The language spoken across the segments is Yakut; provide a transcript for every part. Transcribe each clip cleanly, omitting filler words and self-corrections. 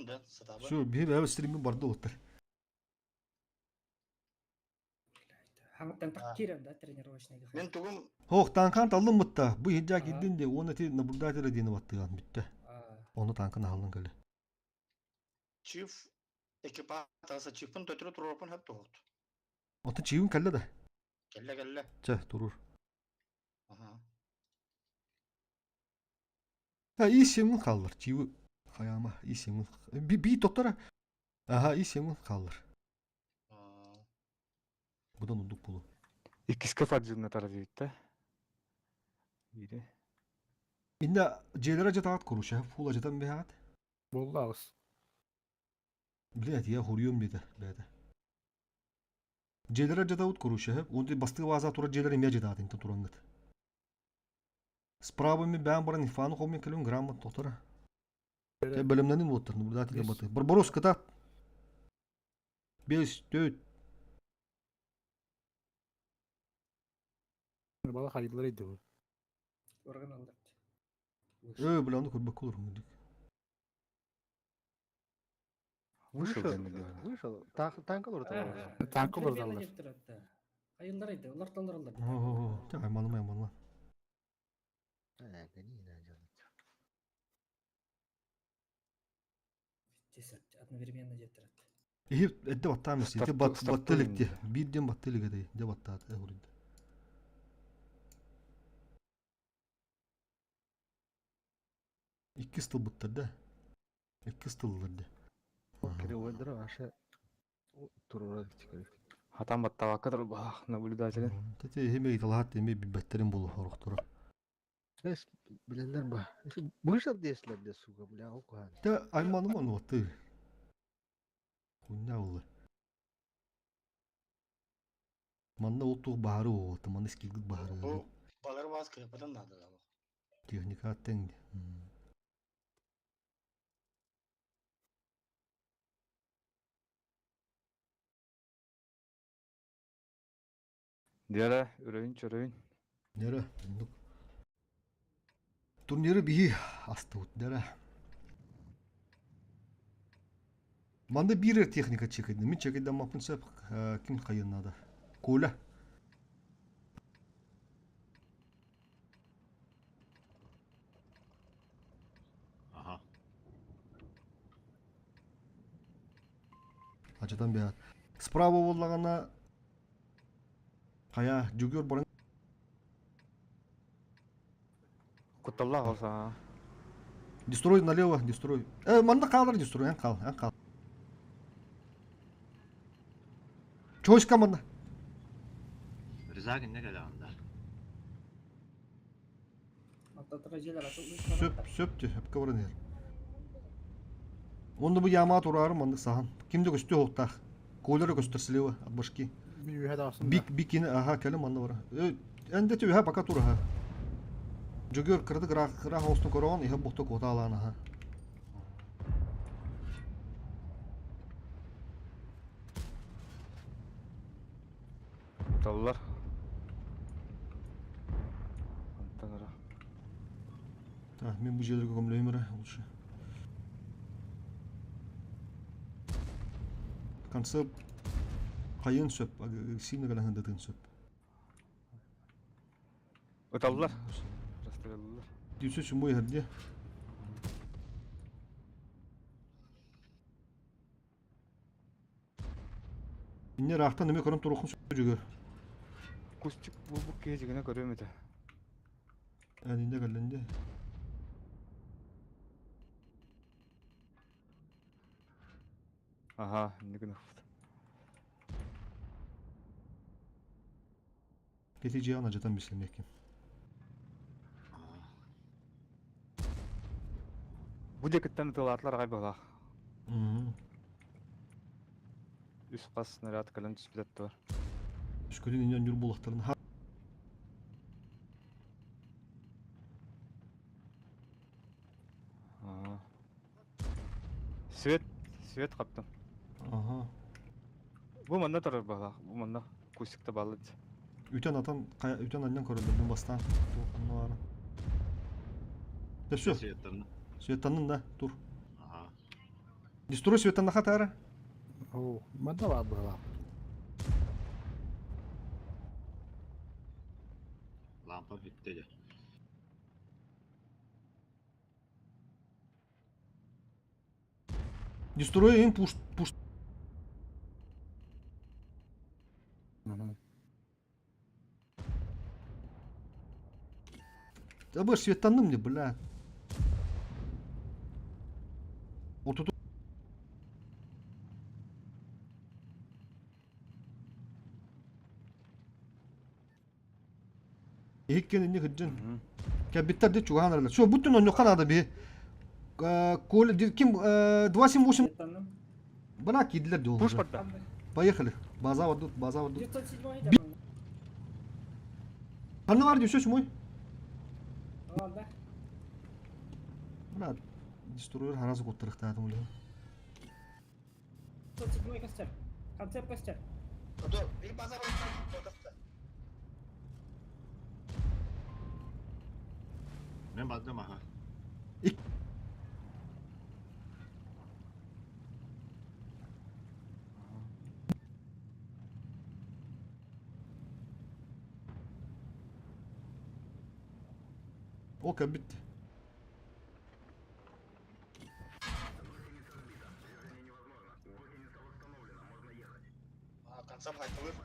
да сатаабат. Все, биһи бэйэ стриммин барды уоттар. Хаҥаттан так киирэн да тренировочныйга. Мин тугум Хоох таанкаан таллым бутта. Бу иһирдьээ киирдин де уонна ти наблюдателя диэни баттыган бүттэ. Ону таанкан аһаллан кэлэ. Чиф экипаж таса чифпын төтөрү туруорпун хөп туһут. Оттон чиибин кэллэ да. Кэллэ кэллэ. Чэ, турур. Аха. Ha, iyi семин kaldır. Чиви хайама, iyi семин. Би би тоттора. Аха, iyi семин kaldır. Будан ундук болу. Иккискэ фарджинна таразыйтта. Бири. Инна дьиэлэрэ дьатаҕат куруша, фула дьатан биһаҕат. Буолла аҕыс. Блядь, я хуруйум диэтэ, бэйэтэ. Дьиэлэрэ дьатабыт куруша, уонна бастыы бааза турар дьиэлэр эмиэ дьатаат интэн турангыт. Справа ми бээн баран Ифаны хоммин кэлин грамотно тотора. Те бөлөмнөнүн уоттар, наблюдатель баты. Барбарос кытаат. Бес, төрт. Бала хайдылар иди бу. Орган аллар. Өө, бля, ону көрбөккө олорум дик. Вышел. Вышел. Танк олору Танк олордаллар. Айыллар иди, олар таллар. О, айманыма, айманыма. Одновременно диэттэрет. Иһи эдде баттаам isi. Ити баттылык ди. Биирден баттылык эдей. Де баттаат эһурид. Иккис тыл буттар да. Иккис тыллар да. Кире аша турура Хатан баттабакка турбах наблюдателин. Тете эми италаат эми билбеттерин болу хорохторо. Эс билелер ба. Вышел деслер де сука, бля, окухан. Те айманым ону батты. Куння болду. Манна ол туох баары буолуотта, манна скилгит баары. Бу балар вас кыпытын надо да. Техника тең. Диара үрөйүн чөрөйүн. Нера, ундук. Турниры биһи астыбыт, дера. Манда биир техника чекайдым. Мин чекайдаммаппын сөп, ким хайын надо. Коля. Ага. Ачатан бэйат. Справа буоллаҕына хайа Дьөгүөр баран Кутталлаах олса. Дестрой налево, дестрой. Манна хаалар дестрой, эн хаал, эн хаал. Чойска манна. Риза кинне кэлэҕин да? Сөп, сөп де, сөпкө баран иһэр. Онно бу ямаа тураары маннык саһан. Ким да көстүө суохтаах. Коля көстөр слева от башки. Бик бикини аха кэлэ манна бара. Эн де түһэ пока тураха. Дьөгүөр кырдык ыраах оҕустун көрөҕүн иһэ бухта куотаалаан аха. Таллар. Антан ара. Так, мен бу жерлерге көмлөйм эрэ лучше. Концепт хайын сөп, сильно галаһындытын сөп. Ыталлар. Расстреллар. Дүйсө сүмбой иһэрдиэ. Инне ыраахтан эмиэ көрөн туруоххун сөп Кустик буолбут киһи дьигинэ көрүөм этэ. Эн инне кэллин дии. Аха, инне гыныхпыт. Кети дьиэҕин адьатан бисэмиэккин. Бу диэкиттэн ытыалаатылар аҕай быһалаах. Үс хас снаряд кэлэн түспүт бар. Үскүтүн инньэ ньур буолахтарын Свет, свет хаптым. Аха. Бу манна турар быһалаах, бу манна кустикта баллыт. Үтэн атан, үтэн анньан көрөллөр бастаан. Туох онно баара. Да все. Светтанна. Светтаннын да, тур. Ага. Дестрой светанаха таара. Оо, манна баар быһалаах. Лампа бүттэ дьэ. Дестрой им пуш пуш. Да быр светтанным мне, бля. Вот тут Иһиккен инни кырдьын. Кэлбиттэр де чугаһан аралар. Все, бүттүн онньохха надо би. Коля, ким 278 Бына киирдилэр дии Пуш барда. Поехали. База вардут, база вардут. 907 Ханна бар дии, мой. Бына дестройер харазы куттарыхтаатым уле. 907 костер. Концепт костер. Bir база бар. Мен бардым аха. Ол кэлбит. Концепт айтылыр.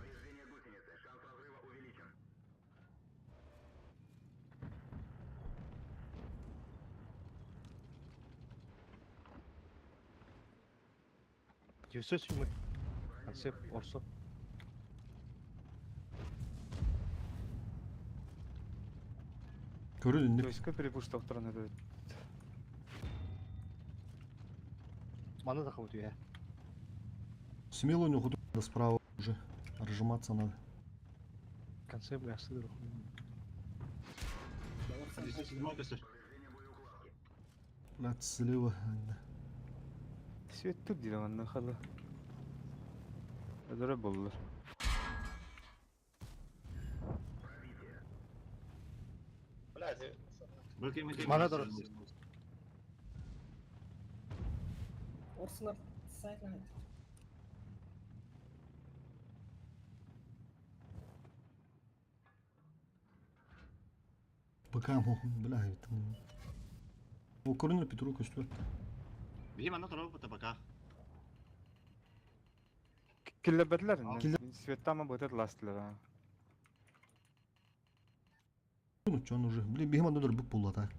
Yüzsüz mü? Концепт орсо. Көрүн инник. Төскө перепуштап туран эбит. Маны да хабыт үйә. Смело не худу справа уже. Разжиматься надо. Концепт гасыдыр. Седьмой костер. Блядь, слева. Свет тут дии манна хала. Ödөрө боллар. Блядь. Мана дор. Орсулар сайт. Пока бля, это... Ол көрүнөр Петру көстүбэт. Биһи манна турабыт пока. Киллебетлер. Киллер- Светтама бытыр ластылар. Ну, чё он уже? Блин, бегем одну бүк буолла так.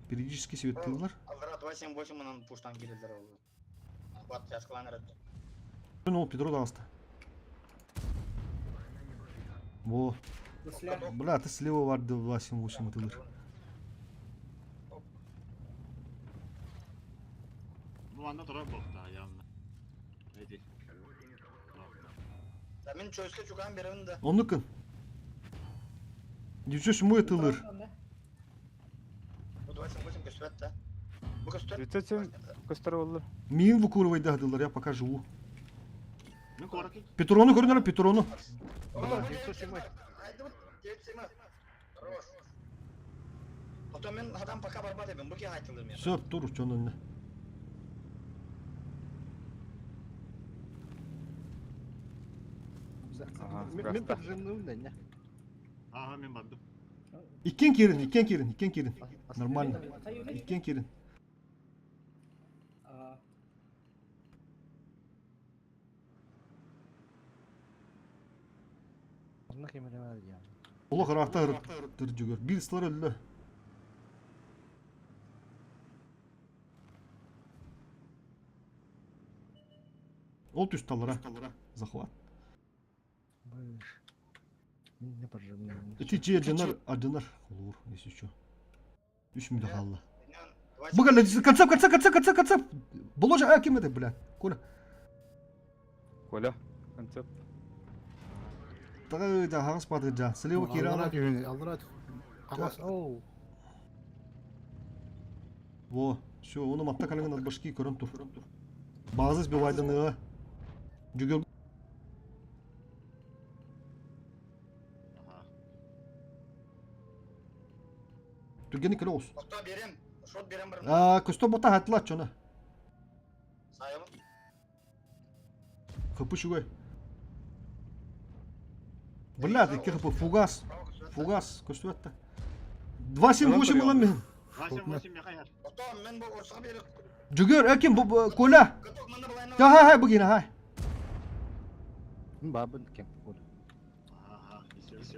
Периодически светтылар. Аллара 278 мынан пуштан кирилдер ол. Бат яскаланыр этти. Ну, Петро даста. Во, бля, ты слева бар 278 ытылыр. Бу манна турар буолта явно. Эти. Да мен чөйскө чуган беремин да. Оннукун. 907 ытылыр. Бу 278 көстүбэт да. Бу көстөр. 907 көстөр боллар. Мин выкуривай дадылар, я пока живу. Мен коракы. Петрону көрүнөр, Петрону. Хорош. Потом мен адам пока барбат эбин, бу ки айтылыр мен. Все, тур, чё он Мен поджимным да не. Ага, мен бардым. Иккен кирин, иккен кирин, иккен кирин. Нормально. Иккен кирин. Онна кемере я. Олох ыраахта тыр жүгөр. Бир сылар өллө. Ол түс талара. Захват. Быш. Мен не поджимным. Эти че адьянар, адьянар. Олур, если что. Үш мүдө хаалла. Буга концеп, концеп, концеп, концеп, концеп. Боложа, а ким это, бля? Коля. Коля. Концепт. Тагы да хагас падыр жа. Слева кирана. Аллара Агас, оу. Во, все, оны матта калыңын от башки көрөн тур. Базыс бивайданы. Жүгөр Ага. түргени көлө ос. Охто берем. Шот берем барым. Аа, көстө бота хатла чона. Сайым. Хапы шугай. Бля, икки хапы фугас. Фугас көстүбэт 2-7-8 ылан мин. 2-7-8 меха яр. Потом мен бу орсага берip. Жүгөр, эким бу Коля. Та хай бүгін хай. Бабын кем.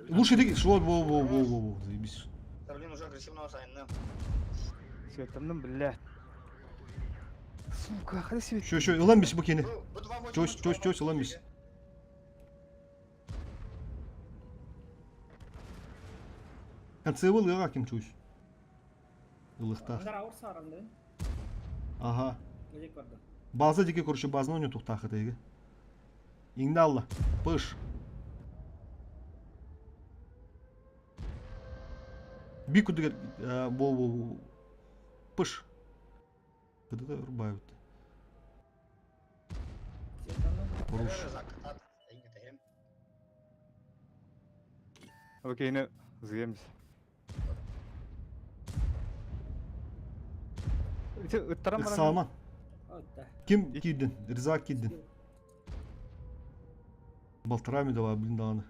Лучше деги, шо во во во во во, заебись. Да блин, уже агрессивного сайын. Светомным, блядь. Сука, хали свет. Шо шо, ылан бис бу кени. Чось, чось, чось, ылан бис. Концевыл ыга ким чусь. Ылыхтах. Андар ауыр сарынды. Ага. Өзек барды. База дике короче базаны ойнату тахы теги. Иңналла. Пыш. Бику деген бо бо пыш. Кыды рубают. Руш. Окей, згемс. Салман. Ким кидин? Риза кидин. Балтарами давай, блин, дағаны.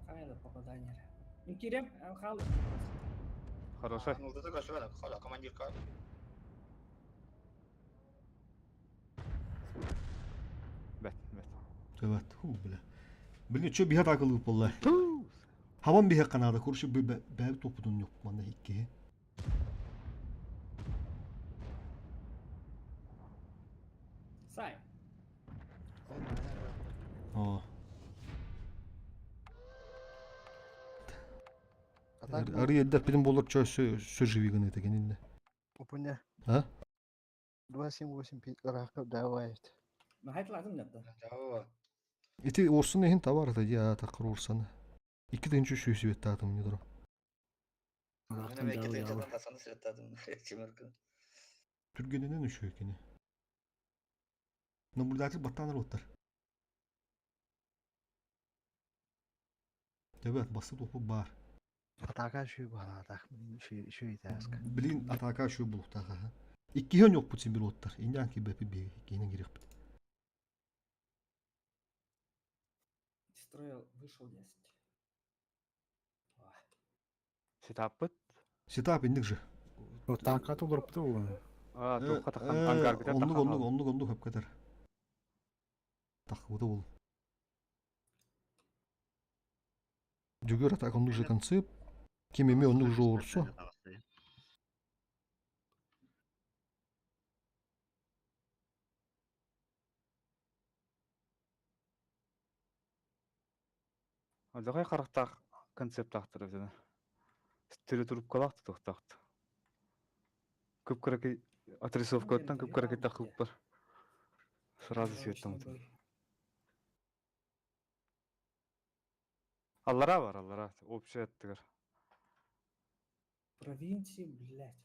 Қайда попадание. Мен кирем, хал. Хорошо. Командир. Бет, бет. Evet, ху, бля. Блин, чё биһэ такылы болла. Хаван биһэ канада куршы бәб топудун yok манда икки. Сай. О. Ары едде пилин болор чё сө живигын этеген инде. Опуня. А? 2-7-8 раха давай. Хайтлазым депті. Ити орсын эхин табар ата я такыр орсаны. Ики дынчу шүй свет татым не дуру. Түргенинен үшө экени. Наблюдатель баттаныр оттар. Төбәт басы топу бар. Атака шүй бала, атак шүй шүй таска. Блин, атака шүй булуктага. Икки хон yok бут бир оттар. Индан ки бепи би иккинен керек бит. Строил, вышел 10. Сетаппыт. Сетап индик же. Танка толдырыпты ол. А, туққа таққан ангар бітер Оннук оннук оннук оннук хөп кетер. Тахуды ол. Жүгөр атак оннук же концеп. Ким эме оннук же орсо. Алдағай қарақтақ концепт ақтыр бізі. Стилі тұрып қалақты тоқтақты. Көп қараки отрисовка оттан көп қараки тақылып бар. Сразу светтен ұтып. Аллара бар, аллара. Общий аттыгар. Провинции, блядь.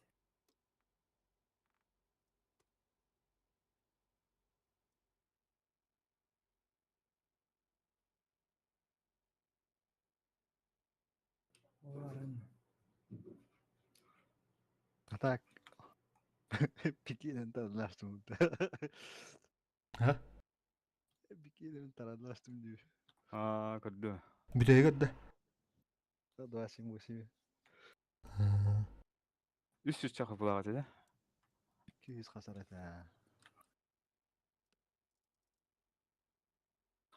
Оларын. Атак. Бикинен тарадлаштым. Ха? Бикинен тарадлаштым diyor. А, көрді. Бүтәгәт дә. 2-7-8. Үс жүз чақы бұлаға деді. 200 қасар ата.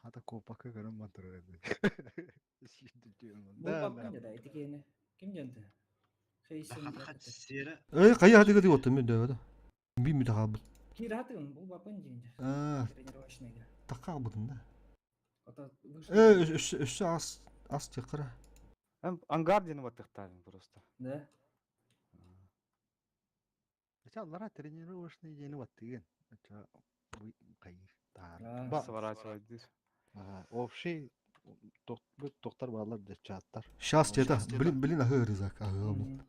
Хата копака көрім мантыры еді. Бұл папкан да, этикені. Ким жөнді? Хейсен. Эй, кая хатыга дип оттым мен дәвәдә. Би ми тахабы. Кир хатыгын, бұл папкан жөнді. А, Тренировочныйга. такка бутын да. Ото вышел. Э, өс өс ас ас текра. Ангар дені баттықтадым просто. Да. Аллара тренировочный дені баттыгын. Сворачивать дейсіз. Общий тоқтар балалар да чаттар. Сейчас это, блин, блин, ахы рызак, ахы бу.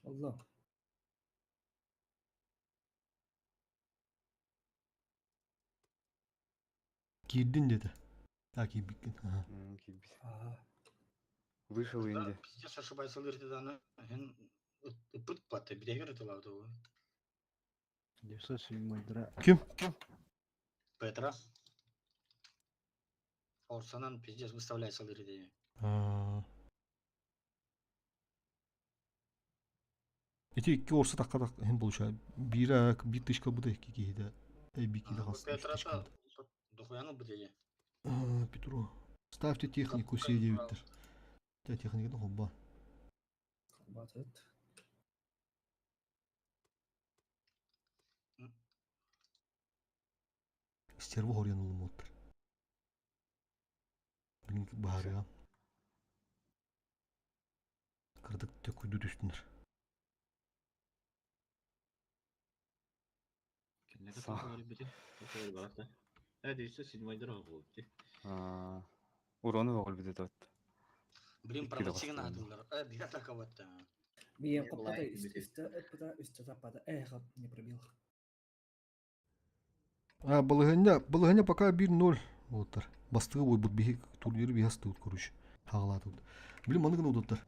Аллах. Киирдин диэтэ. А киирбиккин. Аха. Киирбит. Ага. Вышел Да, инди. пиздец ошибается лырты да, эн ыппыт патты, бирегер ытылабыт ол. 907 дыра. Ким? Петра. Орсанан пиздец выставляется лырты. Аа. Ити икки орса такка да хин получаю. Биирэ биир тысячка буда икки киһидэ. Эй би киһи хас үс тысячка. Петрата дохуяны бутеде. Аа, Петру. Ставьте технику все девяттер. Тэ техниканы хобба. Хватит. Стерва хорьян улумуттар. Билин баһарыга. Кырдык төкүйдү түстүнөр. Кинилерге Са. тоҕо барбытын, тоҕо барбата. Э, 907 дорога буолбут. Аа. Урону оҕолбут этэ. Блин, Икки провоцирован доҕостор. атылар. Э, бир атаковать. Мен Не қоппада была бит. үсті ыппыта үсті таппады. Эх, не пробил. А, балыһыння, балыһыння пока 1-0 болуттар. Бастыгы бой бут биһи турниры биһи астыгыт короче. Хагалаатыбыт. Блин, маны гына удаттар.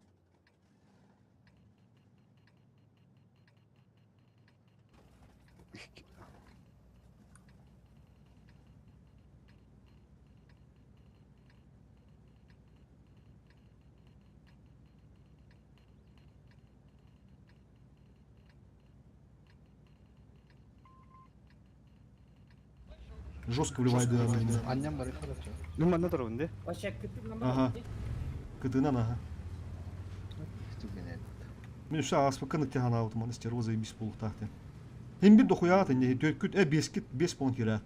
Жестко вливает да, Анням бар икки. Ну манна турабын ди. Вообще, кытын Ага. Кытынан аха. Түгенет. Мен үсә аспакка ныкте ханаабыт маны стерва заебись болуктаахты. Хим бир дохуяат инне төркүт э бескит бес пон кират.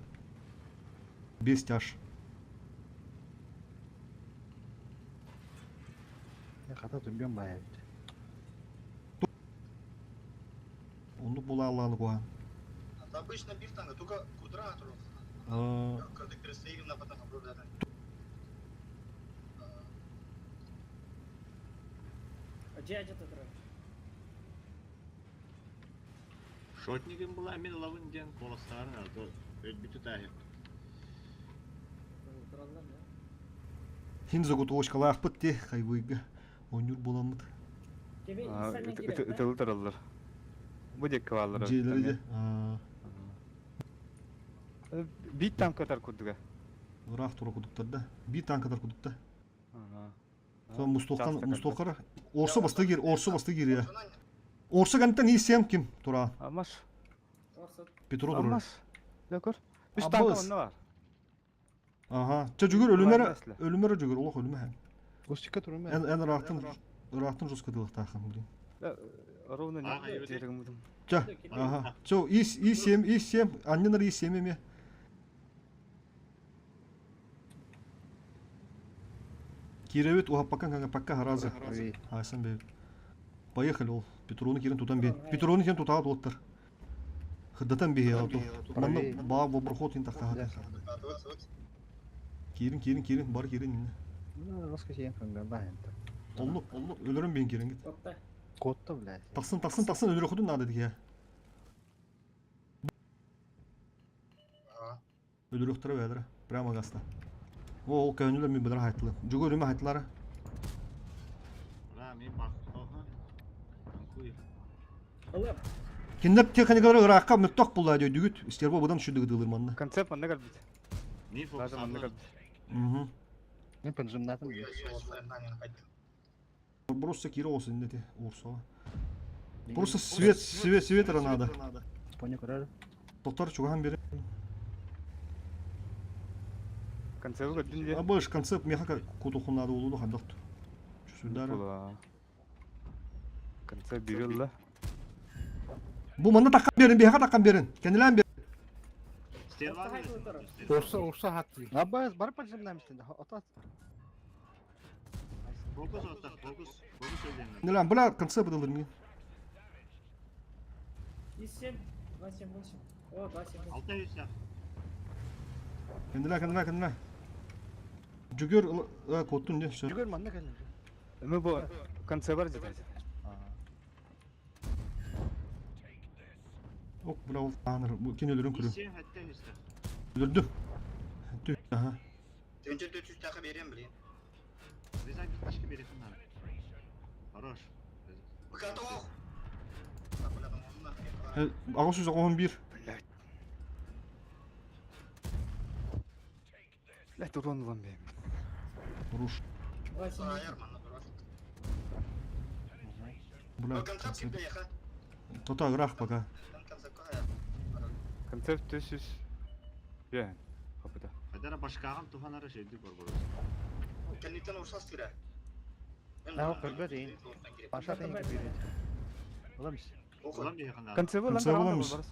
Бес тяж. Хата түгөн бая бит. Онду була Алланы куа. Это обычно бир танга, только кудра атырок. Аа, Когда пересейвим на потом обрубляют. Дядя тут Шотнигин была мен лавын ден колостарын, а то бүтү тахып. хин заготовочкалаахпыт те хайвыйга. Онюр боламыт. Тебе Аа, инсайдан кирек, да? ытылы тураллар. Бу декке баалар. Жээлери де. Аа, Бит танкатар курдуга. ыраах тура кудуктар да. Би танкадар кудукта. Аа. Со мустохтан Часто мустохара. Орсо басты кир, орсо басты кир я. Орсо гантан исем ким тура. Амаш. Орса. Петро тура. Амаш. Дакор. Үч Аббас. танка онна бар. Ага. Ча жүгөр өлүмөр Өлүмөр. өлүмөр жүгөр олох өлүмө. Гостика турум. Эн эн ыраахтан ыраахтан жестко дылыктаахын блин. Ровно А, не айбыт. дерегим. Ча. Ага. Чо, ис И7, И7, анненар И7 эме. Киревит ухаппакан кanga пакка харазы. Асан бе. Поехали ол. Петроны кирен тутан бе. Петроны кирен тутаат олттар. Хыддатан бе ято. Манна ба воброход ин тахта. Кирин кирин кирин бар кирин инне. Ну, раскачаем кanga да энте. Олну, олну өлөрөн бен кирин гит. Отта. Котта блядь. Тахсын тахсын тахсын өлөрө худун надо дия. Өлөрөхтөрө бәдер. Прямо гаста. О, ол көнүлөр мен билер хайтлы. Жүгөрүмө хайтлары. Ра, мен бак. Оха. Танкуй. Алып. Киндер техникалары ыракка мөттөх булла диyor дүгүт. Стерва будан түшүдүг дылыр манна. Концепт манна калбит. Мен Даже манна фокус. калбит. Мгм. Мен пенжимнатым. Просто кире olsun dedi Урсула. Просто свет свет светера надо. Поня көрөр. Токтор чугахан бери. Концепт көрдүн ди. А больше концепт меха кутухун надо улуду хандакту. Чүсүлдары. Була. Концепт бирилла. Бу манна таккан берин, беха таккан берин. Кендилен берин. Стерва. Орса орса хатты. Аббас бар пенжимнамистен. Ата. Фокус отта, фокус. Фокус өлден. Кендилен була концепт дылыр ми. И7, 2, 7, 8. О, 2, 7, 8. Алта yüz Кендилен кендилен кендилен. Жүгөр коттун де. Жүгөр манна кэлэн. Эме бу концепт бар жета. Ок, бля, ол тааныр, бу кини өлөрүн көрүм. Иссе хәтта үстә. Өлөрдүм. Тү, аха. Төнчө 400 тахы берем, блин. Риза bir ташка беретін надо. Хорош. Готов. Аҕыс жүз оҕон биир. Блять. Блять, урон ылан бэйэм. Руш. Бля, концепт. Тота ыраах пока. Концепт 400. Бэйэн. Хапыта. Хадара башкаган туханара şeydi Барбарос. Кэнниттэн урсас тирэ. Аа, көрбөт эйин. Баша тайын кэбиирэ. Улам ис. Улам диханара. Концепт ылан Концепт баран ыламыс. Барбарос.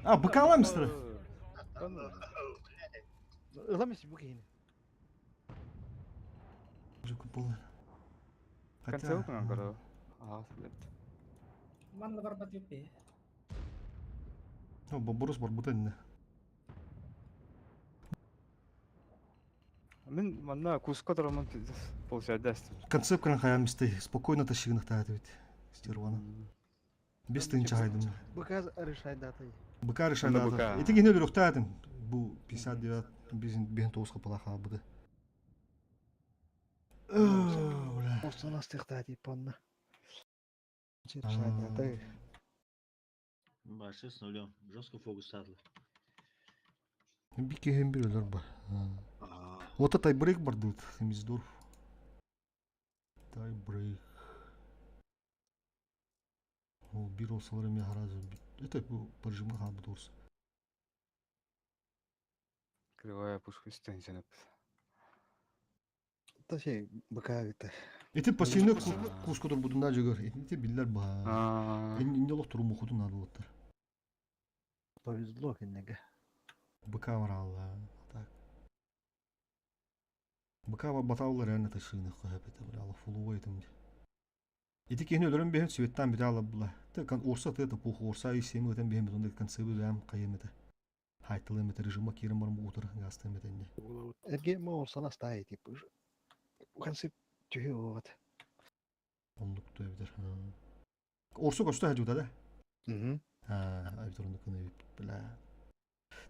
А, быкаламыстыр. Улам ис бу киһини. Концепт ылан көрө. Аа, блять. Манна барбат юппи. Ну, Барбарос барбыта инне. Мин манна куска торомон получается. Концепт кыран хаямысты. Спокойно тащигнах таат ведь. Стервана. Без тынча хайдым. Быказ решай датай. Быка решай Онда дата. быка. Ити кини өлөрөхтаатым. Бу 59 бизин бен тоғызға палаха быды. Бля. Остан астыктаа тип онна. Решай датай. Башы с нулем. Жестко фокус садлы. Би кехен бир өлөр ба. Ота тайбрейк бар дейт. Хемиздорф. Тайбрейк. Ол бир олсалар эми харазы. Это бу режимге халбы дурс. Кривая пушка үстен сенеп. Та şey быка гыта. Ити пассивный кускодор будунда жөгөр. Ити биллер ба. Аа. Инде олох туру мухутун надо болоттар. Повезло кинеге. Быка бар алла. Так. Быка бар баталлар реально ташыгны хөп это бля, фулуа этим. Ити кихни өлөрөн бэһин светтан бит ала була. Те кан орса те это пух орса и семи өтен бэһин битонда концепт бэм кайым это. Хайтылым это режима кирим бар утыр гастым это инде. Эрге мо остан астаа тип. Концепт түһү вот. Оннук төбүдер. Орса көстө хажуда да. Мгм. А, абитуриент кыны бля.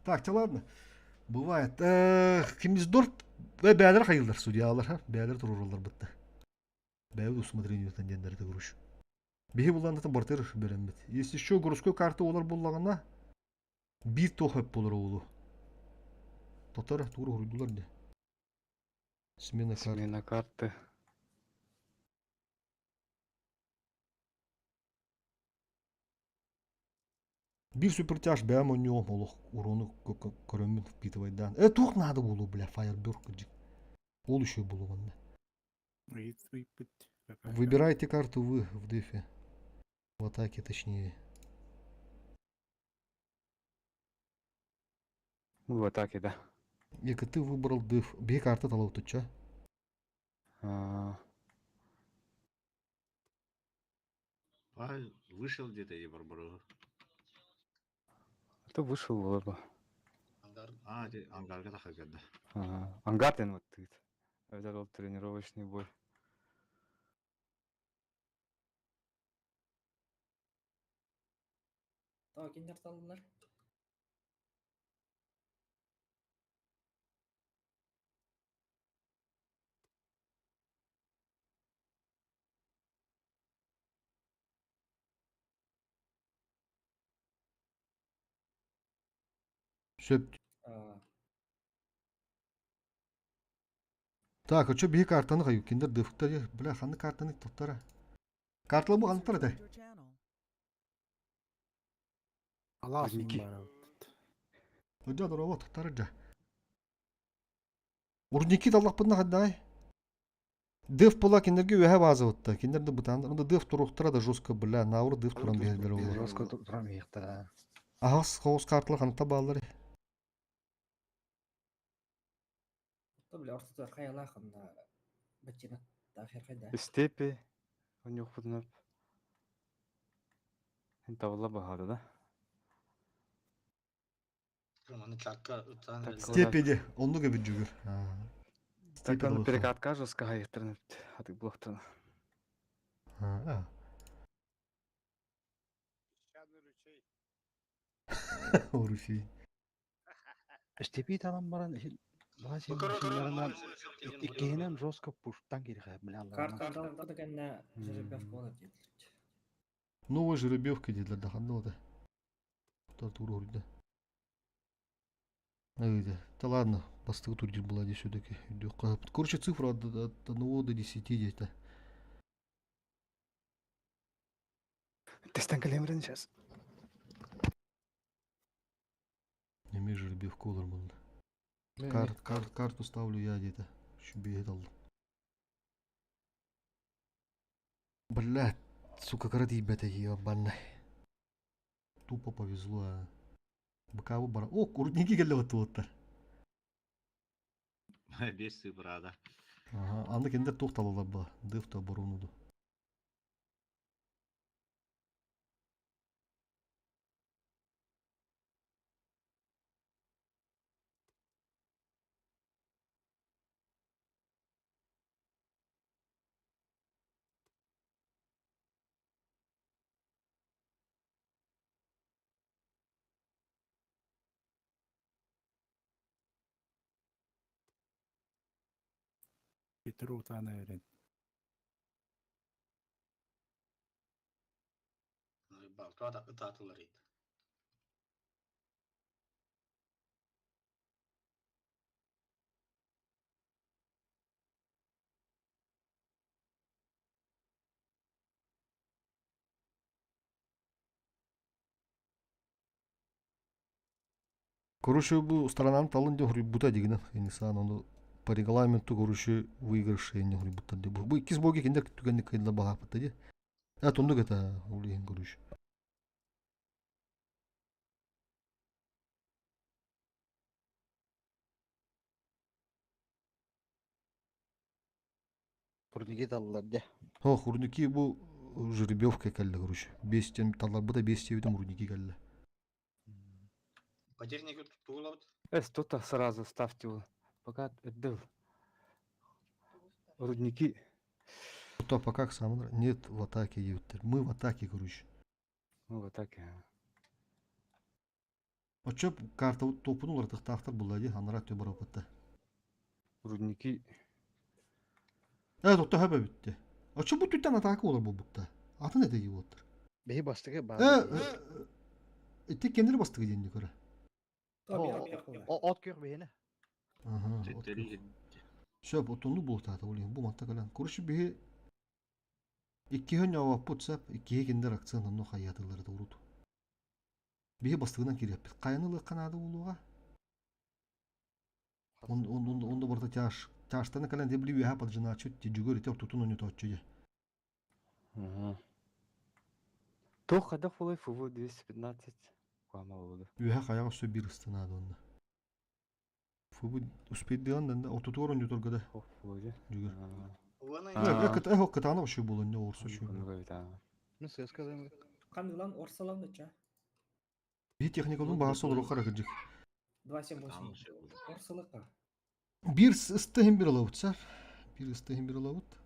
Так, те ладно. Бывает. Кимиздорф бәлер хайылдар судьялар, ха? Бәлер туруралар бытты. Бәбі усмотрение тендендерді груш. Биһи булландатын бартыр берембит. Если еще городской карта олар буллагана бир тохеп болар олу. Татар тугры хуруйдулар де. Смена карты. Смена карты. Бир супертяж бәм у него олох урону көрөмүн впитывать дан. Э тух надо было, бля, фаерберг. Ол еще было ванна. Выбирайте карту вы в дефе. В атаке, точнее. Мы в атаке, да. Яка ты выбрал деф. Бей карта талау тут, ча? Аа. А, вышел где-то и Барбарос. Это вышел было бы. А, ангарга тахагада. Ага. Ангар вот ты. Это был тренировочный бой. То киндер таллар. Сөп. Аа. Так, а чё бей картаны каю? Киндер дефтер, бля, ханы картаны тоттара. Карталы бу ханы да. Алаас Ники. бар. Ыджа дорова тоттара жа. Урники таллах бунна хаддай. Деф була киндерге өһә базы отта. Киндерде бутан. Онда деф туруктара да жестко, бля, наур деф туран бергелер олар. Жестко турам ихта. Ахас хоос карталар ханта баалар. То бля ортотор хаялахында бачина тахир хайда. Степи. У него худнап. Табла бахады, да? Так, Степеде, онну кебит жүгүр. Так он перекатка жестко хайыртырын. Атык блоктан. Орусий. Степи талан баран Два иккиһинэн жестко пуштан киирхэ Карта да кэннэ жеребьевка болар диэтилэр. Новая жеребьевка диэтилэр да ханна ота. Тартур урда. Да ладно, бастакы турнир была здесь все-таки. Короче, цифра от 1 до 10 где-то. Тестен кэлэмрин сейчас. Неме жеребьевка олар болды. Карту ставлю я где-то. Шүбе алды. Блядь, сука, кара тиийбэтэ ебаный. Тупо повезло, а. Быкабы бара. О, рудники келле оттар. Бес цифрада. Ага, анда кендер тоқталалар ба. Дефта оборонуду. Питер утана эрин. Балта ытаатылар ит. Короче, бу сторонаны талын деп бута дегенен. Инсан оны по регламенту, короче, выигрыш не бута деп. Бу иккис боги киндер түгенник кыйдла баһаппыта ди. А тондук это улиин, короче. Турники таллар де. О, рудники бу жеребьевка кэллэ, короче. Бестен таллар бута бес тебитен рудники кэллэ. Потерники тугулабыт. Эс, тут сразу ставьте его. Пока отдал. Рудники. То пока сам нет в атаке диэбиттэр. Мы в атаке, короче. Ну, вот так. Очо карта топун улар булла ди анара тө барапатта. Рудники. Э, тотто хөбө бүтте. Очо бу түттен атака олар бу бутта. Атын эте дип Беһи бастыгы бар. Э, ити кендер бастыгы диэн көрө. От көр бэһине. Ага. Сөп, отонну буолтаата улин бу манта калан. Короче, биһи иккиһин яваппут сап, иккиһи киндер акцент онну хаятылары да урут. Биһи бастыгынан кириэппит. Кайнылы канады улуга. Он он он онда барта тяж. Тяжтаны калан дебли үһә поджиначут ти жүгөр ите тутун оню точчу. Ага. То хадах фулай ФВ 215. Куама болду. Үһә каяга сөп бир ыстынады онда. Фубу успейдыан да отутуор оню торгада Хо фулай. жүгөр. А. Э, кыт э кытаны ошо болун не орсо шу. Мен ССК-дан Канылан орсалан да ча. Би техникалын баасы олор кара кыржык. 278. Орсалыка. Бир ыстыхын бир алабыт сап. Бир ыстыхын бир алабыт.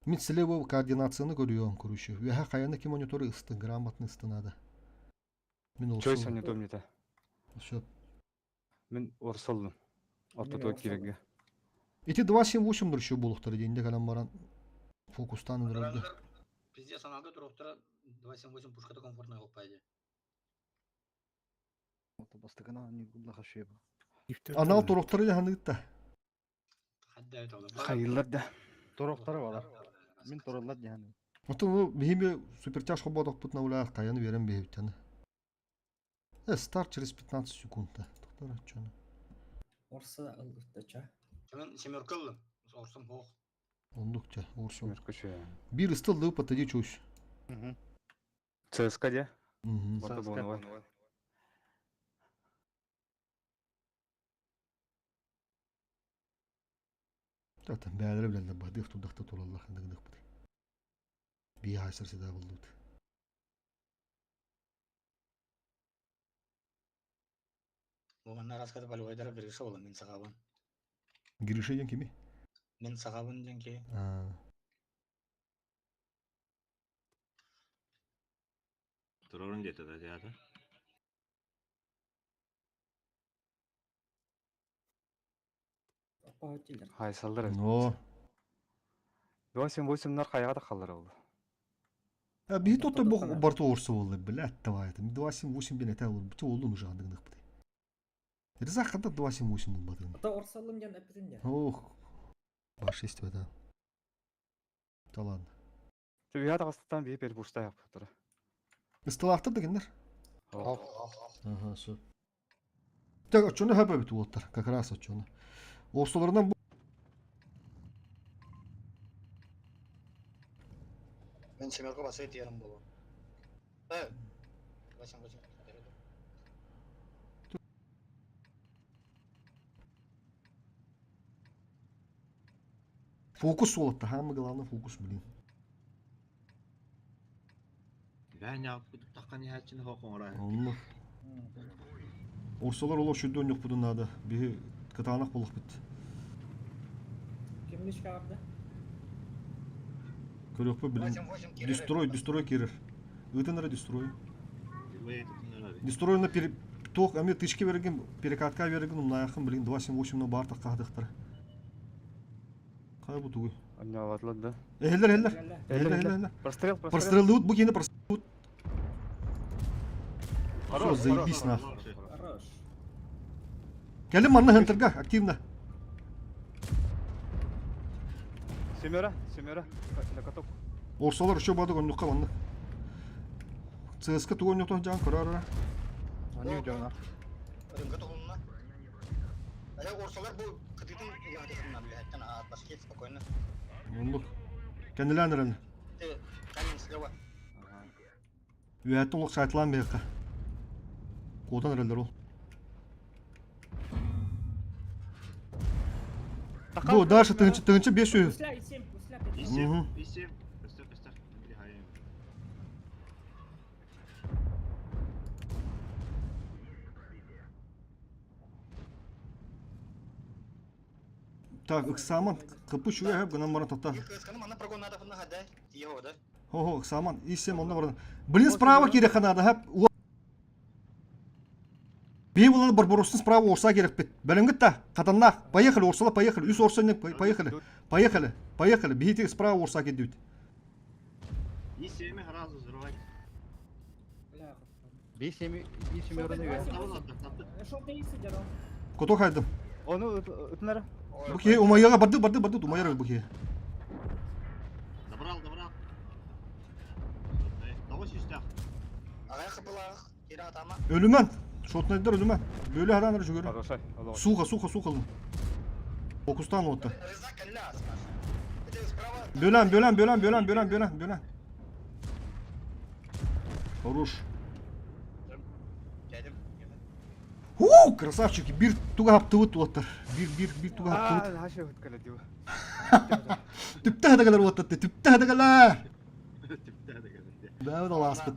Мен слева координацияны көрüyorum, короче. Үһә каяны ким мониторы ысты, грамотный ыстынады. Мен Чой олсун. соня домнита. Всё. Мен орсалдым. Ортото орсалдым. кирге. Ити 278 дыр еще болуктар денде калам баран фокустан ырырды. Пиздец, аналга туруктара 278 пушката комфортно болуп пайды. бастыгына не булла хашып. Анал туруктары ханытта. Хадда это Хайыллар да. Тороктары бар. Мен тороллар дияны. Ото бихиме супертяж хоботок пут на уля каяны берем бехтяны. Э, старт через 15 секунд. Токтор чоны. Орса ылгытта ча. Мен семерка ылдым. Орсам хох. Ондукча, орсо. Меркуче. Бир ыстылды патади чуш. ЦСК де. Мгм. Орто ЦСКА. болну. Та бәлер биләләр бадых тудахта тураллар хандык бит. Би хайсар седа булдут. Оған раскаты болевойдара Гриша ола мен сағабын. Гриша ден кими? Мен сағабын ден ки. А. Турорун дете да театр. Хоһутилер. Хайсаллар эбит. Но. 278-нар хайаҕа да халлар ол. Биһи тотто бу барты орса болла, блядь, давай это. 278 бен это ол. Бу олдун уже андыгынык бит. Риза хата 278 булбадым. Ата орсалым ден эпитин де. Ох. Башесть это. Да ладно. Түбүһэ таҕыстан биһи пербушта яппыттара. Ысталаахтар да кинилэр. Ага, все. Так, оччону хөп эбит уолаттар, как раз оччону. Орсоларынан бу Мен семерка баса тиярым болу. Э. Васям васям. Фокус уолаттар, самое главное фокус, блин. Онно. Орсолар олох шүрдөн ньохпутун наада. Биһи кытаанах буолуохпут. Ким мишка барда? Көрүөхпүт блин. Дестрой, дестрой киирэр. Ыытын эрэ дестрой. Дестрой на пере... Туох эмиэ тычка бергин, перекатка бергин умнаайаххын блин 278 на баар таххаатыхтара. Хайа бу тугуй? Анньаабатылар да. Эһэллэр, эһэллэр. Эһэллэр, эһэллэр. Прострел, прострел. Простреллуут, бу киһини простреллуут. Все, заебись нах. Хорош. Кэлин манна хынтырга, активно. Семера, семера, на каток. Орсолар еще бадык оннукка манна. ЦСК тугу онньотон дьаан көрөр Они дьоно. Рынка толунна. Э, орсалар бу кытытын яхтысынан билеттен а башки спокойно. Оннук. Кэннилээн эрэн. Ты камень слева. Үөһэттэн олох сайтылаан биһиэхэ. Куотан эрэллэр ол. Бу дальше тыһынча тыһынча бес үһү. Гусля и 7, гусля 5. И 7, Мгм. и 7. Көстөр, көстөр. Били Так, ыксааман кыпы үчүгэй эһэп гынан баран тота. Кысканы манна прогон надо фна да. Его, да? Хо-хо, ыксааман исем онно баран. Блин, справа киирэххэ наада хэп. Бии булан Барбароссын справа орса керекпит. Бэлэмҥит да, хатаннаах. Поехали, орсала, поехали. Үс орса поехали. Поехали, поехали. Биһити справа орса кирдибит. И 7 сразу взрывать. Бля, Би семи би семераны Кото хайдым. Ону ытынара. Бу киһи умайыга барды, барды, барды, умайар бу киһи. Добрал, добрал. Того систях. Ага, хапылах. Кира атама. Өлүмэн. Шотнайдар өлүмэн. Бөлө хараныр жүгөрү. Хорошай. Суха, суха, суха. Фокустан отты. Рызак калля, Это справа. Бөлен, бөлен, бөлен, бөлен, бөлен, бөлен, бөлен. Хорош. Дядям. Хуу, красавчики, бир туга хаптыбыт уоттар. Бир, бир, бир туга хаптыбыт. Хаша хөткөлө диу. Түптэ хатагалар уоттар, түптэ хадагалар. Түптэ хатагалар. Бәбі аласпыт.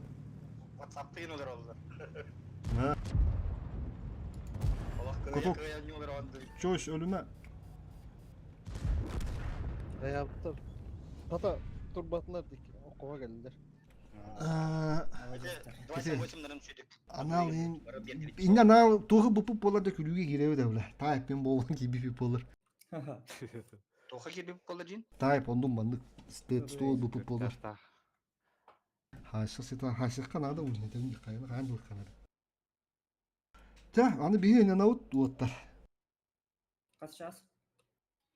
WhatsApp-ты олар олар. Ha. Коток. Чош өлүмэ. Аяптар. Тата турбатылар дик. Окуга келдилер. Анал инне анал туоху бупуп болар да күлүүгэ киирэбит эбилэ. Тайп мен буолан киирбиппит болар. Туоху киирбиппит болар дин? Тайп оннун маннык стол бупуп болар. Хаша сета хашыққа надо уже это хайын хаан дылыққа надо. Ча, аны биһи наут уоттар. Хас час?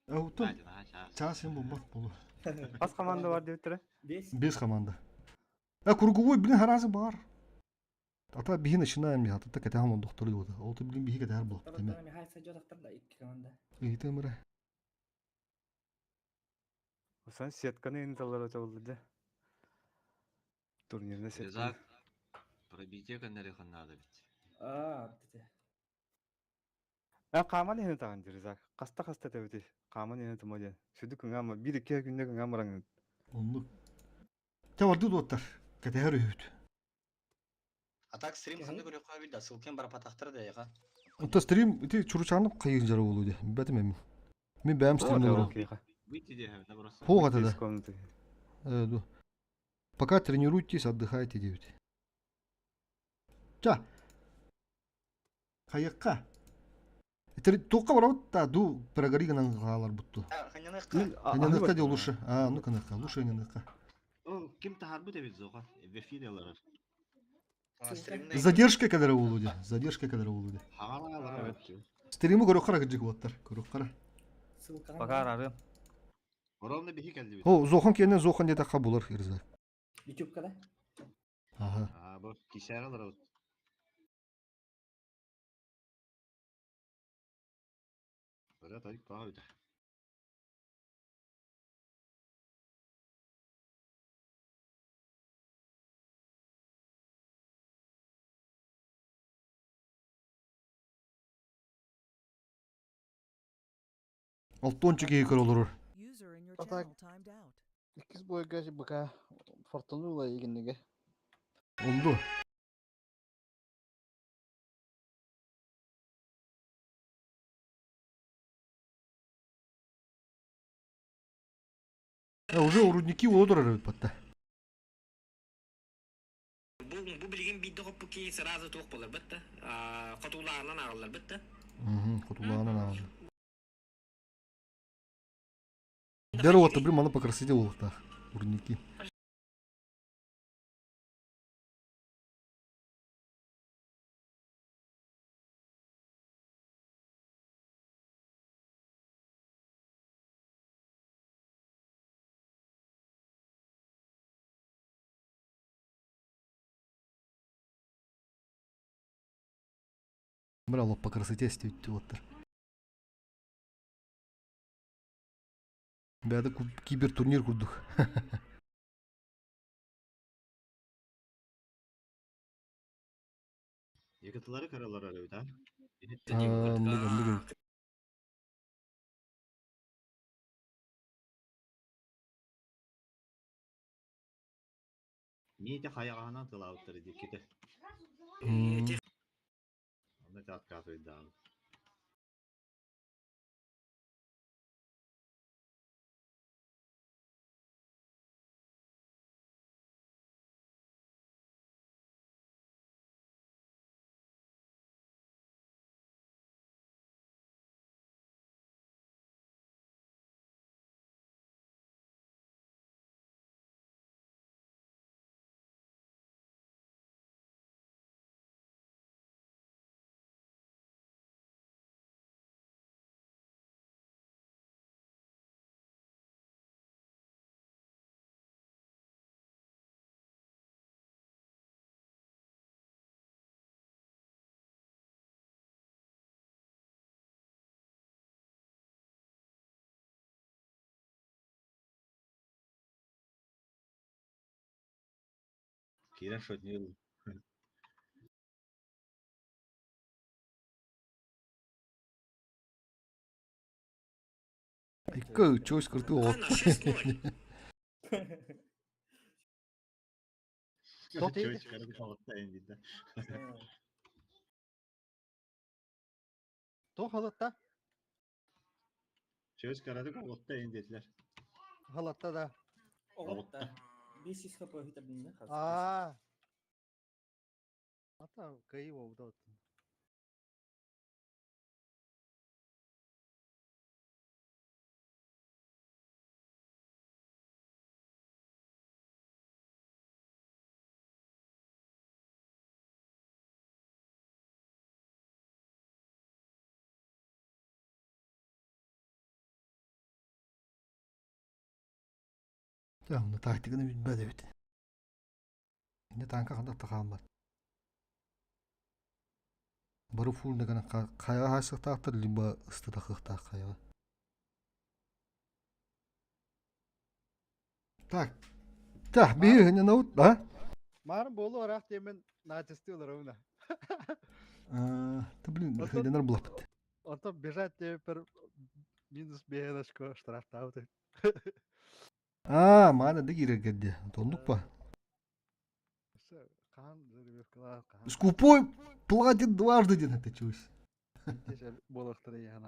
Аутун час им бомбат болу. Хас команда бар диэбиттэрэ? Бес. Бес команда. А круговой, блин, харазы бар. Ата биһи начинаем я, ата кэтэ хамон доктор диода. Ол блин биһи кэтэ бол. Теме. Михаил сойдет да икки команда. Ыйтымыра. Сан сетканы инталлар өтө да. Турнирный сетка. Резак. Пробитие канарихан надо ведь. А, ты. А каман хene тагын Резак. Каста каста тебити. Каман хene тумаден. Сүдү күнгама бир эки күндө күнгама раң. Оннук. Те барды доттар. Кэтэ үһүт. А так стрим ханды көрө кабил да ссылкен бар патахтар да яга. Онто стрим ити чуручаны кайын жара болу де. Бәтим эми. Мен бәм стрим олору. Выйти де, просто. Хо да. Э, Пока тренируйтесь, отдыхайте дейбит. Ча. Хайыкка. Туохха барабыт да ду прогори гынан хааларбыт ту. Ханьаныахха де лучше. А, ну каныахха, лучше ханьаныахха. О, ким таһаарбыт эбит Зоха? В эфире олорор. Задержка кэлэрэ буолуо дии. Задержка кэлэрэ буолуо дии. Стримы көрүөххэ кырдьык уоттар. Көрүөххэ. Пока арарым. Ровно биһи кэллибит. О, Зохан киэнэ Зохан диэтэххэ булар Ирза. Ютубка да? Ага. А, бу кисээр олоробут. Ырыа тойук тоҕо бүтэ. Алтончу киһи көрө олорор. А так, иккис бойга быка фортанула игинниге. Онду. Э, уже рудники олорор эбит батта. Бу, бу билигин биирдэ хоппут киһи сразу туох буоларбыт да, хотуулааҕынан ааҕылларбыт да. Хотуулааҕынан ааҕыллар. Дерево блин, маны по красоте уолуктаах. Рудники. Бля, по красоте стүүттү Бэйэтэ кибертурнир курдук. Якытылары каралар эбит а? Оннук эбит. Миитэ хайаҕаһынан тылаабыттар диэккитэ. Онно таткаатыйдаабыт. Кирен шотнил. Икки чөс кыртыы от. Чөс кыртыы от дейdi. Туох халатта? Чөс кыртыы от дейдилер. Халатта да. Оҕотта. 500 хп ыһытабынна. Аа. Ата кыйы болду. Дьэ, онно тактиканы билбэт эбит. Инде танка ханна да хаалбат. Бары фул дэгэн хайаҕа хаайсыахтаахтар, либо ыстатахыахтаах хайаҕа. Так, так, биһи наут, а? Маар буолу араах диэмин наачыстыы олоробун. Та блин, хайданар булаппыт. Онтон бежать диэппэр минус биэс очко штрафтаабыт. Аа, маана да киирэргэр диэ. Оннук па. Скупой платит дважды диэн это чусь. Буолуохтара иһэн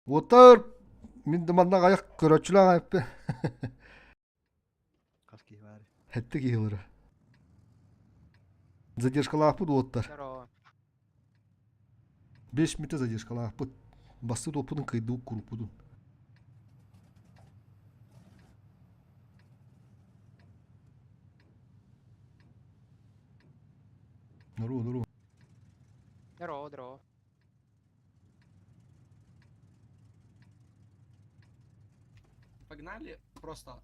Уоттар мин да манна аҕайах көрөөччүлээх айыппы. Хэтте киһилары. Задержкалаахпыт уоттар. Здорово. 5 мүнүүтэ задержкалаахпыт. Басты туоппутун кыйдыбыт куруппутун. Здорово, здорово. Здорово, здорово. Погнали просто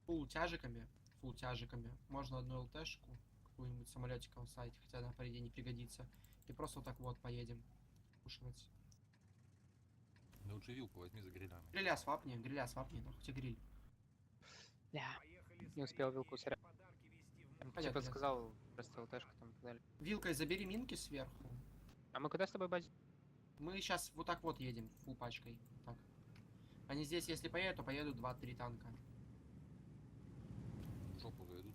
фул тяжиками, фул тяжиками. Можно одну ЛТшку, какую-нибудь самолетиком ставить, хотя она, по идее, не пригодится. И просто вот так вот поедем пушивать. Ну лучше вилку возьми за грилями. Гриля свапни, нахуй тебе гриль. Бля, не успел вилку сорян. Понятно. Типа сказал, просто ЛТшку там и так далее. Вилкой забери минки сверху. А мы куда с тобой базим? Мы сейчас вот так вот едем, фул пачкой. Так. Они здесь, если поедут, то поедут 2-3 танка. В жопу зайдут.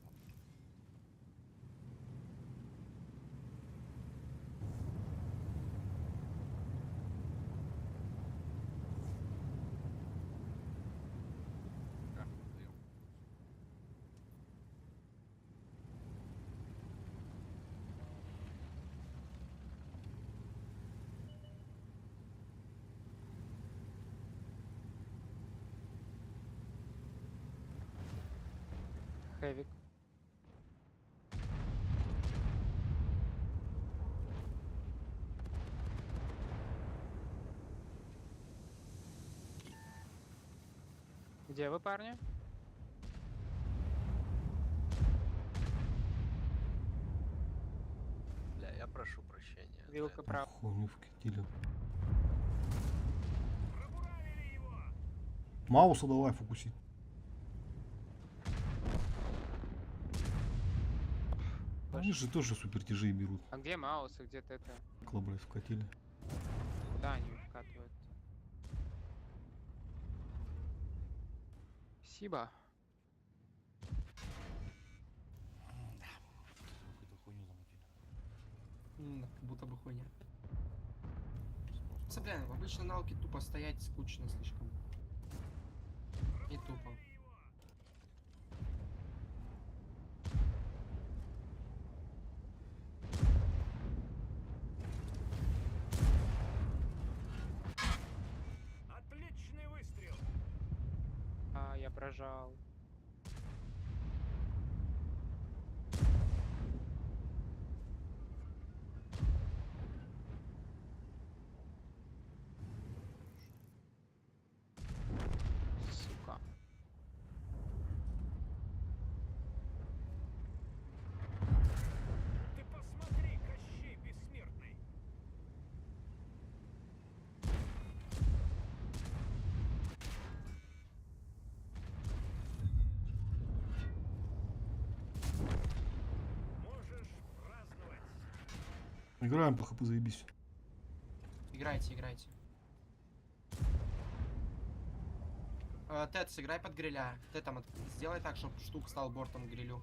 Камеру даем. Хэвик. Где вы, парни? Бля, я прошу прощения. за Вилка это. прав. Хуйню вкатили. Мауса давай фокусить. Они же тоже супер тяжи берут. А где Маус и где ТТ? Кла, блядь, вкатили. Куда они вкатывают? Спасибо. Какую-то хуйню замутили. Как будто бы хуйня. Просто, бля, обычно на алке тупо стоять скучно слишком. И тупо. Отличный выстрел! А, я прожал. Сука. Ты посмотри, Кощей бессмертный! Можешь праздновать! Играем по хп, заебись. Играйте, играйте. Тед, сыграй под гриля. Ты там сделай так, чтобы штук стал бортом к грилю.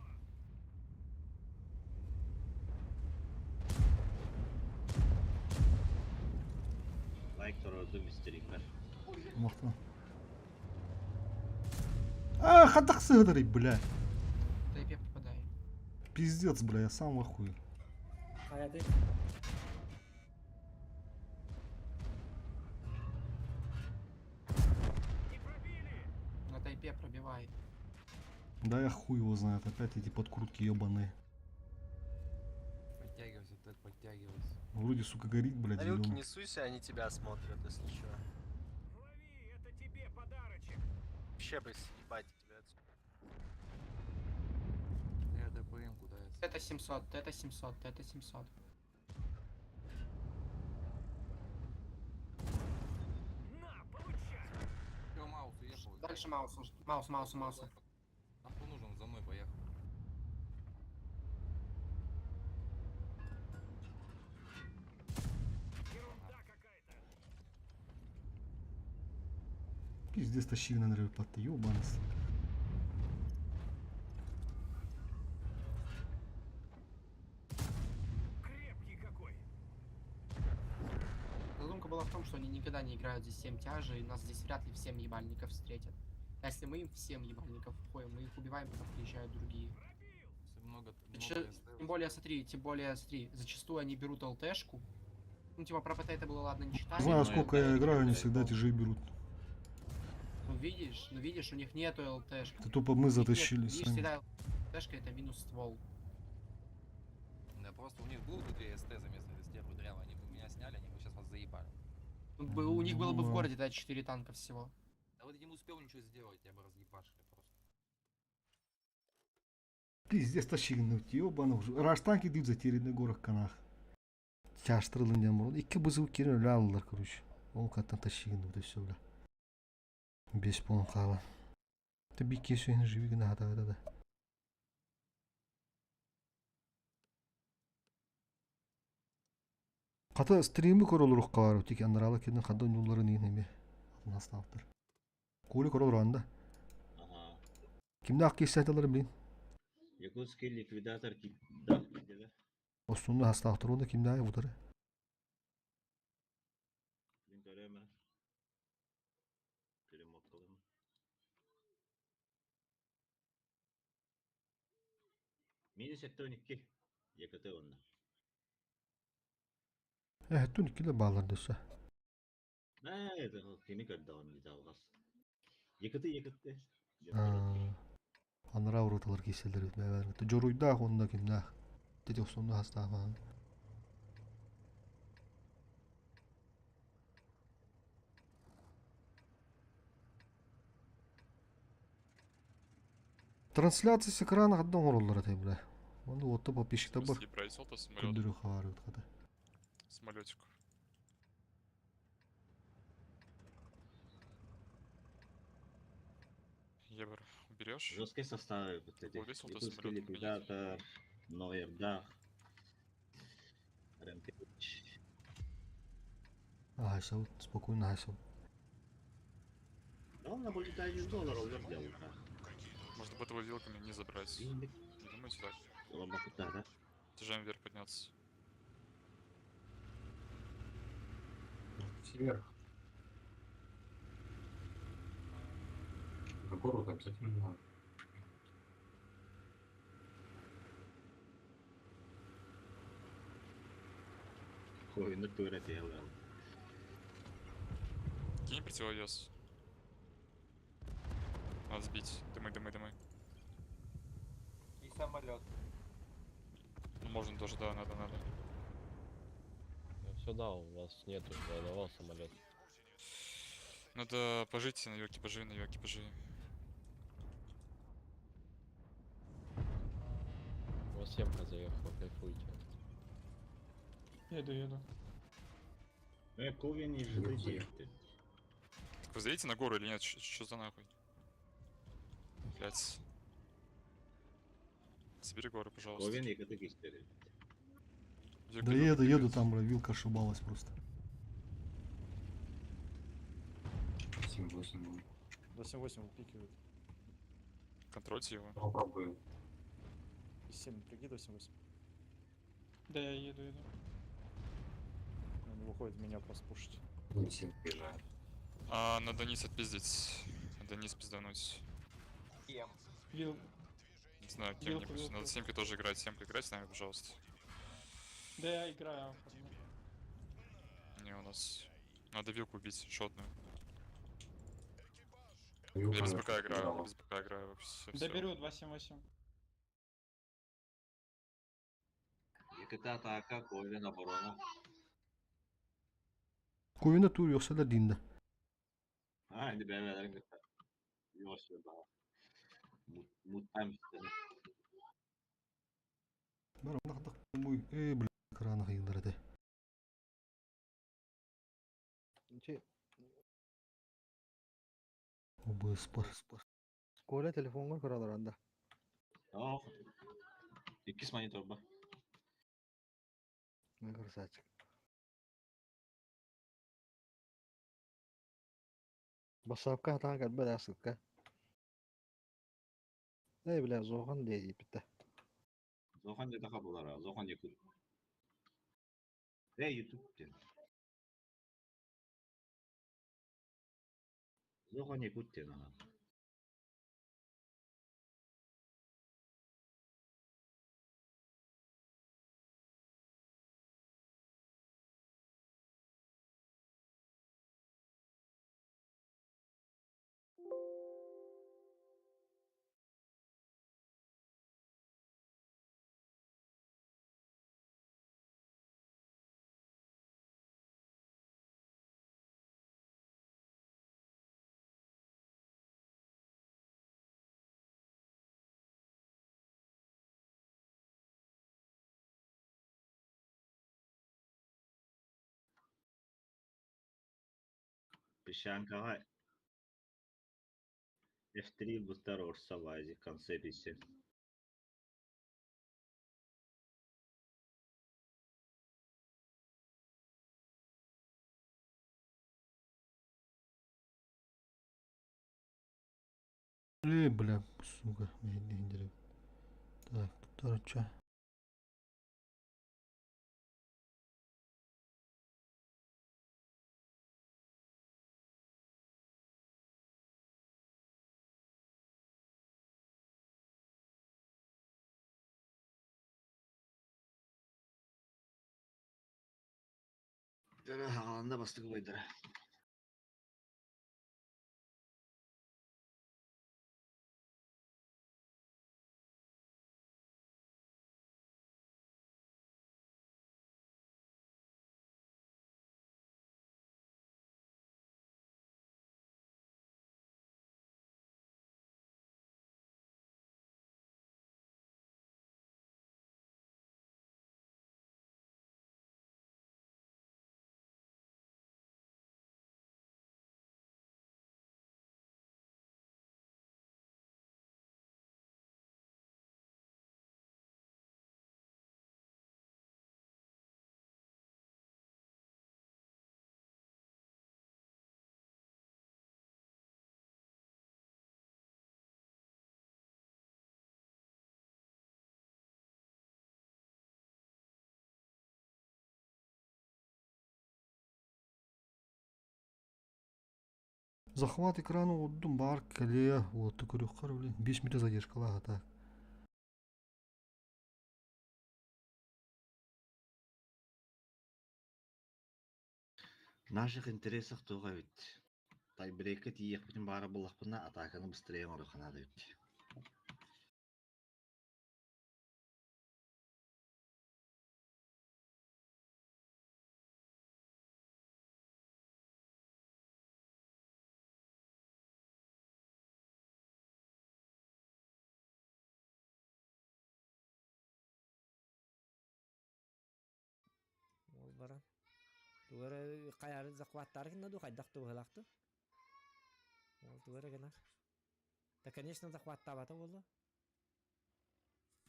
Лайк туруордум истериҥнэр. Махтан. А, хатах сыгдарый, бля. Тайпе попадай. Пиздец, бля, я сам в ахуе. А ты? На тайпе пробивай. Да я хуй его знает, опять эти подкрутки ебаные. Подтягивайся, Тед, подтягивайся. Вроде, сука, горит, блядь, На вилки зелёный. не суйся, они тебя смотрят, если чё. Лови, это тебе подарочек! Вообще бы съебать тебя отсюда. Я ДПМ куда я? Это 700, это 700, это 700. На, получай! Всё, Маус уехал. Дальше Маус, Маус, Маус, Маус. Нахуй нужен, за мной поехал. Ерунда какая-то! Пиздец, тащили на нервы платы, ебаный. Крепкий какой! Задумка была в том, что они никогда не играют здесь 7 тяжей, и нас здесь вряд ли в 7 ебальников встретят. А если мы им в 7 ебальников входим, мы их убиваем, потом приезжают другие. Пробил! Много, много Тем более, смотри, тем более, смотри, зачастую они берут ЛТшку. Ну, типа, про ПТ это было, ладно, не читали. Знаю, сколько я играю, они всегда тяжи берут. Ну, видишь, у них нету ЛТшки. Это тупо мы У них нет, затащили видишь, сами. всегда ЛТшка это минус ствол. Да просто у них было бы две СТ заместо этой стервы дрявой, они бы меня сняли, они бы сейчас вас заебали. Ну, у них было бы в Ну да. городе, да, 4 танка всего. Да вот я не успел ничего сделать, я бы разъебашили просто. Пиздец, тащигнуть, ёбану. Раш танки идут затерянный горах канах. Чаштырылын дем бұрын. Екі бұзып керен өлі алылар, короче. Ол каттан тащигнуть, и все, бля. Бес полон қала. Ты бикке сүйін живи гына да да да. Қата стримі көр олар ұққа бар, тек андарала кеден қада ойнулары нейін еме. Атын астаптыр. Коли көр олар анда. Ага. Кимде ақ кес айталары білейін. Якутский ликвидатор да, где-то. Осунду хастаптыр, онда кимде ай бұтары. Мин көрөмө. Перемоткалым. Минус 72. ЕКТ онна. Э, түн киле балар дөсө. Это кими көрдө он жалгас. ЕКТ ЕКТ. Анара уруталар кеселер бәбәр. Жоруйда онда кимде. Деди осунду хастафан. Трансляция с экрана одного роллера ты, бля. Он вот то подписчик табор. Бросил-то самолет. Күндүрү хабар өткөдө. Самолетик. Ебр, уберешь? Жесткие составы вот эти. Повесил-то Якутский самолет, ликвидатор, Ноердах, Рэмпейдж. Айса, спокойно, айса. Да он на более долларов вердел. Можно будет его вилками не забрать. Не думаете так? Да, да? Тяжаем вверх подняться. Вверх. На гору обязательно надо. Ой, ну тура делал. Кинь противовес. Надо сбить. Дымы, дымы, дымы. И самолет. Ну можно тоже, да, надо, надо. Я все дал, у вас нету, я давал самолет. Надо пожить на йоке, поживи на йоке, поживи. У вас семка заехала, кайфуйте. Еду, еду. Ковен не жили. Так вы заедете на гору или нет? Что за нахуй? Блять. Собери гору, пожалуйста. Ковен ЕКТ кистери. Да еду, еду, там, бля, вилка ошибалась просто. 7-8 будет. 8-8 выпикивает. Контрольте его. Попробую. 7, прикид 8-8. Да, я еду, еду. Он выходит меня просто пушить. 7 приезжает. А, надо низ отпиздить. Надо низ пиздануть. Кем? Вил... Не знаю, кем-нибудь. Надо семкой тоже играть. Семкой играть с нами, пожалуйста. Да, я играю. Не, у нас... Надо вилку убить, шотную. Вилка Я без она БК играю, я побежала. без БК играю вообще. Да беру 278. ЕКТ атака, Ковен оборона. Ковина тур yoksa da dinde. А, не бәбәләрен көтә. Йош, да. Муттам истәне. Бар онда бу э бля экраны кыйылдыр эте. Че, ОБС бар. Коля телефонга көралар анда. Ох. Иккис монитор бар. Мен красавчик. Басапка атаан кэлбэт асыкка. Эй, бля, зохан дии битте. Зохан деді қабылар, Зохан Якут. Эй, YouTube ден. Зохан Якут ден ана. Песчанкаҕа F3 быстар Орса Вази конце песен. Эй, бля, сука, мэһэйдиһин Так, короче. Дьэ, хаҕаланна бастакы убайдара. Захват экрана уурдум баар кэлиэ уоту көрүөххэ блин 5 мүнүүтэ задержкалаах так. В наших интересах туох эбит? Тайбрейкка тиийиэхпитин баара буоллахпына, атааканы быстрее оҥоруохха наада эбит. Ол баран. Тугу эрэ хайаары захваттаары гынна дуу, хайдах туһалаах дуу? Ол тугу эрэ гынар. Да, конечно, захваттаабата буолуо.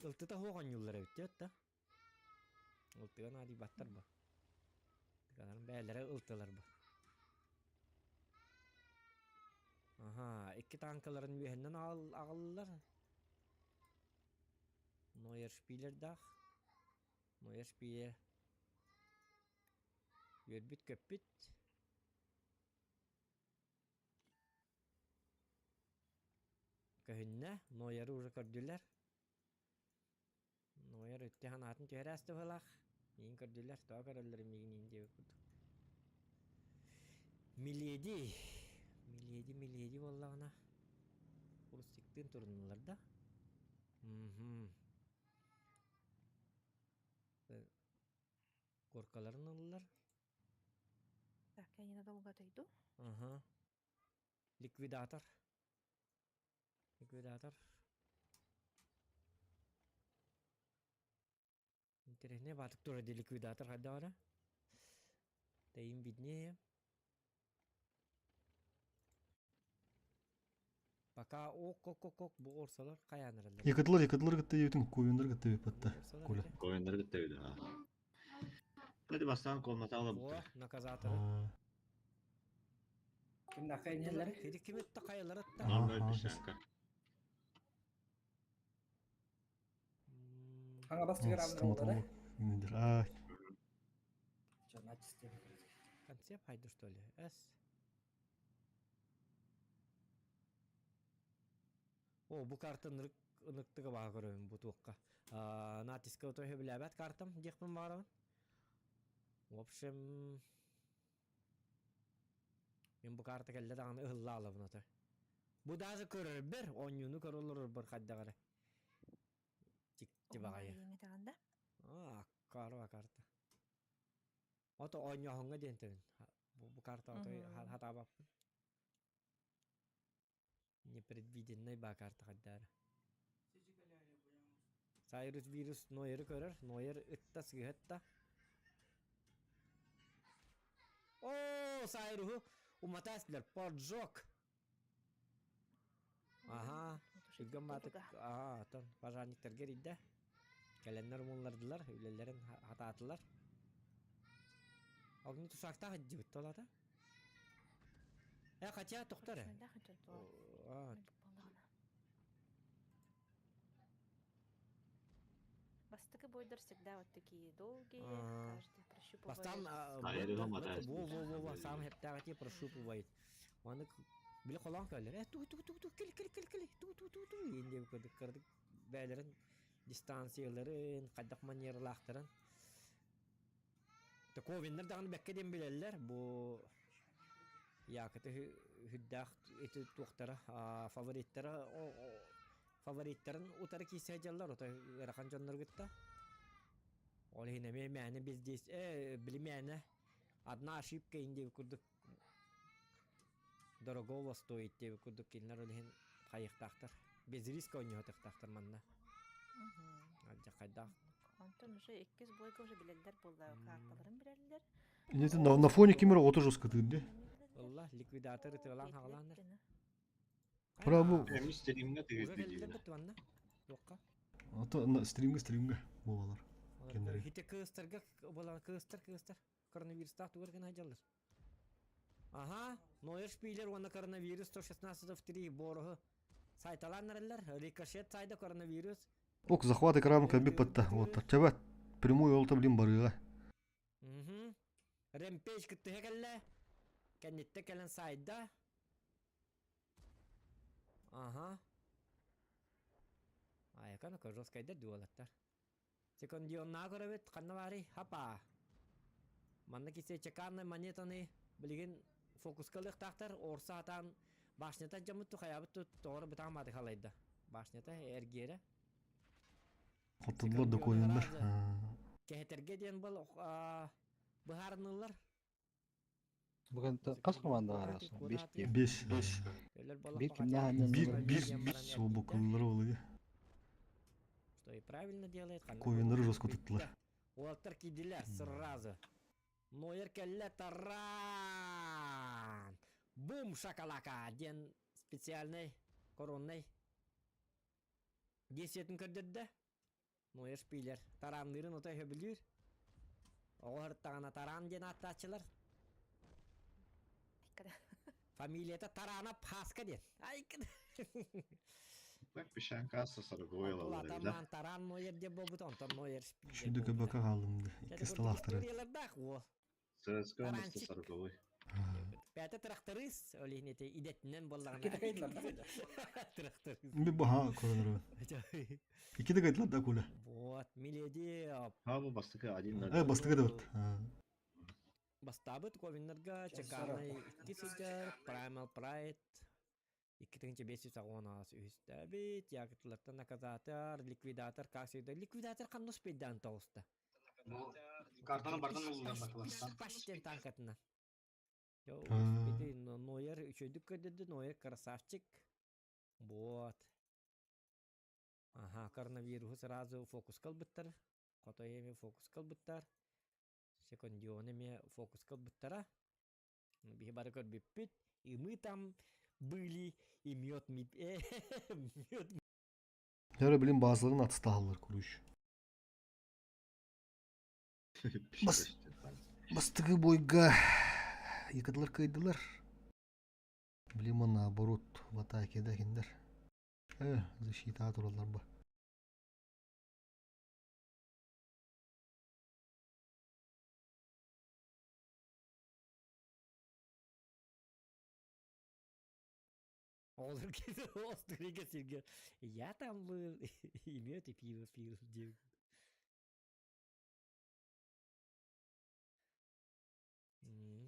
Ылтыта суох оонньууллар эбит диэбит да. Ылтыга наадыйбаттар бу. Тыгаларын бэйэлэрэ ылтылар бу. Аха, икки танкаларын үөһэннэн аҕаллылар. Нойер шпилердаах. Нойер шпилер. Үөрбүт-көппүт. Көһүннэ, Нойеры уже көрдүлэр. Нойер өттө санаатын түһэрэ ааста быһыылаах. Миигин көрдүлэр, тоҕо көрөллөр миигин иин диэбит курдук. Миледи, Миледи, Миледи буоллаҕына Рустиктыын туруннулар да. Мм. Горкаларын ыллылар. Так, я ненадолго отойду. Ага. Ликвидатор. Ликвидатор. Интереснее баатык тура ди ликвидатор хайда бара? Да им виднее. Пока ок ок ок ок бу орсолор хайааныраллар. Якытлар якытлар кытта диэбитин Ковеннар кытта эбиппатта Коля. Ковеннар кытта эбит аа. Кстати, бастаан комнатаҕа Во, наказаторы. Кимнахха инэллэр? Ити ким этте хайалар этте? Ноль песчанка. Хаҥа бастыгар Стоматолог. А, Концепт хайду что ли? С. О, бу карта ынырык ыныктыга баҕа көрөбүн бу туохха. Натиска отой сөбүлээбэт картам диэхпин баҕарабын. В общем, мин бу карта кэллэ даҕаны ыһылла алабын отой. Бу даже көрөрбөр, оонньууну көрө олорорбор хайдах эрэ. Дьикти баҕайы. да? А, аккаарба карта. Ото оонньооһуҥҥа диэн тэбин. Бу карта отой хатаабаппын. Непредвиденный баа карта хайдаары. Сайрус вирус Нойеры көрөр, Нойер ытта сыыһатта. Оо, Сайруһу! Уматаслер, поджог. Аха, үггэн баатык, аха, оттон пожарниктарга эрийдэ. Кэлэннэр умуллардылар, үлэлэрин хатаатылар. Огни тусаактаах иддибит толата. Э, хотя тохтор. Бастакы бойдар всегда вот такие долгие, каждый прощупывает. Бастан во-во-во сам хептаҕати прощупывает. Оны били холоон кэллэр. Э ту ту ту ту кел кел кел кел ту ту ту ту инде көрдүк көрдүк бээлерин дистанцияларын хайдах манералаахтарын. Таковиннар даҕаны бэккэ диэн билэллэр бу Якоты хүддээх ити туохтара фавориттара фавориттарын утары киирсэ дьаллар отой ыарахан дьоннору кытта. Ол иһин эмиэ мээнэ бездейс э били мээнэ одна ошибка инди курдук дорогого стоит диэбит курдук кинилэр ол иһин хайыахтаахтар. Без риска оонньуохтаахтар манна. Алдьархайдаах. Онтон уже иккис бойга уже билэллэр буолла, карталарын билэллэр. Иннэтэ на, на фоне кимер оҕото жесткотыыр дии. Ылла, ликвидатор ытыалаан хаҕалааннар. Браво. Эми стримҥа Уже тыгырды кэллилэр дииллэр. бит манна. Туохха? Ото стримҥа стримҥа буолалар. Кеннери. Хите кыыстарга буолан кыыстар кыыстар коронавирустаах тугар гына дьаллар. Аха, Нойер шпилер уонна коронавирус 116 в 3 бороһу сайталаан Рикошет сайда коронавирус. Ок, захват экрана кэлбит батта. Вот, чабат. Прямой олта блин барыга. Угу. Рэмпейдж кыттыһа кэллэ. Кэнниттэ кэлэн сайда. Ага. Айакан жесткайдар дуолаттар. Секундионнаа көрөбүт, ханна баарый? Хапа. Манна кисе чеканный монетаны билигин фокуска ылыахтаахтар, орса атаан башнята дьаммыт хайабыт тоҕор бытаан мааты халайда. Башнята эргиэрэ. Хотуллар да коиннар. Кэһэтэргэ диэн был быһаарыныллар. Бүгін қас команда арасы? Беш дии. Беш. Бир кимнээх Бир бир бир суобукуллар олуга. Что и правильно делает. Коиннары жестко туттулар. Уолаттар киирдилэр сразу. Нойер кэллэ таран! Бум шакалака диэн специальный коронный десятин көрдөрдө. Нойер шпилер таранныырын отой хөбүлүүр. Оҕо һыртаҕына Таран диэн ааттааччылар. Фамилията Тарана Паска диэн. Айкын. Так пешан касса сороковой Улаатан Таран Нойер диэн буолбут, онтон Нойер шпилер. Шүндү көбөкө хаалым да. Икки столаахтар. Историялардаах уол. ЦСКА вместо сороковой. Пятый тракторист, ол иһин ити идэтинэн буоллаҕына. Тракторист. Ми баха коронавирус. Икки да кайдылар да куля. Вот, миледи. А, бу бастакы один Э, бастакы да вот. Бастабыт ковиннарга чеканай икки сылдьар, Primal Pride 2583 үһүстэбит, якытлартан наказатор, ликвидатор, как всегда, ликвидатор ханна успейдаан тоҕуста. Картаны бардан ыллылар бакыластан. Паштен танкатына. Йо, успейди, Нойер үчөйдүк көрдөдү, Нойер красавчик. Вот. Ага, коронавирусу сразу фокус кылбыттар. Хотой эми фокус кылбыттар. Секундион эми фокус кылбыттара. Биһи бары көрбүппүт. И мы там были, и мед ми... мед Яра блин базаларын атыстаалар куруш. Бас бастыгы бойга якыдылар кыйдылар. Блин наоборот в атаке да киндер. Э, защита туралар ба. Олар остурига сирге. Я там был, и мед, и пиво пил.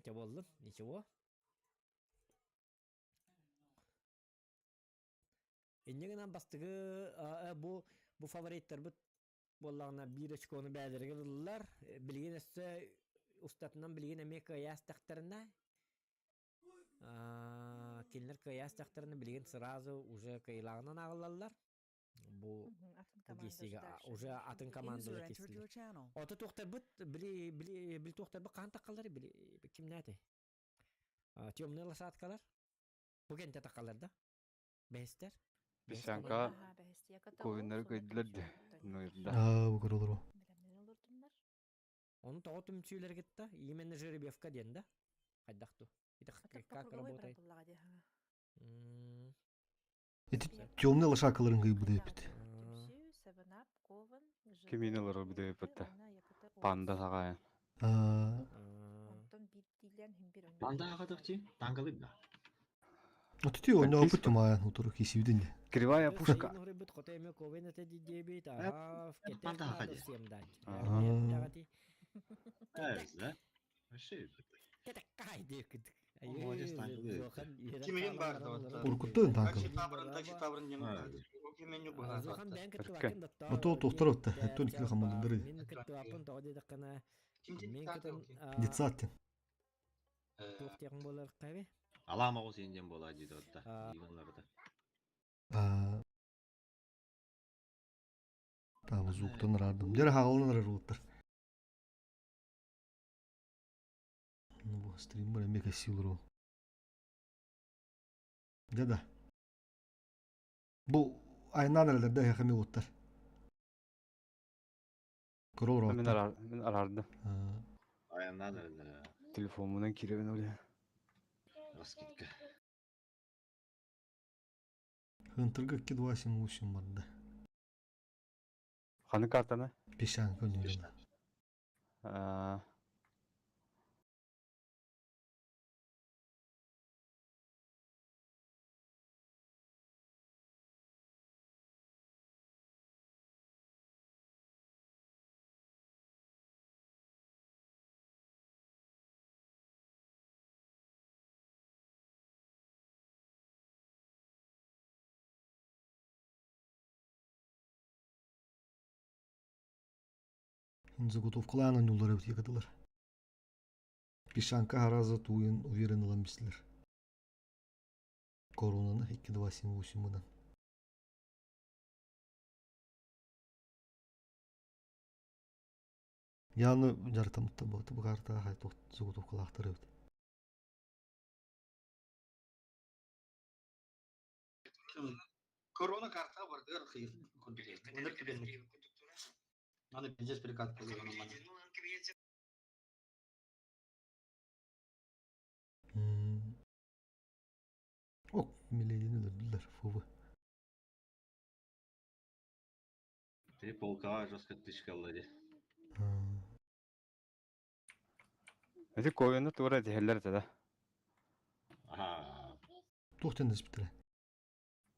Чэ буоллун, ничего. Инньэ гынан бастыгы бу бу фавориттарбыт буоллаҕына биир очкону бээлэригэр ыллылар. Билигин өссө устатынан билигин эмиэ кыайаастахтарына кинилэр кыайаастахтарына билигин сразу уже кыайылааҕынан ааҕыллаллар. Бу киирсиигэ уже атын командалар киирсилэр. Ото туохтарбыт били били били туохтарбыт хаһан таххаллар били кимнээтэй? Темные лошадкалар. Бу кэнтэ тақалар да. Бэһистер. Песянка ковиннары көйдүлэр де. Нойда. Аа, бу көрөлөр. Оны тоҕо түмсүүлэр кытта именно жеребьевка диэн да. Хайдахту. Это как работает? Ити темный лошадкаларын кыйбыт эпит. Кимин олорор бүдөйпөттө. Панда саҕайан. Панда аҕатахчы, тангалык да. Отути ойнооппут тумаан утуру кисибитин. Кривая пушка. Панда аҕа Да? Вообще. Молодец, тангалык. Кимигин бар да. Уркуттун тангалык. Такси табрын нем. Кименю быһа. Ото тохтор отта. Эттон кили хамандыры. Детсаттен. Алам оҕус инден буолаа дии отта. Игонларда. Там звуктан рардым. Дер хаалын рарууттар. Ну, бу стриммер эмиэ силру. Да-да. Бу айнан эрэлэрдэ эхэми уттар. Көрөр Мин арар, мин арардым. Аяннан эрэллэр. Телефонунан киребин оле. Раскидка. Хынтырга 2-2-7-8 барда. Ханы картаны? Пешан көнүлүн. Аа. Заготовкалаан ойнулар эбит якатылар. Пешанка хараза туйын уверен ылан бистилер. Коронаны 2-2-7-8 мынан. Яны жарытамытта бу бу карта хай тох заготовкалаахтар эбит. Корона карта бардыр хыйр. Өнөр түбенник. Аны пиздец прикат болған мана. Ок, миледин өлөрдүлөр фв. Ты полкаға жестко тычка лади. Эти ковинны тура дихеллер да. Ага. Тухтен диспитре.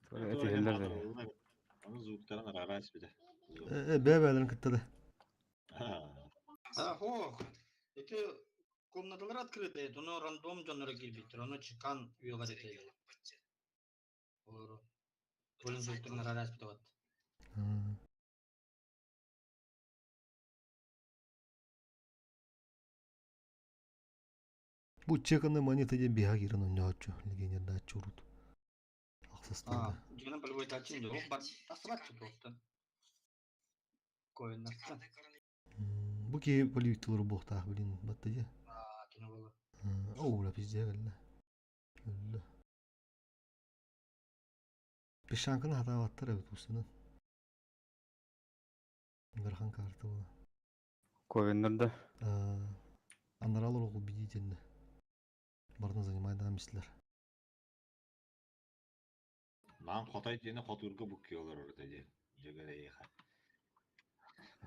Тура дихеллер да. Оны звуктарын арарас бите. Э, бәбәләрен кытты да. А, хох. Эти комнаталар открытые, но рандом жоннора кирбиттер, оны чыкан үйгө кетели. Олору. Бөлүн звуктарын арарас бите бат. Бу чеканы монета ден биха кирен ойноочу, легенда чурут. Аксастырда. Жана полевой тачин жок, бар тасырат чутуктан. Коиннарсан. Бу ки поликтылар буохтаах билин батта же. А, кино было. Оу, бля, пизде кэллэ. Өллө. Пешанканы хатаабаттар эбит устунан. Нгархан карта була. Ковиннар да. Анаралар оҕу убедительно. Бардан занимайдаан бистилер. Наан хотой диэни хотуурга букки олорор ди. Жөгөрейха.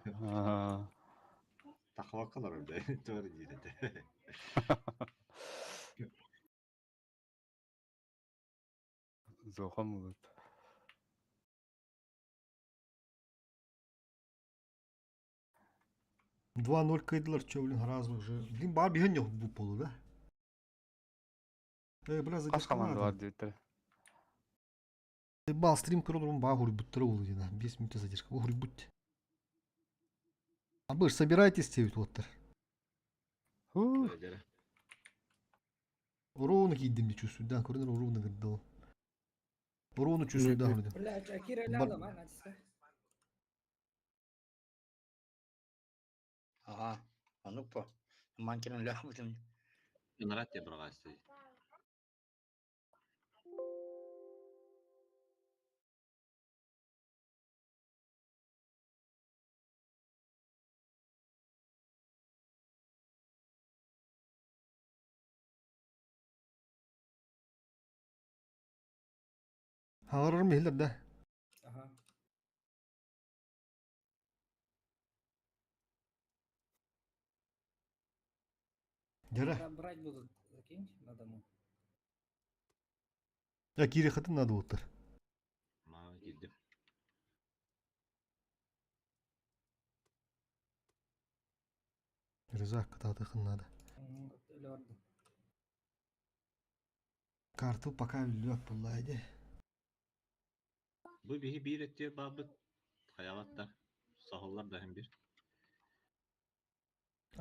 Аа. Тахвакалар да. Төр диде. Зохан булут. 2-0 кыйдылар, чё, блин, разу уже. Блин, бар биһэн yok бу полу, да? Э, бля, Кас задержка команда бар диттер. Бал стрим көрөлөрүм баа хурбуттара болу дена. 5 минут задержка. О, хурбут. А вы ж собирайтесь тебит оттар. Ровно кийдим чувствую, да, көрүнөр ровно кырдыл. Ровно чувствую, да, вроде. Блядь, а Кира ляла, ма, натиска. Ага. Анук по. Манкинен ляхбытым. Нарат те брагасты. Хаҥарарым иһиллэр да. Ага. Дьара. Когда брать будут, закинь на дому. Я киириэххитин наада буолтар. Маа киирдим. Рюкзак кытаатыаххын наада. Өлөрдүм. Карту пока үллүөт буллаа ди. Бу биһи биир өттүгэр баарбыт хайаабат да саһыллар да иһин биир.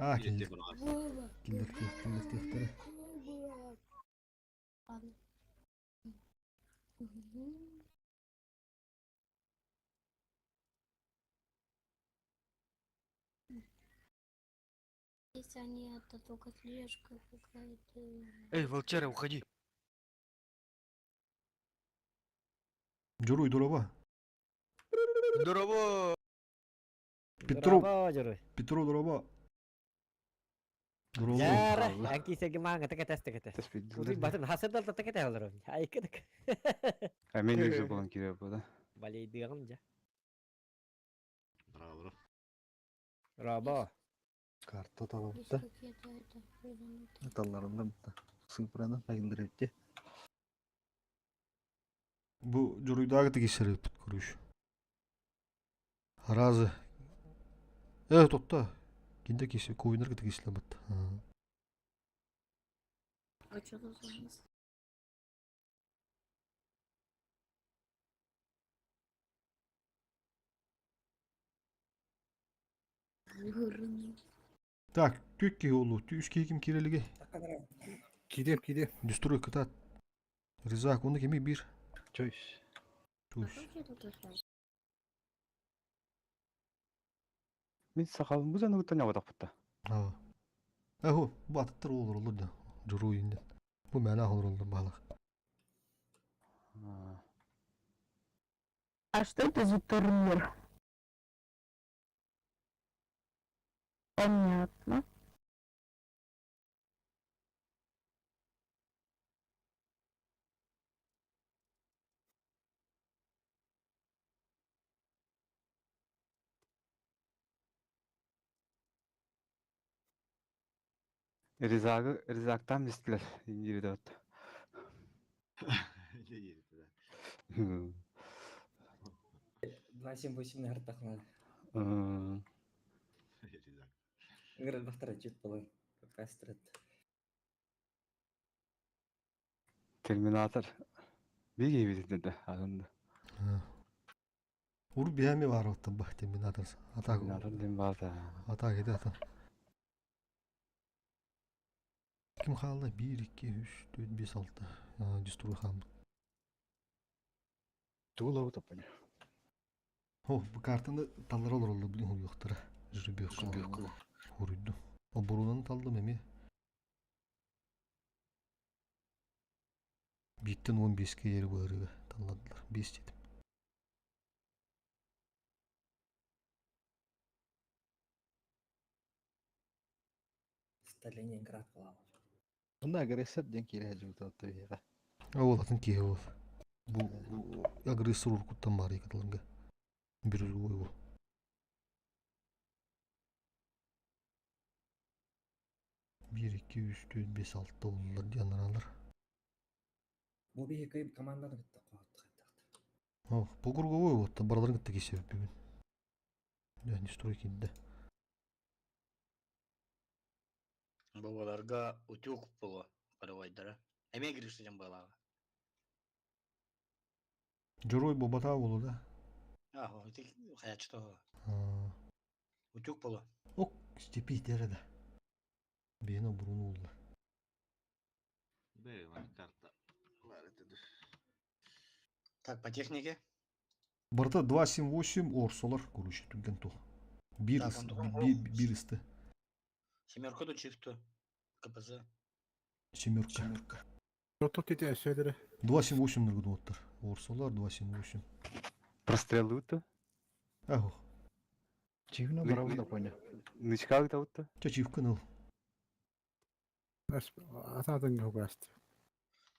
Аа Биир киллэр өттүгэр баар. киллэртиэх киллэртиэхтэрэ. Здесь они, это только слежка какая-то. Эй, волчара, уходи. Дьоруй дороба. Здорово! Петров. Дороба, дьоруй. Петров дороба. Дороба. Дьара, анкисеги маanga такатас таката. Утуй батын хасырдал таката олорон. Айкыдык. А мен өзі болан кире бу да. Балейдыгым жа. Браво. Рабо. Карта талабытта. Какие-то это резанутые. Талларында бутта. Сыпыраны айындырыпты. Бу дьоруйдаагы тигиссэриппит көрүш. Аразы. Э, тотта. Кинде киси, куйнарга тигислебит. А что тут у нас? Вырны. Так, түк киһи олу, үс киһи ким киирэлигэ? Кириэм, кириэм. Дюстрой кытаат. Ризак, оны кими бир? Чойс. Чуйс. Мин сахалым бу жаныгыттан ябатахпытта. Аа. Аху, бу атыттар олор олор да. Журу инде. Бу мәнә олор олор баалах. А что это за турнир? Понятно. Ризагы ризактан мистилер индириде от. 278 нартахна. Играть бахтара чуть было. Кастрет. Терминатор. Биги битинде адында. Ур биһэми баар оттон ба терминатор. Атак. Терминатор ден бар да. Атак эде атын. Ким хаалла 1 2 3 4 5 6. Дюстрой хаалбыт. Тугулабы таппан. О, бу картаны таллар олороллор билин хуйуохтара. Жеребьевкалар. Хуруйду. Оборунаны талдым эми. Биттен 15-ке ери быһырыга талладылар. 5 дедим. Сталининград была. Онда агрессор диэн киирэ дьыбытатта биһиэхэ. Ол атын киһи ол. Бу агрессор уруккуттан баар каталарга. Бирюзовой ол. Бир, икки, үс, төрт, бес, алты оллар диэн аналар. Бу биһи кыйып команданы кытта қуаттық. О, бу круговой вот, бараларын кытта кисебит бүгүн. Дэ, не строй киирдэ. Бабаларга утюг было паровайдара. Эме киришсен балага. Дьоруой буолбатаа буолуо да? Ахо, ити хаячто. Утюг было. Ок, степи дэрэ да. Бэйэн обуруун уулла. Бэй, карта. Так, по технике. Барыта 2.7.8 орсолар короче түргэн туох. Биир Так, ыс- онтугун биир ысты. Семерка ду чифту. КПЗ. Семерка. Тут ити өсөдөрө. 2.7.8 ныргын уоттар. Орсолар 2.7.8. Прострелы утtu. Ахо. Чивна барабы да поня. Нычкалык да утtu. Ча чивкын ыл. Ататын көгаст.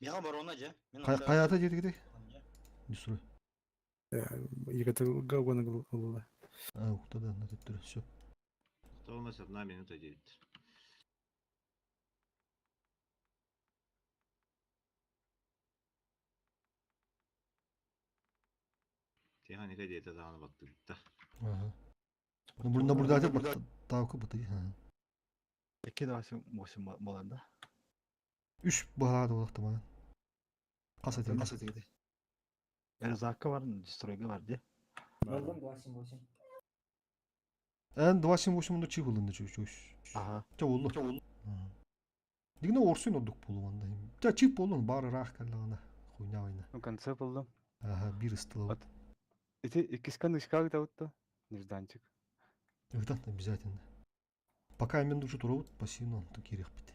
Миха барона же. Мен Каята дедигиди? Дисрой. Екатеринга угана ылла. А, тогда на төттөрү, все. Что у нас 1 минута 9. Техника диэте даҕаны баттыытта. Ага. Наблюдатель тавка бутый. 2-8 буолар да. Үс баһаа буолуохта Хас этиги? Хас этиги? Эрзакка бар, дестройга бар дии. Болдум 2-7-8. Эн 2-7-8 мунду чи булынды чү чү. Ага. Чэ болду. Дигне орсун ордук болу анда. Чэ чип болун бары раах каллагана. Хуйня война. Ну, конце булдум. Ага, бир ыстылы. Ити иккискан ышкаг да Нежданчик. Да, обязательно. Пока мен душу туробут пассивно кирих бит.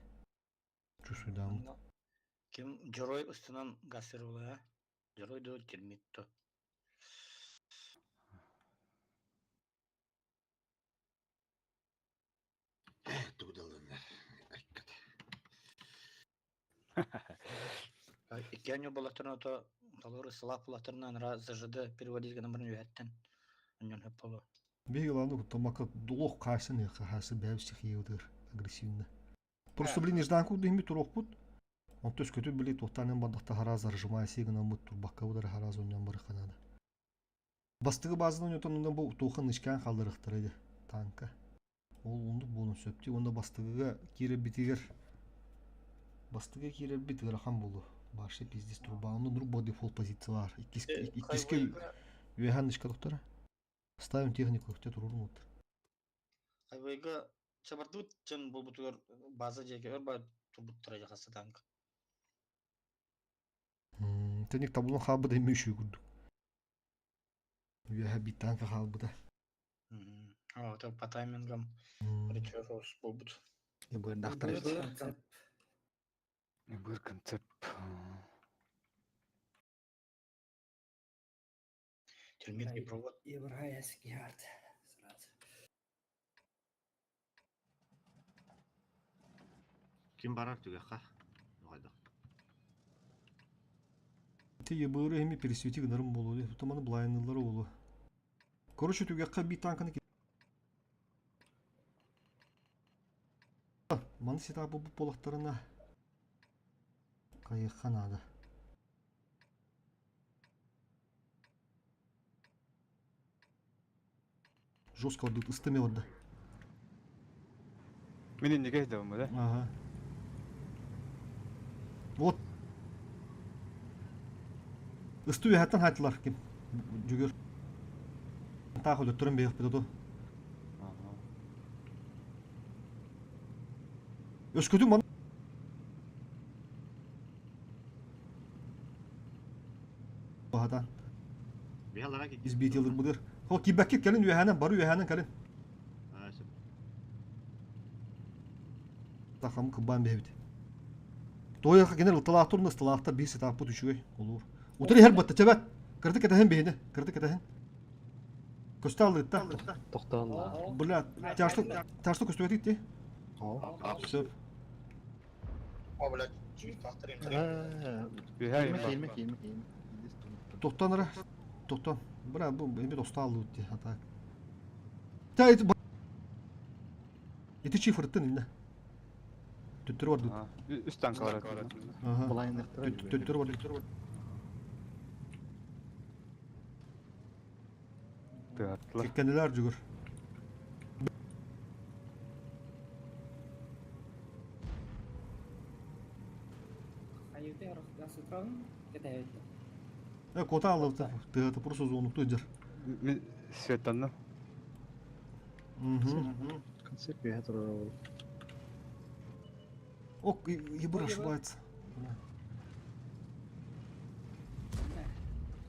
Чувствую, да. Ким Джорой устунан гасыр була, Джорой до термит то. Тугдалыннар. Айккат. Иккианю булатырна то талоры сылап булатырна нра ЗЖД переводить гына бирин үһәттен. Оннон хөп болу. Беги ладно, томака дулох кайсын хасы бәвсих еудыр агрессивно. Просто блин нежданку дыхми турохпут. Он то есть көтү били туктанын бандакта харазар жымай сигына мут турбакка удар хараз оннан бар канада. Бастыгы базынан өтөнүндө бу тухан ишкан халдырыктыр иди танка. Ол унду болун сөпти, онда бастыгыга кире битигер. Бастыгы кире битигер хан болу. Башы пиздец труба. Онда друг бо дефолт позициялар. Иккиске үехан ишка доктора. Ставим технику, те турурмут. Хайвейга чабардут чын болбутугар база жеке өр ба турбуттара жахасы танк. Теник таблон хабы да мүшү күрдүк. Үеха бит танка халбыда. А, это по таймингам речерос болбут. Бырдахтар. Быр концепт. Термитный провод. Еврайский арт. Сразу. Ким барар түгэхха? Нугайда. Те ебыры эми пересвети гынарым болу. Тутаманы блайнылары болу. Короче, түгәккә бит танканы Маны сета бу полохтарына кайыкка надо. Жестко ордут, ыстыме орды. Мин инниге да да? Ага. Вот. Ысту яхаттан хаттылар ким. Жүгөр. Тағы өлөттөрөн бейх битото. Өскөтүн ман Баһадан. Бихалара ки. Избителер будыр. Хо кибәкке кэлин үһәнен, бары үһәнен кэлин. А, сөп. Тахам кыбан бэбит. Тойха генер ылталаахтыр ысталаахтар бир сетаппыт үчүгэй олуур. Утары хер батта чебет. Кырды кетехин бейне, кырды кетехин. Көстө алды та. Тоқтан. Бля, тяжто тяжто көстүбетик ти. Сөп. О, блядь, чуть тахтырым. Кийме, кийме, кийме, кийме. Тоқтан ара. Тоқтан. Бля, бу эми доста алды ти ата. Та ит Ити чифрттын инне. Төттөрү бар. Үс танкалар. Ага. Блайнер. Төттөрү бар. Тыаттылар. Кеккенелер жүгөр. Айыты асытран кетәйт. Э, кота алды. Тыгаты просто зону тыдыр. Мин светтанным. Угу. Концепт я турар. Ок, ебыр ошибается.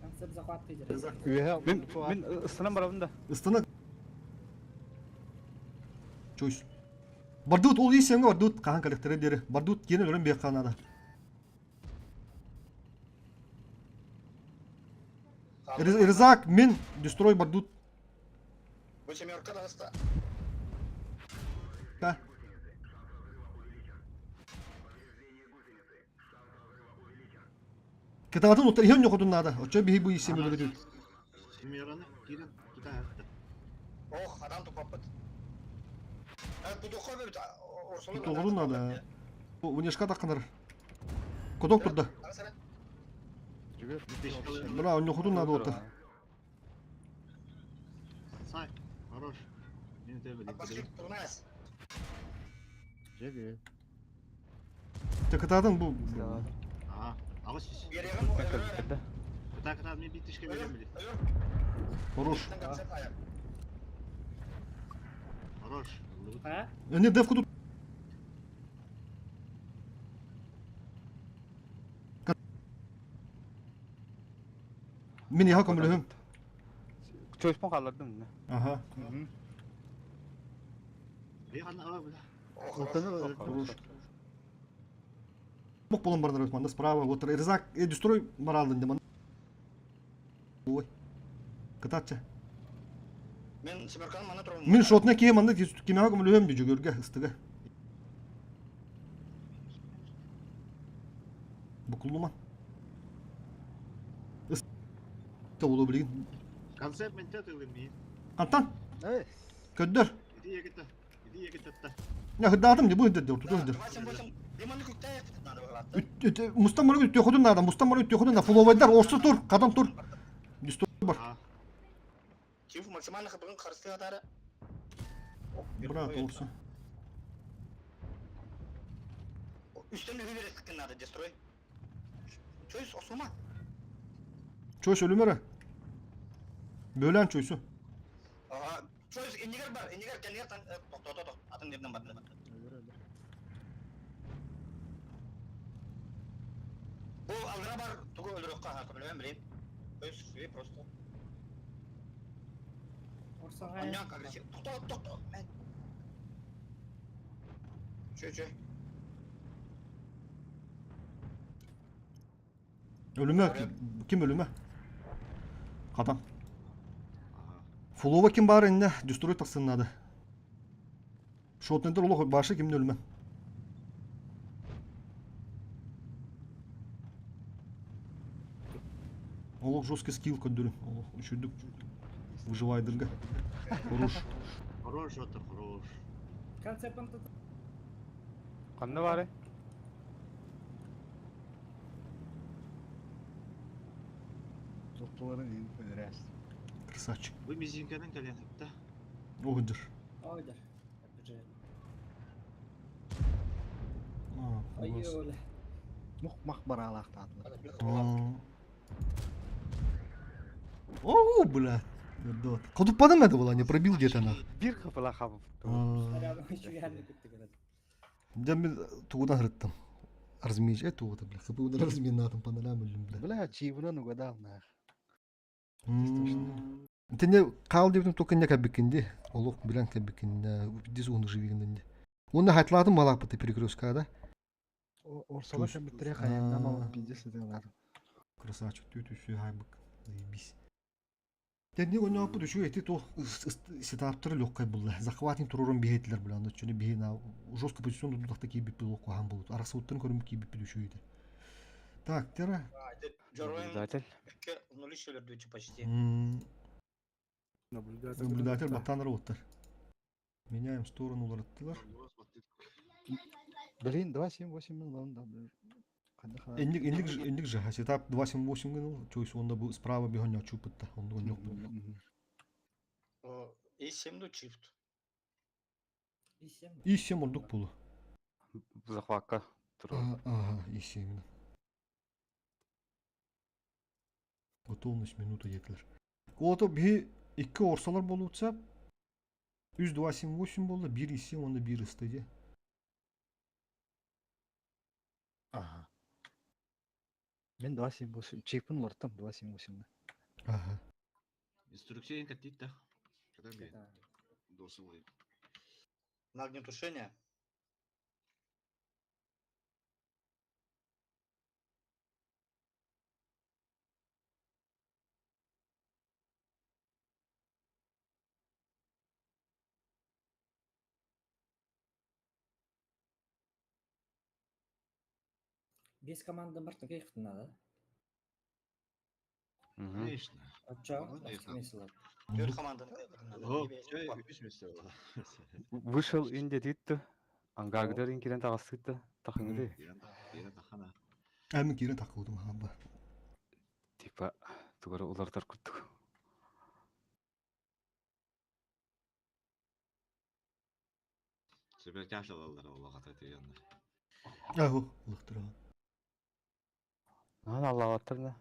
Концепт захват тыдыр. Мин мин ыстынан барабын да. Ыстана. Чойс. Бардут ол есенге бардут кахан коллекторы дери. Бардут кені өрін бек канада. Ризак, мин, дестрой бардут. Восемерка даста. Да. Кытаатын уттар иһэн ньохотун наада. Оччо биһи бу иссем өлөрүтүт. Семераны киирэн тутаһытта. Ох, адам тупаппыт. Тутуохха бөбүт. Тутуоҕун наада. Внешка тахханар. Кодок турда. Бра, онньохотун наада уоттар. Сай, хорош. Мен тебе Жеге. Кытаатын бу. Ага, аҕыс сис. Кыта кыта мен биттишке берем билет. Хорош. Хорош. Не девку тут. Мин яха көмөлөһүм. Чөспөн қалдырдым. Ага. Хорош. Мок болон бардар манда справа вот Резак дестрой моралдын деман. Ой. Кытатча. Мен семерканы мана турам. Мин шотна кие манда кимега көмөлөһүм ди жүгөргө ыстыга. Букуллума. Ыста болу билигин. Концепт мен тетілі мен. Антан. Көддөр. Иди егетті. Иди егетті. Не хыдатым не будет дер тутуз дер. Мустан мары үттө ходун надо, мустан мары үттө ходун на фуловайдар орсу тур, кадам тур. Дисто бар. Чиф максимально хабын қарсы атары. Брат, орсу. Үстен үгү берет надо, дестрой. Чөйс осума. Чөйс өлүмөрө. Бөлөн чөйсү. Ага, чөйс энигер бар, энигер кенигер тан токто токто. Атын нерден бар. Бу алгыра бар, тугу өлөрөккө ха көмөлөм билейм. Чөйс шуи просто. Оньяк агрессив. Токто токто. Мен. Чөй чөй. Өлүмө ким өлүмө? Кадам. Фулова ким бар инне дестрой тахсын надо. Шотнендер олох башы кимдин өлүмө. Олох жесткий скилл көндүрүм. Олох үшүрдүк выживайдырга. Хорош. Хорош, это хорош. Концептын тут. Қанды бары? Топтоларын ең өлөрәс. Красавчик. Вы мизинкадан кален хатта. Оһдыр. Ойдыр. А, Ой, Мух мах баралахтаатылар. О, бля. Кодуппадым это была, не пробил где-то на. Бир қыпыла қабып. Да мен тугудан хырыттым. Размеж, э тугута, бля. Хыпы разминатым паналям өлүм, бля. Бля, чивынан угадал нах. Тене кал деп только не кабикинде, олох билен кабикинде, дис уну живигинде. Оны хатладым малапыты перекрестка, да? Орсола кабитре хаяннан алып пиздец этелар. Красавчик, тю тю сю хайбык. Заебись. Тенни ойнап бу түшү эти то сетаптыр легкой булла. Захватын турурун биһетлер била. Аны чүнү биһи на жестко позицион дудакта кийбип булок кухан болот. Арасы уттан көрүнүп кийбип түшү эти. Так, тера. Наблюдатель. Почти. Наблюдатель. Наблюдатель баттан роттар. Меняем сторону улараттылар. Блин, 2-7-8 миллион, да, блин. Энник энник энник же сетап 278 гыныл. Чойс онда бу справа бихоння чупытта. Онда жок. И 7 до чифт. И 7 ордук булу. Захватка. Ага, и 7. Готовность минута жетилер. Ото би 2 орсалар болуутса 3 2 7 8 болду, 1 7 онда 1 истеди. Ага. Мен 2-7-8 чипин лортам 2-7-8. Ага. Инструкция катит Когда мне досылай. На огнетушение. Без команда бар таких надо. Конечно. Оччо, смысл. Түөрт команданы О, үс месте было. Вышел инде титті. Ангагдар инкирен тағасытты. Тахыңды. Кирен тахана. Әмін кирен тақылдым хаба. Типа, тугары улардар куттук. Супер тяжелалар олаға тегенде. Аху, лықтыра. Ан Аллахаттар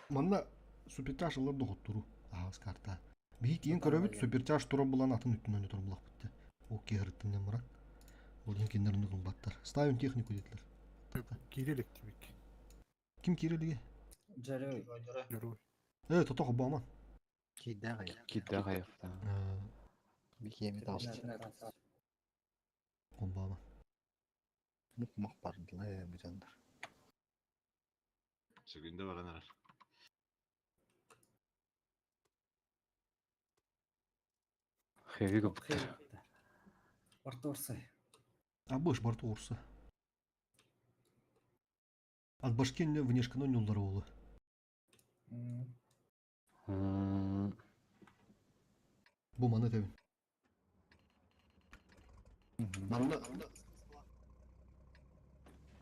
Манна супертяж ылар доҕоттору аһаас карта. Биһи тиийэн көрөбүт супертяж турар булан атын үттүнэн өтөр булахпыт Ол киһирыттын муран. Ол иһин кинилэр оннук ылбаттар. Ставим технику диэтилэр. Киирэ иликтибит. Ким киирэ илигэ? Дьөрөй. Дьөрөй. Э, тото хобома. Киирдээх айа. Киирдээх айа. Бикиэми таҕыста. Хобома. Мук-мах бардылар бу дьоннор. Сүгүндэ баран эрэр. Хэви гыппыттар. Барта урсай. Абыш барта урса. От башки внешканы нюллар оолу. Бу маны этэбин. Манна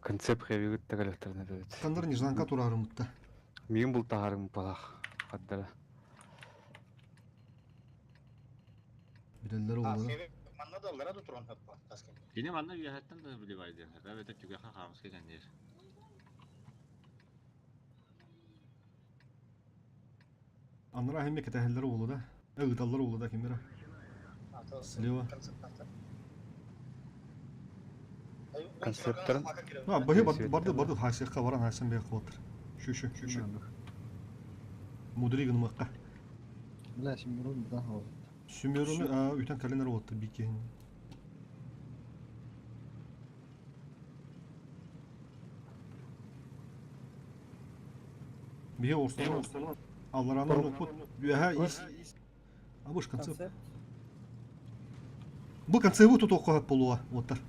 Концепт хэвигит тагалехтарына эбит. Кандар нежданка турарымытта. Миин бултаһарым балах хаддара. Билеллер оолу. Манна да аллара да туран хаппа. Кини манна үөһэттэн да билибайдыан хата бэтэ түгэхэ хаамыска кэнниир. Анараа эмиэ кэтэһэллэр уолу да. Ыыталлар уолу да кимера. Слева. Концепттарын А, быһы барды барды хайсыахха баран хайсан бэйэх куоттар. Шу шу шу шу. Мудри гынмакка. Бля, Сүмүрүн бутан хаалбыт. Сүмүрүнү үтэн кэлин уотта бикиһин. Биһи орсону алларааны оннукпут үөһэ ис Абыш концепт. Бу концеву тутуохха сөп буолуо уоттар.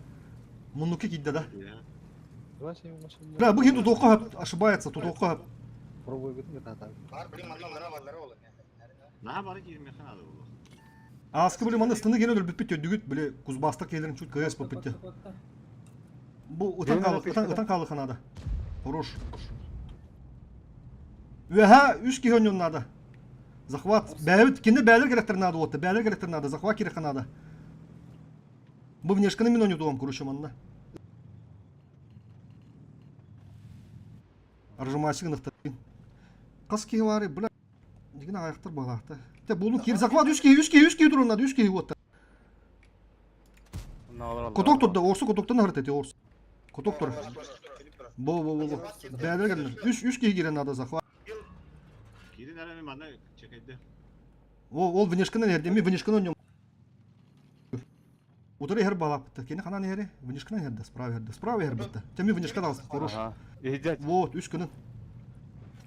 Муннукка киирдэ да. Да, бу ким тутуохха сөп, ошибается, тутуохха сөп. Пробуйбутун кытаатаабыт. Бар блин манна аллара баллара ол. Наһаа бары киирмиэххэ наада буолуох. Ааскы били манна ыстыны кэлэн өлбүппүт төрдүгүт били Кузбасста кэлэрин чуть КС поппүттэ. Бу ытан хаалык, ытан, ытан хаалыха наада. Хорош. Үөһэ үс киһи онньон наада. Захват. Бэйэбит кине бээлер керектер наада уотта. Бээлер керектер наада. Захват керек наада. Бу внешканы мин ойнотуом, короче, манна. Аржымайсы гынахтар. Хас киһи баары, бля, дигин аяқтар балаахта. Те булу кир захват үс киһи, үс киһи, үс киһи турун наада, үс киһи уотта. Кутук турда, орсу кутуктан харыт эти орсу. Кутук тур. Бо бо бо бо. Бээлер келдилер. Үс үс киһи кирен наада захват. Кирин эрэ манна чекайды. О, ол внешканы эрде, ми внешканы нем. Утары хер балапты. Кени ханан хери, внешканы херде, справа херде, справа хер битте. Теми внешканы алсын, хорош. Вот, үс күнүн.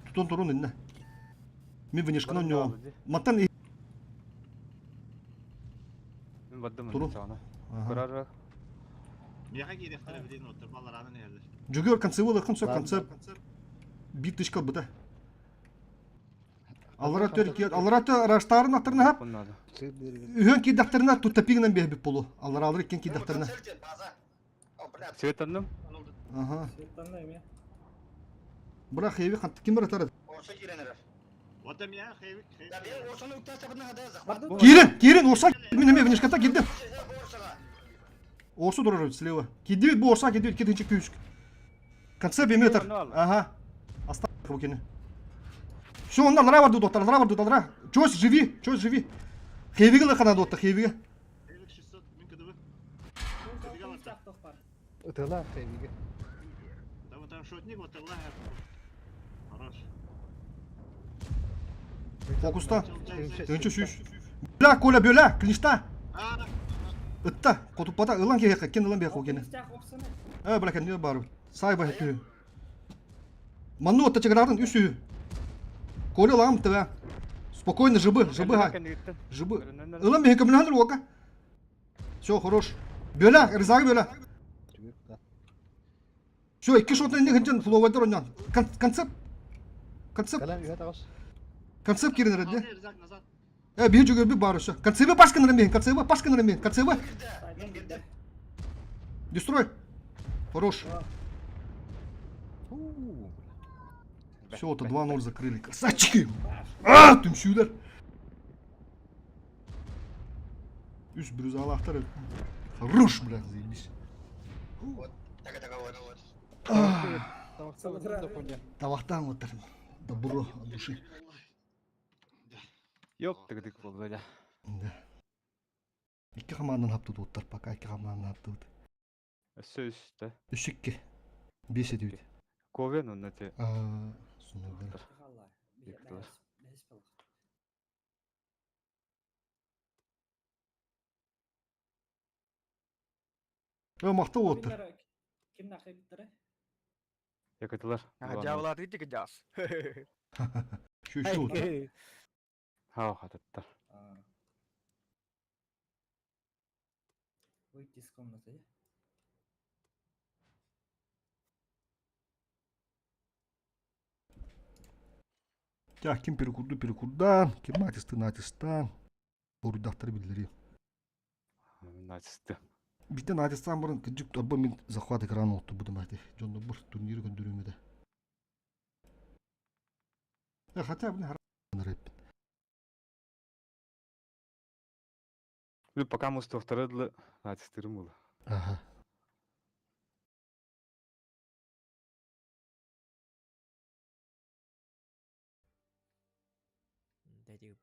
Тутун турун инне. Ми внешканы нем. Маттан Мин бардым Турун. саҕана. Көрөр Миэхэ киириэхтэрэ билин оттор баллараанан иһэллэр. Жүгөр концевый лыкын сөп концеп бир тычка быта. Аллара төр аллара төр раштарын аттарына хап. Үһөн киирдэхтэринэ туттапигынан биэһбит болу. Аллара алыр иккен киирдэхтэринэ. Светанным? Ага. Светанным эмиэ. Бра хеви хант ким бара Орса киирэн эрэр. Вот меня хевик Киирин, киирин, Орса мин эмиэ внешката киирдим. Орсу турар слева. Киирдибит бу Орса киирдибит кетинчи күүск. Концепт метр. Ага. Оставь выкини. Все, онна аллара барды доктор, аллара барды аллара. Чось живи, чось живи. Хевиге лахана доктор, хевиге. Хевик 600, мин кдв. Ытыла хевиге. Там там шотник вот аллах. Хорош. Фокуста. Тынчы сүүс. Бля, Коля, бля, клинчта. Ытта, котуппата, ылан киһиэхэ, кин ылан биэхэ кини. Э, бля, кэннигэ баар. Сай баһа түһү. Манны отта чыгыраатын үс үһү. Коля ылаҕым тыга. Спокойно, жыбы, жыбы ха. Жыбы. Ылан биһи көмөлөһөн уока. Все, хорош. Бөлә, ризагы бөлә. Все, икки шотын инде хынчан фловайдар ойнан. Концепт. Концепт. Концепт кирен эрэ Э, биһи жүгөрбүт баар өссө. Концепы пашканырым биһин, концепы пашканырым биһин, концепы. Дестрой. Хорош. Все, это 2-0 закрыли. Красавчики! А, түмсүүлэр. Үс брюзалахтар. Хорош, блядь, заебись. Вот, так так вот. Табахтан вот Добро от души. Ёп, тыгдык буолла да. Да. Икки хамаандан хаптыт пока икки хамаандан хаптыбыт. Өссө үс да. Үс икки. Биэс этибит. Ковен онно те. Сунугар. Э, махта уоттар. Ким нахайбыттара? Якытылар. Дьяволаты тики дяс. Şu şu. Хаа хататтар. Выйти из комнаты. Тя ким перекурду перекурдан, ким натисты натистан. Буруйдахтары биллери. Натисты. Битен натистан бұрын кыджык арба мен захват экран отту будым әте. Жонда бір турнир көндүрүмөдө. Э, хотя бы рэп. Ну, пока мустовтары дылы натистырым было. Ага. Дәти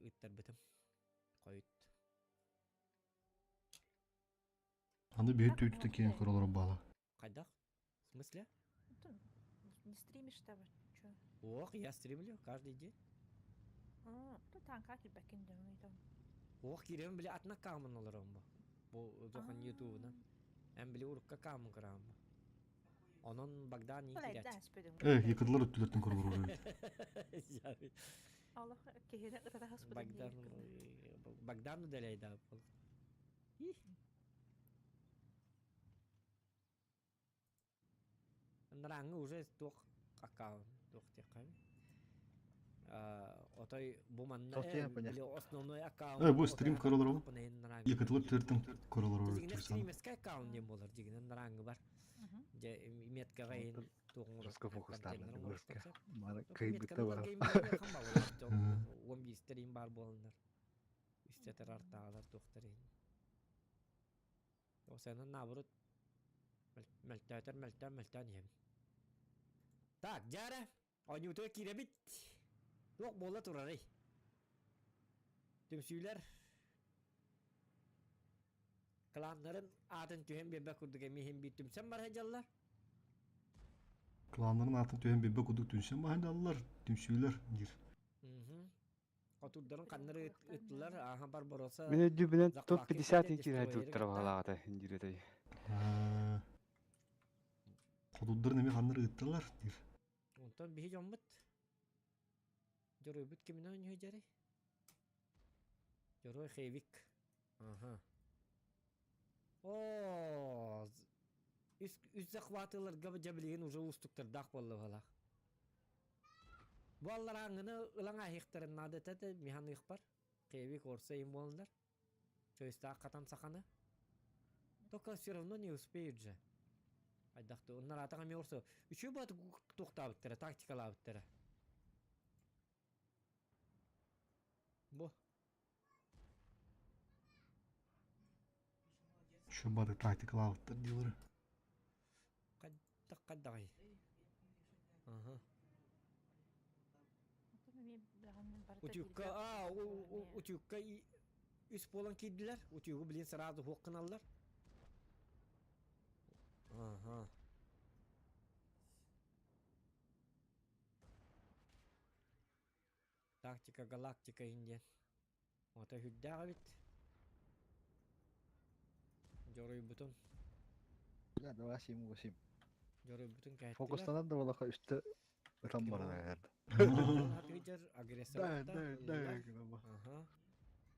ыттар бытым. Койут. Аны бүйт түйттен кейін көрөлөр бала. Кайдах? В смысле? Не стримишь там, чё? Ох, я стримлю каждый день. А, ну там как бэкин там. Ох, кирем били атна камын олором бу. Бу дохан ютубна. Эм били урукка камын карам. Онон Богдан не Блядь, кирят. да, спидым. Э, якыдылар өттүлөртөн көрөлөр. Аллах, кehine ытата спидым. Богдан Богдан удаляй да. Нраңы уже туох аккаунт туох тиэххэ. Отой бу манна били основной аккаунт. Э, бу стрим көрөлөр. Якыдылар өттүлөртөн көрөлөр. Дигинен стримерский аккаунт диэн буолар дигинен нраңы бар. Дьэ меткаҕа иһин туоҕуҥ Жестко фокустаабыт контейнер көскө. Мара кыйбыта бар. Уон биистерин баар буоланнар. Үстэтэр артаалар туохтар иһин. Осенан наоборот мөлтөөтөр мөлтөөн мөлтөөн иһэбин. Так, дьара, оонньуутуга киирэбит. Туох буола турарый? Түмсүүлэр кланнарын аатын түһэн биэрбэт курдук эмиэ иһин биир түмсэн барар дьаллар. Кланнарын аатын түһэн биэрбэт курдук түмсэн баһындаллар, түмсүүлэр диир. Хотурдарын ханнары ыттылар, аха Барбаросса Мен өйдүүбүнэн захвакка топ-50 киирдэ, киирэ дестройеры туттара кытта. баҕалаата индиретэй. Хотурдарын эми ханнары ыттылар диир. Онтон биһи дьоммут Дьоруйбут киминэн оонньуу дьарый? Дьоруй Хейвик. Аха. Оо, үс үс захватыларга дьэ билигин уже уустуктардаах буолла быһалаах. Бу алларааҥҥыны ылан ааһыахтарын наада этэ миһаныахпар. Хейвик орса им буоланнар. Чойстаах хатан саханы. Только все равно не успеют же. Айдахты, оннараатаҕа эмиэ орсо. Үчүгэй баҕайытык туохтаабыттара, тактикалаабыттара. Бу. Еще бады тактикалаабыттар диилэр. Хайдах хайдаҕый? Аха. Утюгка, а, утюгка үс буолан киирдилэр. Утюгу блин сразу хуох гыналлар. Ага. Тактика галактика индиэн. Ото үрдээх эбит. Дьоруйбутун. Да, 2 7 8. Дьоруйбутун кэһэттилэр. Фокустанар да балаха үстэ ытан барар. Агрессор Да, да, да, гына. Ага.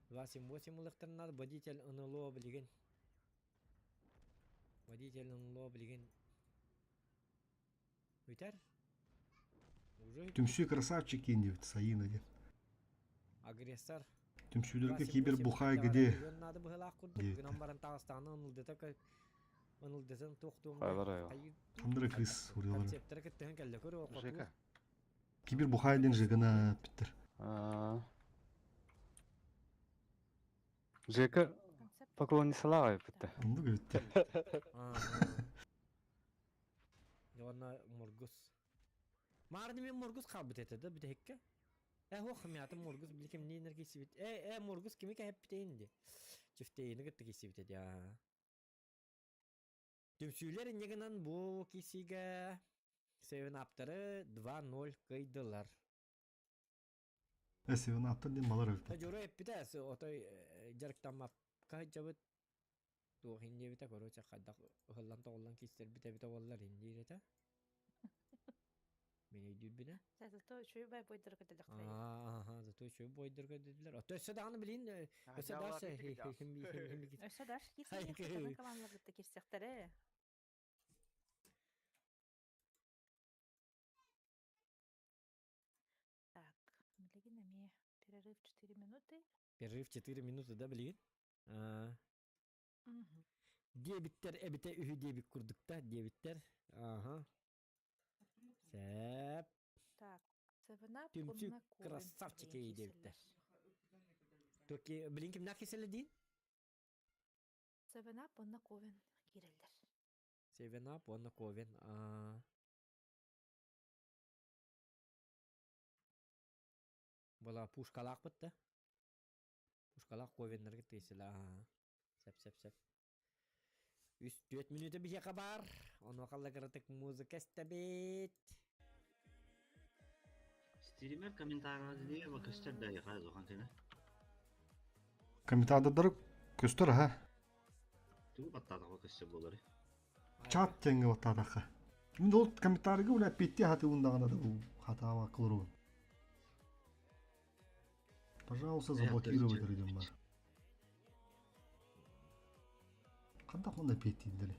2 7 8 ылыктарынар водитель НЛО билигин. Водитель НЛО билигин. Бүтэр. Түмсүү красавчик киин диэбит Сайыына диэн. Агрессор. Түмсүүлэргэ кибер бухай где наада быһылаах курдук гынан баран таҕыстаҕына ынылдыта ынылдытын туох Хайлар Хандра кыыс уруйалар. Концепттара кыттыһан кэллэ көр Жека. Кибер бухай диэн Жеканы питтер. Жека поклонницалаах эбит. Оннук эбиттэр. Уонна Мургус. Маарны мен Мургус хаалбыт этэ да бүтэһиккэ. Э ох мятым Мургус били кимнииннэр киирсибит. Э э Мургус кими кэһэппитейин ди. Чифтейини кытта киирсибит этэ аа. Түмсүүлэр инньэ гынан бу киирсиигэ Севен аптары 2-0 кыйдылар. Э Севен аптар диэн балар эбит. Дьоро эппитэ отой дьарыктаммакка сылдьабыт туох индиэбитэ короче хайдах ыһыллан-тоҕуллан киирсэрбит эбитэ буоллар индиир этэ. Мин өйдүүрбүнэ. Зато үчүгэй бай бойдорго дедахтар. Ааха, зато үчүгэй бойдорго dediler. Ото өссө даҕаны билин өссө дальше Өссө дальше кирсиэхтэрэ командаларгытта кирсиэхтэрэ. Так, билигин эмиэ перерыв 4 минуты. Перерыв 4 минуты да билигин? Диэбиттэр эбитэ үһү диэбит курдукта диэбиттэр. Ааха. Сэп. Так, Севенап Түмсүү красавчики диэбиттэр. Токи, билин кимнээх киселе диин? Севенап уонна Ковен киирэллэр. Севенап уонна Ковен. Была пушкалаахпыт да. Пушкалаах Ковеннарга тиийсилэ. Сеп, сеп, сеп. Үс түөрт мүнүүтэ биһиэхэ баар. Онуоха кыратык музыка истэбит. Стример комментарийлар көстөр да яха зохан кene. Комментатордар көстөр аха. Тугу баттаатаха көстөр болары. Чат теңге баттаатаха. Мин ол комментарийга ула петти хаты ундаҕына да бу хатаава кылыру. Пожалуйста, заблокировать дедим бар. Хантах онда петтиндери.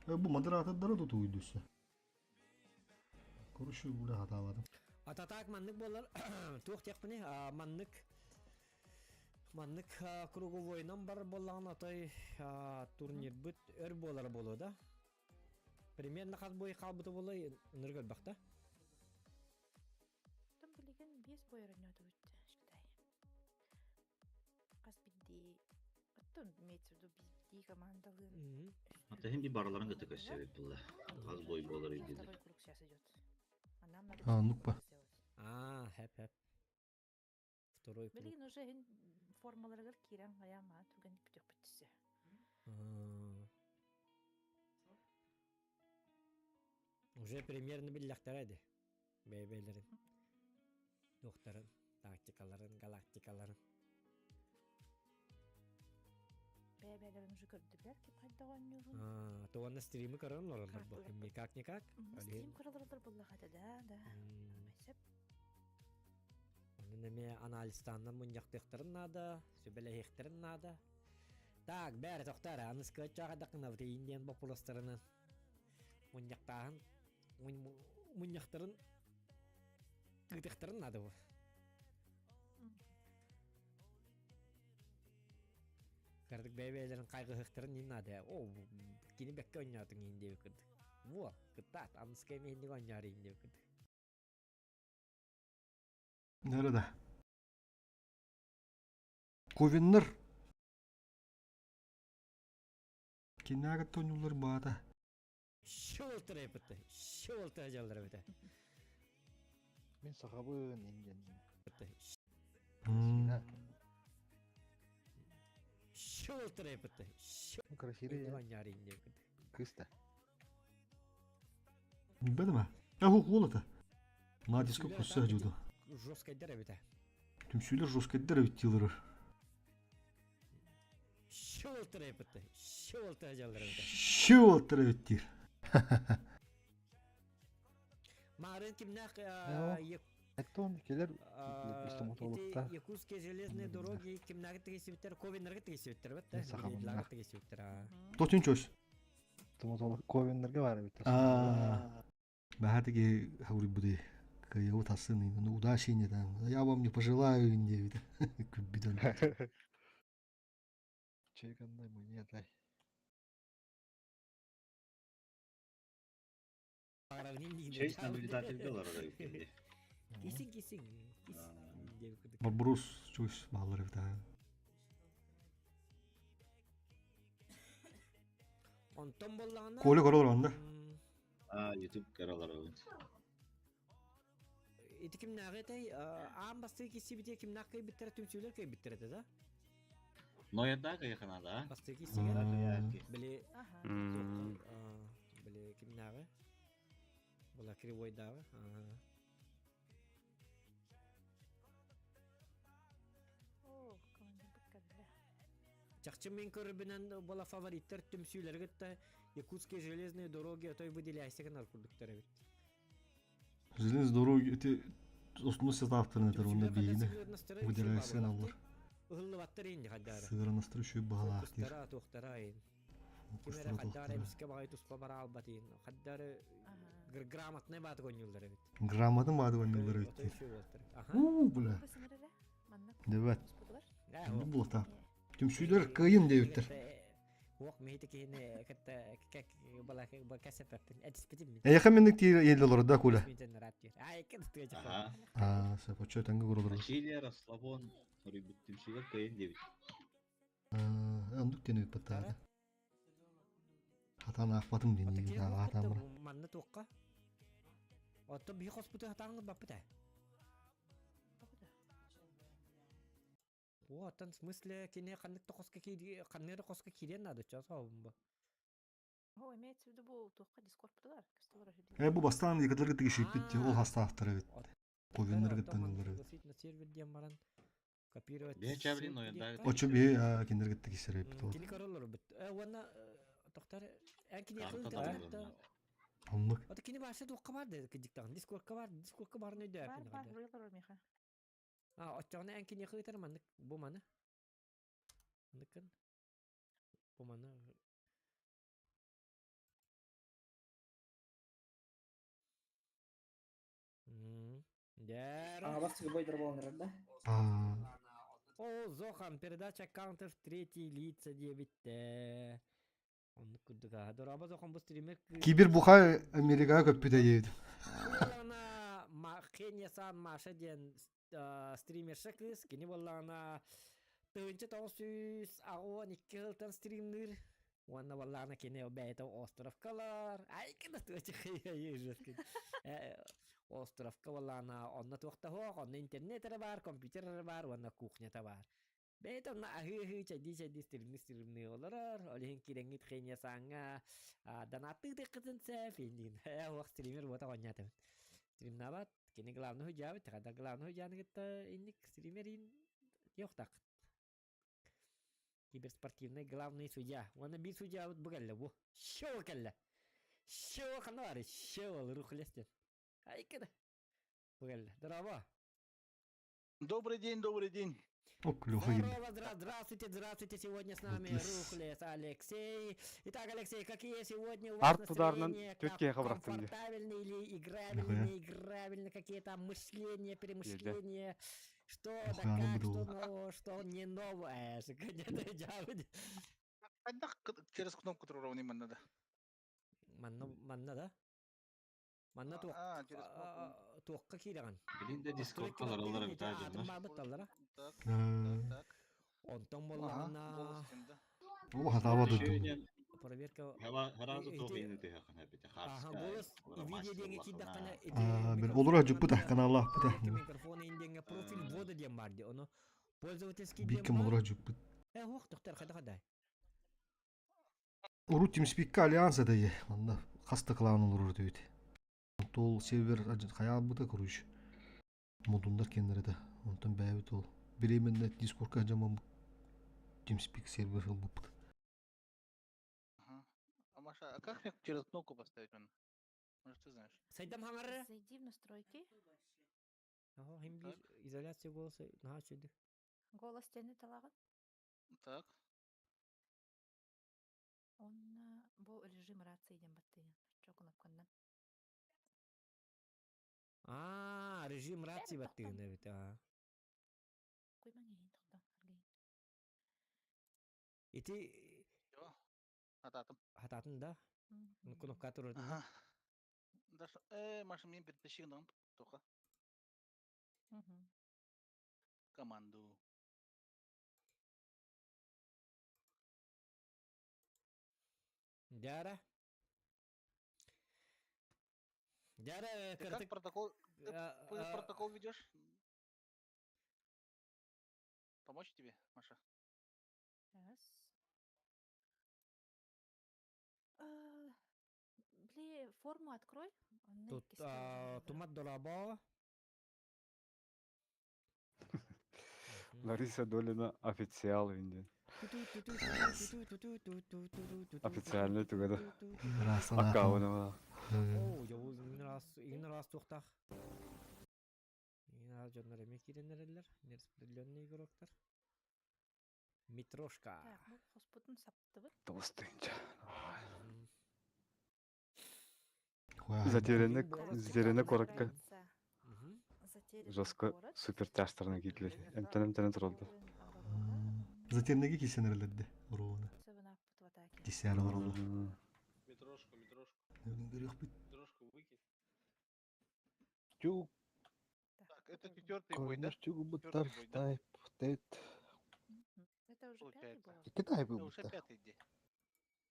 Бу модератордары туту уйдуса. Короче, була хатаабадым. Ататаак маннык буолар туох диэхпиний маннык маннык круговойунан бар буоллаҕына отой турнирбыт өр буолара буолуо да примерно хас бой хаалбыта буолуой ынырык элбэх да Оттон билигин биэс бой оронньоотубут считай. Хас биирдии оттон имеется в виду биирдии командалыын. Ата хим би барыларын кытта көссөбүт булла. Хас бой буолар Второй үйдүлэр. круг сейчас идет. А нам надо А, четыре ну-ка. круга сделать. А, хэп хэп. Второй круг. Билигин уже иһин формаларыгар киирэн хайаан түргэнник бүтүөхпүт түсө. Уже примерно биллэхтэрэ ди. Бэйбэлэрин. Туохтарын, тактикаларын, галактикаларын. Бэйбэлэрин уже көрдүлэр ким хайдах оонньуурун. А, то уонна стримы көрөн олороллор бу. Никак-никак. Стрим көрөлөр буллаха да, да. Сөп. Онон эмиэ анализтааннан мунньахтыахтарын наада, сүбэлэһиэхтэрин наада. Так, бәрі тоқтар, аныс кыаччаға дақынабыт индиан боппуруостарынан мунньахтааһын мунньахтарын ыытыахтарын наада бу. Кырдык бэйбээлэрин хайгыһыахтарын нин наада. О, кини бэккэ оонньоотуҥ иин диэбит кырдык. Во, кыттаат, аныска эмиэ оонньоор иин диэбит кырдык. Nerede? Ковеннер. Кинээгэ тоннулар баата. Щелтер эпитте. Щелтер дьаллар эбитэ. Мин сахабын индиан. Щелтер эпитте. Красивый. Кыста. Билбэтим А уол это. Надиска кусса жуду. Жесткайдар эбитэ. Түмсүүлэр жесткайдар эбит диилэр. Щелтер эпитте. Щелтер дьаллар эбитэ. Щелтер эбит диир. Марын кимнээх Эттон келер стоматологта. Якутские железные дороги кимнээги тигисибиттер, Ковеннерге тигисибиттер бит да? Сахабыннар. тигисибиттер. Тотин чөс. Стоматолог Ковеннерге бар эбит. Аа. Баһаатыги хауруйбуты кыайабыт асын ну удачи не там. Я вам не пожелаю диэбитэ. Күлбүт өлбүт. Чеканной монетой. Честь наблюдатель олорор эбит Кисин кисин. Барбарус чугас баалар эбит аа. Онтон боллаҕына Коля көрө олорон да. А, YouTube көрө олоробут. Ити кимнээҕи этэй? Аан бастыы киссибите кимнээх кыайбыттара түмсүүлэр кыайбыттар этэ да? Ноярдаах кыйаханада, а? Бастыы киссигэ били били кимнээҕи? Була кривойдааҕы. О, командирбыт кэллэ. Чахчы мин көрөрбүнэн була фавориттар түмсүүлэри кытта Якутские железные дороги отой выделяйся гынар курдуктар эбит. Железные дороги эти основной составтарын этер онно биһини выделяйся гыналлар. Ыһыллыбаттар инди хайдары. Сыгыранастар үчүгэй баһалаах диир. Фокустара туохтара ин. Ким эрэ хайдары эмискэ баҕайы туспа бара албат ин. Хайдары грамотный бааты гонньуллар эбит. Грамотный бааты гонньуллар эбит диир. Уу, бля. Дебет. Бу булата. Түмсүүлэр кыайын диэбиттэр. Уох миһити киһини кытта как бала кэсэппэппин этиспитим мин. Эйэхэ минник тиир елле олорда куля. Ага. Аа, сөп очо таңга көрөлөр. Чили расслабон суруйбут түмсүүлэр кыайын диэбит. Аа, ондук тени баттаада. Хатан аахпатым дии, аатаан бар. Манна туохха? Оттон биһи хоспуту хатааҥҥыт баппыт ээ. О, оттон в смысле кини ханнык да хоско киири ханнык да хоско киириэн наада чоо сообун бу. О, имеется в виду бу туохха дискорд бар, көстө бар Э, бу бастаан екатерга тигишиппит ол хастаахтар эбит. Ковеннер гыттан ылар эбит. Пригласить на сервер диэн баран копировать. Бэйэ чабрин ойондаары Очу биһи кинилер гытта кисер эбит ол. Кини көрөлөр бит. Э, уонна тохтар эн кини Карта табылынна. Оннук. Ото кини башы туохха бар деді кидиктагын. Дискордка бар, дискордка барын Бар, өйдөппүн. бар, выбор миха. А, оччоҕуна эн киниэхэ ыытар маннык бу маны. Манныккын. Бу маны. А, вас бойдер болан да? О, Зохан, передача аккаунтов третьи лица диэбиттэ. Оннук курдук аа. Дороба Зохан бу стример Кибер бухай Америкаға көппүтэ диэбит. Буоллаҕына Кения Сан Маша диэн стримерша кыыс, кини буоллаҕына 1982 сылтан стримныыр. Уонна буоллаҕына кини бэйэтэ островкалар. Ай, кына жесткий. Островка буоллаҕына онно туох да суох, онно интернет эрэ баар, компьютер эрэ баар уонна кухнята баар. Бэйэтэ онно аһыы-аһыы, чэйдии-чэйдии стримныы-стримныы олорор. Ол иһин киирэҥҥит Кения Сааҥҥа донаттыы тыаххытын сөп индиин. Э, стример буота оонньоотум. Стримнаабат, кини главный хуйдьаабыт, хада главный хуйдьааны кытта инник стримерин диэхтааххыт. Киберспортивный главный судья. Уонна биир судьябыт бу кэллэ бу. Шоу кэллэ. Шоу ханна баар? Шоу рухлестен. Айкыда. Бу кэллэ. Здорово. Добрый день, добрый день. Ок, Леха кэллэ. Здорово, здравствуйте, здравствуйте. Сегодня с нами Рухлес. Рухлес Алексей. Итак, Алексей, какие сегодня у вас Арт ударынан настроения? төрт Как киһиэхэ бырахтым дии. комфортабельно или играбельно, Нахуя? неиграбельно, какие там мышления, перемышления, что да Нахуя как, что было? нового, что не новое. Через кнопку уровня надо. Манна, манна да? Манна туох, А, через кнопку. туохка киирэгэн. Билин да дискордка олороллор эбит аа дьоннор. Баабытталлара. Так, так, так. Онтон Ага, боллаҕына голос да. Ол хатаба Еще дудум. диэн проверка Харазы туох иини тыһахан эбит. Аха, Харска, голос и видео диэҥи киирдэххинэ ити Аа, бил олора жуппут каналлаах бут. микрофон индиэҥҥэ профиль ввода диэн баар дии. Ону пользовательский диэн Биккем баар. олора жуппут. Э, уох, тохтор, хада хадай. Урут TeamSpeak альянс это е. Онно хаста клан олорор диэбит. Тол сервер хаялбыта короче. Модундар кеннер это. Онтон бэйбит ол. Беременна Дискордка жамам TeamSpeak сервер ылбыппыт. Ага. А Маша, а как мне через кнопку поставить man? Может, ты знаешь? Сайдам хаҥары. Зайди в настройки. Ага, хим биир изоляция голоса наһаа үчүгэй. Голос тени талагын. Так. Он бу режим рации диэн баттыйын. Чо кнопканнан. Режим рации баттыгын эбит. Куймаң иһин тохтон аргыйын. Ити Хатаатым. Хатаатын да? Кнопка турар. Ага. Даже, Маша, мен перетащи нам тоха. Команду. Дяра. Дяра, Ты как протокол, ты протокол ведешь? Помочь тебе, Маша? Сейчас. Бли, форму открой. Тут Тумат Дорабо. Лариса Долина официал инде. Официальный тугада. Аккаунт. Оо, дьэ игин раз туохтаах. Игин раз дьоннор эмиэ киирэн эрэллэр. Нераспределенный игроктар. Митрошка. Так, ну, хоспутун саптыбыт. Толстынча. Затерянный, затерянный коротко. Жестко супер тяжтарына киирдилэр. Эмтэн-эмтэнэн тураллар. Затерянныйга киирсэн эрэллэрдэ оруобуна. Десяр олороллор. Митрошку, Митрошку. Көрүөхпүт. Митрошку выкинь. Тюк. Так, это четвертый бой, да? Тюк тайп, тет. Это уже пятый был? Икки тайп Это уже быта. пятый день.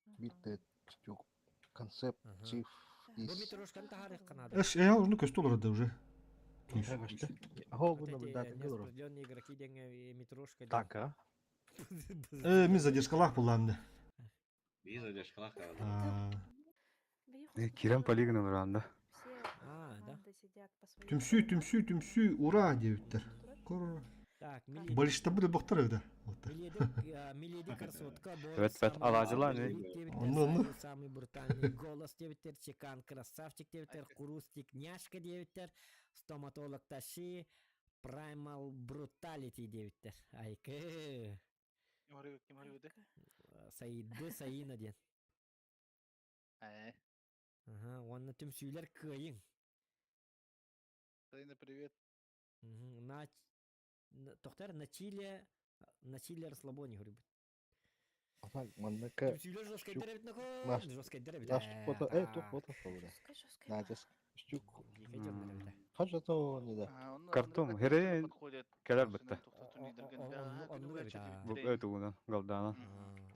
Бит тюк. Концепт, циф, Бу Митрошканы таһаарыахха наада. Эш, я уже көстө олорду уже. Хо, Вот бу эти наблюдатель говорю. нераспределенные игроки диэҥҥэ Митрошка диэн. Так, а? Мин задержкалаах буллаам да. Бии задержкалаах каҕа. Кирен полигон ылыранда. А, да. Түмсүү, түмсүү, түмсүү, ура диэбиттэр. Кор. Так, Болишта буде бохтар öyle. Миледи красотка, Evet, evet, алаажылар, не? Онну, онну. Самый брутальный голос диэбиттэр, Чекан красавчик диэбиттэр, Курустик няшка диэбиттэр, стоматолог Таши, Primal Brutality диэбиттэр. Айкы. Ким говорит, да? Саиды Саина диэн. Э. Ага, уонна түмсүүлэр кыайыҥ. Саина, привет. На тохтар на Чили, на Чили расслабоне говорит. Манныка. Түмсүүлэр жесткайдар эбит нако, жесткайдар эбит. Наш фото, тух фото фото. Надя, штук. Хажа то не да. Картом, херей кэлэр бытта. Оннук Бу өтугунан, галдаана.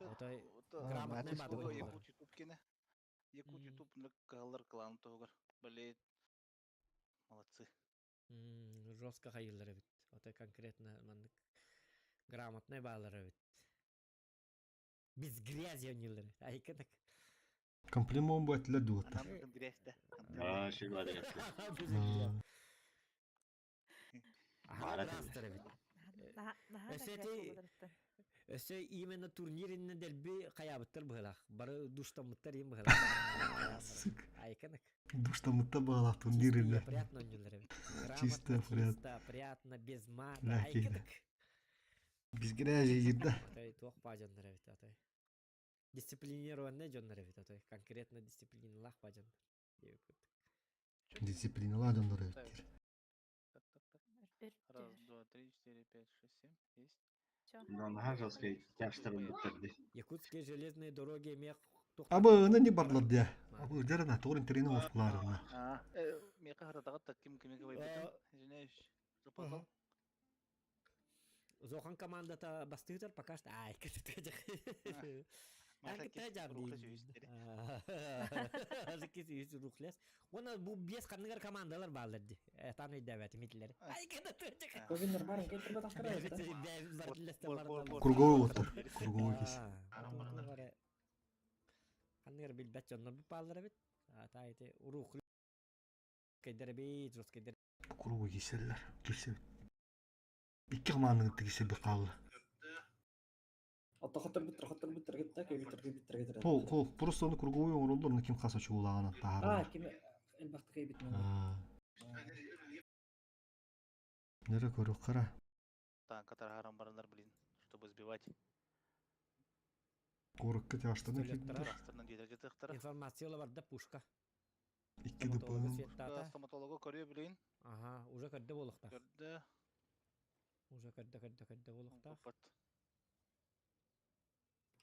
Отой грамотный бады Якут Ютуб кине. Якут Ютуб каллар клан тогар. Блин. Молодцы. Жестко хайылар эбит. Отой конкретно маннык грамотный баалар эбит. Без грязи ойнуулар. Айкынак. Комплимент бу этилер дуоттар. Грязь, да. Аа, шигла Без грязи. Бара Астар эбит. Өссө именно турнир инне дэлби хайаабыттар быһылаах. Бары душтаммыттар им быһылаах. Айкынак. Душтаммытта баалаах турнир инне. Приятно ойнуулар эбит. Чисто Грамотно, приятно. чисто, приятно, без мата. Да, Айкынак. Без грязи да. Отой туох баадьаннар эбит отой. Дисциплинированный дьоннор эбит отой. Конкретно дисциплиналаах баадьаннар. Дисциплиналаах дьоннор эбиттэр. Раз, два, три, четыре, пять, шесть, семь. Есть. Наһаа жесткай тяжтарын быттерди. Якутские железные дороги мех Абы ны не барлар дия. Абы дерена торин тренинг оскуларына. А, мека харатагат ким кимге вайбетим. Извиняюсь. Запоздал. Зохан командата бастыытар пока что. Ай, Маша кис рухлес үйүстери. Кис үйүс рухлес. Оны бу бес канныгар командалар баалар ди. Тан өйдөбөт митлер. Ай, Көбүннөр барын кетип батактыр. Круговой оттар. Круговой кис. Канныгар билбет жоннор бу баалар бит. Ата эти рух кайдер бит, жос кайдер. Круговой киселлер. Кисе. Икки команданы кисе бир каалды. Атта хаттар биттер, хаттар биттер кетти, кебиттер кебиттер кетер. Хол, хол, просто оны круговой оңролдор, оны ким хаса чуулаагана А, таарына. ким элбахты кебит. Нере көрүк кара. Танк тарарам барандар, блин, чтобы сбивать. Корукка тяштаны киддер. Информация Информациялар бар да пушка. Икки Стоматолога ДПМ. светтаата. Стоматолога көрүө билин. Аха, уже көрдө буолуохтаах. Көрдө. Уже көрдө көрдө көрдө буолуохтаах.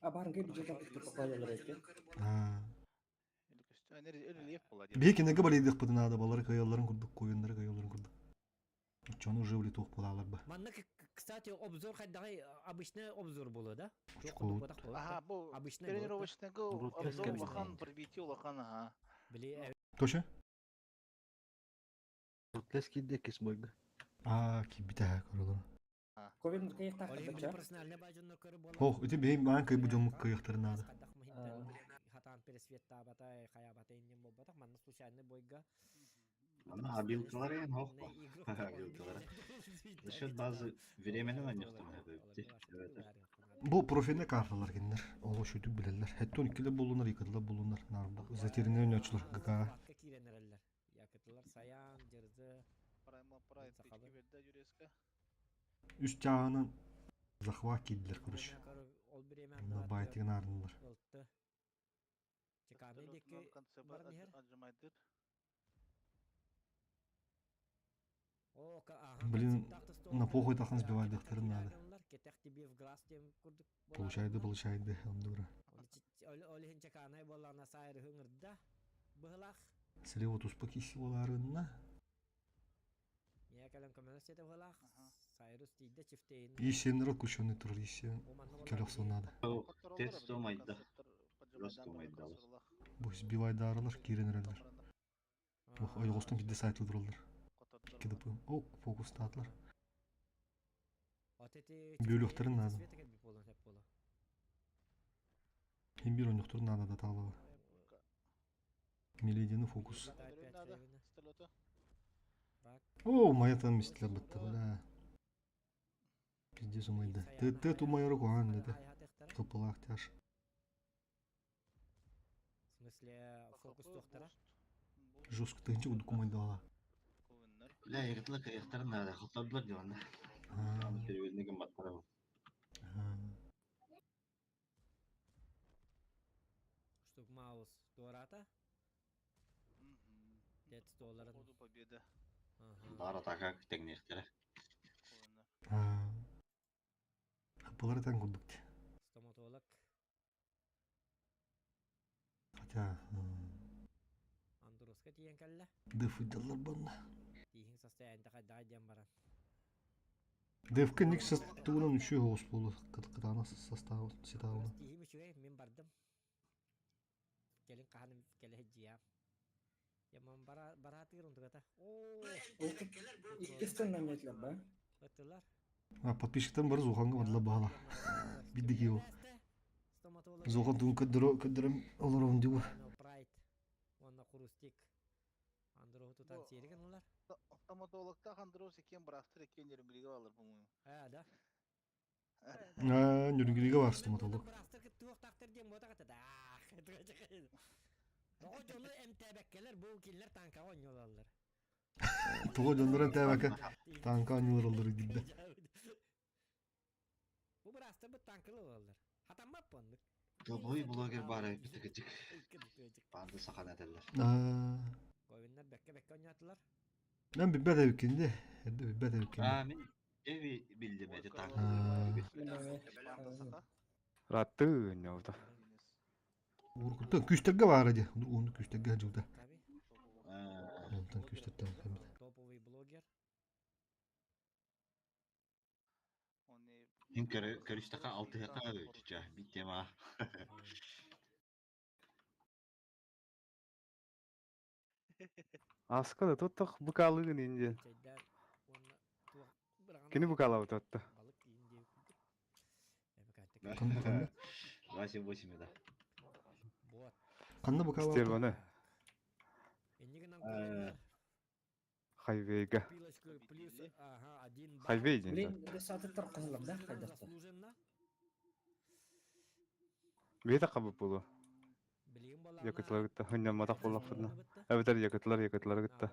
А барынга бюджет покололар эти. Биһи кинеге балыйдыхпытын аада балары кыайалларын курдук, куйуннары кыайалларын курдук. Оччону уже улетуох буолаалар ба. Манна, кстати, обзор хайдаҕай обычный обзор буолуо да? Очкоут. Ага, бу Обычный буолуо. тренировочныйга обзор улахан, пробитие улахан, ага. Били Тоша? Рутлес киирдэ иккис бойга. Аа, киирбитэ көрөлөр. Ковид кыйыктаах профессиональный баажоннор көрө буолан. Ох, ити биһи маан кыйбы дьоммут кыйыхтарын наада. Хатаан пересветтаабата, хаябата иннин болбатах, манна случайный бойга. Ана обилкалар эн хохпа. Обилкалар. За счет базы времени на них там это. Бу профильный карталар кинилэр. Ол үчүгдүк билэллэр. Хэттон иккилэ буоллунар, иккилэ буоллунар. Наар бу затерянный ойноочулар ГК. Киирэн эрэллэр. Якытылар Саян, Дьырзы, Прайма прайд тычки берде Юреска. Үс чааһынан захват киирдилэр, короче. Ол бириэмэ Онно баайтыгын аарынылар. ылты. Чеканы диэки баран иһэр. Отжимайдыр. О, аха, Блин, на похуй тахан сбивайдыхтарын надо. Кетэх тебе в глаз тем курдук. Получайды, получайды, ондура. Ол иһин чеканай буоллаҕына сайры ыҥырда. Быһылах. Слева туспа киси боларынна. Мия кэлэн көмөлөс сете быһылах. Сайрус тиийдэ чифтейин. Исеннер отключенный турар, исен келе надо. Тест майда. Просто майда. Бу сбивайдарылар, киирен эрэллэр. Ох, ойоҕостон кидде сайтлы тураллар. Икки ДПМ. О, фокустаатылар. Бөлүөхтэрин наада. Хим бир ойнохторун наада да таалаба. Миледини фокус. О, маятан мистилер бытта, бля. Пиздец умайда. Ты ты тумайры кухан деді. Кыпылаах тяж. В смысле, фокус доктора? Жестко тыгынчы кудук умайдала. Бля, якытлар кыйыхтарын надо. Хоттордулар диванда. Переводник баттара. Штук маус туората. Дет долларын. Ходу победа. Бар атака теңнехтере. Кыпылар этен курдук. Стоматолог. Хотя, Андроска тиен кэллэ. деф банна. Тииһин состояние хайдаа диэн баран. Девка ник тугунан үшүү хоос болу кытаана состав ситауна. Тииһим үчүгэй, мин бардым. Келин хаһаным келе дьиям. Яман бара бараатыыр онтугата. Оо. Иккистен наметлер ба. Ыттылар. А подписчиктан бары Зуханга бадла баала. Биддики ол. Зухан тугун көддөрө көддөрөм олорон дибу. Прайд. Уонна Хрустик. Андроху тутан сиэригин улар. Стоматологта Андрос екен бырастыр екен Нерюнгриге алыр, по-моему. А, да. Аа, Нюрнгриге бар стоматолог. Туохтаахтар диэн буотаҕа да. Тоҕо дьону эмтээбэккэлэр бу кинилэр танкаҕа оонньуулаллар. Тоҕо дьоннорон тээбэкэ танка оонньуулар оллор дидде. Бу быраастарбыт танкылы ылаллар. Хатаммат буоннук. Тобой блогер бар битигичик. Банды сахан этеллер. Аа. Говиннар бэккэ бэккэ оонньоотулар. Мен билбэт эбиккин де. Эрдэ билбэт эбиккин. А, мен эви билдим эти танк. Раты не oldu. Уркуттан күстэргэ баара ди. Уну күстэргэ жууда. Онтон күстэртэн кэмит. Топовый блогер. Хин көрүстәкә алты яка чича бит тема. Аска да туттах букалыгын инде. Кини букалабы tuttu. 8-8 да. Ханна букала? Стерваны. Хайвейга. Хайвей ден. Блин, сатыттар кызылар да хайдахта. Бейта кабы болу. Якытлар гытта. Хыннан матак боллак фырна. Әбетер якытлар якытлар гытта.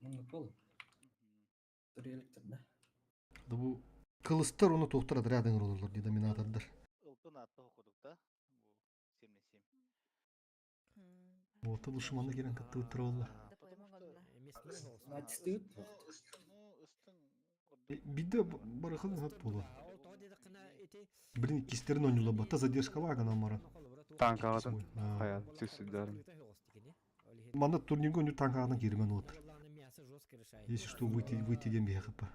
Мында пол. Туреликтер да. Да бу кылыстар оны тоқтар отрядын олорлор ди доминатордар. Ылтын атты окудук да. Бу 7 на 7. Уота душманы киирэн кыттыбыттара буолла. Натистыыт. Биирдэ барыхын өп буолуо. Блин, иккистерин оонньуулар батта задержкалаах гынан баран. Танкаҕытын хайа сүсүдэрин. Манна турнирга оонньуу танкаҕынан киирмэн уот. Если что, выйти, выйти диэн биһиэхэ па.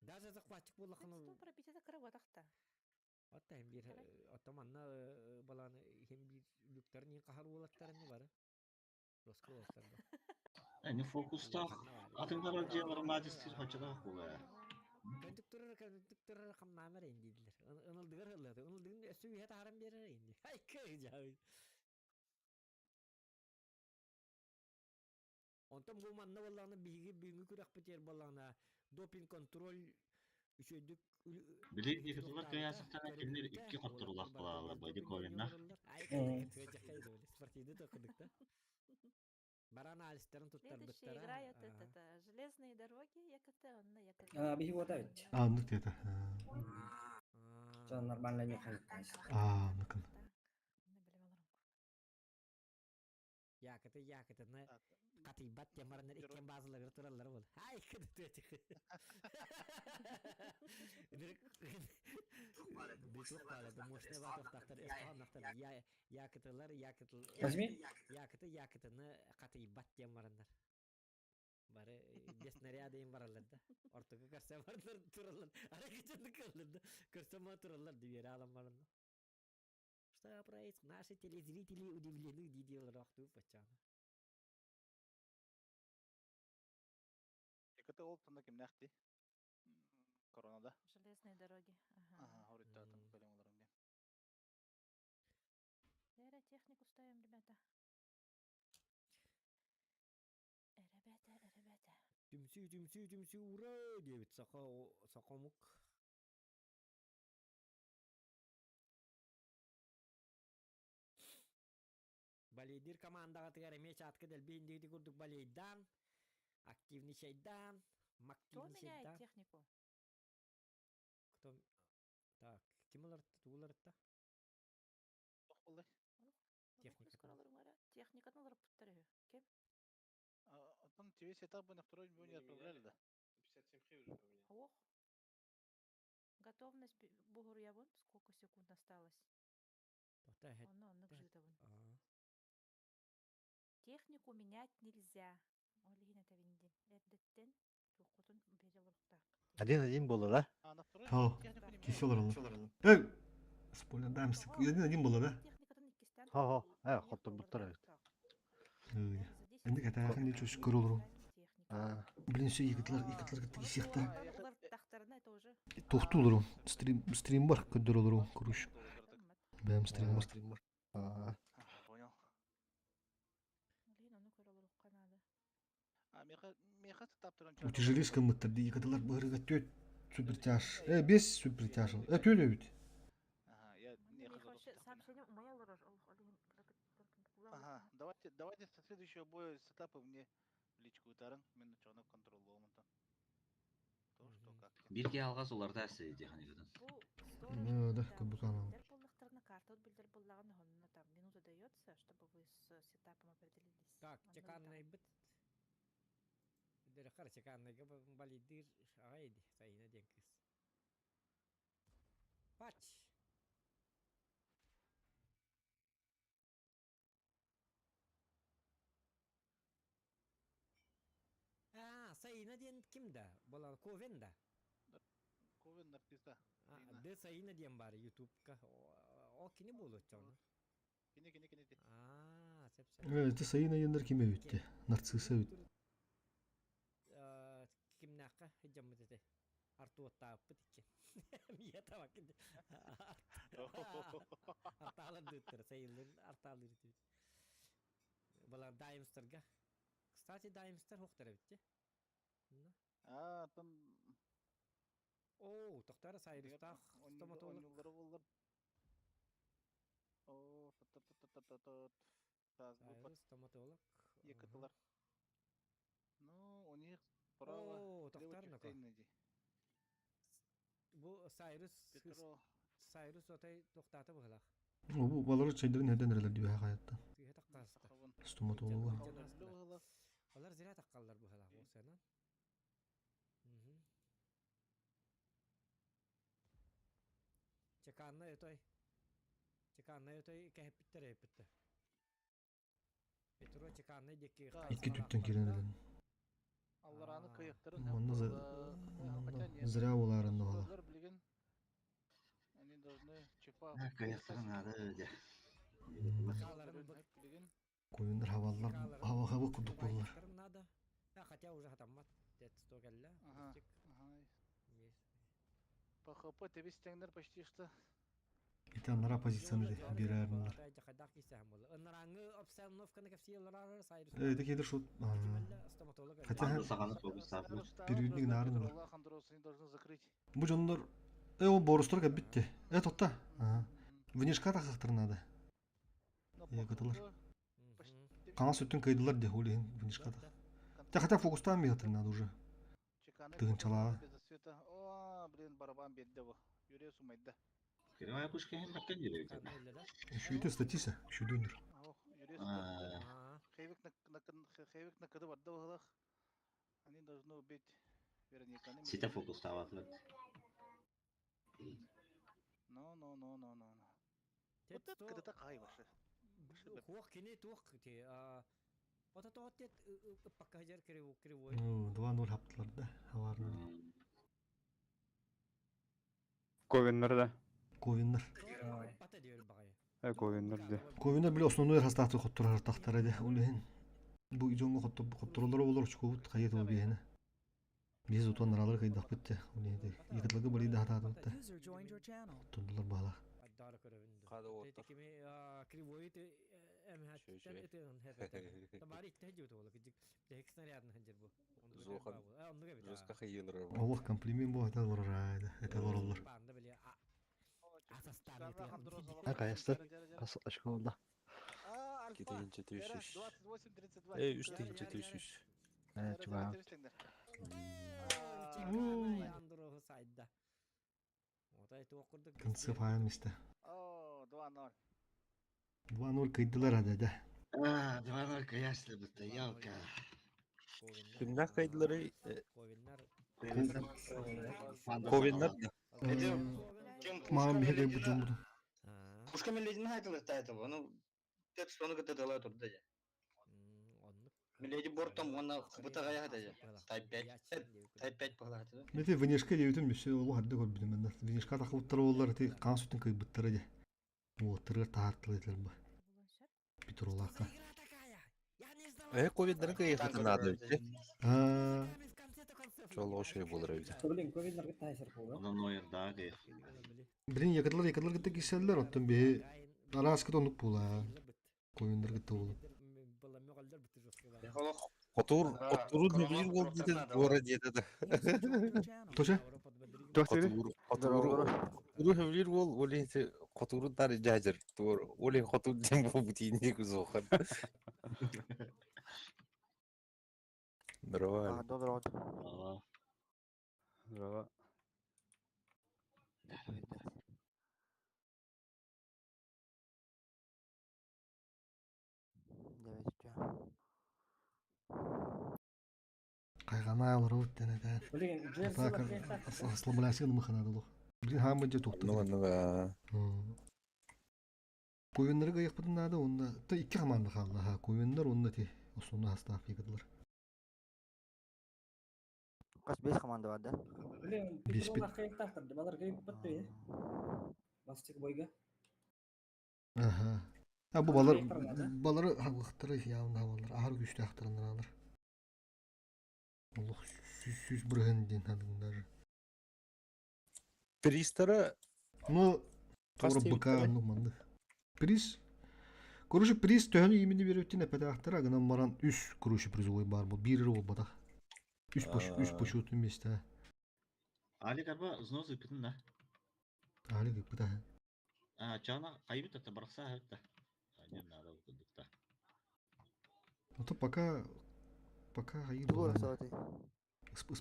Даже захватчик буоллахына Пропитета кыра буотахта. Отта hem bir отто манна баланы hem bir бүктәрин кахар уолаттарын бары. Роско уолаттар ба. Эни фокустаах атыҥнар дьиэлэр натистир хочотоох буолар. Көнтүк турар көнтүк турар хамнаамар инди дилер. Ынылдыгар хыллады. Ынылдыгын өссө үһэ тааран берер инди. Ай кый жабы. Онтон бу манна буоллаҕына биһиги бүгүҥҥү күрэхпитигэр буоллаҕына допинг контроль үчүгэйдик Били Никиталар кыайаасыктара кинилэр икки хотторулаах буолаллар Бодиковиннар. Спортивный токудук да. Бара анализтарын Следующая туттарбыттара. игра это, это железные дороги ЯКТ, онно ЯКТ. А, биһи буота бит. А, ну это. Чон нормально не ходит. А, ну-ка. Якыты якытыны катыйбат темарынар иккен базыларга тураллар бол. Ай кыды Якытылар якытыл Возьми. Якыты якытыны катыйбат темарынар. Бары без снаряда им баралар да. Ортого көрсө барлар туралар. Ара кеченди кыллар да. Көрсө ма туралар дибери алам баранна. Что происходит? Наши телезрители удивлены, диделер охту пачана. ЯКТ ол тонна кимнэхти? Коронада. Железные дороги. Ага. Ага, хоруйдаатым кэлэн олорон диэн. Лера, технику ставим, ребята. Ребята, ребята. Түмсүү, түмсүү, түмсүү, ура! Диэбит саха сахомук. Балейдир командаға тыгар эме чатка дэлби индигити курдук балейдан, активничайдан, Кто меняет мактивничайдан. технику? Кто? Так, ким олартты, тугулартта? Туох буоллай? Техника. Техниканы олорор путтар үһү. Ким? Оттон тебе сетап бы на второй бой не отправляли, да? 57 хи уже поменял. Ох. Готовность бугуруябын. Сколько секунд осталось? Тоқта, хэт. Онно оннук жытабын. Аа. Технику менять нельзя. Ол иһин этэбин дин. Эрдэттен туоххутун бере олоруктаах. Один-один было, да? А на второй Хау, технику не кисе олороллор. Эй! Спойлер даймс. Один-один было, да? Хо-хо, хотторбуттар эбит. Энди катаахан не чөс көр олору. А, Блин, все икытлар, икытлар кытты кисехтер. Уларыттахтарына это уже Тохту олору. Стрим, стрим бар көдөр олору, короче. Бэм стрим бар. стрим бар. А, Понял. Блин, ону көрө олорукка надо. А меха меха сетап туран Утяжелишка мыттыр ди икытлар быһырыга төт супертяж. Э, бес супертяж. Э, төт өбүт. Ага, я Манна не меха вообще сообщение умая олорор. Ол ол иһин Ага, давайте, давайте со следующего боя сетапы мне в личку утарын, мен чону контроллоомун там. То, что, как. Бирге алгас уларда әсәй техникадан. Да, да, көбүк анал. Билдер буллахтарына карта билдер буллагын хонна там минута дается, чтобы вы с сетапом определились. Так, Онно чеканный бит. Дерехар чеканныйга балидир агайди сайына диэн кыз. Пач. А, Сайына диэн ким да? Болан Ковен да. Ковен артиста. А, Д Сайына диэн бар ютубка. О, кини болот чону. Кини, кини, кини. А, сеп сеп. Э, это Саина ендер ким өбүттü? Нарцисса өбүт. Кимнәккә жаммыт эте. Артуаттааппыт иккен. Мия табак. Арталар дыттыр, сайылыр арталыр дит. Балар Даймстерга. Кстати, Даймстер хоқтар битти. А, там О, тоқтар Сайрустах стоматолог. Онюлары боллар. О, та та та та та та. Сайрус стоматолог. Екатылар. Ну, у них право. О, тоқтар нака. Бу Сайрус Петро. Сайрус отай тоқтаты бұғылақ. Бу балары чайдарын эрдэн эрэлэр дии хаайаттан. Стоматолога. Олар зря таккаллар быһалаах буолсана. Чеканна өтой. Чеканна өтой кэһэппиттэр эппиттэр. Петро чеканна диэки Икки түттэн киирэн эрэлэн. Аллараны кыйыктарын Манна зря буоларын оҕола. Они должны чипа. Кыйыктарын наада дьэ. Куйундар хабаллар хаба хаба курдук буоллар. Надо. Хотя уже хатаммат. Сто кэллэ. Ага. По ХП тебис тэҥнэр почти что. Ити аннара позицияны биэрэрнилэр. Э, это шут. Хотя переводник наарынылар. Бу дьоннор э ол борустар кэлбитти. Э тотта. Внешка тахахтар надо. Якытылар. Хаҥас өттүн кыйдылар де ол иһин внешка тах. Те хотя фокустаан биһатыр надо уже. Тыгынчалааҕа. О, блин, барабан биэрдэ бу. Юрий сумайда. Кривая пушка иһин бакка диэбит. Үшүйте статиса, үшүйдөнүр. Хейвик на хейвик на кыды барда быһылах. Они должны убить Верониканы. Сите фокустаабатылар. Но, но, но, но, но. Вот это кыдыта кай башы. Хуох кини туох ти Ота тоҕот тет ыппакка сылдьар кривой. Ну, 2-0 хаптылар да. Хаварнар. Ковеннер да. Ковеннер. Пата диир баҕайы. Э, Ковеннер да. Ковеннер били основной хастааты хоттурар тахтара де. Ол иһин бу дьоҥҥо хотторолоро болор очкобут хайа тыл биһине. Биһиз утуан наралар кыйдахпыт те. Ол иһин якытлыгы бали да хатаатыбыт та. Хоттурдулар баалах. Айдаары көрөбүн. Хада оттор. Кими кривой эмхаттан ытыан хэпэтэ. Тамари итте жибит ола кижик. Тек снарядын ханжыр бу. Зохан. Жестко хайылыр. Олох комплимент бу это олорор это олороллор. Банда били Наконец-то. Очко oldu. Китинче түшүш. Эй, үш тыгынча түшүш. Evet, чугас. Конце файын месте. О, 2-0. 2-0 кыйдылар ада да. А, 2-0 каясли бутта, ялка. Кимнәк кайдылары? Ковеннер да. Маған беге бу жомбуду. Пушка миледин айтылыр та этого. Ну, текст оны кытты дала турды же. Миледи бортом оны кыбыта гая хата же. Type 5. Type 5 пахла хата. Мете внешка диэбитим өссө олох эрдэ көрбүтүм манна. Внешка тахыбыттар буоллар ити хаан сүтүн кыйбыттара дьэ. Уоттарыгар таһаартылар этилэр бу. Петролаахха. Э, ковиднер кыйыхытын надо бит. Аа, Чолоо шөй болар эбит. Блин, ковиднер тайсер буолла. Онон нойердаа кыйых. Блин, якытлар якытлар кытта киселлер оттон биһи араас кыта оннук буолаа. Коюндар кытта буолу. Хотур, хотуру нөбүр бол деді, гора деді да. Тоша? Хотур, хотуру, хотуру нөбүр бол, олин хотуру тары жажыр. Тур, олин хотур дем бол бутинник зохан. Здорово. Доброго. Здорово. Кайганаа олоробут дэн этэ. Блин, Атака ослаблясыгын мыханады олох. Блин, хаамы дьэ тухта. Ну, ну, Коюннары ыйыппытын наада онна та икки команда хаалла ха коюннар онна ти основной состав якытлар. Кас бес команда бар да. Блин, Бес Петролах кыйыктахтар, балар кыйып бітті. Бастык бойга. Аха. А бу балар Кыйыктар да? балары хабыктары явна балар ахар күчтү ахтарандар алар. Олох сүз сүз бүрһен ден хадын даже. Пристара Ну, Кас тура быка тебиттер, ну манды. Приз. Короче, приз төһөнү имени берөттүн эпетахтар агынан баран үс короче призовой бар бу бир бол бата. Үс пош үс почетный место. Алик арба взнос ыпытын да. Али гыпыта. А, чана кайбыт та барса хатта. Не надо укудукта. Это пока пока айы Тугур саати.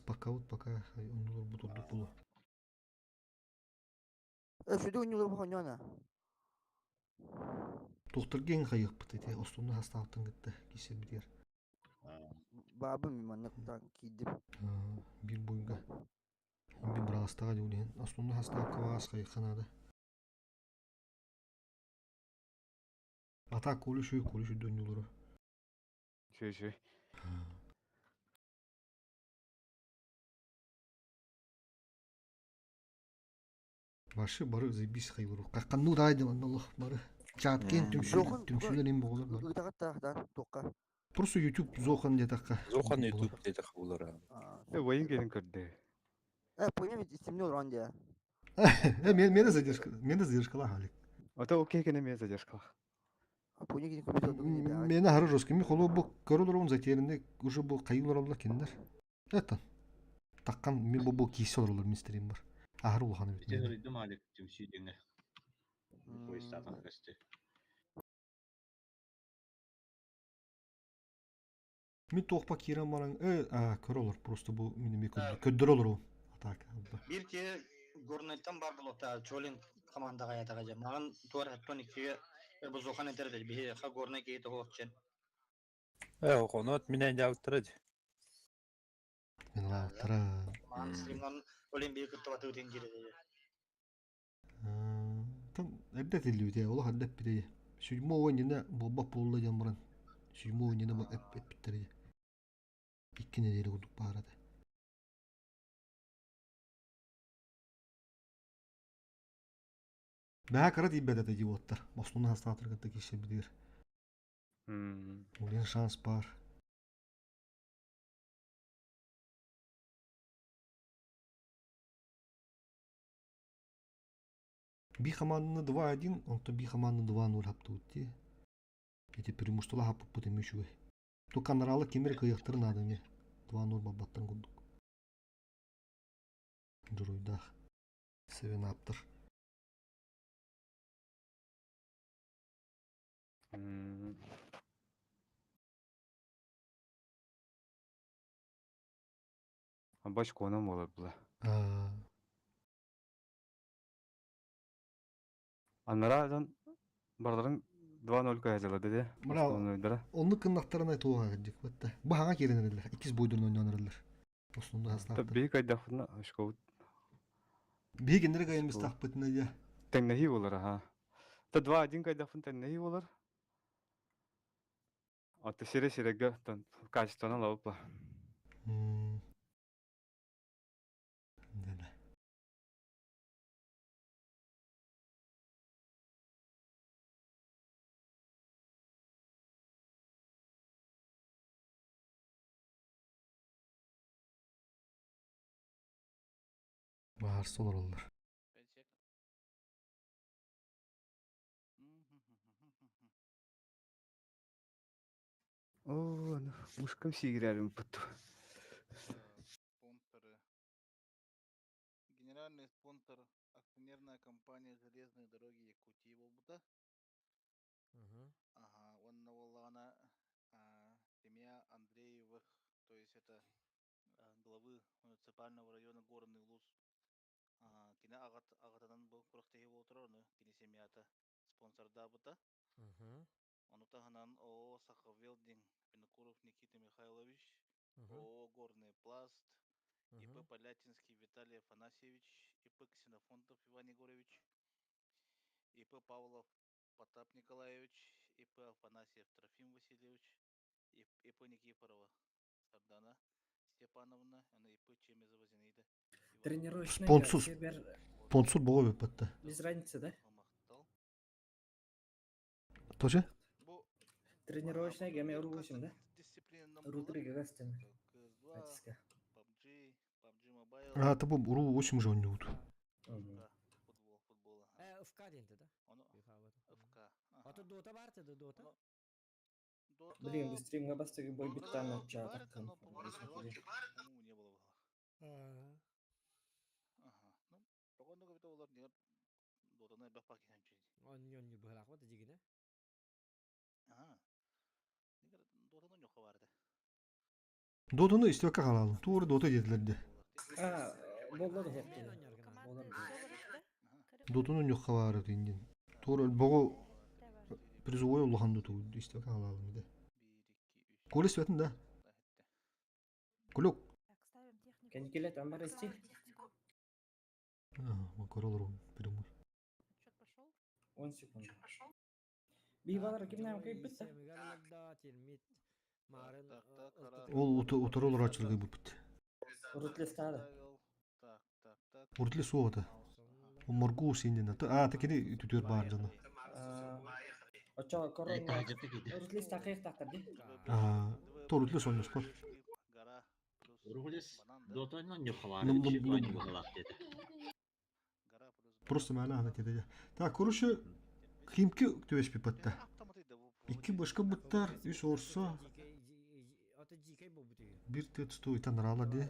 Пока вот пока оннулар бу турдук булу. Э, шүдү үнүлөр бу хоньона. Тухтарга эҥин хайыахпыт ити остуолну хастаабыттан кытта киирсэрбитигэр. Баабым манныктан киирдим. Биир буйга би быраҕастаҕа дьул иһин остуолну хастаабыкка баҕас хайыахха наада. Ата коли шүй коли шүй дөннүүлөрө. Шүй шүй. Башы бары заебись хайылыру. Какканну даайдым анналлах бары. Чааткин түмсүү түмсүүлэр им боҕолор бары. Ыытаҕыттаахтан туохха? Просто YouTube Зохан диэтэххэ. Зохан YouTube диэтэххэ булара. Э, воин келин көрдө. Э, понял, истимне уран дия. Э, мен задержка, мен задержкала халик. Ото окей кene мен задержкала. Мені хары жестко. Мен холу бу көрөлөр затерянный уже бу кайылар олар киндер. Это. Таккан мен бу бу кийсе олар мен стрим бар. Ахыр улахан бит. Итен үрдүм алик түмсүү деңе. Поезд көстү. Мен тоқпа кирен баран э а көр олар просто бу мени мен көддөр олар ол. Атак. Бир те Горнайтан бар болота Чолин командаға ятаға жа. Маған туар хаттон иккиге бу Зохан этерде биһи ха Горнай киһи тоһуохчен. Э, онот минен жабыттыра ди. Мен алаптара. Маған стримнан олен бии кыттыбаты өтен кире. Там эрдэ тиллибите олох эрдэ эппитэ Седьмого иннинэ буолбат буолла диэн баран седьмого иннинэ эппиттэрэ икки нэдиэлэ курдук баара этэ. Бэһэ кыра тиийбэт этэ дии уоттар. Бостонун хастаатыр кытта киирсэрбитигэр. Улин шанс баар. Би хамаанданы 2-1, онтон би хамаанданы 2-0 хаптыбыт дии. Ити преимущество хаппыппыт эмиэ үчүгэй. Туканаралы ким эрэ кыайыахтарын наада эмиэ. 2-0 барбаттан курдук. Дьоруйдаах. Севен ааптар. Бачконан буолар була. Анараа дьон барыларын 2-0 кыайдылар дии. Бра, оннук гыннахтарына туоха кырдьык бытта. Бу хаҥа киирэн эрэллэр. Иккис бойдорун ойноон эрэллэр. Основной хастаахтар. Биһи кайдахпытына очкобут. Биһи кинилэри кайын быстахпытына дьэ. Тэҥнэһии буолар аха. Та 2-1 кайдахпын тэҥнэһии буолар. Аты сире-сирэгэ качествоны ылабыт Да-да. Баарса олороллор. Оо, мушкам сиигирэрим бутtu. Спонсоры. Генеральный спонсор акционерная компания «Железные дороги Якутии» буолбута. Ага, уонна буоллаҕына семья Андреевых, то есть это главы муниципального района Горный Улус. Кини аҕатынан бу күрэхтэһии буола турар, ону кини семьята спонсордаабыта. Ону таһынан ООО «Сахавелдинг» Винокуров Никита Михайлович, ООО «Горный пласт», ИП Полятинский Виталий Афанасьевич, ИП Ксенофонтов Иван Егорович, ИП Павлов Потап Николаевич, ИП Афанасьев Трофим Васильевич, ИП Никифорова Сардана Степановна, она ИП Чемезова Зинаида. Тренировочный Спонсор, спонсор боҕо бүппэтте. Без разницы, да? Тоже? Тренировочный геме ургусим, да? Рутры гастен. А, это бу уру очень же ойнуут. Э, ФК диэнте да? Ото Дота бар да Дота? Блин, быстрее бастыгы бой биттан чата. Ага, ну, тоҕонно көбүтэ олар нигер дотаны элбэх пакиһанчы. Онньонньу быһылаах дигине. Ага. Нигер дотаны ньохо барды. Дотаны истибэккэ хаалалым. Туора дота диэтилэр дии. А, боллар хопты. Болар. Дотаны ньохха баара диин. Туора боҕу Призовой улахан дутуу истэк аалаалым де. Коля светин да. Кулюк. Кэнкилет амбар исти. Королору прямой. 10 секунд. Бивалар кимнәм кыйбыт Ол утары олорачылыгы буппут. Рутлестары. Уртли суота. Моргу синден. А, такини түтөр бар жана. Очо корона. Рутлес тақиқ тақтыр ди. А, торутли соннус бар. Рулес дотойнон нюхалар. Просто мана ана теде. Так, короче, химки төбеш пипатта. Икки башка буттар, үс орсо. Бир тет сто итан рала де.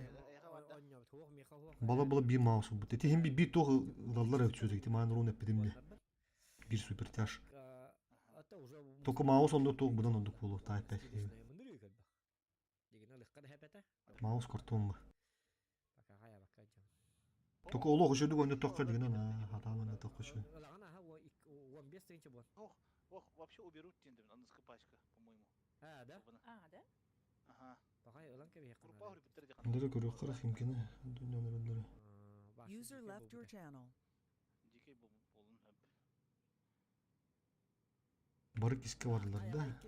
Бала бала би маус бут. Эти хим би би тох лаллар өтсөз ити ман рун эпидемне. Бир супер тяж. Только маус онда тох будан ондук болу тайп Маус картон ба. Только олох үшөдүк онда тохка деген ана хатан онда тохка үшө. Ох, ох, вообще уберут тендер, аныскы пачка, по-моему. А, да? А, да? Ага. Пагай ылан кебе Ndere көрө кара химкини дүйнөнөр өндөрө. User left your channel. Дикий болун хөп. Бары киске бардылар да.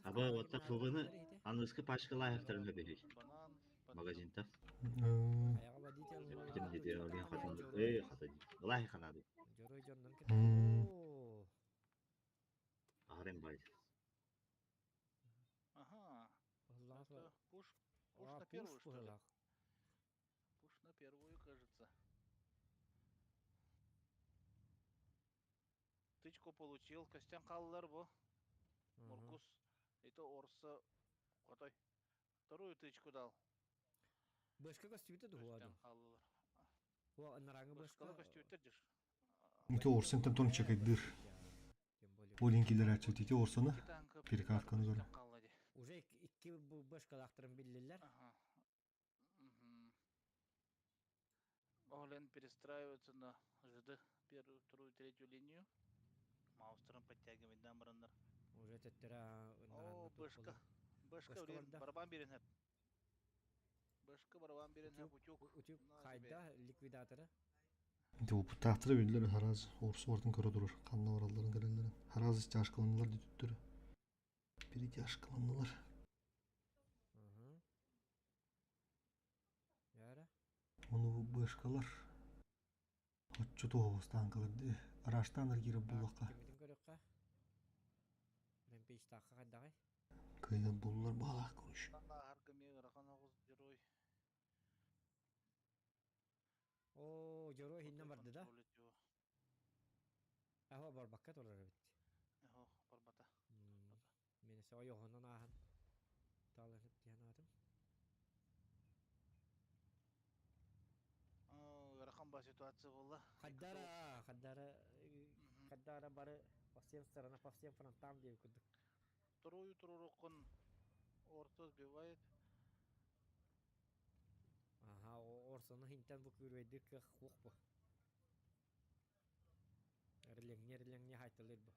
Аба отта ФВны аныскы пачкалаахтарын өбөһүй. Магазинта. Битим деди олин хатын. Эй, хатын. Лахи ханады. Ахрен бай. Ага. Это пуш, пуш на первую, что ли? Пуш на первую, кажется. Тычку получил. Костян қаллар бу. Муркус. Это Орса. Котой. Вторую тычку дал. Башка костюмте дугуаду. Костян қаллар. О, нараңы башка. Башкалы костюмтер деш. Ити орсын тон чекайдыр. Олин килер ачыт ити орсаны перекатканы көрө. Уже икки башкалактырын биллилер. Олен перестраивается на ЖД первую, вторую, третью линию. Маустером подтягивает да, Браннер. Уже теттера О, башка. Башка время. Барабан берен хеп. Башка барабан берен хеп. Утюг. Утюг хайда ликвидаторы. Ити опуттаахтыра биллер хараз орсу бартын көрө турur. Канна баралларын келелерин. Хараз тяжкаланылар дүттүрү. Бири тяжкаланылар. Яра. Оны башкалар. Отчу тоғыстан кылыр. Араштан ыргире буллака. Кимитин көрөккө. Рэмпейдж таққа кайдагай. Кыйын буллар бала көрүш. Герой. О, жорой хиннен барды да. Ахо барбакка толор бит. Ох, барбата. Мен соо йохонон ахан. Талар диэн атым. Ыарахан ба ситуация буолла. Хаддара, хаддара, хаддара бары по всем сторонам, по всем фронтам деп курдук. Вторую турурукун орто сбивает. Аха, орсону хинтен бу күрбейдир кых хук бу. Эрлеңне, эрлеңне хайтылыр бу.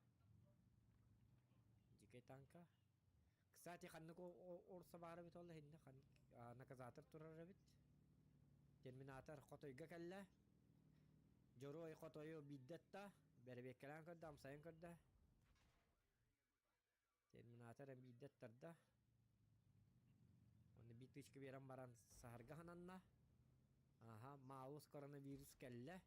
Дикей танка. Кстати, ханнык орса бары бит олла хинне хан наказатор турар бит. Терминатор хотойга келле. Жорой хотою биддетта, бербеккелен көрдө, амсайын көрдө. Терминатор биддеттарда. Оны битычка берен баран сахарга хананна. Аха, маус коронавирус келле.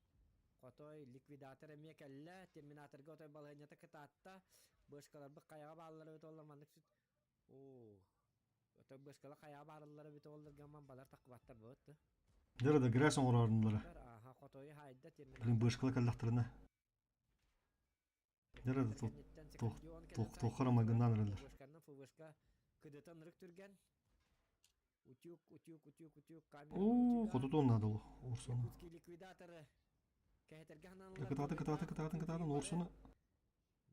Хотой ликвидатор эме келле, терминаторга отой балайнята кытаатта. Бышкалар бы каяга баалары бит олар мандык сүт. О. Отой бышкала каяга баалары бит олар гаман балар такыбаттар быт. Дера да гряс оңорарынлары. Аха, хотой хайда терминатор. Блин, башкала каллахтарына. Дера да тохара магындан эрелер. Бышкандан ФВшка кыдытан рык түрген. Утюг, утюг, утюг, утюг, камера. О, хототон надо было орсону. Якутский ликвидаторы. Кәһәтәргә ханалар. Кытаатын, кытаатын, кытаатын, кытаатын орсону.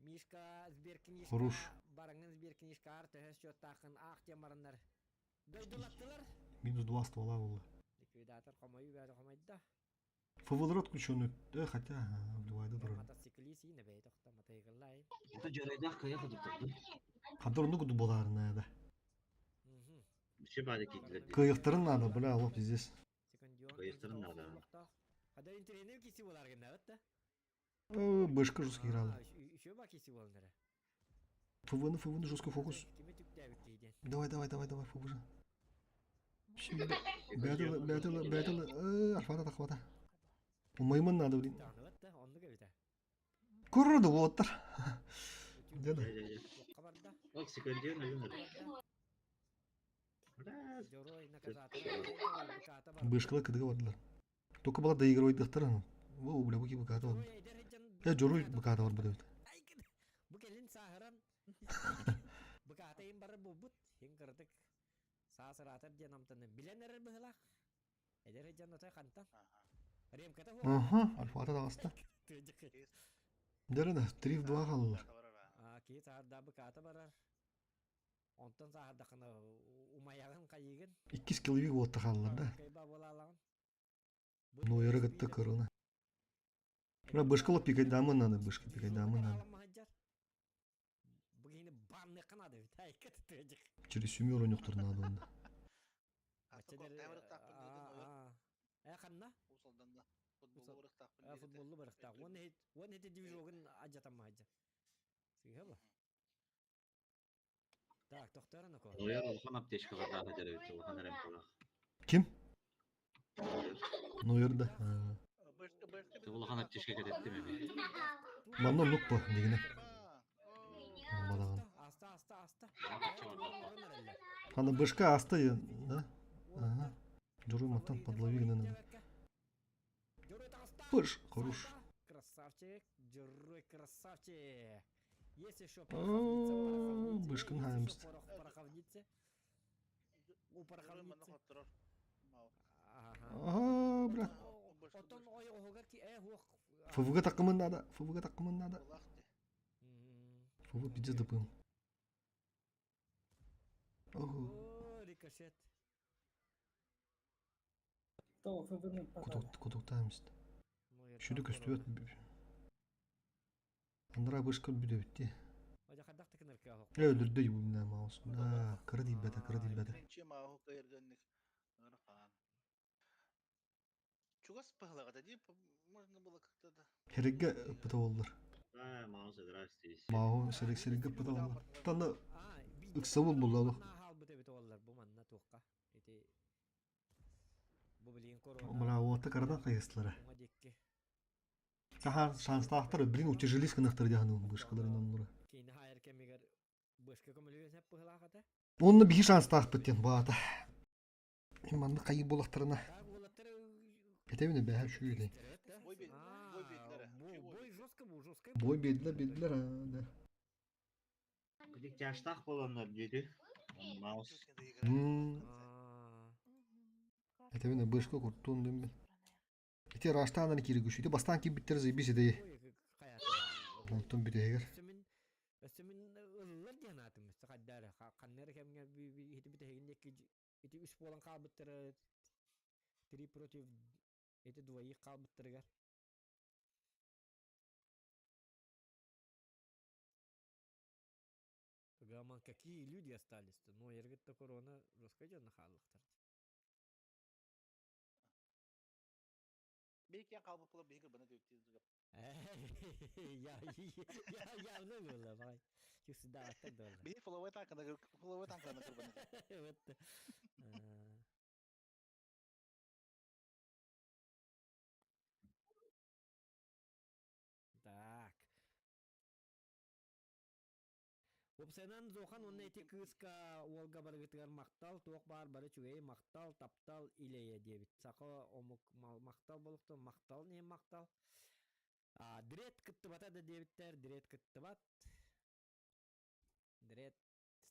Мишка, сберкнижка, Хорош. бараңын сберкнижка ар төһөс чоттахын ах темарыннар. Дойдулаттылар. Минус 2 ствола было. Ликвидатор хомою бәрі хомайда. ФВЛар отключенный. Э, хотя, вливайды турар. Мотоциклист иин эбэйт охто мотоцикллай. Это дьарайдаах кыйа кудуктар. Хадыр оннук болаарына надо. Все баада киирдилер дии. Кыайыктарын надо, бля, аллах пиздец. Кыайыктарын надо. Хада интернет киси болар гына да. Э, бышка жесткий играла. Еще ба киси болнара. ФВН, ФВН, жесткий фокус. Давай, давай, давай, давай, ФВЖ. Бәтілі, бәтілі, бәтілі, арфата тахвата. Маймын надо, блин. Көрді оттар. Деді. Ок, секундион өлүн Бышкала кыдыга бардылар. Только была доигрывать дохтар. Во, бля, буки быката бар. Э, жоруй быката бар бу Бу келин саһаран быката им бар бубут хин кырдык саасыратар диэн амтаны билен эрэр быһылаах. Эдэр дьон отой хантан. Ремката Ага, альфата таҕыста. Дәрі 3 в 2 қалалар. Кии саһарда быката барар. Онтон саһардахына умайаҕын хайыгын. Иккис киловик уотта хааллар да. Кайба буолаалаҕын. Нойеры кытта корона. Бля, бышкала пикайдамы надо, бышка пикайдамы надо. Бу киһини банныахха наада эбит. Айка тытыадьык. Через семеру нюхтар надо онда. Э ханна? Футболлу барахтаах. Уон хити движогун ажатаммаһаджа. Сыыһа бу. Так, тохторон око. Ояр улахан аптечкаҕа даана дьарыгыт улахан эрэмкалаах. Ким? Нойер да. Улахан аптечка кэтэттим эми. Манна оннук по дигине. Бадаҕан. Аста, аста, аста. Хана бышка аста да? Ага. Журу маттан подлови гына. Пыш, хорош. Красавчик, Джурой красавчик. Есть еще Бышкын хаемст. пороховница. У пороховницы. Ага, бля. Отон ой оһугар ки э хуох. ФВГ такымын надо, ФВГ такымын надо. ФВ пиздец дапым. Ого. Рикошет. То ФВН Кутуктаемст. Шүді көстүбөт. Андра бышка бүдөбүтти. Э, өлүрдү бу маус. Да, кыры дийбете, кыры дийбете. Чугас пыһылаҕа дии, можно было как-то да. Херегге ыппыта боллар. Да, Маус, здрасте. Мау, серег серегге ыппыта боллар. Танда ыксабыл буллалы. Хаалбыт эбит оллар бу манна туохха. Ити бу билигин корона. Мына уотта карадан хайыстылара. Саха шанстаахтар, блин, утяжелись кынахтар дяханы бышкаларын оннура. Кейни хайыр кемигер бышка көмөлүгүн сеп быһылаахата. Онны биһи шанстаах быттен баата. Манны хайы болақтарына. Этебине бэһэ шүйүлей. Бой жестко бу, жестко. Бой бедилер, бедилер, да. Били тяжтаах боланнар диэти. Маус. Этебине бышка куртуун дөмбен. Ити раштаанан кири күшүтү бастан кийбиттер заебись эдей. Онтон бүтегер. Өссө мин ыллар диэн аатым өссө хайдары ханнары кэмҥэ ити бүтэһигин диэки ити үс буолан хаалбыттара три против эти двоих хаалбыттарыгар. Гаман, какие люди остались-то? Ну, эргитте корона жестко дьонно хааллахтар. Бейкен қалбы пылы бейгір бана деп Я явно было, бай. Чувствую, да, так долго. Бей фоловой танкана фоловой танкана кырбана. Вот. Так. Опсайнан зохан онна эти кыыска уолга барыгытыгар мактал, туох бар бары чүгэй мактал, таптал илее диэбит. Саха омук мактал болукту, мактал не мактал. А, дрет кыттыбата да диэбиттер, дрет кыттыбат. Дрет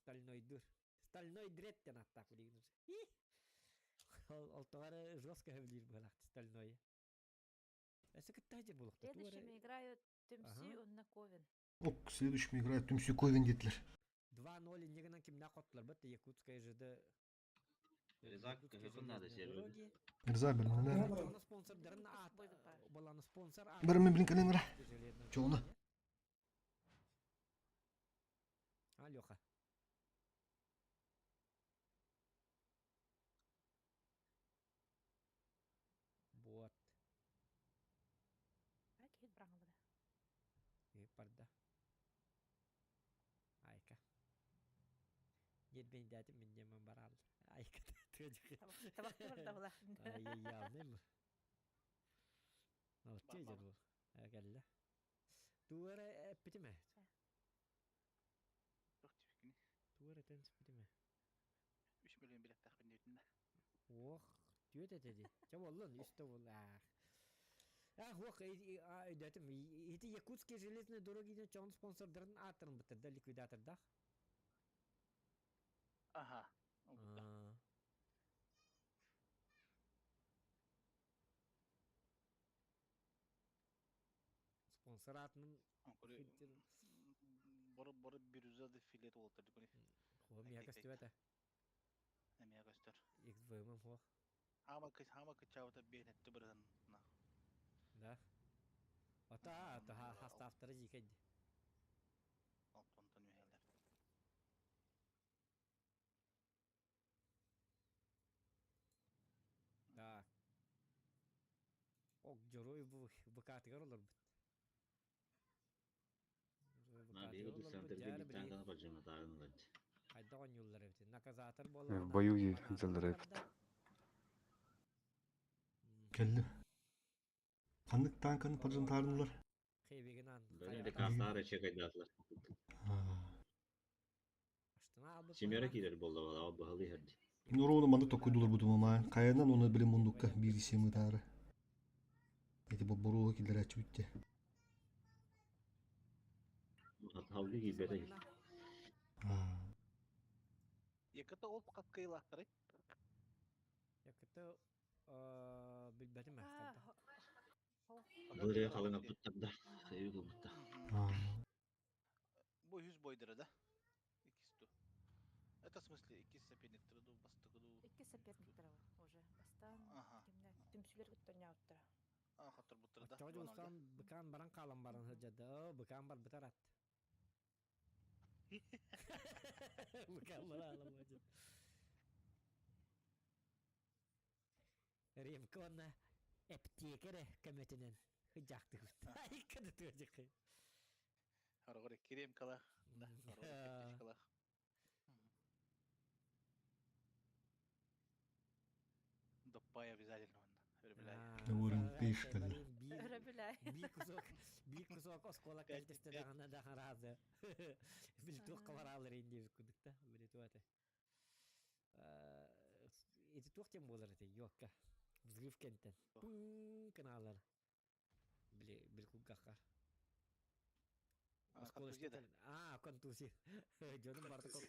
стальной дур. Стальной дрет тен аттак билигин. Ол тогары жестко билир булакты стальной. Эсэ кыттажыр булукты. Следующими играют Түмсүй уонна Ковен. Ок, следующими играют Түмсүй Ковен детлер. 2-0 иннигинэн кимнээх хоттулар бат Якутская ЖД. Резак кыһыкын надо сервер. Рза бэлэмнэнэр. Бары мен блин кэлэн Чоҕуна. А, Леха. Вот. Барда. Айка. Ньирбэйдээтим мин диэмэн бараал. Айка Табахты барда була. Явный Алтыа дьэ бу. Кэллэ. Туу эрэ эппитим ээ. Туох диэбиккиний? Туу эрэ этэн испитим ээ. Үс миллион билэттээхпин диэбитин да. Уох, түөт этэ дии. Чэ буоллун, үс да буолла. Ах, уох, өйдөөтүм. Ити Якутские железные дороги диэн чоҕун спонсордарын ааттарын быттарда ликвидатордаах. Аха. Спонсор аатынан Бары бары бирюза да филет уолаттар дикуни. Хуо миэхэ көстүбэтэ. Эмиэ көстөр. XVM хуо. Хаама кыс хаама кыччаабыта биэнэтти бырыһын на. Да. Ата ата хастаахтара дьиикэйди. Алтонтон үһэлэр. Так. Ок дьоруой бу быкаатыгар олорбут. На биһиги центрга биттаан бадьыматаарын ылард. Хайдах оонньууллар эбит. Наказатор буоллаҕына Бою дьыллар эбит. Кэллим. Ханнык танканы поджантаарынылар? Хебигинан. Бөрө картаары чекайдаатылар. Семера киирэр буолла балаҕа быһалыы иһэрди. Нуруону маннык токкуйдулар бутумамаан. Хайанан уонна били мундукка биир исиэмытаары. Ити боббуруоһу киллэрээччибит дии. Халгы киирбэтэ. Якыта ол хаткыйлаахтарый? Якыта билбэтим Бырыа халыҥаппыттар да, өйү булбуттар. Бу үһүс бойдара да? Иккис ту. Это в смысле иккис соперниктара ду, бастакы ду? Иккис соперниктара уже. Бастаан кимнэ түмсүүлэр кыттанньаабыттара. А, хотторбуттара да. Оччоҕо Дьулустаан быкаан баран хаалан баран сылдьарда. Быкаан барбытар ат. Быкаан баран хаалан баран. Ремка уонна эптиэкэ эрэ көмөтүнэн ыдьаахтыыбыт. Айка да тыадьыкы. Хорогор икки ремкалаах, да, хорогор икки аптечкалаах. Доппай обязательно онно. Өрөбүлэй. Уорун пишкалар. Өрөбүлэй. Биир кусок, биир кусок оскуола кэлтесте даҕаны дахараазы. Били туох хабараалар индиэбит курдук да. Били туата. Ити туох диэн буолар этэй юокка взрыв кэнтэн пың гынаалар били били кулгахха а контузия дьонум барыта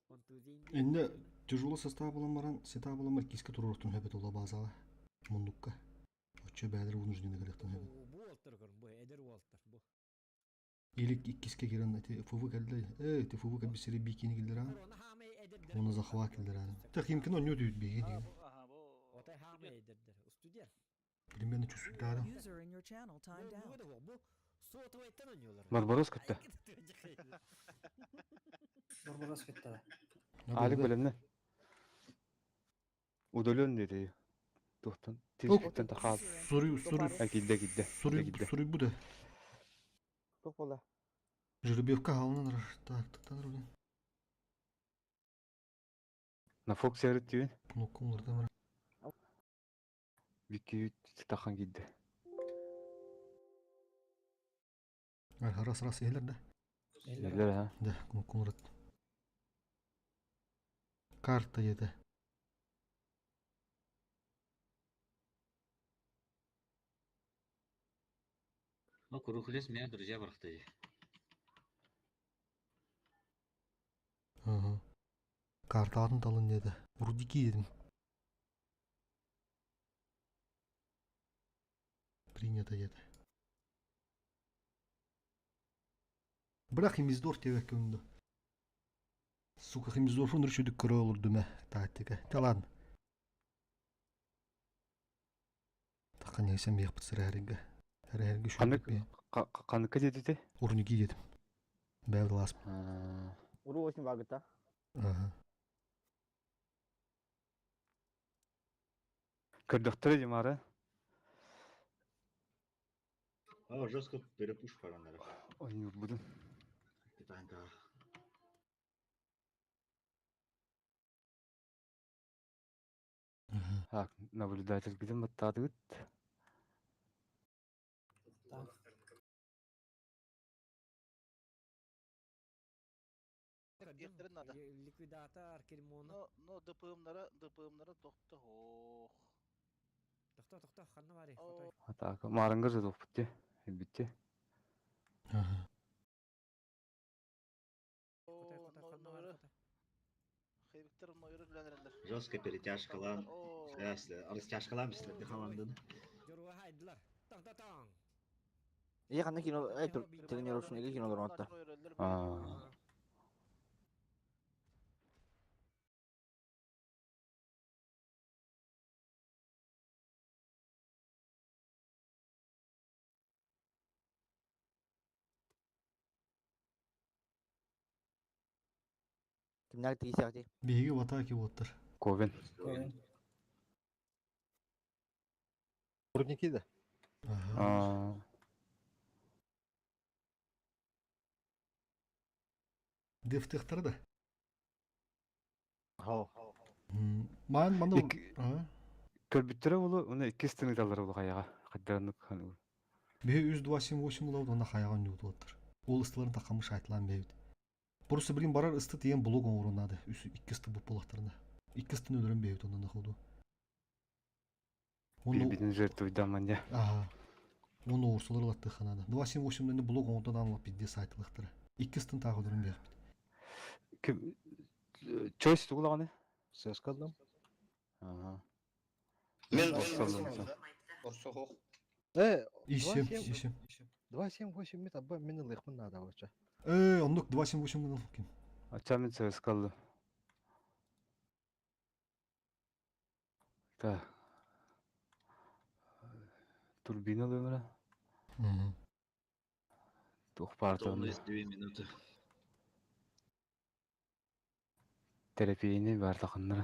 контузия Инне тяжелый состав булан баран сета булан бар киска туруортун хөбөт ола базала мундукка. Оччо бээлер вынуждены кэлэхтэн хөбөт. Бу уолтар көрүн бу эдэр уолтар бу. Или иккискэ киирэн ити ФВ кэллэ. Ээ ити ФВ кэлбит бикини киллэрэн. Уонна захват киллэрэн. Техимкин онньуу түүт биһиги. Отой хаамай эдэрдэр. Студент. Примерно чувствуйтаарым. User in your channel timed out. Бу сотовайтан оонньуулар. Барбарос кытта. Барбарос кытта. Алик бэлэмнэ. Удален диэти. Туохтан тириспиттэн тахаал. Суруй, суруй. А киирдэ киирдэ. Суруй, суруйбу да. Туох буола? Жеребьевка хаалынан ырар. Так, тактан ырар. На Фокс ярыт түүн. Кнопка улардан ырар. Бикки тахан киирдэ. Раз раз иһэлэр да. Иһэлэр ha. Да, кнопка уларат. Карта диэтэ. Ну, Курухлес меня друзья барахтали. Ага. Карталарын талын деді. Рудики дедим. Принято деді. Бырақ Химиздорф диэбэккэ үнді. Сука, Химиздорфун үрчүдүк көрө олордум ээ, тактика. Та ладно. Астаахха ньыйсан биэхпит сырэһэргэ. Эрэһэргэ Ханнык шүрбүт ханныкка диэтите? Урники диэтим. Бэйэ былаас. Уру очень багыта. Ага. Көрдөхтөрө димары. А, жестко перепуш бараннары. Ойнуурбутун. Капитанка. Так, наблюдатель гидин баттаатыгыт. Диэхтэрин надо. Ликвидатор, Кермона. Но, но ДПМнара, ДПМнара тохто ох. Тохто, тохто, ханна бари, хотой. Атака. Маарынгыр жотуохпут дии. Билбитти. Ага. Хотой, хотой, ханна бари, хотой. Хейбиктер нойры үлэнэрэллэр. Жестко перетяжкалаан, растяжкалаан бистэрди хамандын. Дьоруга хайдылар. Таң та таң. Ие ханна кино, э, тренировочный кино отта. Аа. Кимнәр тигисәгәти? Биһиги в атаке уоттар. Ковен. Турники да. Аа. Дефтехтары да. Хау. Маан маны Көрбүттөрө болу, уну иккис тыныыталлар болу хаяга. Хаддараннык хану. Биһи 3 2 7 8 улабыт онна хаяга үннүбүт уоттар. Ол ыстыларын тақамыш айтылан бэбит. Просто билин барар ысты тиен блок оҥорунады. Үс икки ысты буп булахтарына. Икки ыстын өлөрөн бэбит оннан ходу. Оны Бирбитин жертвуйдаман дя. Ага. Оны орсулар ылаттыы ханада. 2 7 8 блок оҥордон аналап бидде сайтылыктара. Икки ыстын таах өлөрөн бэбит. Ким Чойс тугулаганы? Сөз кылдым. Ага. Мен Орсоллум. Орсохох. Э, Исем, исем. 2 7 8 мет абба мен ылыхмын надо вообще. Э, оннук 2 7 8 гынан ким. Ача мен сөз кылдым. Так. Турбина өмірі. Тух партияны. Готовность 2 минуты. Терапияны бар тақыннары.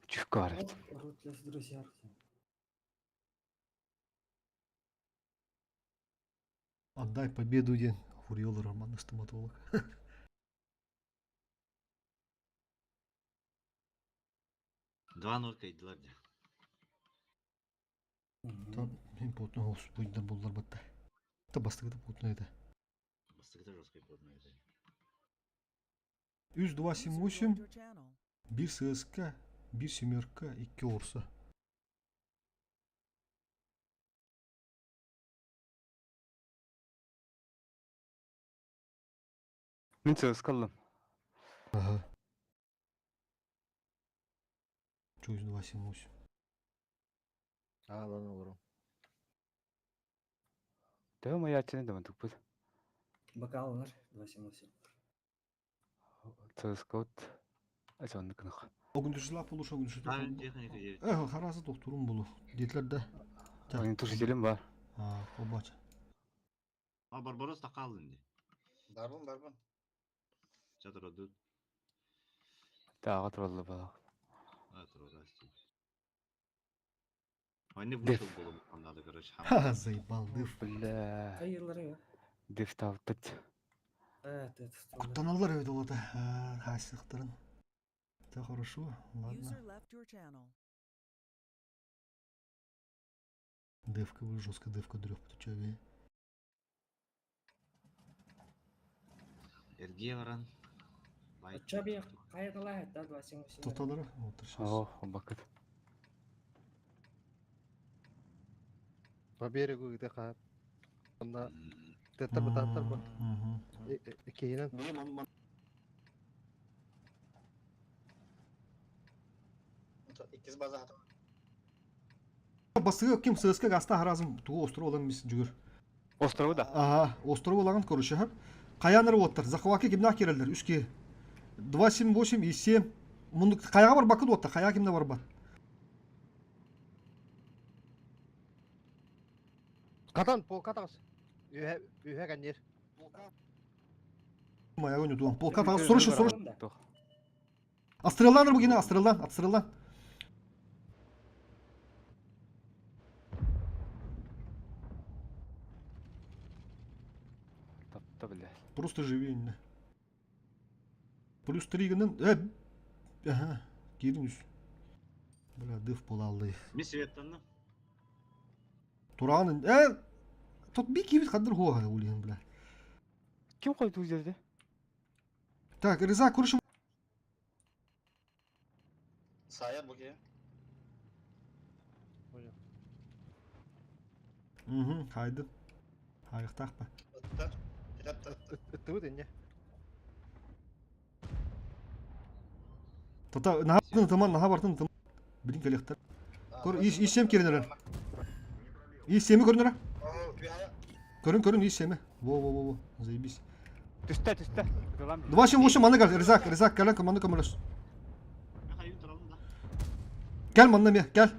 Чүккө бар эбит. Рутлес, друзья. Отдай победу день. Фурьол Роман стоматолог. 2-0 кайдылар дя. Там мен потно господи буллар батта. Та бастыгы да потно это. Бастыгыта жесткий плотно это. 3 2 7 8 1 ССК, 1 семерка, 2 Орса. Мин сөз кылдым. Ага. Чуз 2 7 8. А, ладно, олору. Төһө маячыны да мантыкпыт. Бакалнар 278. Сөз кылт. Ача оннук кынах. Огүндүшүлап болуш огүндүшү. Правильно, техника 9. Эх, харасы докторум болу. Детлер да. Огнетушителем бар. А, обача. А, Барбарос тақалын де. Барбын, барбын. Чатыр одут. Тааҕа туралла бала. А, тураласти. Они вышел было надо, короче. Ха, заебал, дыф. Бля. Кайырлары Деф таптыт. Э, это Куттаналар өйдө олота. Хасыктарын. Это хорошо, ладно. User left your channel. Девка, вы жестко девка дрёв, ты Эргие баран. Оча би кайгыла да 278. Тоталары, вот сейчас. О, бакыт. По берегу где хат. Онда теттер бутаттар бу. Кейинен. Иккис база хата. Бастыгы ким ССК гаста харазым тугу остров olan мис жүгүр. Острову да. Ага, остров олаган короче, хап. Каяныр оттар, захваки кимнах керелдер, үске. 2 7 8 и 7. Мунду каяга бар бакыт отта, кая кимде бар бат. Катан, полка таҕыс. Үһэ, үһэ кэнниир. Моя нютуан. Полка таҕыс. Срочно, срочно. Астреллан Рубгина, астреллан, астреллан. Тапта, бля. Просто живи инне. Плюс 3 гынан. Ага, киирин үс. Бля, дыв буолааллый. Ми светтанна. Тураан тут би киирбит хадыр хуаха улиһин бля. Ким койду жерде? Так, Риза куршум. Саят буке. Угу, хайды. Хайыктаах ба. Ыттар. Ыттыбыт инне. Тота наһа тыман наһа бартын тым. Билин кэлиэхтэр. Көр ис исем киренерер. Исеми көрүнөрө. Көрүн көрүн исеми. Во во во во. Заебись. Түстэ түстэ. 278 манна кел. Ризак, Ризак кэлэн манна көмөлөс. Кел манна ме, кел.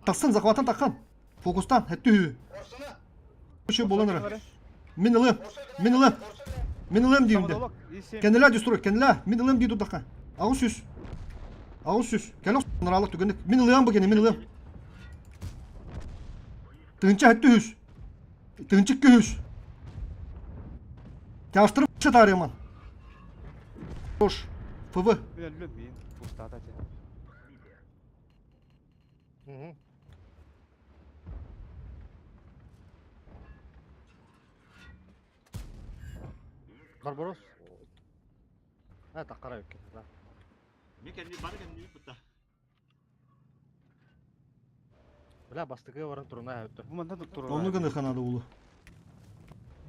Тахсын, захватан таххан. Фокустан, хэттү. Үшө болан эрэ. Мин ылым, мин ылым. Мин ылым дейм де. Кенеле дестрой, кенеле. Мин ылым дей дурдаққа. Ағыз сүз. Ағыз сүз. Кәлі нұралық түгіндік. Мин ылым бұл кене, мин ылым. Тыгынча хәтті үз. Тыгынчы күз. Тяштырып тарыман. Хош. ФВ. Мен өллөм, мен. Пустата те. Барбарос. А, таққара өккен, да. Мен кәдімгі бар кәдімгі бұта. Бля, бастыгы баран туруна өттө. Бу манна туруна. Онну гына ханады улу.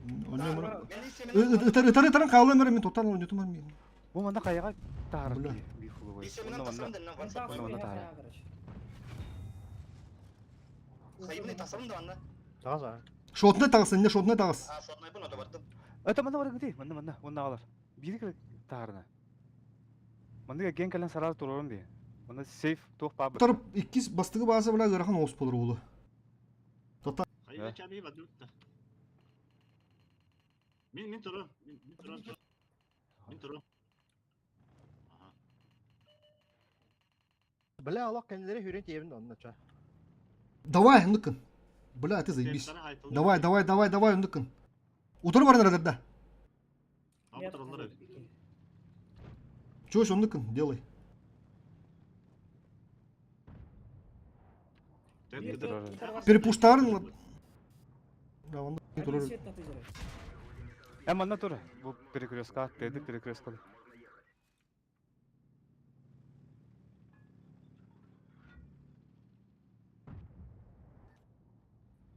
Ытар ытар ытаран хаалым эрэ мин тотан ойнотумар мин. Бу манна кайга таарар би фулубай. Онно манна. Онно манна таарар. Хайымны тасырым да анна. Тагыз а. Шотны тагыс, инде шотны тагыс. А, шотнай буны да бардым. Это манна бар гити, манна манна, онна алар. Бири таарына. Манныга ген кэлэн сарар турорун би. Манна сейф туох баа. Тарып иккис бастыгы бааса била ыарахан оос болор улу. Тота. Хайы чаби бадутта. Мин мин туру, мин туру. Мин туру. Бля, Аллах кенилери хүрен тиебин онна ча. Давай, ныкын. Бля, ты заебись. Давай, давай, давай, давай, ныкын. Утыр бар да. Чё, ныкын, делай. Перепуштарын. Да, он турар. Э, манна тур. Бу перекрестка, теди перекрестка.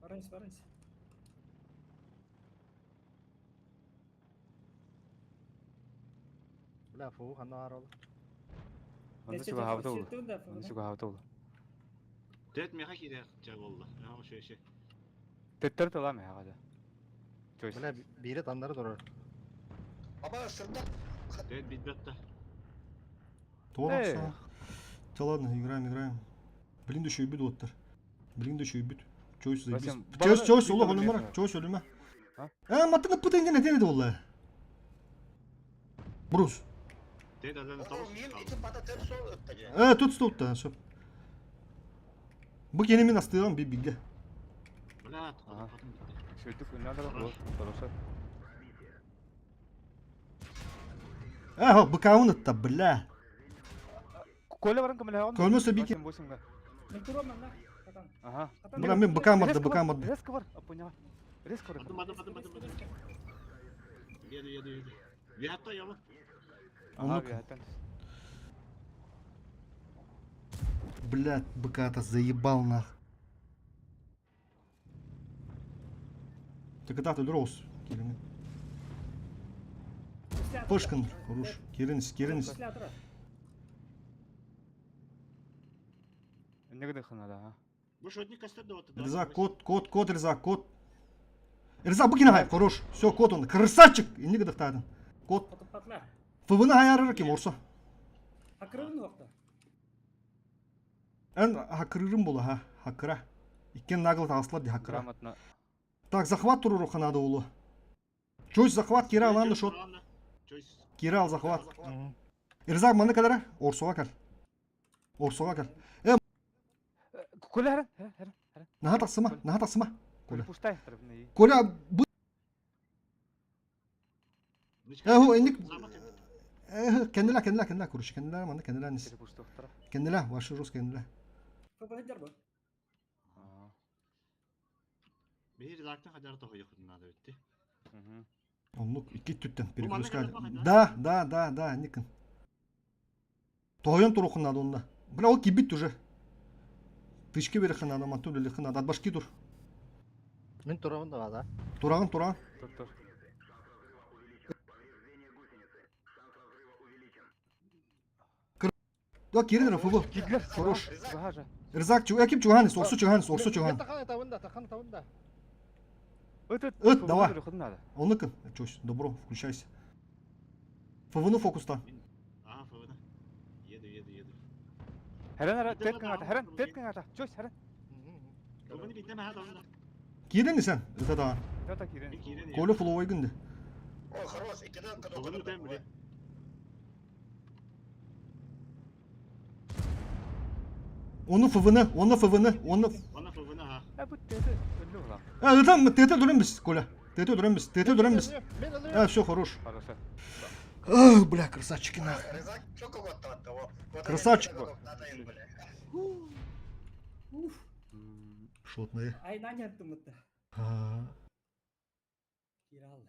Барыңыз, барыңыз. Бля, фу, ханна арал. Манна чуга хавта улу. Манна чуга хавта улу. Тет меха кире чаголла. Ага, шо шо. Теттер тала меха гада. Бля, бире тандары турар. Аба, сырда. Тет битбетта. Торакса. Да ладно, играем, играем. Блин, да еще убит оттар. Блин, да еще убит. Чойс заебись. Чойс, чойс, олох, өлүмөр. Чойс, өлүмө. Э, маттыны пытын гене тени болла. Брус. Тет адан табыс. Э, тут стоп та, сөп. Бу кени мен астыгам би биге. Бля, Сөйтүк үннәдер бол, хорошо. Э, быкауын ытта, бля. Коля баран кемле Көлмөсө бики. Мен турам манна. Ага. Бля, мен быкам барды, быкам барды. Резко бар, апоня. Резко бар. Адым, адым, адым, адым, адым. Еду, еду, еду. Виатта яма. Ага, виаттан. Бля, быка-то заебал нах. Ты когда ты дрос? Пышкин, хорош. Киринс, Киринс. Негде ханада, а? Бу шотник кастер да вот. Рза, кот, кот, кот, Рза, кот. Рза, быкина хай, хорош. Все, кот он. Красавчик! И негде хтадын. Кот. ФВН хаярыр кем орса. Хакырын вакта. Эн хакырырым була, ха, хакыра. Иккен нагыл тағыслар ди хакыра. Грамотно. Так, захват туруруха надо улу. Чусь захват Киралл анда шот. Киралл захват. Ирзак маны кадара Орсуга кел. Орсуга кел. Э Коля хара, хара, хара. Наха тахсыма, наха тахсыма. Коля Коля. пустай. Коля бу Э, инник Э, кеннеле, кеннеле, кеннеле, короче, кеннеле, маны кеннеле нис. Кеннеле, ваши русские кеннеле. Биһи редактор хадьар тоһуйахытын наада битти. Оннук икки түттен Бу манна перегрузка. кэлэн баҕайда. Да, да, да, да, Никон. Тоһуйан туруоххун наада онно. Бля, ол киирбит уже. Тычки береххин наада, мантан үлэлиэххин наада. От башки тур. Мин турабын да да. Тураҕын, тураҕын. Тур, тур. Да, киирин ФБ. Киирдилэр. Хорош. Баһажа. Рызак, чу, ким чугаанис, орсу чугаанис, орсу чугаан. Тахан табын да, тахан табын да. Ыт, ыт. Ыт, давай. надо. Оннукун. Чусь, добро, включайся. ФВ-ну фокуста. Аа, ФВ-на. Еду, еду, еду. Хэрэн ара, тет кыңата, хэрэн, тет кыңата. Чусь, хэрэн. ФВ-ны битне мәхә табын да. Киирин сен, это да. Тата киирин. Коля фловой гынды. О, хорош, иккиден ФВ-ны үтәм биле. Оны ФВ-ны, оны ФВ-ны, оны... Оны ФВ-ны, ха. Э, бу тете өллү була. А, там ТТ дүрен біз, Коля. ТТ дүрен біз, ТТ дүрен біз. А, все, хорош. Хорошо. Ах, бля, красавчики нахуй. Красавчик. Шотные. Ай, наня тумытта. А. Киралл.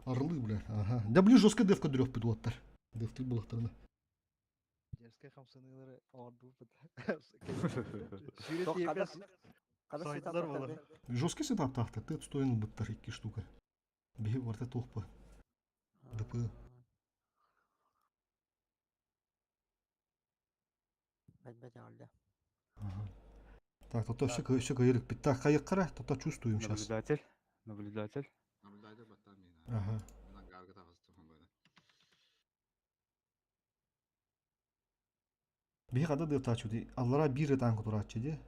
Орлы, бля, ага. Да, блин, жестко девка дрёв подуаттар. Девты булахтарына. Дерзкий хамсаныылары оордуу Жесткий сетап тахта, ты отстоян быттар икки штука. Беги варта тохпа. ДП. Ага. Так, то все, все кайырык бит. Так, кайык кара, то чувствуем сейчас. Наблюдатель. Наблюдатель. Наблюдатель баттан мин. Ага. Ангарга тахыстым бана. Биһи хада дыв ди. Аллара бир танк турачы ди.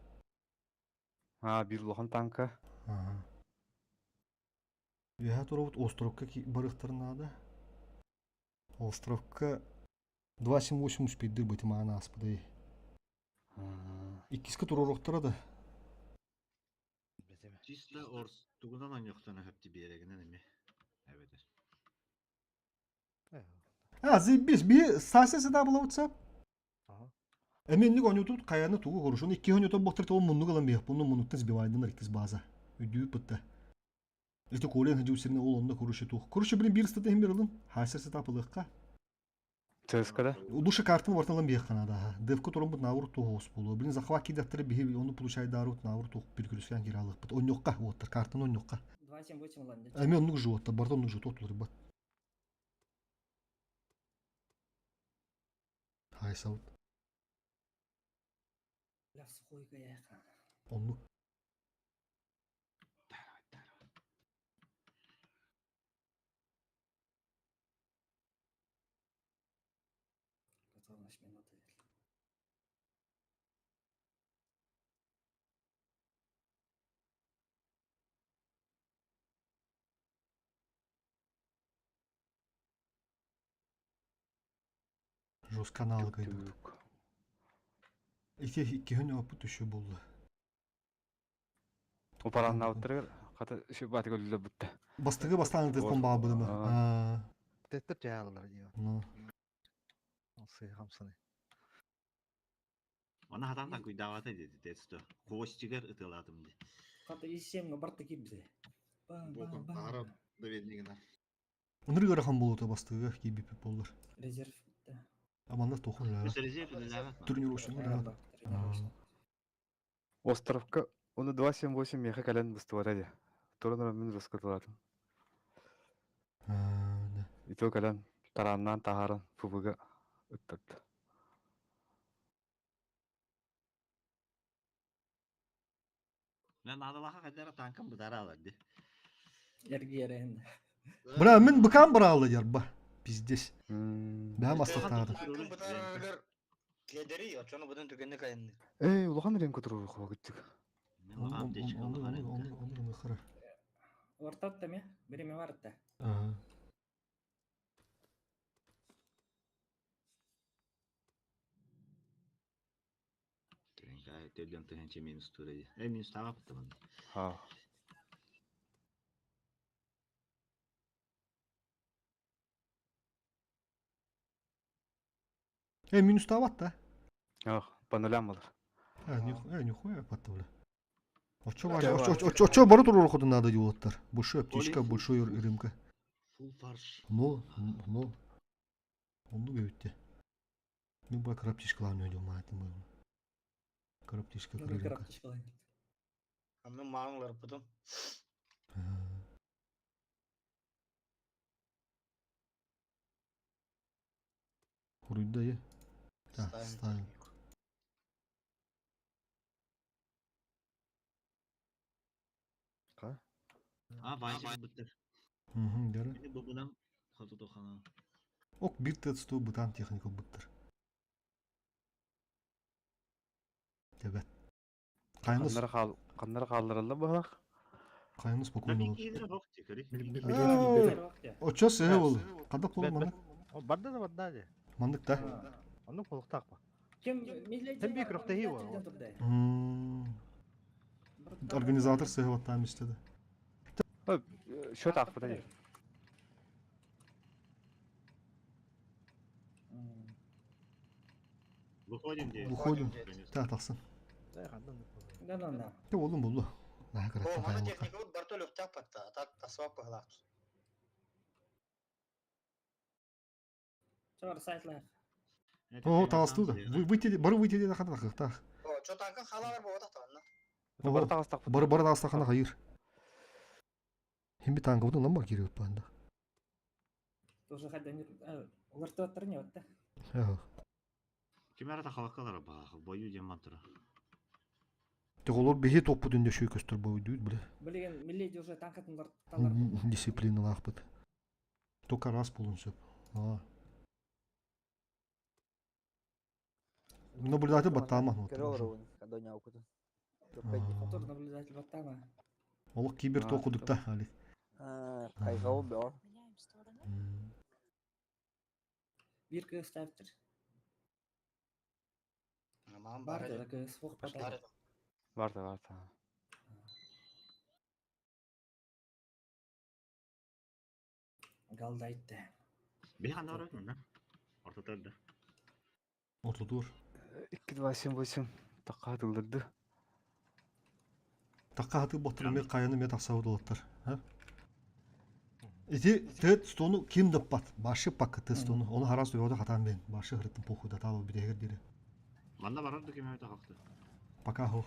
А, бир улахан танка. Ага. Үһә турабыт островка барыхтар надо. Островка 2.78 успейдыр быты маана аспыдай. Иккиска туруруктара да. Чисто орс тугунан аньохтана хөпти берегинен эми. Эбетер. А, заебись, би сася сюда была WhatsApp. Эменник онютут каяны тугу хорошо. Икки онютут бохтар того мунну галан бих. Буну муннуттан сбивайдын иккис база. Үдүү пытта. Это колен хадю сирне ол онда короче тух. Короче, блин, бир статы хим бирылын. Хасер сетап ылыкка. ЦСКА да? Лучше картын варталан бих канада. Девка турун бут наур тух ос болу. Блин, захват кидаттыры бихи оны получай дарут наур тух бир күрүскән киралык. Бут оньокка оттыр картын оньокка. 278 ланды. Эми оннук жуотта, барда оннук жуот оттулар бат. Хайсаут. Бля, сухой каяка. Оннук. Готовность минуты. Жестко аналог идут. Ити иккиһин опыт еще булду. Упаранна уттырыр. Хата шибаты көллө бутта. Бастыгы бастан телефон баа будымы. А, Теттер жаалар дии. Ну. Осы хамсаны. Она хатан танкуй давата деди тесто. Хвостигер ытыладым ди. Хата исем барта кибзе. Бам, бам, бам. Довернигина. Оныр ыарахан болута бастыгы кибипи боллар. Резерв битте. Аманда тохун ла. Үс резерв үлеләбәт. Тренировочный ла. Островка оны 278 меха кэлэн быстыбата ди. Туран мин раскатылатым. Ито кэлэн тараннан тахаран ФБГ ыттырды. Мен надалаха кадара танкым бытара алар ди. Эргиерен. Бра, мен быкам бралы ярба. Пиздец. Бәм астатады. Танкын бытарар өлөр кедери, очону бұдан түгенне кайынны. Эй, улахан ренко туру хуа гыттык. Онну хара. Ортатта ме, биреме барытта. Ага. Төлдөн тыһынча минус тура. Э минус таға баттамын. Ха. Э минус табат да. Ох, по нулям болар. Э нихуя патта бля. Очо бар, очо очо бары турар ходу надо делаттар. Большой аптечка, большой рымка. Фул фарш. Ну, ну. Онду бебитте. Мен бу кыра аптечкаларын өйдө маатым. Кыра аптечка, кыра рымка. Аны маңлар потом. Хуруйда е. Так, ставим. А, Вазик быттыр. Угу, дәрі. Мени бубунан хоту тохана. Ок, бир тетсту бутан техника буттыр. Тебет. Кайныс. Каннары хал, каннары халдырылды балак. Кайныс спокойно. Очо сыһы ол. Кадап болу мандык. Барда да барда де. Мандык да. Онну колуктак ба. Ким Тем бик рөхтәһи бар. Организатор сыһы баттан истеди. Счет акпы да. Выходим здесь. Выходим. Та тахсын. Да, да, да. Те олум булду. Наха О, караттан мана кайын. техника вот Бартолев тяпатта, так тасвап пыглак. Чор сайтлар. О, таласту да. Выйти, бары выйти да хана так. О, чо танка халалар болот атанна. Бары Бары бары тагыстак хайыр. Химби танка бутун намар кирип банда. Тоже хадда не олар туаттар не отта. Ким арата халакалар ба, бою дем мантыра. Теголор бихи топпу дүндө шүй көстөр бою дүйт биле. Билеген милли уже танкатын талар. Дисциплина лахпыт. Только раз болун сөп. А. Наблюдатель баттама. Тоже наблюдатель баттама. Олық кибер токудукта али. Кайгау бе. Бир кыз ставтыр. Бар да кыз фок пата. Бар да, бар да. Галдайтты. Би ханда бар да. Ортотор да. Ортодур. 2 2 7 8 такка тылдырды. Такка хаты боттыр ме каяны ме таксабы долаттар. Ити тет стону ким даппат? Башы пакы тет стону. Оны харас өйөдө хатан мен. Башы хырыттын поху да табы бирегер дире. Манда барар да ким өтө хакты. Пока хо.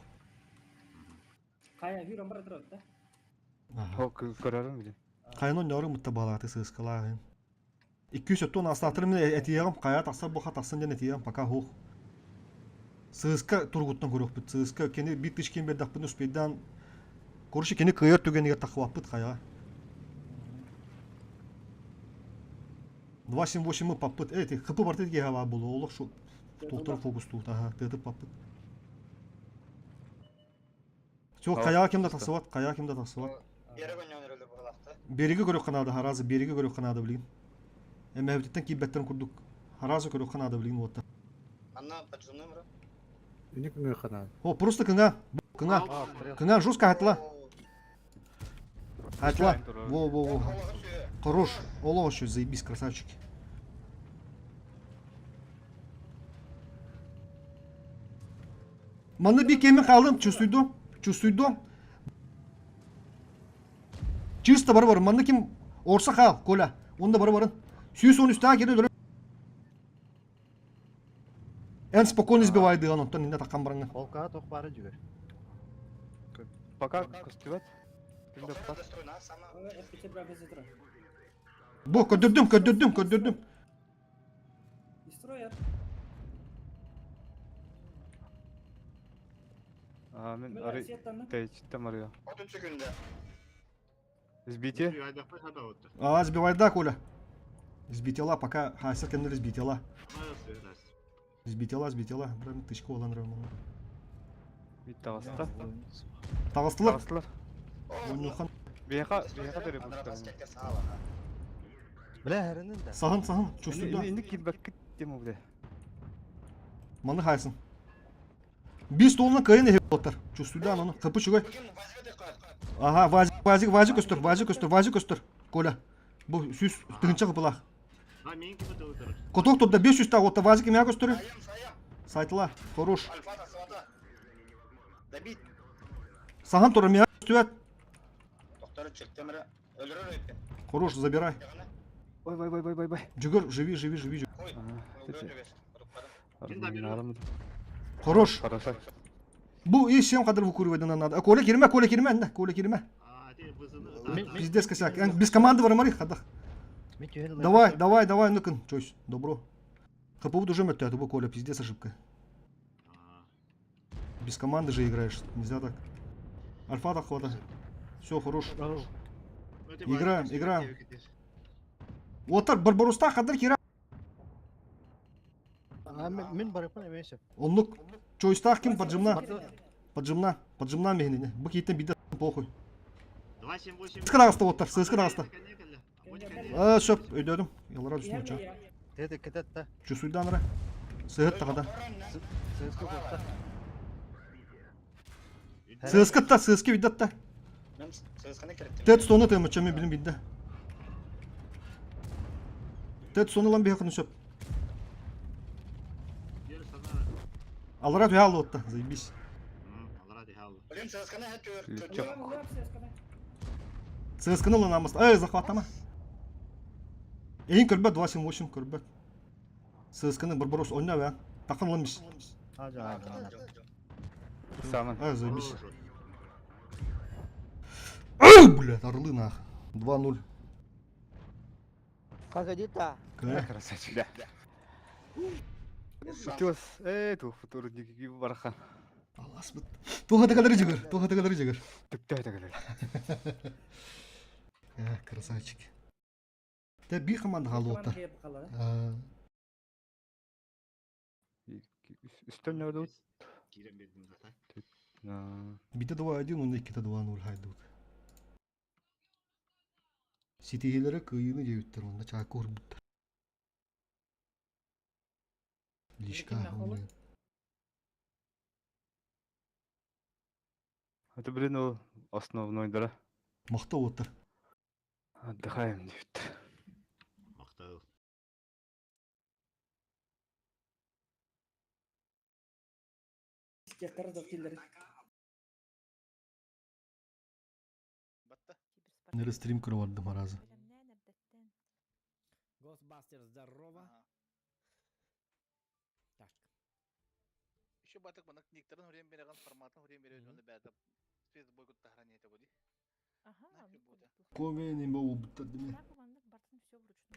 Кая хүрөн бар турат да. Хо көрөрүм билем. Кайнон нөрү мутта балаты сыскалаын. 200 тонна астатыр мен этиягым кая такса бу хатаксын ден этиягым пока хо. Сыска тургуттан көрөкпүт. Сыска кени бит тишкен бердакпын успейдан. Короче, кени кыйыр түгенигер такыбаппыт кая. 278 мы паппыт. Эти хп бартет гева булу. Олох шу токтор фокус тут. Ага, тетип паппыт. Все, каяга кимде таксыбат, каяга кимде таксыбат. Бериги көрөк канады, харазы бериги көрөк канады билин. Эмэбиттен кийбеттен курдук. Харазы көрөк канады билин вот. Анна поджимным ра. Үне күнгө канады. О, просто кыңа, кыңа. Кыңа жестко атла. Атла. Во, во, во. Хорош. Оло еще заебись, красавчики. Маны би кеми қалдым, чувствуйду, чувствуйду. Чисто бар бар, маны ким орса қал, Коля. Онда бар барын. Сүйіс он үстіға келе дөрі. Эн спокойно избивайды, он оттан инде таққан барыңа. Холка тох бары жүгөр. Пока костюбат. Бу, көдүрдүм, көдүрдүм, көдүрдүм. Destroyer. А, мен ары течтем арыга. 30 секунда. Сбите. А, сбивай да, Коля. Сбитела, пока хасер кемдер сбитела. Сбитела, сбитела. Прям тычка olan равно. Бит тагаста. Таҕыстылар. Таҕыстылар. Мунньухан. Биһиэхэ биһиэхэ төрөппүттэр. Бля, хэрэнин да. Саһын саһын чувствуйда. Инник киирбэккит тем бля. Маны хайсын. Биир столунан кыайан иһи буолтар. Чувствуйда ону. Хапы чугай. Ага, вазик, вазик, вазик көстөр, вазик көстөр, вазик көстөр. Коля. Бу сүүс тыһынча кыпылаах. А, мен ким это выберешь? Коток турда 500 таах отта вазик имя көстөрү. Сайтла, хорош. Добить. Саһан тура миа көстүбэт. Тохтору чектемere өлөрөр өйпен. Хорош, забирай. Ой, ой, ой, ой, ой, ой. Жүгір, живи, живи, живи. Ой, Хорош. Хорошо. Бу и всем кадр выкуривать надо. А Коля кирме, Коля кирме, да, Коля кирме. Пиздец косяк. Без команды варамари хадах. Давай, давай, давай, ну-ка, чойс, добро. ХПУ уже мертвый, а Коля, пиздец ошибка. Без команды же играешь, нельзя так. Альфа так хвата. Все, хорош. Играем, играем. Вот так, Барбаруста, хадр кира. Мин барыппын эмиэ Оннук. Чойстаах ким поджимна? Поджимна, поджимна миһинини. Бу кииттен биирдэ похуй. 278. Сыска таҕыста уоттар, сыска таҕыста. Аа, сөп, өйдөөдүм. Ялара түстүм ча. Тете кететте. Чусуйдан ара. Сыһыт тахада. Сыска кутта. Сыскытта, сыски биддатта. Мен сысканы кириттим. Тет стоны тымыча мен билим бидде. Тет стоны лан бихакын сөп. Алара түһэ аллуотта, заебись. Блин, сысканы хәтер. ЦСК-ны ылынамыз. Эй, захваттама. Эйин көрбөт, 278 көрбөт. ЦСК-ны Барбарос ойна бә. Тақын ылымыз. Саман. Эй, заебись. Эй, блядь, орлы нах. 2-0. Погоди-то. Красавчик. Да. Утес, э, тух футурник бархан. Алас бит. Туха тагадыр жигер, туха тагадыр жигер. Түктә тагадыр. Э, красавчик. Те би команда халута. Үстөн нөдү. Бите 2-1, он 2-2-0 хайдут. Ситиһилere кыйыны дебиттер, онда чаакы урбуттар. Лишка. Это, блин, ол основной дара. Мақта оттар. Отдыхаем дейт. Мактау. Нere стрим көрө бардым аразы. Госбастер, здорово. Так. Еще батык бана никтерин хүрен береген форматын хүрен береген оны бәді. Спец бойкот тахрани это буди. Ага, Коме не могу буттар деме.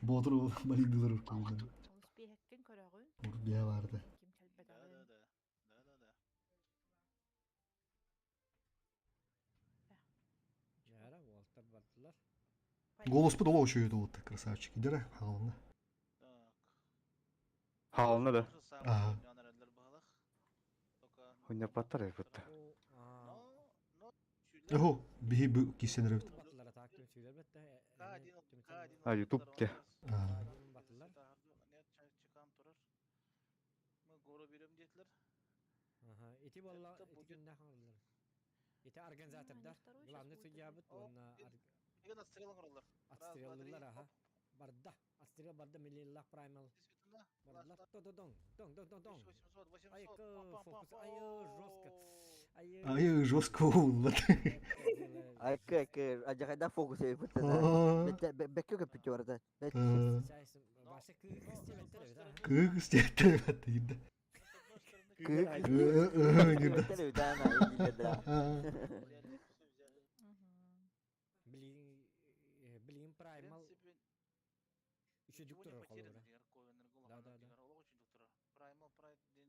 Ботур балидылар уркуйдан. Успехеккен көрөгүн. Урбия барды. Ким кэлбэтэҕин. Жара, уолтар бардылар. Голос под олоо чуйду вот красавчик. Идere хаална. Хаална да. Ага. Хуйня паттар бутта. Охо, биһи бу кисен рөт. Батылар атак түнсүлөр бетте. А, YouTube те. Батылар. Ага, ити болла, ити күннә хаңдылар. Ити организатордар, главный судья бит, он отстреллылар, ага. Барда, отстрел барда, миллионлах праймал. Бардылар, то дон, дон, дон, дон, дон. Ай, фокус, ай, жестко. Ай, жестко болду. Айкы, айкы, ажакайда фокус эбит. Бекке көпүт барда. Кыгыс тиэттер бат иде. Билигин праймал үчү турар колура. Да, да, да. Праймал Прайд ден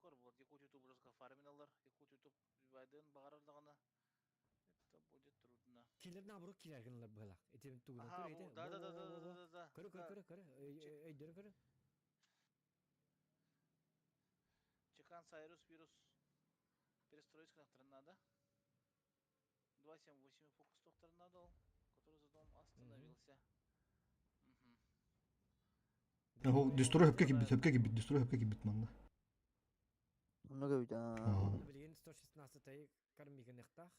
кор вот Якут Ютуб уже фарминалар, Якут Ютуб байден багарардагана. Это будет трудно. Килер наоборот килер гынлар была. Эти тугунан Ага, көрө да, да, да, да, да, да, да. Көрө, көрө, көрө, көрө. Өйдөрү көрө. Чекан Сайрус вирус перестроить надо. 2.7.8 фокус дал, который за домом остановился. Оһо, дестрой хөпкө кибит, хөпкө кибит, дестрой хөпкө кибит манна. Онно көбүт. Билигин 116 кармигыныктах.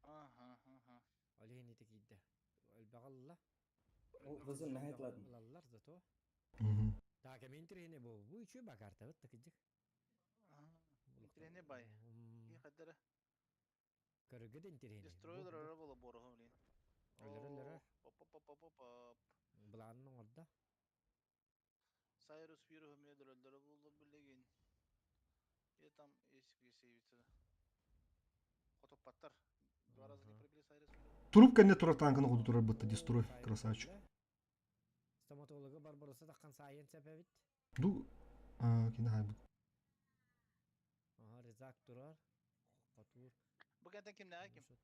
Ага, ага. Ол иһин ити киирдэ. Өлбөҕө Вызын наһайт ладно. Ылаллар зато. Так, эми интирihine бу. Бу үчү бакартабыт такыдьык. Интирihine бай. И хаддара. Көрүгү да интирihine. Дестрой өлөрө бола бороху блин. Өлөрө өлөрө. Оп-оп-оп-оп. Былаанын оҥордо. Сайрус вирус медрөллөрө булду билигин. И там есть где сейвится. Хотоппаттар. Два раза не пробили Сайрус. Туруп кэннэ турар танканы ходу турар бытта дестрой, красавчик. Стоматолога Барбароса таххан сайын сэпэбит. Ду, а, кини хайбыт. Ага, резак турар. Хотур. Бу кэнтэн кимнээҕэ ким?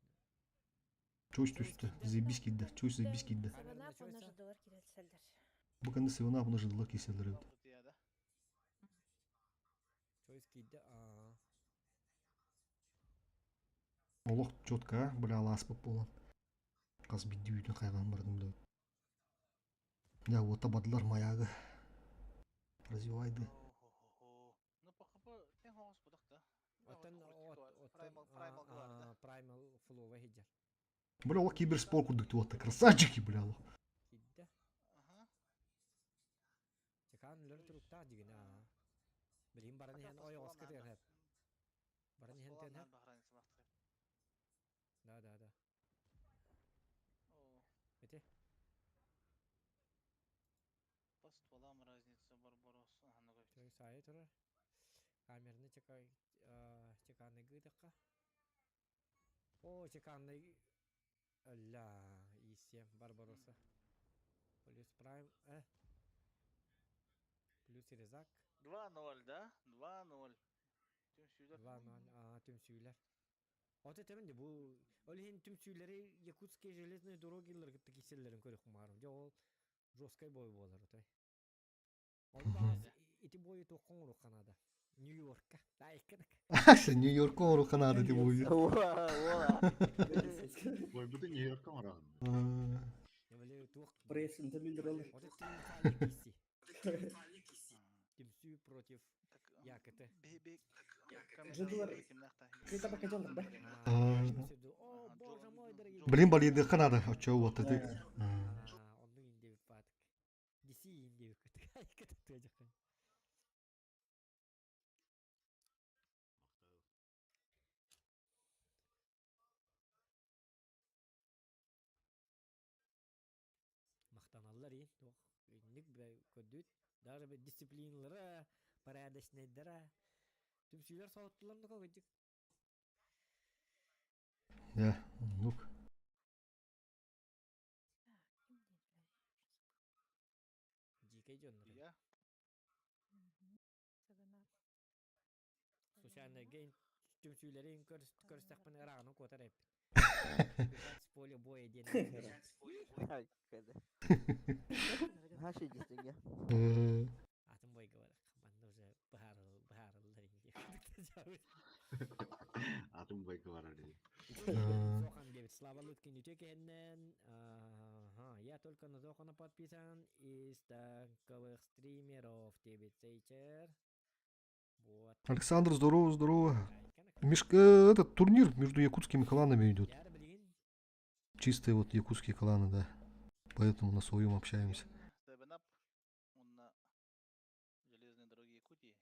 Чусь түстэ, заебись киирдэ, чусь заебись киирдэ. Севенап уонна жыдылар кирэлсэллэр. Бу кэннэ Севенап уонна жыдылар киирсэллэр эбит. Чойс киирдэ. Аа. Олох четко, а, бля, алааспыт буолан. Хас биирдии үүтүн хайҕаан бардым да. Дьэ, уота бадылар маягы. Развивайды. Ну, ПХП тең хоҕус будах да. Оттон оттон Primal флова хиджар. Бля, олох киберспорт курдук туотта. Красавчики, бля, олох. Киирдэ. Чекаан үлэр туруктаах дигин аа. Билигин баран иһэн ойоҕоско тыан хэп. Баран иһэн тыан хэп. Да, да, да. Ити. По стволам разница Барбарос. Ага, ну Чой сайы турар. Камераны чека чеканны гыдыкка. О, чеканны Ля, И7 Барбароса. Плюс Прайм, э. Плюс Резак. 2-0, да? 2-0. Түмсүүлэр. 2-0, аа, түмсүүлэр. Ото темен де бу ол иһин түмсүүлэри Якутские железные дороги кытта киселлерин көрөх маарым. Дьэ ол жесткай бой буолар отой. Ону баҕас ити бойу туохха оҥоруохха наада. Нью-Йоркка. Айкынык. Нью-Йоркка оҥоруохха наада ити бойу. Бойбуту Нью-Йоркка оҥороҕун. Туох Пресс интервью Ото триумфальный кисси. Түмсүү против Якыты. Жыдылар кыйта бакажалар да. О, боже мой, дорогие. Блин, балыйдыахха наада, оччо уотта ти. Оннук индебит баатык. Диси индебит кытык. Айкыты тыажакын. Махтаналлар иин туох инник көрдүүт даже дисциплиналара порядочныйдара түмсүүлэр соһуттулар да кыдьык. Да, оннук. Дьиикэй дьоннор. Я. Севенап. Случайно түмсүүлэрин көрсөхпүн ырааҕынан куотар эппит. Бежать с поля боя диэн. Хашы дистинге. Атын бойга барак. Манна уже быһаарыллар инди. Атын бойга барар дии. Зохан девять. Слава Лыткин үтө кэннен. Ага, я только на Зохана подписан из танковых стримеров тебе цейчер. Вот. Александр, здорово, здорово. Мишка, этот турнир между якутскими кланами идет. Чистые вот якутские кланы, да. Поэтому на своем общаемся. Севенап. Уонна железные дороги Якутии.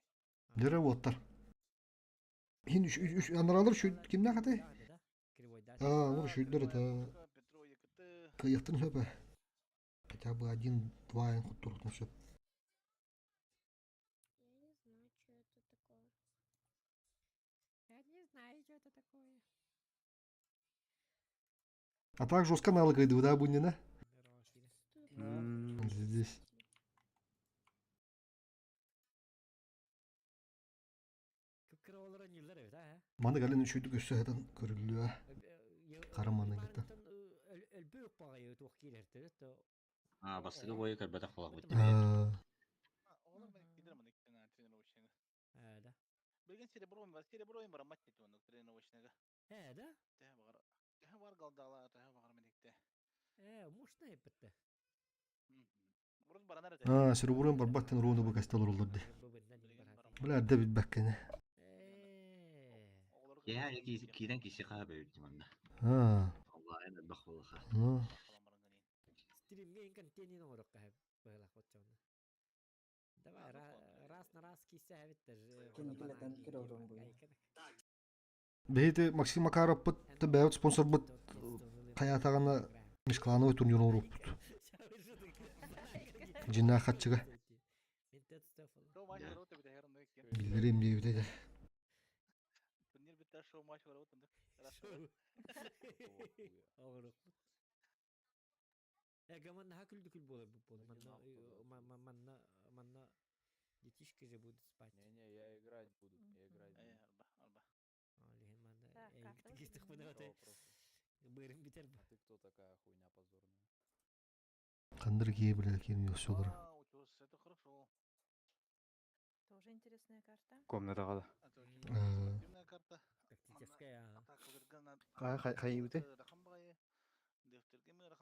Дere уоттар. Хин үш үш анаралар үш кимнәх аты? А, ну үшүйдер это кыйыктын сөпө. Хотя бы один-два эн хуттуруктун сөп. Я не знаю, что это такое. Я не знаю, что это такое. А также с канала кайды, да, Бунина? Здесь. Кыпкыра олора ньыллар эбит, а? Маны галин үшүйдүк өссө хатан көрүллүө. Караманы гыта. Өлбөк багайы туох киирэртэ то. А, бастакы бойу көрбөтөх буолах А, Оҕолор мен кидер маны тренировочныйга. Э, да. Билген серебро бар, серебро бар матч оннук тренировочныйга. Э, да? Тэ багар. Төһө бар галдала, төһө бағар медикте. Э, мощно эппитте. Урут баранар этэ. Аа, Сереброн барбаттан руну бу кэстэ олороллор дии. Бля, эрдэ билбэккини. Я киирэн киси хаһа бэйбит манна. Аа. Аллаһын элбэх буолаха. Ну. Стримҥэ ин контенин оҥоруохха сөп быһыылаах оччоҕуна. Давай, раз на раз киирсэ эбиттэр. Кинигилэтэн көрөрүм буйа. Биһиги Максим Макаровпыт, бэйэбит спонсорбут хайаатаҕына межклановый турнир оҥоруохпут. Дьиҥнээх харчыга. Биллэриэм диэбитэ этэ. Турнир бүттэ шоу матч барабыт оннук. Оҥоруохпут. Эгэ манна күлдү күл буолар буолар. Манна манна манна детишки же будут спать. Не-не, я играть буду, я играть буду. Арба, арба. Бырым битер. А ты кто такая хуйня позорная? Хандыр кие билэр киирин ёсулар. Это хорошо. Тоже интересная карта. Комнатаҕа да. Спортивная карта. Тактическая. Хайыбыты?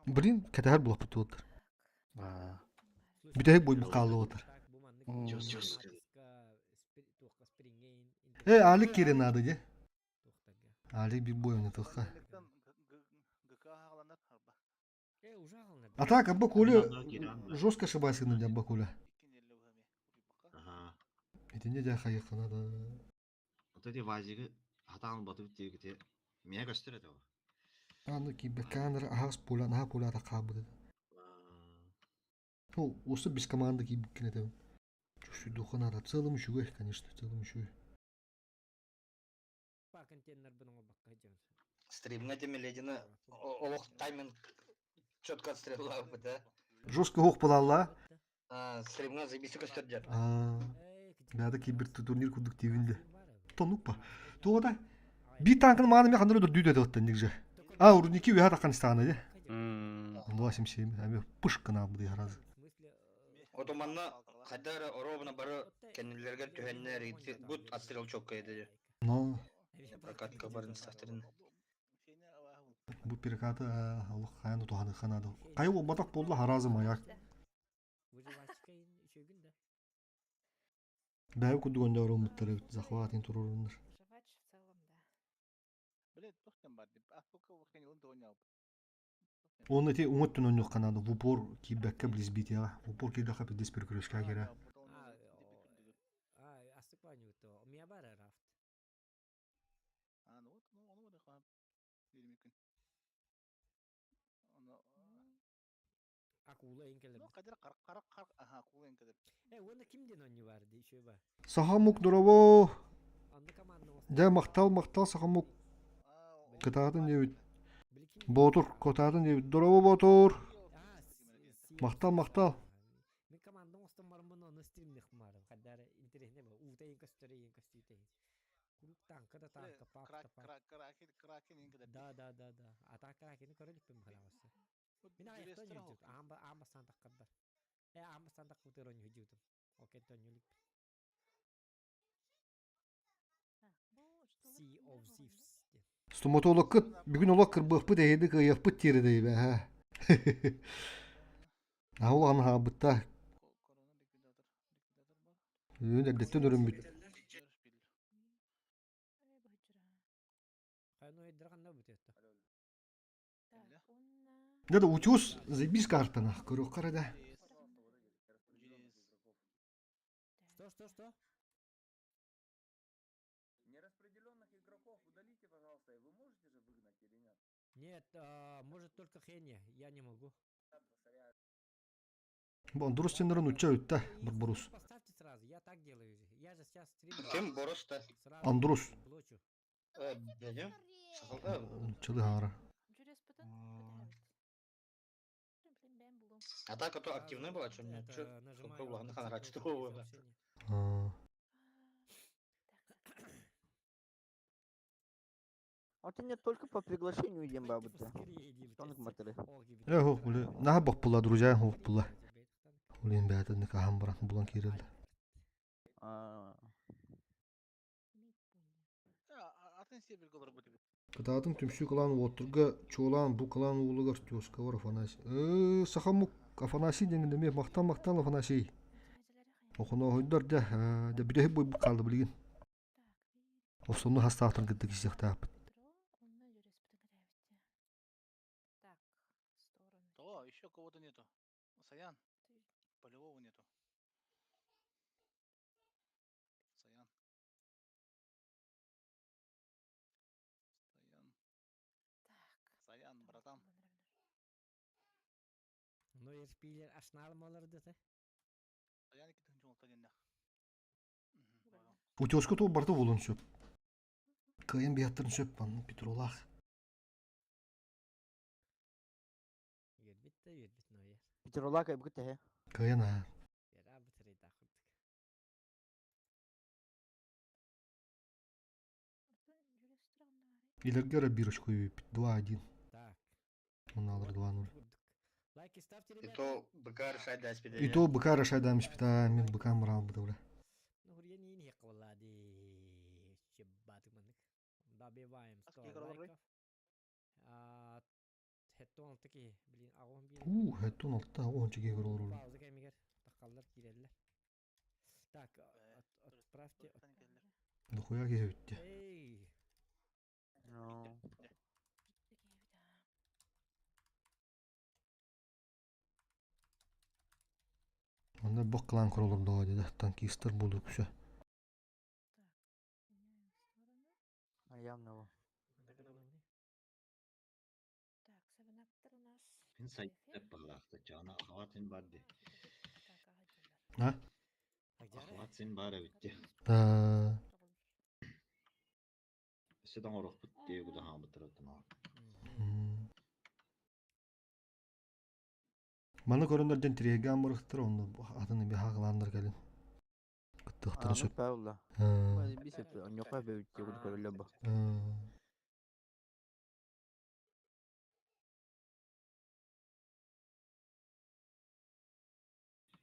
Блин, кэтэһэр булаппыт туоттар. Бүтэһик буйбут хааллыбытар. Э, Алик киирэн наада дии. Алик бир бойуна тылха. А так, Абба Коля жестко ошибайся на Абба Коля. Ага. Итинне дьэ хайыххана да. Вот эти вазигы хатаан батып тиэгите мия көстөр этэ ол. Аны киирбэккэ аһаас пуля наһаа пулята хаалбыт. Ну, осы без команды киирбиккин этэ. Чувствую надо. Целым үчүгэй, конечно, целым үчүгэй. Па контейнер бын оҥорбокко сылдьабын. Стримҥа Миледина олох тайминг четко отстрелла да? Жестко ох булалла. Стримҥа заебись көстөрдөр. Бэйэтэ киирбит турнир курдук тиибин де. Тонук па. Туга да? Би танкын мааны мен хандар өдөрдүү деді оттан нигже. А, урники үһә таққан истааны де. 277. Әме пышкына бу харазы. Ото манна хайдар ровно бары кеннилерге түһэннер бут отстрел четко еді. Но Прокатка барын стахтерин. бу перекаты олох хайан туханы ханады. Кайы болбатак болла харазы маяк. Выживачка үчүгүн да. Бәйі кудук өнде орумуттары захватын туруруннар. Выживач в целом, да. Блин, тухтан бар деп. А сколько выходил, он донял. Оны те уңыттын өннөк канады. В упор кибәккә близбит я. В упор кибәккә пиздец перекрестка кирә. А, астык то. У меня бара рафт. А, ну вот, ну, он вот их Бир мүмкүн. Акула эҥин Ну, кадыр қар қар қар, ага, акула эҥин кадыр. Э, уонна ким диэн онньу бар дии үчүгэй ба. Сахамук дорово. Онно команда Дьэ махтал махтал Сахамук. Кытаатын диэбит. Боотур котаатын диэбит. Дорово Боотур. Махтал махтал. Мин команда оҥостон бараммын ону стримних марым. Хаддар интересне бу. Уута эҥин көстөр эҥин көстүүтэ. Куруук танка да танка, пап да пап. Кракен, кракен эҥин кадыр. Да, да, да, да. Атака кракени көрө иликпин быһалаабасы. Мин аяқтан жүрдүк. Аамба аамба сандаққа бар. Э, аамба сандақ кутер онньу жүрдүм. Окей, онньу Sea of Thieves диэн. Стоматологкыт бүгүн олох кырбыахпыт эһиги кыайыахпыт диэри дейбэ ха. Аһыл хаабытта. Үүн эрдеттен өрүммүт. Хайны өйдөргәннә бу тетте. Да да утюз заебись картана. Көрөк карада. Что, что, что? Нераспределенных игроков удалите, пожалуйста. Вы можете же выгнать или нет? Нет, а, может только Хеня, я не могу. Бу Андрус сенерин уча үтте Барбарус. Поставьте сразу, я так делаю же. Я же сейчас стрим. Ким Борос-то? Сразу Андрус. блочу. Дядя? Сахалда. Чылы хара. Атака то активная была, что нет? Что? Сколько А. А ты не только по приглашению идем бабыта. Тонк матеры. Э хох буле. Наха бак була друзья хох була. Улин бәтен каһам баран булан кирелде. А. Атын себер голор будет. Кытаатын түмсүү кылаан уоттурга чуолаан бу кылаан уулугар тезкабар Афанасий. Э, сахамук Афанасий диэн эмиэ махтал-махтал Афанасий. Охонооһойдор дьэ, дьэ бүтэһик буйбут хаалла билигин. Осонну хастаахтарын кытта кисиэхтээхпит. Того, еще кого-то нету. Саян. Полевого нету. Саян. Саян. Саян, братан. Ну, эрпиилер ашнаалмалар дете. Саян икки тыһынча диэннэх. Утеска туох барыта буолуон сөп. Кыайан биһаттарын сөп манна Петролаах. Үөрбүт да үөрбүт ноя. Петролаах эбит тэһэ. Кыайан аа. Яра бытырыйдаах курдук. Илэргэ эрэ биир очко үөйбүт. 2-1. Так. Унаалар 2-0. Лайки ставьте, И ребята. то БК решать да И то БК решать да миспита, мин БК мыраабыта бля. Ну, хурья не не ди. Чебатык маннык. Добиваем 100 Сколько рублей? лайков. А, Хеттон таки, блин, агон бир. Уу, хэттон алта, онча киһи көрөр олорор. Пауза кэмигэр тахаллар киирэллэр. Так, отправьте. Дохуя киһи бүттэ. Эй, Онно бок кылаан көрө олордоҕо дии танкистар буолуо үксэ. Явно. Мин сайт баҕалаахта чаана ахват син бар ди. А? Ахват син бар эбитти. Аа, Өссө да оҥоруохпут диye куда хаамыттар оттон. Маны көрөндөр дьон тириэгэ аммырыхтар онно атын эби хаалааннар кэлин. Кыттыахтарын сөп. Павла. Аа. Бисеп, оньока бэбит курдук көрөллөр бу. Аа.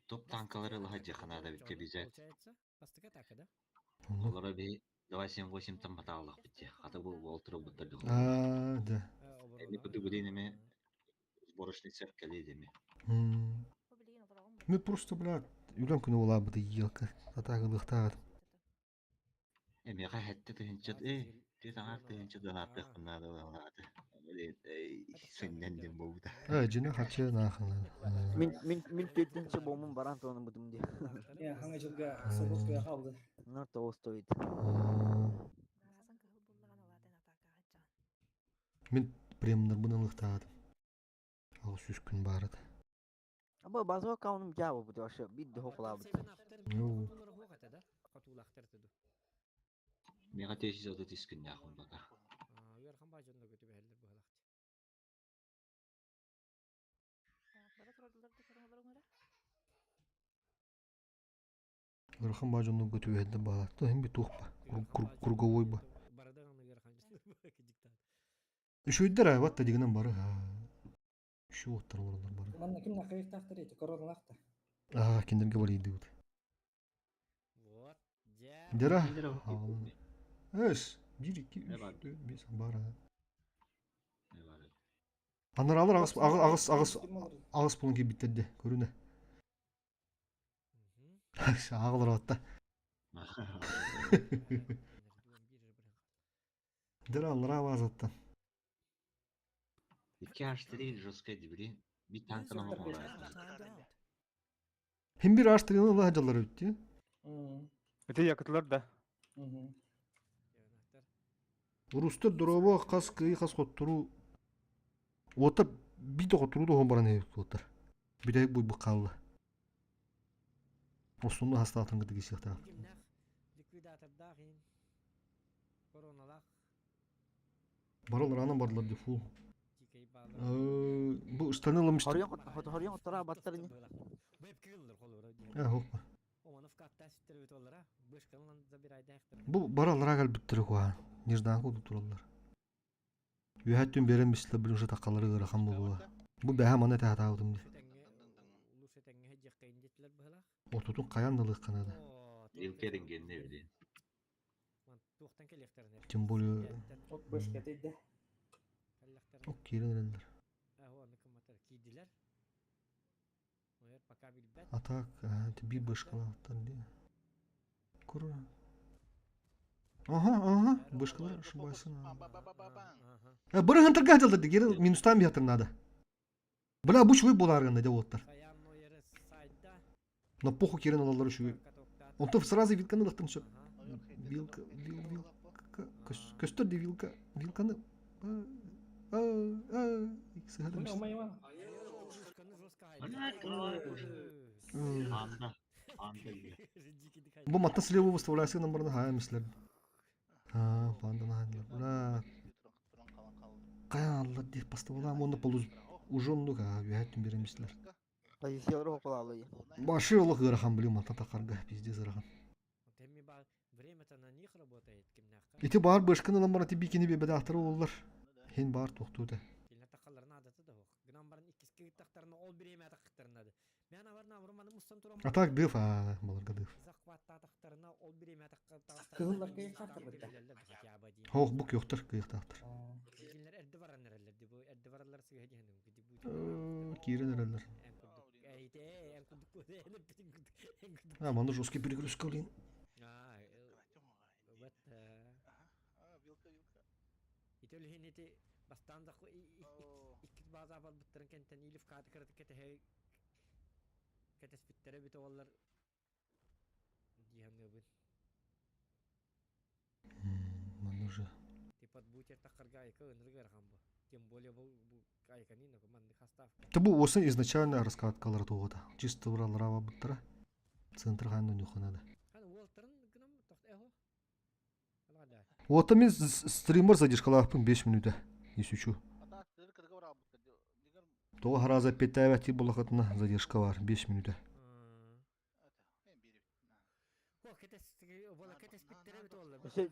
Топ танкалары лаха жаханада битке бизет. Получается, бастыка атака, да? Олора би 278 там батаалах битте. Хата бу Уолтер буттар доху. Аа, да. Эми куду гудин эми сборочный цех кэлиэ деми. Мен просто, бля, үлэм күнэ улаабыта елка. Атаагылыахтаатым. Эмиэхэ хэтте тыһынчат э ти саҥар тыһынча донаттыахпын наада балаата. Сынньан диэн буолбута. Э, дьинэ хачы наахана. Мин мин мин төрдүнче бомун баран тоонун бутум ди. Я хаңа жылга собус куя қалды. Нор того стоит. Мин премнарбын ылыхтаатым. Аҕыс үс күн баарыт. Аба база аккаунтум жаба бут вообще бит дохо кылабыт. Ну, да? Хотуулаахтар туду. Миэхэ тиэсис отут ис күннээх бака. Ыархан баа дьонно көтүбэһэллэр быһалаах. Ыарахан баа дьонно көтүбэһэллэр баалаах. Хин би туох ба. Круговой ба. Барадан ыарахан диктат. Үчүгүйдэр аа, батта дигинэн бары. Үчү оттар олороллор бары. Манна ким нақайықтақтыр еті, короналақта. Аа, кинилэргэ барыйдыбыт. Вот, дьэ. Дера. Эс, 1 2 3 4 5 бар. Анаралар аҕыс аҕыс аҕыс аҕыс булун киирбиттэрде көрүнэ. Ааҕылар атта. Дера аллара баазаттан. Икки H3 жесткая дебри. Би танканы оҥорор. Хим бир H3-ны ыла сылдьаллар эбит дии. Ити якытлар да. Урустар дорообо хас кыйы хас хотторуу уоттар биир да хотторуу да баран иһэр Бүтэһик буйбут хаалла. Основной хастаатын кытта киирсиэхтээх. Ликвидатордаах иһин короналаах Барылар анан бардылар ди фул. Бу штаны ылымышты. Хорьон оттора баттар ини. Э, хоппа. Оманов катта сүттер бит олара. Бышканан забирайдаахтар. Бу баралара кэлбиттэр куһаан. Нежданка тураллар. Үөһэттэн биэрэн бистилэр билим уже таккалары ыарахан буолуо. Бу бэһэ маны этэ сатаабытым дии. Улус этэҥҥэ дьиэххэ диэтилэр быһалаах. Ортотун хайан да ылыахха наада. Илкерин генне били. Туохтан кэлиэхтэрин Тем более Ок бышка тейде. Ок киирэн эрэллэр. Аны кымматар киирдилэр. Ойор пока билбэт. А так, биир бышкалаахтар дии. Кур. Ага, бышкалар ошибайсың. Бырыһын тырга дылды, гeri минустан биятыр надо. Бля, бу үчүгэй буолаарганда дэ уоттар. На похуй кирен алалар үчүгэй. Онтон сразу вилканы ылахтын сөп. Вилка, вил, вилка, көстөр ди вилка, вилканы. Сыһадым. Анда, анда. Бу матта слева выставляйся номерны хаа мислер. А, панда на Бля. Кая алла ди поставлам онда полуз ужоннук а үһәттин беремислер. Позициялар окулалы. Башы олох ыарахан блин мата тахарга пиздец ыарахан. Время-то на них работает, кимнәхка. Ити бар бышкын ылан баран бикини бебедаахтары оллар. Хин бар тохтуута. Килне тахалларын адаты да хох. Гынан баран иккиске тахтарына ол биреме тахтарынады. Мен аварна авруманы мустан турам. А так дыф, а баларга дыф. Захватта тахтарына ол биреме Кыһыллар кыйыктаахтар бытта. Хох бук йохтар кыйыктаахтар. Килнер эрди баран эреллер ди бу эрди бараллар сыга дихеним. Бу Киирен эреллер. А, маны жесткий перегрузка, блин. А, вот. Вилка, вилка. Итөлүһүн ити бастаан да икки база бар буттарын кентен илиф кааты кыраты кетеhe кетеспиттере бит олар диһанныбын. Маны уже. Типа бутер тахарга айка ыныргар бу. Тем более бу айканин манны хаставка. Ты бу осын изначально раскаткалар туғыда. Чисто бралрава буттара. Центр ханны нюханада. Хан уолтарын гынам тохт эхо. Алга Вот мен стример задержкалаахпын 5 минута. Если чу. Тоға хараза петәвә ти булахатына задержка бар 5 минута.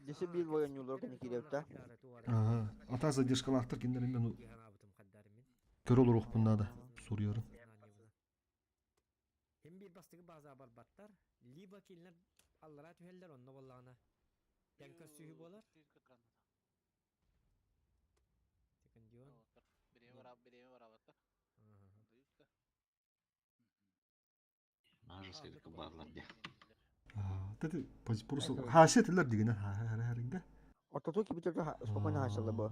Десе бил боян юлор кene кирепта. Ага. Ата задержкалаахтар киндер мен көрө олор надо. Суруyorum. Hem bir бастыгы база бар баттар, либо килнер аллара түһеллер онно боллаана. Тен көссүһү болар. Секундион. Биреме барабаттар. Нажа скидка барлар де. Тети просто хашетилер дигене харинге. Ортоту кибитер спокойно хашалла бу.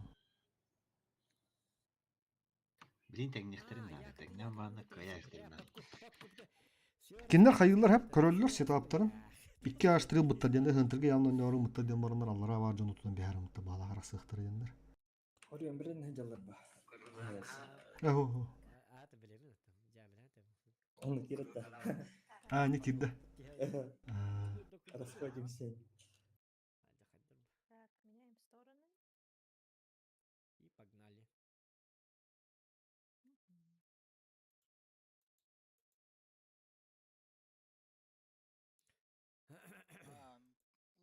Блин, тәңнехтерин надо, тәңнән барны кая ихтерин надо. Киндер хайыллар хеп көрөллөр сетаптарын. Икки аштырыл мытта денде хынтырга явно нөрү мытта ден барынар аллара бар жон утудан бихар мытта бала харасыктыр дендер. Орион бирин жаллар ба. Ахо. Аты билемин аттым. Жамиле атым. Оны киретта. А, не кирди. Расходимся. Так, меняем стороны. И погнали.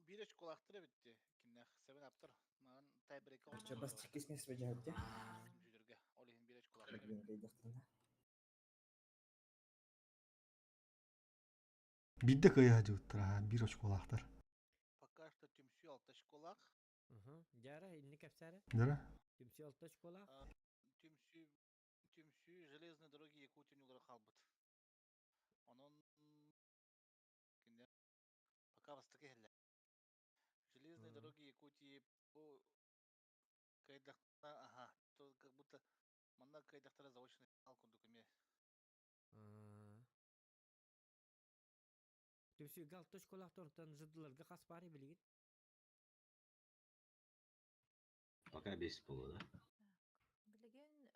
Бир очколахтыр битти. Киннех себен аптыр. Ман тайбрейк Чабас чекис мес бежатте. Жүдөргө. Ол ихин бир очколахтыр. Бидде кыя жуттар, бир очколахтар. Пока что түмсүү алты школах. Жара, инни кепсәре? Жара? Түмсүү алты школа. Түмсүү түмсүү железной дороги Якутия улары калбыт. Онон кинде пока бастык эле. Железные дороги Якутии по кайдахта, ага, то как будто манна кайдахтара заочный финал курдук эме. Түмсүү алты школа тортан жыдыларга хас бары билигин. Пока бесит было, да? Билеген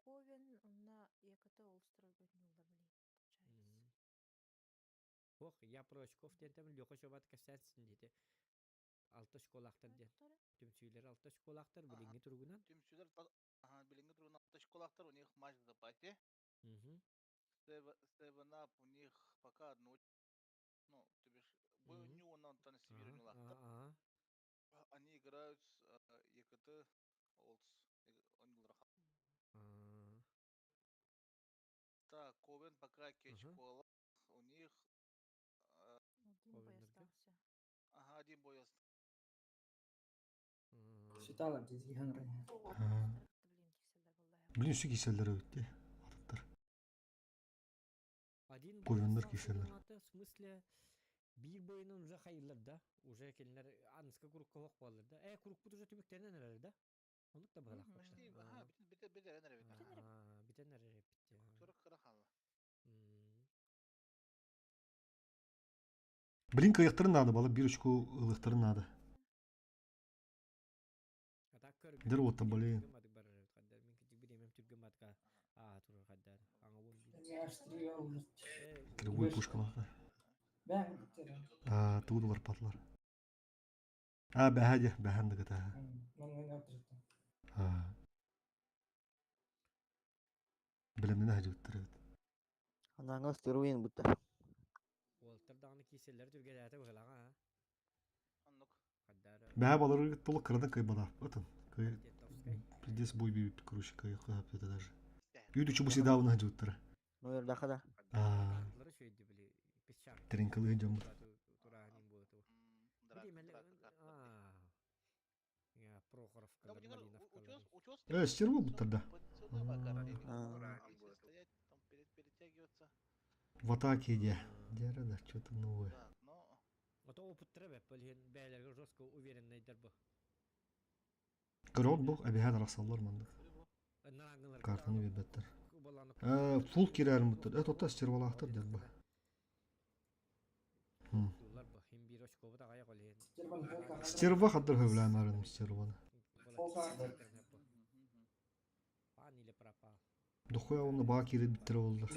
Ковен на ЯКТ Олстройга нюлла билей. Ох, я про очков тентем Лёха шобат кәсәтсин диде. Алты школахтар ден. Түмсүйлер алты школахтар билинги тургунан. Түмсүүлөр ага, билинги тургунан алты школахтар, у них матч в запасе. Seven Up у них пока одно, ну, то бишь, бой не он там Сибирь Ага. Они играют с ЕКТ Олдс. Так, Ковен пока Кечкола. У них... Один бой остался. Ага, один бой остался. Читала дизген. Блин, үсү киселлер өтті. Атыттар. Один Куйуннар киселлер. В смысле, биир бойынан уже хайыллар да, уже келинер аныска курукка хоқ болалар да. Э, курукпут уже түбүктенен эрер да. Онук да быһалах Почти, аха, битен битен битен эрэ бит. Битен эрер бит. Кырык кыра хаалла. Блин, кыйыктарын надо, бала бир очку ылыктарын надо. Дер ота, блин. Кривой пушка махта. А, туудулар патлар. А, бәһә бәһән дыгыта. А. Билемнен хажыттыр эбит. Анаңа стеруин бутта. Уолтар даҕаны кииселлэр түргэлээтэ быһылаҕа а. Бәһә балары толы кырадан кайбада. Атын. Кай пиздец бой бибит, короче, кай это даже. Юдучу бу седавны хажыттыр. Ну, эрдаха да. А. Тринкалы жом. Э, стерва будто да. В атаке иди. Дера да, что-то новое. Ото опыттыра бәп, бөлген бәйләргә жестко уверенныйдыр бу. Көрөт бу, әбиһән арасаллар мандык. Картаны бибеттер. Э, фул кирәрим буттар. Э, тота стервалахтар дер бу. Стерва хаддар хөвләм арыным стерваны. Дохуя оны баа кире биттер олдур.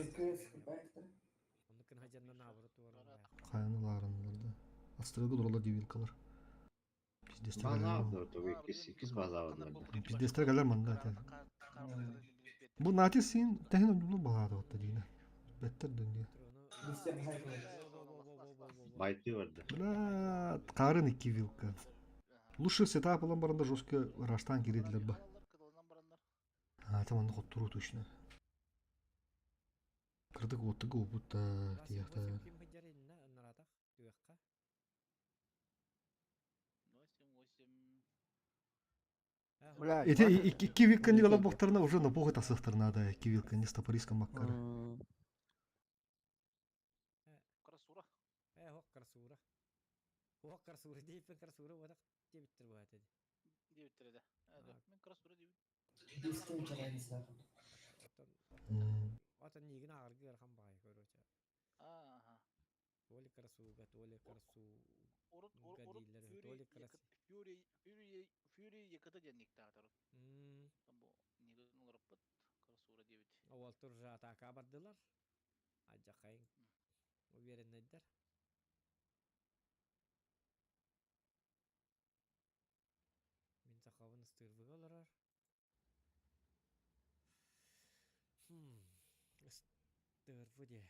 Каяны ларынларда. Астрага дуралар дивилкалар. Пиздестер База то иккис иккис база бар. Пиздестер галер манда те. Бу нати син тәһин бу балада отта дигән. Беттер дөнья. Байты барды. Бля, карын икки вилка. Лучше сетап алан барында жестко раштан киределер ба. А, там аны хоттуру точно. Кырдык оттыгы опутта тиякта. Эти икки вилка не гала боктарына уже на похуй тасыктарына да икки вилка не стопориском маккары. Красура. Э, хок красура. Хок красура дейпен красура бодак дебиттер бу атады. Дебиттер да. Мен красура дебит. Атын нигин агыргы ырхан бай короче. Ага. Толи красуга, толи красу. Урут урут Толи красу. Фьюри Фьюри Фьюри якыта денник тагыр. Бу нигин олоруппут красура дебит. Уолтур же атака бардылар. Ажакайын уверенныйдер. Мин сахабын ыстырбыга олорор. Ыстырбы де.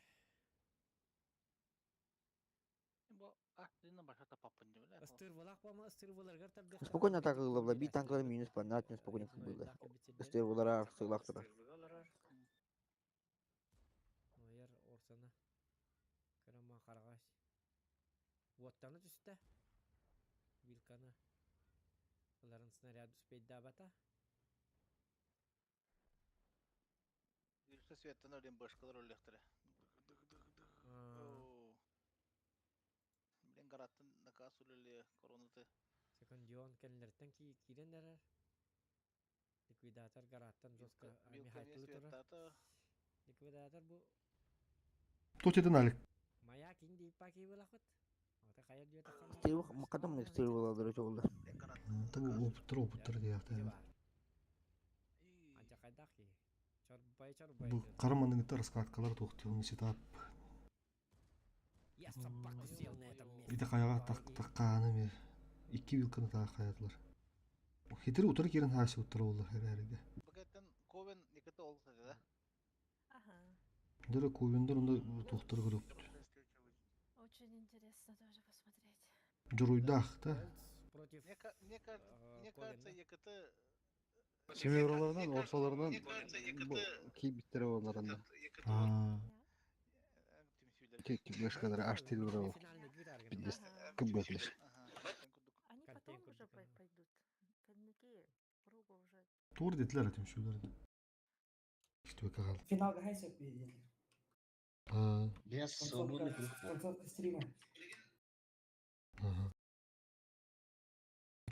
Бу а динна башка тапаппын деп эле. Ыстырбылак бама ыстырбыларгар табдык. Спокойно так было, би танклар минус понятно, спокойно было. Стервалар арсылактыр. Ояр орсана. Карама карагаш. Уоттаны түстэ. Вилканы. Аларын снаряд успеть бата. Гүлсө светтен өрден башкалар өллөхтөрө. Билен гараттын наказ үлеле коронаты. Секундион кенлертен ки киреннер. Ликвидатор гараттан жестко михайтылы тура. Ликвидатор бу Тут это налик. маяк инди паки булахыт. Ата каяр дип атакан. Стерва макадам стервалар жолда. Табу опыттыр опыттыр диякта. Анча кайдак ки. Чорбай чорбай. Бу караманның раскаткалар токтугун сетап. Я собаку съел на этом месте. Ите каяга так такканы ми. Икки вилканы та каядылар. Хитер утыр кирен хаси утыр oldu her herге. Бакеттен Ковен никата олса да. Дөрө ковендер онда токтор көрөп. Очень интересно тоже посмотреть. Журуйдах да. Против Мне кажется, мне кажется, ЕКТ Семёрларынан, орсаларынан бу кийбиттер оларында. А. Тек башкалар аш тил бирок. Биздес кымбатлаш. Они потом уже пойдут. Калмыки. Тур диэтилэр түмсүүлэр. Четверка хаалла. Финалга хай сөп диэтилэр. Без свободный круг. Концовка стрима. Ага.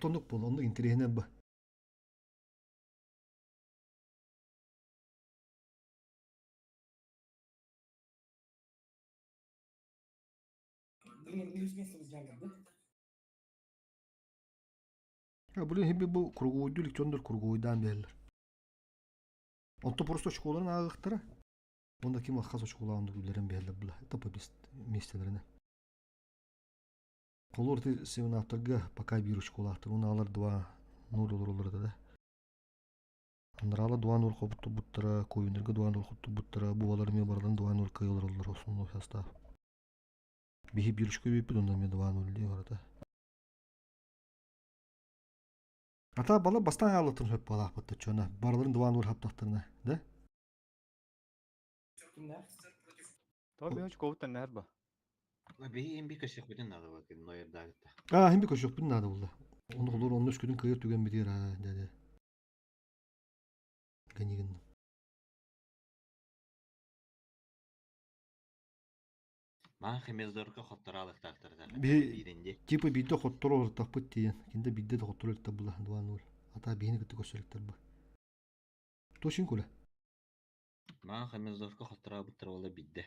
Оннук буол, оннук интэриэһинэй ба. Блин, үһүс место взяли, да? А, блин, хибби бу круговойду электрондар круговойдаан биэрэллэр. Онто просто очколарын ааҕыахтара. Онда ким хас очколаан үлэрин биэрэллэр була. Это по миэстэлэринэ. Холор ты семинаторга пока биир очколаахтар. Уна алар 2-0 олороллор да. Андараала 2-0 хобуттубуттара, Куюнерга 2-0 хоттубуттара, бу балар эмиэ барыларын 2-0 кыайылар олорор основной состав. Биһи биир очко бүппүт, онно эмиэ 2-0 дии барыта. Ата бала бастаан хааллыттын сөп буолаахпыт чона. Барыларын 2-0 хаптахтарына, да? То би очко нэр ба. Биһи им би көсөхпүтүн наада бакын нойердаагытта. А, хим би көсөхпүтүн наада булла. Оны олор онно үскүтүн кыйыр түгэн битир а, деді. Ганигин. Маа хемездорка хоттораалыктаахтар Би типа бидде хотторо ортахпыт тиен. Кинде бидде де хотторо була 2-0. Ата бихини кытты көсөлүктөр бу. Тошин куле. Маа хемездорка хоттораабыттар ола бидде.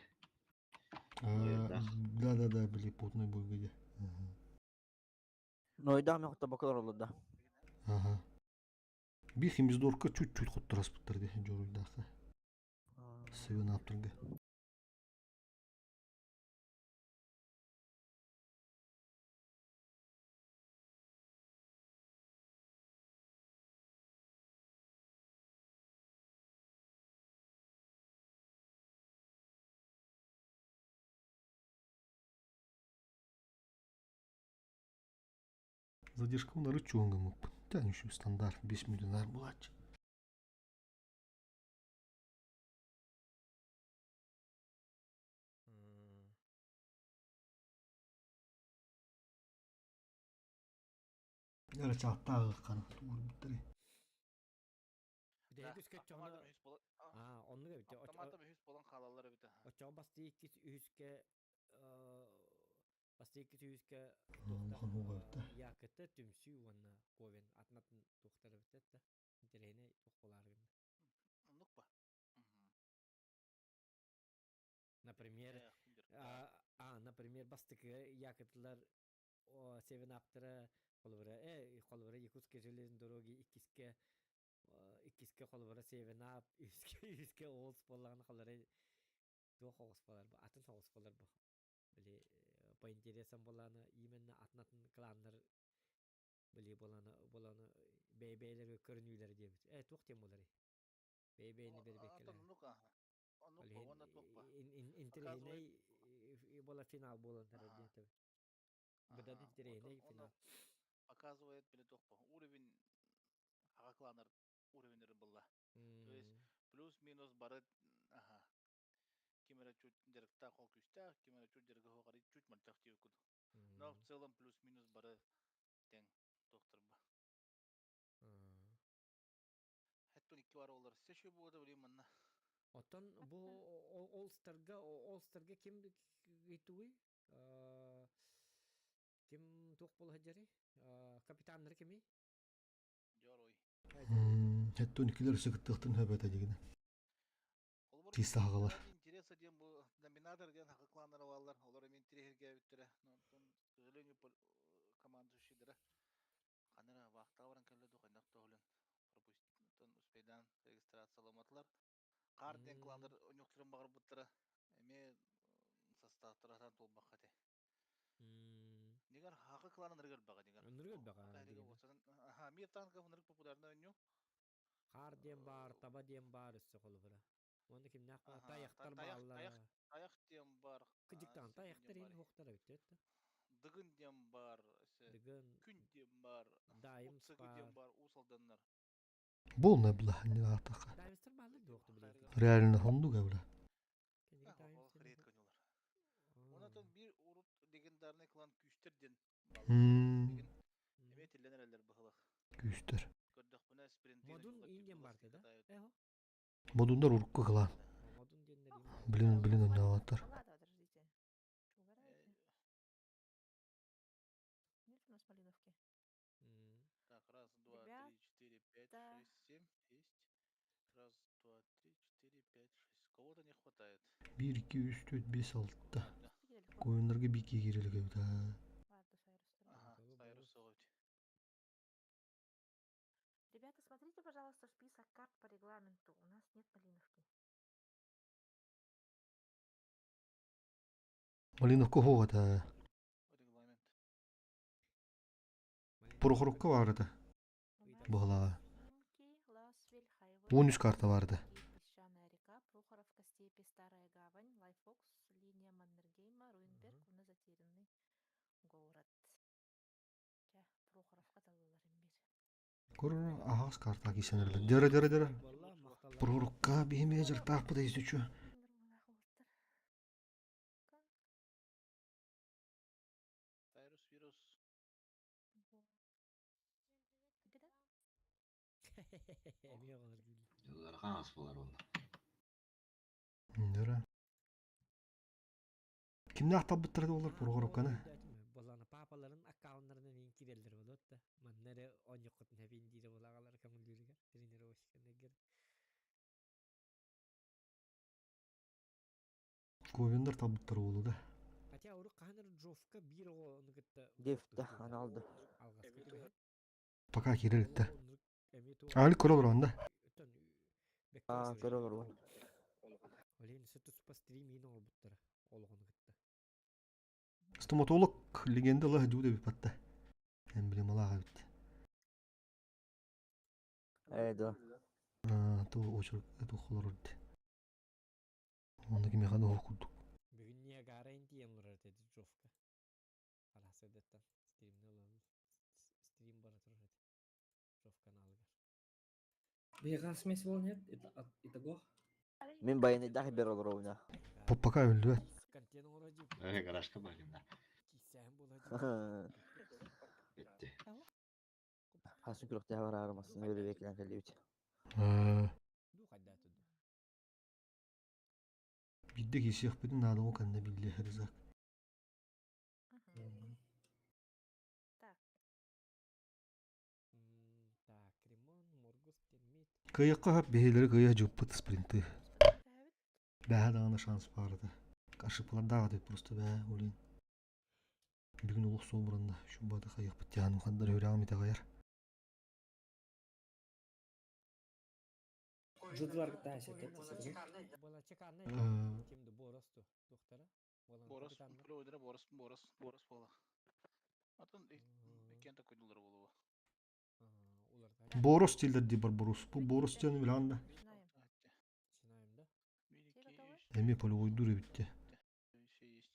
Да, да, да, били потный бой где. Нойдаах мен хоттобокко олороллор да. Ага. Би хемиздорка чуть-чуть хоттораспыттар де жоруйдаахта. Сыгын аптырга. Задержка на рычунгам. Тянущий стандарт 5 миллионар булач. Яра чааттаа кана тугур буттары. Бүтэһик үскэ чоҕуна Аа, оннук эбит. Автоматом үһүс болан хаалаллар эбит. Оччоҕо бастыы иккис үһүскэ бастыы иккис үһүскэ Улахан ууга эбит. Якыты түмсүү уонна Ковен атын атын туохтар эбит да. Интэриэһинэй туох буолаары гынна. Оннук ба. Например, а, например, бастыкы якытылар Севен аптара холобура, холобура Якутские железные дороги иккиске иккиске холобура Севен ап, үскэ үскэ Олс буоллаҕына холобура туох оҕус буолар бу атын соҕус буолар бу. Били по интересам буоллаҕына именно атын атын кланнар били буолана буолана бэйэ-бэйэлэргэ көрүнүүлэрэ диэбит. Э туох диэн буоларый? Бэйэ-бэйэни бэрбиэккэлэһэн. Оннук аха. Оннук ба, уонна туох ба. Интэриэһинэй буола финал буолан эрэр диэн этэбин. Быдан интэриэһинэй финал. Показывает били туох ба. Уровень аҕа кланнар уровеньнары булла. То есть плюс-минус бары аха. Ким эрэ чуть дьарыктаах ол күүстээх, ким эрэ чуть дьарыга суох чуть мөлтөх диэбит курдук. Но в целом плюс-минус бары тэҥ туохтар ба. Хэттон икки бар олар. Сеши буода билим манна. Оттон бу Олстарга Олстарга ким ыйтугуй? Ким туох буола сылдьарый? Капитаннары кимий? Дьоруй. Хэттон иккилер өссө кыттыахтарын хөбөтө дигинэ. Тиис саһаҕалар. Интереса диэн бу номинатор диэн хакы кланнара бааллар. Олор эмиэ интириэһиргээбиттэрэ. Но онтон, к сожалению, командующийдара ханна эрэ вахтаҕа баран кэллэ дуу, хайдах туоһулан пропустан успейдаан регистрацияламматылар. Хаар диэн кланнар онньуктарын баҕарбыттара эмиэ составтара сатаан туолбакка этэ. Нигар хакы кланын нырыгар баҕа нигар. Нырыгар баҕа. Аха, мир танка нырык популярный онньу. Хаар диэн баар, таба диэн баар өссө холобура. Уонна кимнээх баар? Тайахтар бааллар. Тайах диэн бар. Кыдьыктаан тайахтар иһин уохтар эбит да. Дыгын диэн бар. Дыгын. Күн диэн бар. Дайымс бар. диэн бар. Уус Алданнар. Полная была, не атака. Даймстар бааллар дуохту билигин. Реально оннук бля. Редко Онотон биир урут легендарный клан күүстэр диэн Эмиэ тиллэн эрэллэр быһылах. Күүстэр. Модун индиан барды да? Эхо. Модундар урукку кылаан. Модун диэннэр Блин, блин, оннооттор. Подождите. Убирайте. Нет у нас Малиновки. Так, раз, два, три, четыре, пять, Ребята. шесть, семь. Есть. Раз, два, три, четыре, пять, шесть. Кого-то не хватает. 1, 2, 3, 4, 5, 6. Коюннарга бики киирэлик эбит аа. Ага, Сайрус соҕут. Ребята, смотрите, пожалуйста, список карт по регламенту. У нас нет Малиновки. Малиновка суох этэ. Прохоровка баар этэ. Быһалааҕа. 13 карта баар этэ. Песчаная река, Прохоровка, степи, Старая гавань, Лайфокс, линия Маннергейма, Руинберг, уна затерянный город. Чэ, Прохоровка талылар имбир. Көр аһаҕас карта киисэнэрлэр. Дьара дьара дьара. Прохоровка биһимиэ дьарыктаахпыт эйсүчү. Сайрус вирус. Эмиэ оҕолор дииллэр. Ыарахан ас буолар ол. Дьара. Кимнээх талбыттара буоллар Прохоровканы? Болана папаларын аккауннарынан иин киирэллэр болот да. Манна эрэ оонньоххутун хэбин диирэ буолаҕалар көҥүллүүрүгэр тренировочканагыр. Ковендар талбыттара буолуо да. Хотя урут хаһан эрэ Джовка биир оҕону кытта Дефта аналды. алҕаска түбэһэн. Пока киирэр иттэ. Оннук эмиэ туох Аалик көрө олорон да. өтөн Аа, көрө олорбун. Олен өссө туспа стрим иин оҥорбуттара ол оҕону кытта. Стоматолог легенда лаһ дьуу эбит батта. Эмблемалаах эбит. Ээ да. Аа, ту очерк ту холорор ди. Онно кимиэхэ да уһук курдук. Бүгүн Ниагара тиийэн олорор этэ Джовка. Арассыыдаттан стримни ылан стрим бара турар этэ. Джов каналыгар. Биһиэхэ смесь был нет? Итого? Мин байыанайдаах бер олоробуна. Пока өллүбэт. Контент оҥоро дии. Э, гаражка баргында. Киссээһин буола дии. Битти. Хасын күрөхтөөх бараары массыына бөрүбекинэн кэллибит. Аа, Ду хайдааты ду. биирдэ киирсиэхпитин наада ол кэннэ биллиэ ризак. Так. Так, Римон, Моргус, Термит. Кыайыахха сөп биһилэри кыайа дьыппыт спринты. Бэһэ даҕаны шанс баар этэ. Ошибкалардаах этэ просто бээ улин. Бүгүн олох суобуранна шубата хайыахпыт тиһаным хандар үрэҕим итэҕэйэр. Жудвар кытаайся, кеттисигин. Буола чеканна Э, ким ду Борос ту тухтара. Буолан Борос, капитанна. плюйдера Борос, Борос, Борос буола. Атын иккиэн такойдулар буолуо. Уларга Борос стилдер дии Барбарус. Бу Борос диэн билэҕин да? Чинаем да? Эмиэ полевойдуур эбит дии. Еще есть.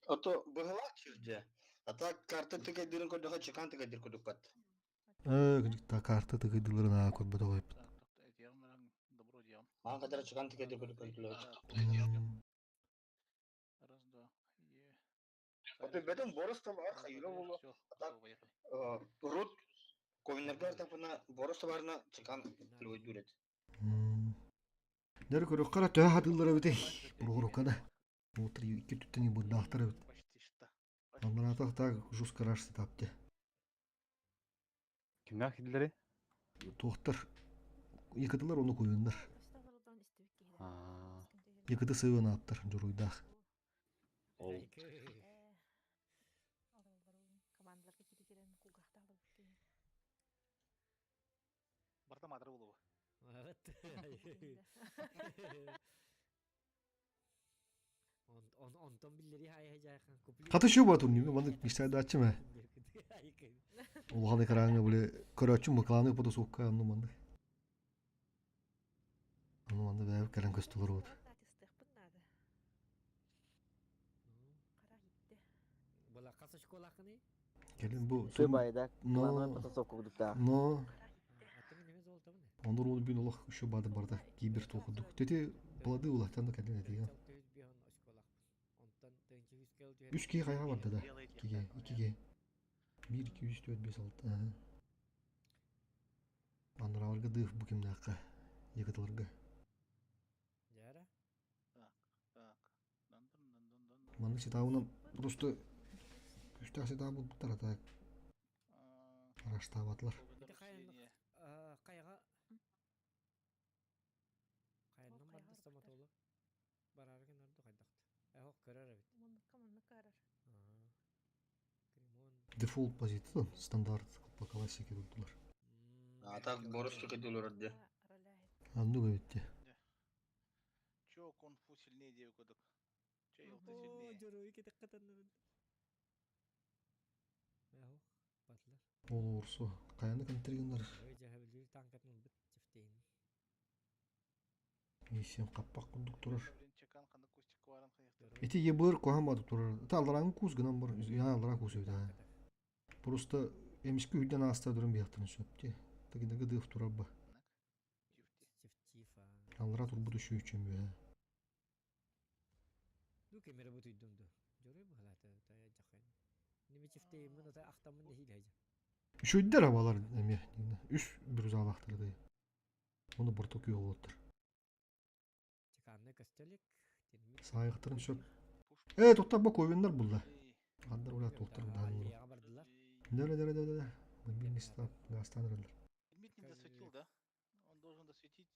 Ото быһылаах кирде. А так карта тыгайдырын көрдөҕө чекан тыгайдыр кудуккат. Ээ, кырдьык карта тыгыйдыларын аа көрбөтөх эбиппит. Этиэҕим эрэн добро диэҕим. Маан кадара чекан тыгайдыр кудуккат. Раз, два, е. Ото бетен Борос табар хайыра болу. А так рут ковиннерге тапына Борос табарына чекан полевойдуур эт. Дэр көрөххө эрэ төһө хатыыллар эбитий? Буругурукка да. Уотар икки түттэн бырдаахтар эбит. Аннараатах так жестко рашсы тапты. Кимнээх киирдилэрий? Туохтар якытылар ону куйуннар. Аа. Якыты сыйын ааптар дьоруйдаах. Ол Командаларга киирэн кулгаахтаах Барта маатар буолуо. Онтон биллери хай жайхан куплю. Хата шүү ба турнир маннык мечтайдааччы мэ. Улахан экраҥҥа били көрөөччүм быклааны подосуукка онну маннык. Ону манна бэйэбит кэлэн көстөлөр вот. Натистыахпын наада. Была хас очколаахыный? Кэлин бу Сүй байда, но клановай потасовка кудуктаах. но Аттыгы неме золотабын? онор уол бүн олох еще бады барда кибер туохудук. Тети плады улахтан да кэлин этиген. Онтон тыынчы үскел Үс киһи хайаҕа барда да. Иккиге, иккиге. 1, 2, 3, 4, 5, 6. Анараларга дыых бу кимнээххэ якытыларга. Дьээрэ. Так, так. Маннык сетабынан просто күүстээх сетап булбуттар а так араштаабатылар. Ити хайаннык хайаҕа хайаннан барда стоматолог бараары гынар ду хайдахт. Эһок көрөр эбит. Муннукка муннукка арар. Кремон. Дефолт позиция стандарт по классике булдулар. А так Борис түкэди олорор дии. Аннык эбитти. Чё кунг-фу сильнее диэбит курдук. Чэ ЛТ О, сильнее. дьоруойу кэтэххэ танныбын. Эһок батлар. Ол орсу хайаны контригыннар Ой, дьаһабилүүр танкатын ылбыт чифтейин. миссиям хаппах курдук турар. Блин, чекан ханнык кустикка баран хайыахтар. Ити ебыр куһаан турар. Это алларааҥы куус гынан бар. Я аллараа куус эбит аа. Просто эмискэ үрдэн ааста туран биһахтарын сөп ти. Тагинага дыах турар ба. Чифтиф а. Аллараа турбут үшүү үчүн бе. Ду кемере бу туйдум ду. Дьоруой быһалаата тая жахайн. Неме чифтеймин ата ахтаммын нэһиил хайжа. Үшүйдер абалар эме. Үс бір узалахтар дый. Оны борто күй болоттар. Чеканны көстөлүк. Саайыктарын сөп. Э, тоқтап ба ковеннар булла. Андар ула тоқтар даан болу. Алияга бардылар. Да да да да да. Мобильный места гаастан ыралар. Дмитрий не досветил, да? Он должен досветить.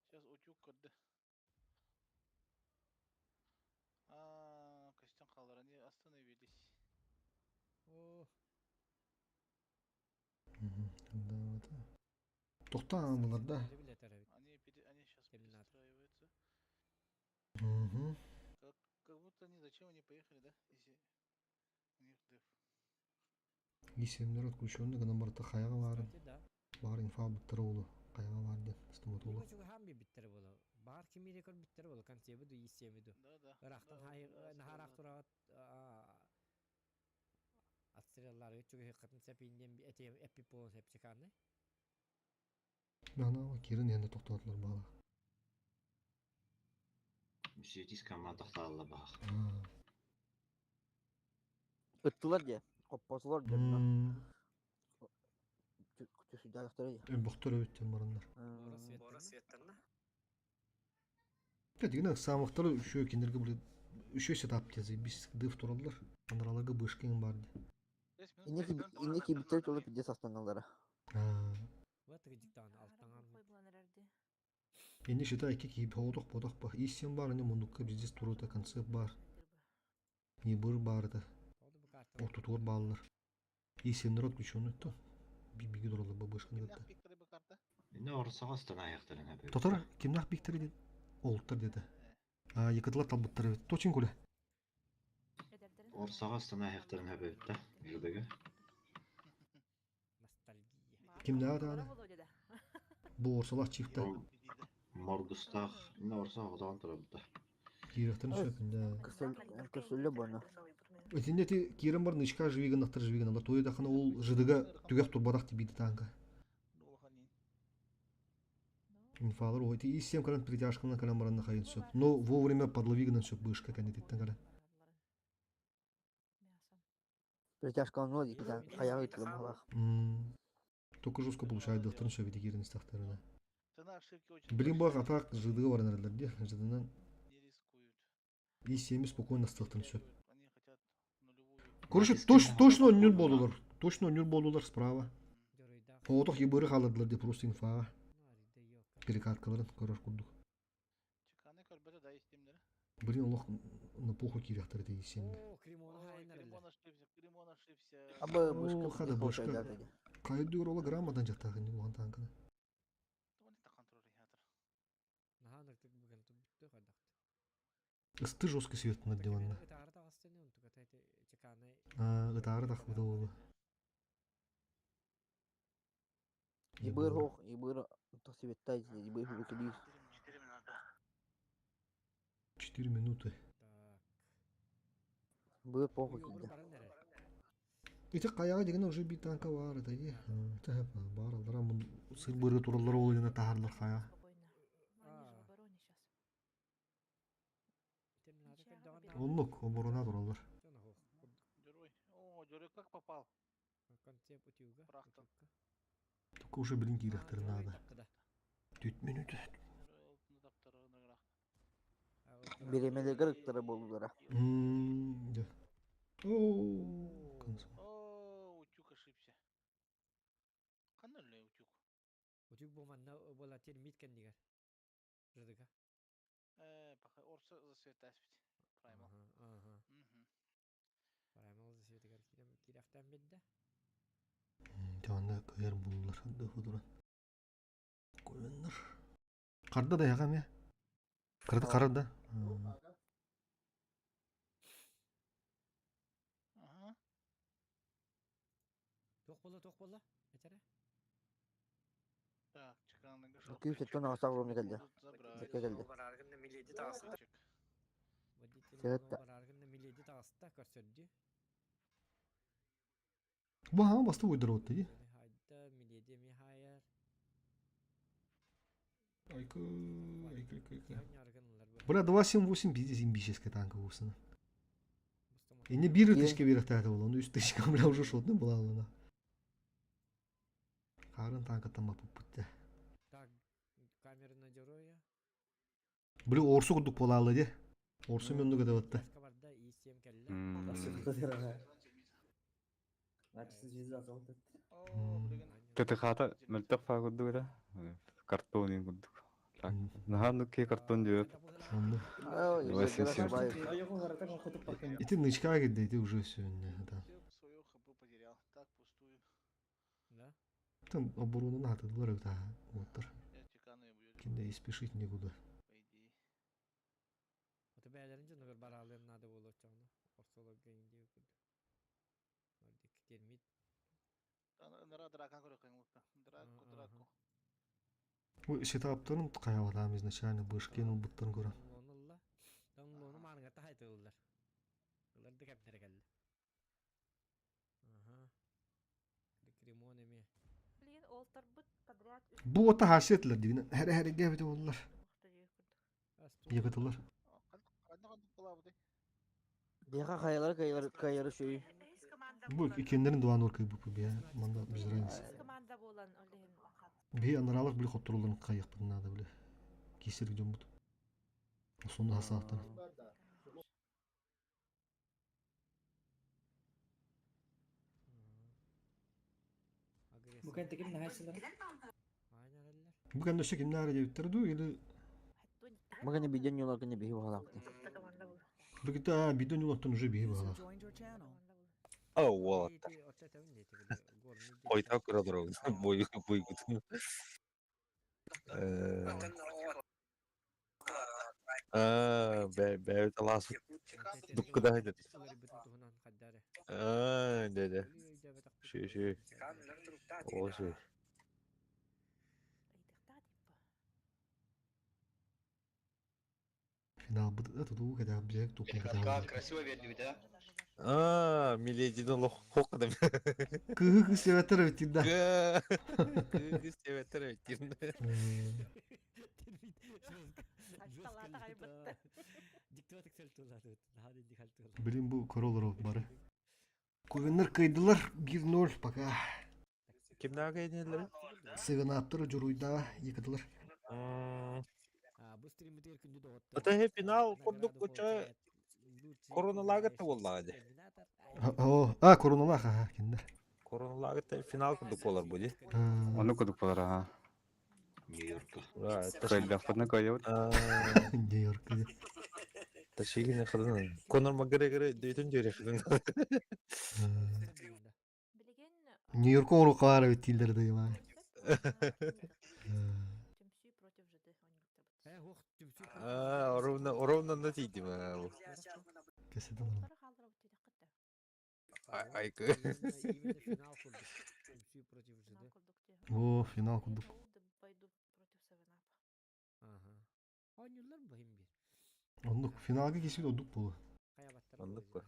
Сейчас утюг көрдө. А, Костян Халлар, они остановились. О, Да, это. Тоқтаан да. билетер эбит. Они, пере... они сейчас Терминатор. перестраиваются. Мгм. Как, как будто они зачем они поехали, да? Если у них деф. Исемнер отключенный гынан барта хаяга барын. Кстати, да. Бар инфа буттары олу. Каяга бар ден стоматолог. Бу чугахан би биттер болу. Бар кимире көр биттер болу. Концебы ду исеми ду. Да, да. Ырахтан Да, хай да, нахарах стрелы. турагат атсыраллары чугы хатын сепинден этем эпи полон сеп чеканны. Ана кирин енді тоқтатылар бала. Светис команда тохтаалла баах. Ыттылар дии, хоппосулар дии. Түсүдәләхтәре дии. Бохтор өттен барандар. Бора светтанна. Дигән самыктар үшөө кинерге бир үшөө сетап тезі бис дыв тураллар. Анараларга бышкин бар ди. Инники инники биттер толы пиздец астаналара. Вот диктан алтаңар. Эни считай ки ки бодох бодох ба. Исем бар, не мундукка биздес турута концепт бар. Не быр бар да. Ортутур баллар. Исемнер отключенный то. Биги тураллар ба бышкин гытта. Инне орсаға астана аяқтарын әбі. Тотар кимнах биктер дед. Олтар деди. А якыдылар талбыттар бит. Точин куле. Орсаға астана аяқтарын әбі бітті. Жүрдігі. Кимнах да? Бу орсалар чифта. Моргустақ. Инне орсаға отаған тұрабытты. Кирехтен сөпүндә. Көсөллө бону. Этинде ти кирен бар нычка живиган нахтар живиган алар. Тойы дахына ол жыдыга түгәк турбадак тибиди танка. Инфалар ой ти исем каран притяжкана каран баран хайын сөп. Но вовремя подловиган сөп бышка кәне титтен кара. Притяжка оно дии, хаяга ыттылы баһалаах. Только жестко получает дохтарын сөп ити кирен истахтарына. Цена ошибки очень Блин баг атак жыдыга баран аралар ди. Жыдынан и семь спокойно стахтарын сөп. Короче, точно точно нюр болдулар. Точно нюр болдулар справа. Отох ебыры халадылар деп просто инфаға. Перекаткаларын көрөр курдук. Чеканы көрбөтө да истемдер. Блин, олох на похуй киряхтар это есенге. О, кремона хайнар. Кремон ошибся, Кремон ошибся. Абы О, бышка хада бышка. Кайды урола грамотан жаттагы не булган танканы. Наханыр тык бүгін бүттү кадакты. Ысты жесткий свет над диванна. Ытаары тагастыны онтуга тайты чеканы. А, ытаары тахбыта болу. Ибыр хох, ибыр тосибеттай, ибыр хукулис. 4 минуты. Быр похуй килде. Ити каяга деген уже бир танка бар это и. Та бар алдар мун сыр быры тураллар ол жана тахарлар хая. Оннук оборона тураллар. Дюрой. О, Дюрой как попал? Концепт утюга. Утюгка. Только уже билин киирэхтэрин наада. Түт минут. Бириэмэлэргэ ыктара буолуулара. Да. О, концепт. О, утюг ошибся. Ханна өллөй утюг? Утюг бу манна буола термит кэннигэр. Жыдыга. Э, пока орса засветаспит. Праймал. Ага. Праймал засветигэр киирэхтээн бидде. Дьонно кыйар буллар дыхудуран. Көйөннөр. Карда да яҕам я. Карда карда. Ага. Туох буолла, туох буолла? Этэрэ? Так, чеканныга Күүс өттөн аҕастаах уровня кэллэ. Бэккэ кэллэ. Барааргын миледи таҕыста. Водитель Сыһытта. барааргын миледи таҕыста көрсөрдүү. Бу хаҥа басты уйдуруутта дии. Хайда миледи ми хайар. Айкы, айкы, айкы, айкы. Бля, 2.7.8 пиздец имбическая танка вовсе. И не бир тысячка биэрэхтээтэ буолла, ну үс тысячка, бля, уже шотный была она. Харын танкаттан баппыппыт Так, камера на героя. Бля, орсу курдук буолаалы дии. Орсу мен оннук этебатта. Барда и7 кэллэ. ТТХ-та мөлтөх фаа курдук этэ. Картон курдук. Так, наһаа нукки картон диэбэт. Ити нычка кирдэ, ити уже все да. Свою хп потерял. Так, пустую. Да? Там оборону надо, да, вот. Я чекану ее бьет, Кинде и спешить некуда. по идее. Ото бээлэрин дьонугар бараалыан наада буолуоччаҕына. Орсолорго индия курдук. Ордик термит. Нара дракан көрөккөн луппа. Драку, драку. Ой, сетаптарын хайаватаам изначально бышкен ылбыттарын көрөн. Лонулла. Лону маарыҥа таһайтыллар. Ылар да кэпнere кэллэ. Аха. Кремон эми. Блин, олтарбыт подряд үс Бу ота хасиетлер дигин хәре хәреге бит оллар. Егытылар. Ханна ханна кылабыты. Биэхэ хайалары кыайары кыайары сүүй. Бу икеннерин дуан оркай бу бия манда без разницы. команда болан олehen. Би анаралык били хотторуларын кайыкпын надо биле. Кисер жомбут. Сонда хасаптан. Бу кэнтикин наһайсылар. Бу кэннэ өссө кимнээр диэбиттэр дуу или Бу кэннэ биден ньулар кэннэ биһи баҕалаахтар. Бу кита биден улаттан уже биһи баҕалаах. О, уолаттар. Хойта көрө бой бойгутун. Аа, бэ бэ талас дуккуда хайдат. Аа, дэ дэ. Ши ши. О ши. Финал быт это туу кэдэ бжек тупун кэдэ. Как красиво бердибит, а? Аа, миледини лох хокдым. Кыһы кыс себеттер өттүн да. Кыһы кыс себеттер өттүн. Блин бу королор бары. Кугыннар кыйдылар 1-0 пока. Кимнәге кайнелер? Сыгынаптыр журуйда екіділер. Это хе финал курдук куча короналагы боллаады. О, а короналах аха киндер. Короналагы финал курдук болар бу ди. Ону курдук болар аха. Нью-Йоркка. Кыйдахпытына кыйыбыт. Нью-Йорк. Ташигин хадын. Конор Макгрегор дөйтөн жөрө хадын. Нью-Йорк оңру каара бит тилдер да има. Аа, ровно ровно на тиди ма. Кеседен. Айкы. О, финал курдук. Ондук финалга кесибит одук болу. Ондук ба.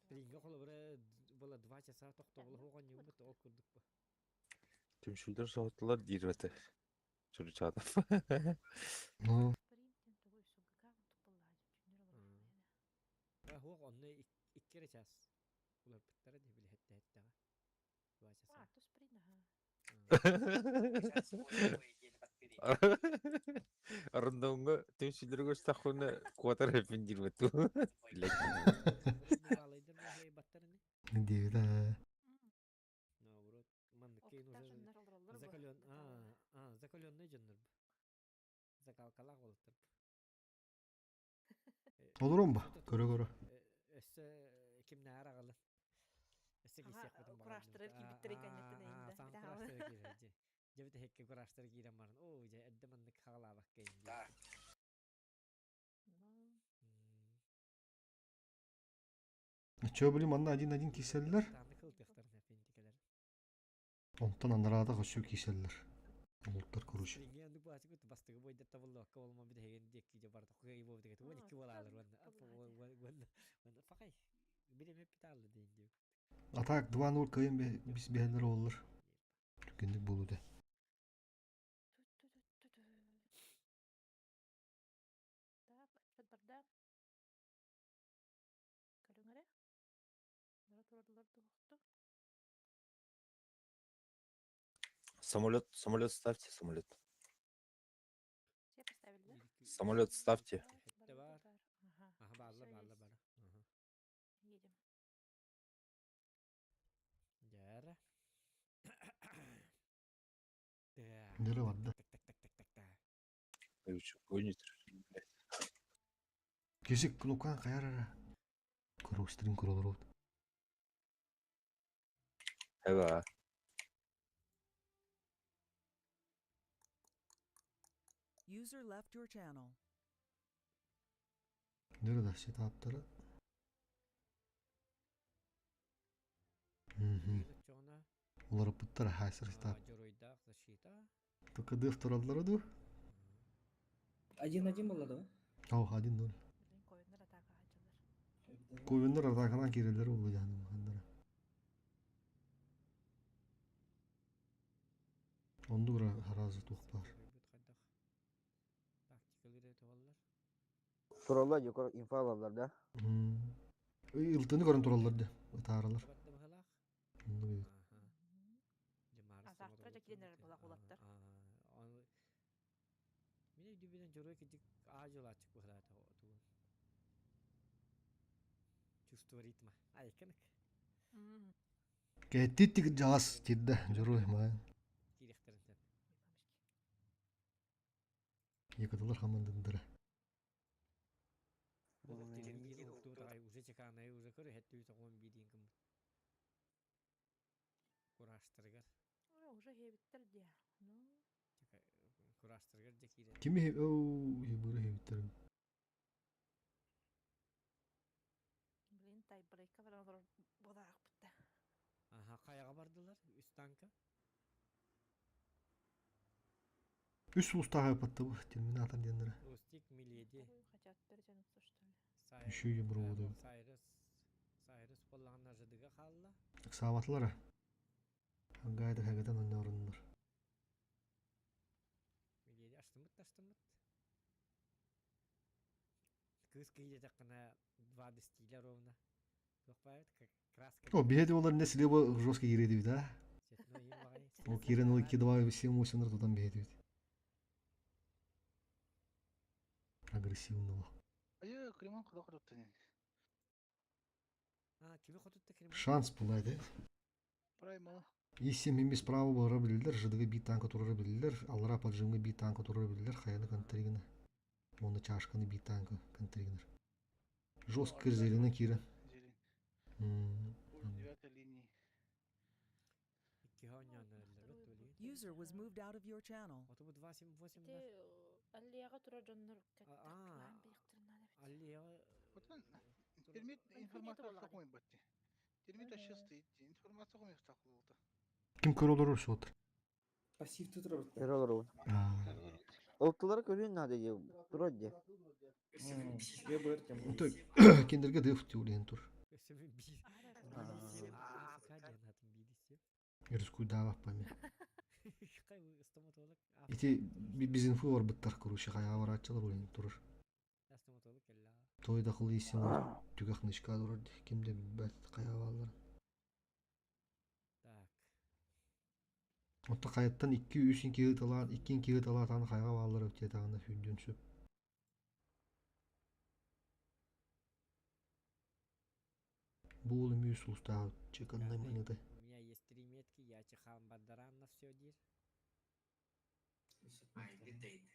Спринга холобура была 2 часа тохтобула хоҕон ньуубут ол курдук бу. Түмшүлдер соғыттылар дирбете. Чурчатов. Ну. Хуох онно икки эрэ час уларпыттара дии били хэттэ хэттэҕэ. Два часа. А, то сприн, ага. Рандомҥа түмсүүлэргэ көрсөххүнэ куотар эппин диирбэт Блядь. Баалайдар баттар ини. Диэбит аа. Наоборот, маннык Опыттаах уже дьоннор олороллор бу. закален а закаленный дьоннор бу. Закалкалаах уолаттар бу. Олорон ба, көрө-көрө. Өссө кимнээр аҕалын. Өссө Ага, киссиэхпитин кураштары киирбиттэрэ кэнниттэн эйинде. Саҥа кураштары киирэр дьэ. Дьэ бүтэһиккэ кураштары киирэн баран, оо дьэ эрдэ маннык хаҕалаабакка иһин диэбит. Чё, блин, манна один-один киирсэллэр. Тааны кылтыахтарын эппинтикэлэр. Онтон анараада хоссуу киирсэллэр. Олуттар короче. Стриҥҥэ оннук баачыкут бастакы бойдар табыллыбакка болмон бүтэһигин диэки дьэ барда кыайыы буолбут уон икки буолаалар уонна уонна уонна пакай бириэмэ питаалла диэн диэбит. А так 2-0 кыайан бис биһэллэр оллар. Түргэнник буолуу да. Да, барда. Көрүҥ эрэ. Нара тураллар туохту. Самолет, самолет ставьте, самолет. Все поставили, да? Самолет ставьте. Хэтте бар. Ага. Аха баалла Всё баалла есть. бара. Аха. Едем. Дьээрэ. Так. Нөрө барда. Так так так так так так. Вы что, гоните, блядь? Кисик кнопканы каяр ара. Көрө стрим көрө олорот. Эва. User left your channel. Нөрө да сетаптары. Мгм. Оччоҕуна Уларыппыттар хайсыр сетап. дьоруойдаах защита. Только дыв тураллары ду. 1-1 буолла да? О, 1-0. Блин, коиннар атака хаачылар. Ковеннер атаканан кирелер болду жаным хандара. Ондугра харазы тух бар. Дьоруойбут хайдах тактикалары туһаллар. Тураллар дьэ инфа алаллар да. Ылтыны көрөн тураллар да. Ытааралар. Батта баһылаах. Оннук эбит. Дьэ А завтра дьэ киирэн эрэр буоллах уолаттар. Мин өйдүүбүнэн дьоруой кырдьык аа дьолааччык быһылаата тугун. Чувство ритма. Айканык. Кэттиттик жаас тирдэ дьоруой маан. Киириэхтэрин сөп. Якуталар хамандындара. Телевизор уктуут аҕай уже чеканайы уже көр эһэттүү тоҕуон биириин гыммыт. Кураштарыгар. Уже хебиттер диэ. Ну, Кураштарыгар дьэ киирэн. Кими оу ебыры хебиттер. Блин, тайбрейка баран олорор буолаахпытта. Аха, хайаҕа бардылар? Үс танка. Үс уустааҕы патты бу терминатор диэннэрэ. Рустик, Миледи. Хотят перетянуться, что ли? Еще ебыры буолду. Сайрыс. Сайрыс буоллаҕына жыдыга хаалла. Ыксаабатылар. Гайда хагатан онноруннар. Миледи астыммыт астыммыт. Кыыс киһи два до стиля ровно. Краска. О, биһеди олар не слева жестко кииредибит, а? Ол киирен ол 2 2 7 8 тутан биһедибит. Агрессивного. Айы, Кремон куда хотуттан. А, кими хотутта Кремон? Шанс была, да? Праймал. И 7 эмес право бара билдер, ждг би танка турары билдер, алра поджимы би танка турары билдер, хаяны контригна. Оны чашканы би танка контригнер. Жестко зеленый кира. Зелень. Девятой линии. User was moved out of your channel. Ото бу 278 Ити аллеяга турар дьоннор А, аллеяга Потом термит информация хомой батти. Термит вообще стоит. Информация хомой тақылды. Ким көрө олорор суотыр? Пассив турар. Көрө олоробун. Олтулары көрүн надо дии. Турар дии. Киндерге дыв тюлен тур. Рискуй дава пами. Стоматолог. Ити безинфу бар быттар короче хая барачылар улен турur. Стоматолог келла. Той да кылыйсым түгэх нычка турар ким да билбэт хайа баалларын. Так. Онто хайаттан икки-үс киһи ыталаан, икки киһи ыталаатаҕына хайаҕа бааллар эбит диэтэҕинэ сүүрдүөн сөп. Бу уол эмиэ үс сулустаах чеканнай монеты. У меня есть три метки, я чихан бадаран на все диир. Айны дейнер.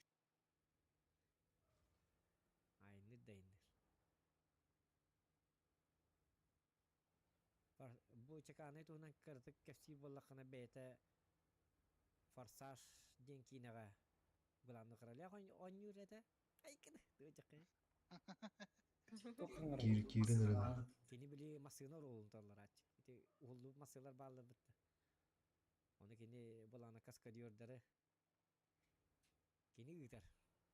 Айны дейнер. Бу чеканай туһунан кыратык кэпсиир буоллаххына бэйэтэ «Форсаж» диэн киинэҕэ главный королях оонньуур этэ. Айкын тыачахы. Киир киирэн эрэн. Кини били массыына оруолун толлорааччы. Ити уһуллубут массыылар бааллар бытта. Ону кини былаана каскадердары кини ыытар.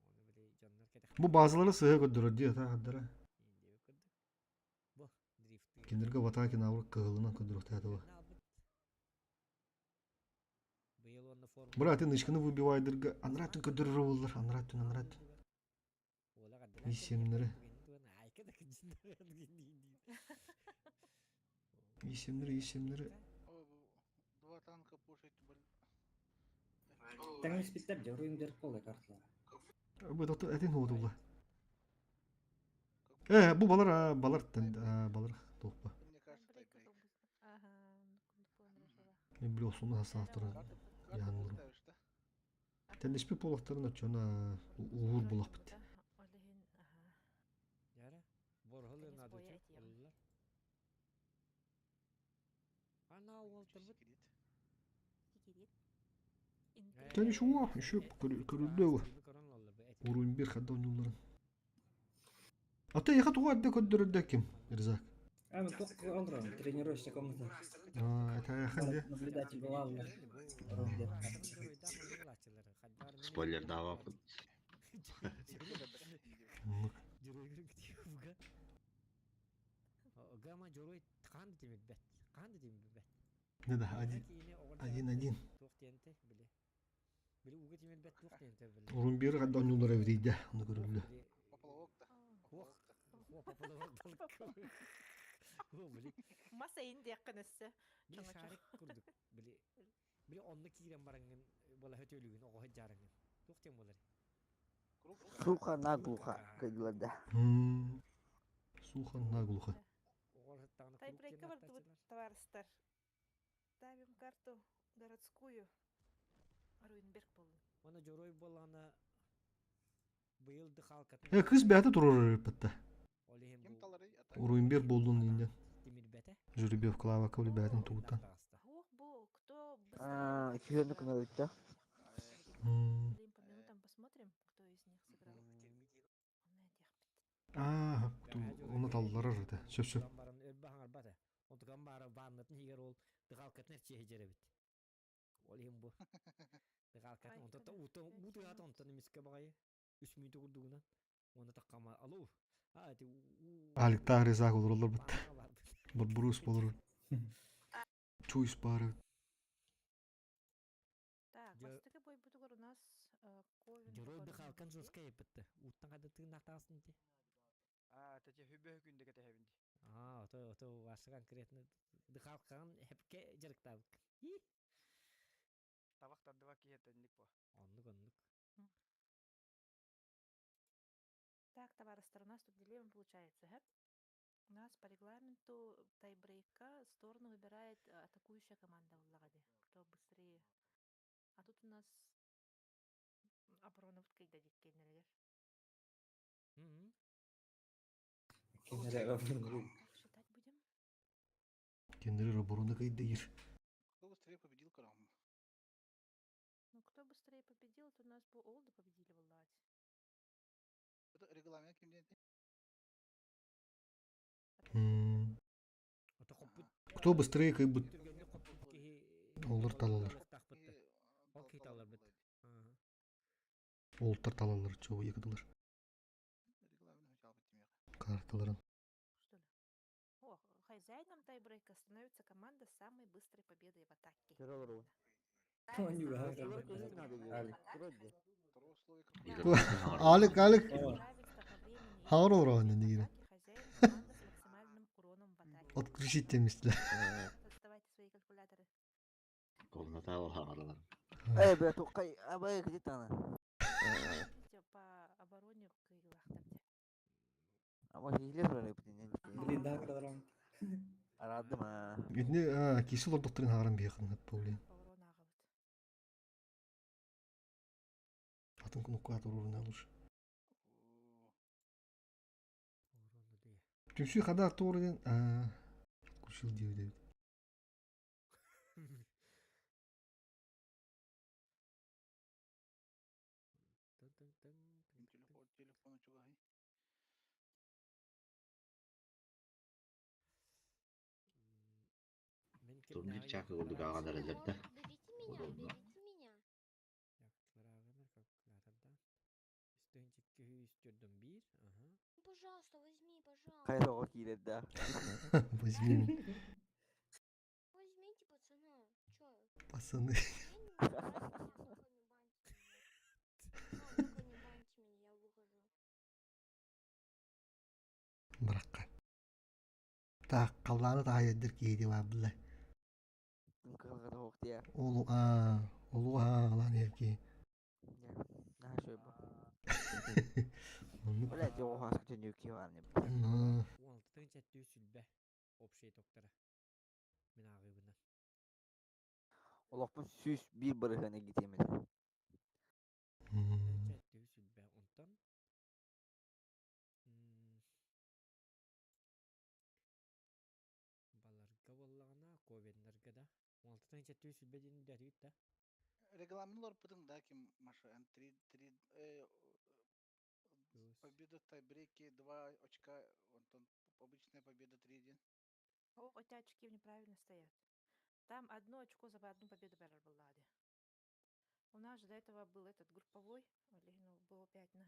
Ону били дьоннор кэтэх Бу базалары сыһа көрдөрөр дии атаахардара. диэбит курдук. Бу дрифтыыр. Кинилэргэ Ватакин аур кыһылынан көрдөрүөхтээтэ. Быйыл уонна формула Бра, ты нычканы выбивайдырга анаратын көрдөрөр буоллар, анаратын, анаратын. Исемнери. Исемнери, исемнери. Два танка пушить, блин. Тэҥ испиттэр дьоруйум дьарык буолла карталара. Бу доктор этин хуутулла. Э, бу балар, балар, балар туохпа. Мен биле осуну хасаахтара яаннырым. Тенниспи буолахтарын оччоно уур булахпыт. Яра, борхол надо олла. Ана уолтырбыт. Теннис уа, еще көрүллүө. Уруйун бир хадда ойнулларын. Ата яха туга эрдэ көрдөрөрдө ким? Ризак. А, мы только олорон, тренировочная комната. А, это яхан де. Наблюдатель была Спойлер даваппыт. Гама дьоруй хаан да тимирбэт. Хаан да тимирбэт. Да да, один, один, один. Туох диэнтэй били. Били ууга тимирбэт туох диэнтэй били. Урун бир хадда ойнуллара эбитийдэ, ону көрүллү. Хуох. Хуох поплавок далык. Хуох били. Мас эйин диэххин өссө. Били шарик курдук. Били били онно киирэн бараҥҥын балаһа төлүгүн оҕо сылдьаарыҥҥын. Туох диэн буолар? Сухо наглухо, кыйдылар да. Сухо наглухо. Тайбрейка бардыбыт, товарыстар. Ставим карту городскую. Руинберг боллун. Уонна дьоруой буоллаҕына быйыл дыхалкатын Э, кыыс бэйэтэ туруорар ыппытта. Ол иһин бу Уруйбер боллун инден. тимирбэтэ. Жеребьев Клава Кавли бэйэтин тугуттан. Кто А, үчүгөнү кынабытта. Блин, по минутам посмотрим, кто из них сыграл. Аа, оны талларар этэ. Сөп сөп. Баран өлбө хаҥарбата. Онтукан баара ваннатын иһигэр ол дыхалкатын эрчиэһи дьэрэбит. Ол иһин бу дыхалкатын онтон уу тыаата онтон эмискэ баҕайы үс мүнүүтэ курдугунан уонна таххама алуу а ити уу Аликтаах Резак олороллор бытта. Бурбуруус болорун. Чуйс баара. Так, бастакы бойбутугар у нас Ковен Дьоруой дыхалкан жесткай эппитте. Ууттан хайда тыыннаахтаҕасын ити. Аа, тэти хүбө күндэ кэтэһэбин ди. Аа, ото ото ваша конкретно дыхалкан хепке дьарыктаабык. И Табах тардыба киһиэтэнник бу. Оннук оннук. Так, товарыстар, у нас тут дилемма получается, ха? У нас по регламенту тайбрейка сторону выбирает атакующая команда в Лагаде, кто быстрее. А тут у нас оборона вот когда диккеннелер. Считать будем? Кинилэр оборона кыйдыыр. Кто быстрее победил Карам? Ну, кто быстрее победил, то у нас бы Олды победили в Аллате. Это регламент ким диэн Кто быстрее как бы олор талалар. Ол киһи таларбыт. Олтар талалар чоу екіділер. Карталарын. Что ли? О, хозяином тайбрейка становится команда с самой быстрой победой в атаке. Алик, Алик. Хаар олороон энигире. Хозяин команда с максимальным уроном в атаке. Отключить темисле. Доставайте свои калькуляторы. Комната ол хаҥаралар. Эй, бля, туххай, абай где-то она. По обороне кыйылахтар дии. Ама хииле турар эбитин. Блин, да, кырадарам. Араадым аа. Итини киси олордохторун хааран биэхин блин. По урону ааҕабыт. Атын кнопка туруруна лучше. Түмсүү хада тууруден отключил диэбит. Телефон, телефон чугаһый. Турнир чака курдук ааҕан эрэллэр да. Удобно. Пожалуйста, возьми, пожалуйста. Хайа тоҕо киирэр да. Возьми. Возьмите пацана. Чё? Пацаны. Только не баньте меня, я выхожу. Баракка. Так, халлааны таайдыр киһи баабылла. Кыһалҕата суох дии. Олу аа, олу аа, алаан эрки. Наһаа үчүгэй бу. Бля, дьоҕу хааска төннүү киһи баар не. 16 7 сүлбэ общий итогтара. Мин ааҕыыбынан. Олохпун 101% эгитиэмин. 7 сүлбэ. Онтон баларга буоллаҕына ковеннарга да 16 7 сүлбэ диэн үрдээтигит да. Регламент лорпутун да ким Маша, эн 3 3 победа в тайбрейке 2 очка, онтон обычная победа 3-1. О, эти очки неправильно стоят. Там одно очко за одну победу была. У нас же до этого был этот групповой, или, ну, было 5 на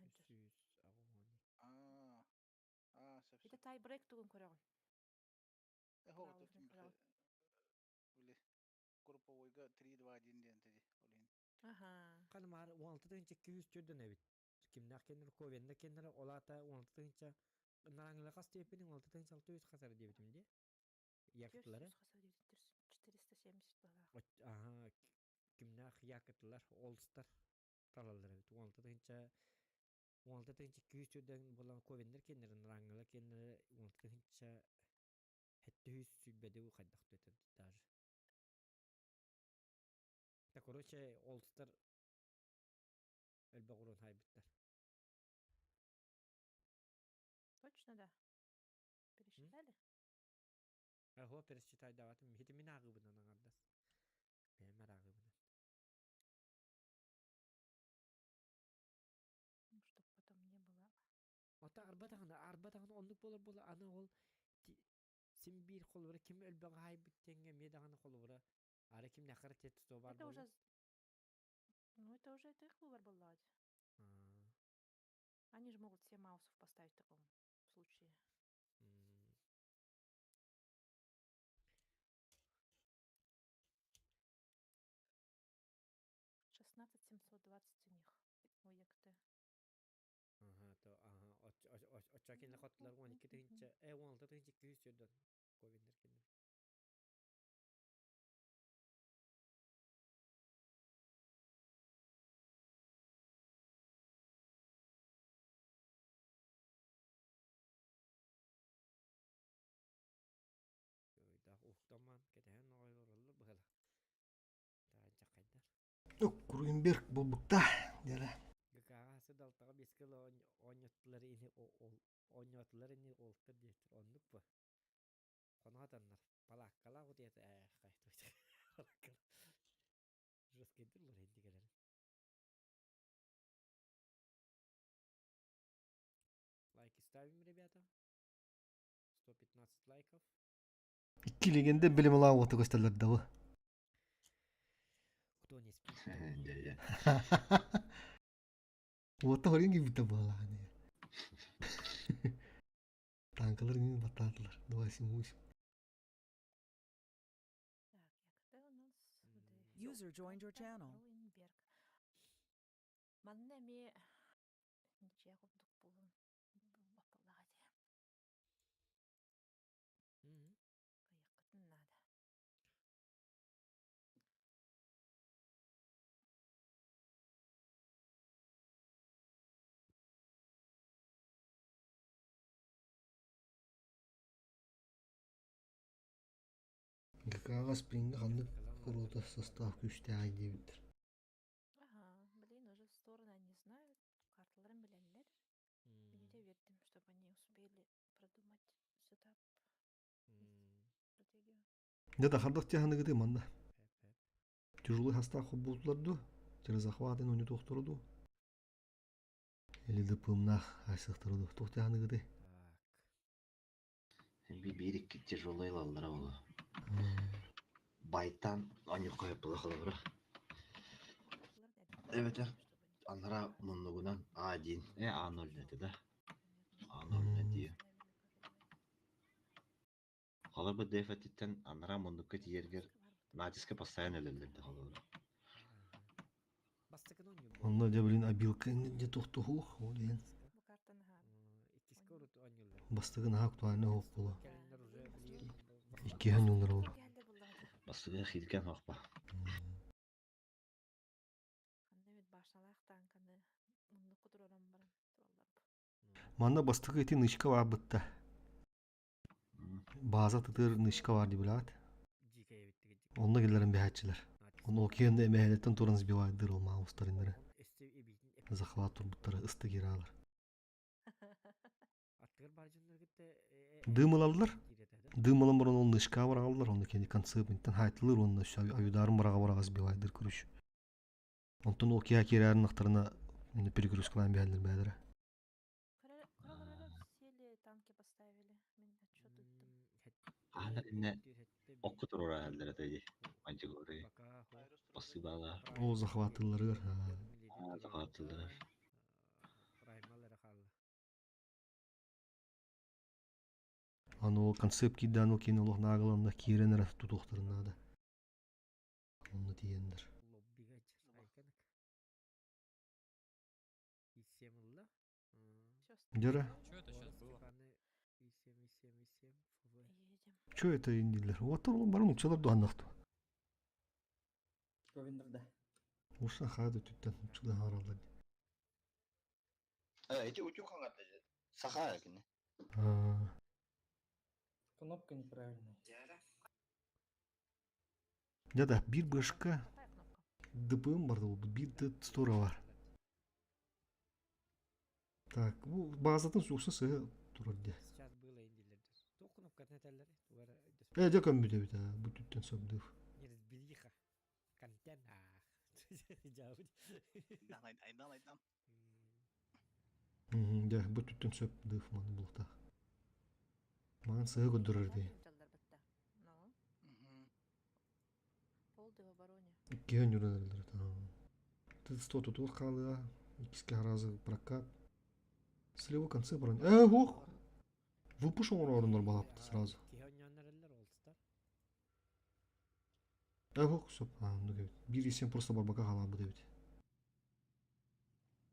А, а, Это совсем. тайбрейк тугун көрөҕүн. Эхо, Правильно, тут правильно. Били групповойга 3-2-1 диэн тэди. Олин. Ага. Канмар 16 200 төрдөн эбит. Кимнах кеннер ковенна кеннер олата 16 тыһынча нараңыла хас теппинин 16 600 хасар диэбитим ди. Якытлары. 470 была. Ага, кимнах якытлар, олстар талалар эбит. 16 тыһынча 16 200 төрдөн болан ковеннер кеннер нараңыла кеннер 16 700 сүлбеди хайдах төтөр даже. Та короче, олстар өлбөгөрөн хайбыттар. Точно, да? Пересчитали? Ахо пересчитай даватым. Хити мин агыбынан аңардас. Бэмэр агыбынан. Ну, чтоб потом не было. Ота арба тахына, арба тахына оннук болар бола аны ол сим бир холбура ким өлбөгө хайбыт теңге ме даганы холбура. Ара ким нахар тет бар Это болу. уже... Ну, это уже это их выбор был, ладь. Они же могут все маусов поставить в таком случае. 16 720 у них. Ой, ЕКТ. Ага, то ага, очакин хотлар 12 тыһынча, 16 200 төрдөн ковеннер кеннер. Ойда ухтаман кетен ойлороллу быгала. Та жакайдар. Круинберг болбукта. Дела. Гыкаға сыдалтаға бескел оньоттулар ини оньоттулар ини олтыр диэтир оннук бу. Конатаннар палаккала кутуят кайтып. Жесткийдир булар эндигелер. Лайки ставим, ребята. 115 лайков. Икки легенде билим ала оты көстөлөр дабы. Кто не спит, тот не Дьэ, Ота хорин кибите буолааны. Танкалар мин баттаатылар. 2-7-8. Так, ЕКТ у нас... User joined your channel. Руинберг. Манна эми ничья курдук булун. ФК-ҕа спрингэ ханнык куруота состав күүстээҕий диэбиттэр. Ага, блин, уже стороны они знают, карталарын билэллэр. Мүнүүтэ биэрдим, чтобы они успели продумать сетап стратегию. Дьэ да хардах тиһаныгыты манна. Тяжелый состав холбуутулар дуо? Через захватын ойнотуохтара дуо? Или дыппымнаах айсыахтара дуо? Туох тиһаныгыты? Биир икки тяжелый ылаллара буолуо. Байтан онньукка была холобура. Эбэтэр анараа муннугунан А1, А0 этэ да. А0 дии. Холобур ДФ-титтэн анараа муннукка тиийэргэр натиска постоянно өлөллөр да холобура. Онно дьэ блин обилка дьэ тохтоһуох ол иһин. Бастакы наһаа актуальный оһох буолуо. Иккиһэ ньуллар ол. Бастакы хилкен оһохпа. Манна бастакы ити нычка баар бытта. Бааза тытыыр нычка баар дии Онно киллэрэн биһээччилэр. Ону океан эмэһэлэттэн туран сбивайдыр ол маустарыннары. Захват турбуттара ыстык ираалар. Дым ылаллар. Дым ылан баран ол нышка барагаллар, онно кини концепт хайтылыр уонна аюдарын бараға-бараға сбивайдыр күрүш. Онтон ол киһа киирээрин ахтарына перегрузкалаан биһэллэр бээлэрэ. Сели танки поставили. Мен отчет ыттым. Аһанар инне окко туруора аһаллар этэ дии. Мадьыгуры. Спасибо. Ол захватылларыгар. Захватылларыгар. Аны ол концепт киирдээн ол киин олох наагаланна киирэн эрэ тутуохтарын наада. Онно тиийэннэр. Дьэрэ. Чё это дииллэр? Уоттар ол бары нууччалар дуһаннахту. Говиндерда. Уша хаада түттэн нууччалар хараллар. Эти утюг хаҥата саха кини. Кнопка неправильная. Дьэ да, биир бышка ДПМ бар да биир стора бар. Так, бу баазатын суукса сыһа турар дии. Э, дьэ көммүт эбит аа, бу түттэн сабдыыр. Дьэ, бу түттэн сөп дыыф маны бултаах. Маҥан сыһы көрдөрөр дии. Иккиһин юраллар. Ты сто тутуох хаалыа, иккискэ харазы прокат. Слева конце бронь. Э, ох! Выпуш оҥороруннар балапты сразу. Э, ох, сөп. А, ну эбит. Биир исен просто барбака хаалаабыт эбит.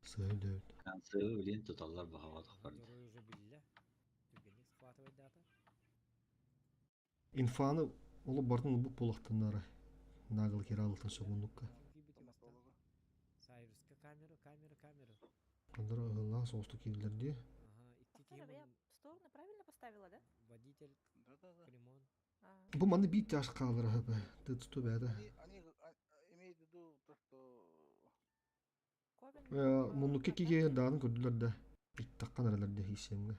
Сыһы дөбүт. Концеры билин туталлар баҕа барды. Инфаны олох бартын ылбыт буолахтаннара наагыл кираалытын сөҕүннукка. Сайруска камеру, камеру, камеру. Андара ыһыллаах соҕустук киирдилэр дии. Я стороны правильно поставила, да? Водитель, Климон. Бу манна биир тяж хаалара хөпө. Тытсту бэдэ. Имеет в виду то, что Муннукка киһи даҕаны көрдүлэр да иттаххан эрэлэр да иһиссиэмҥэ.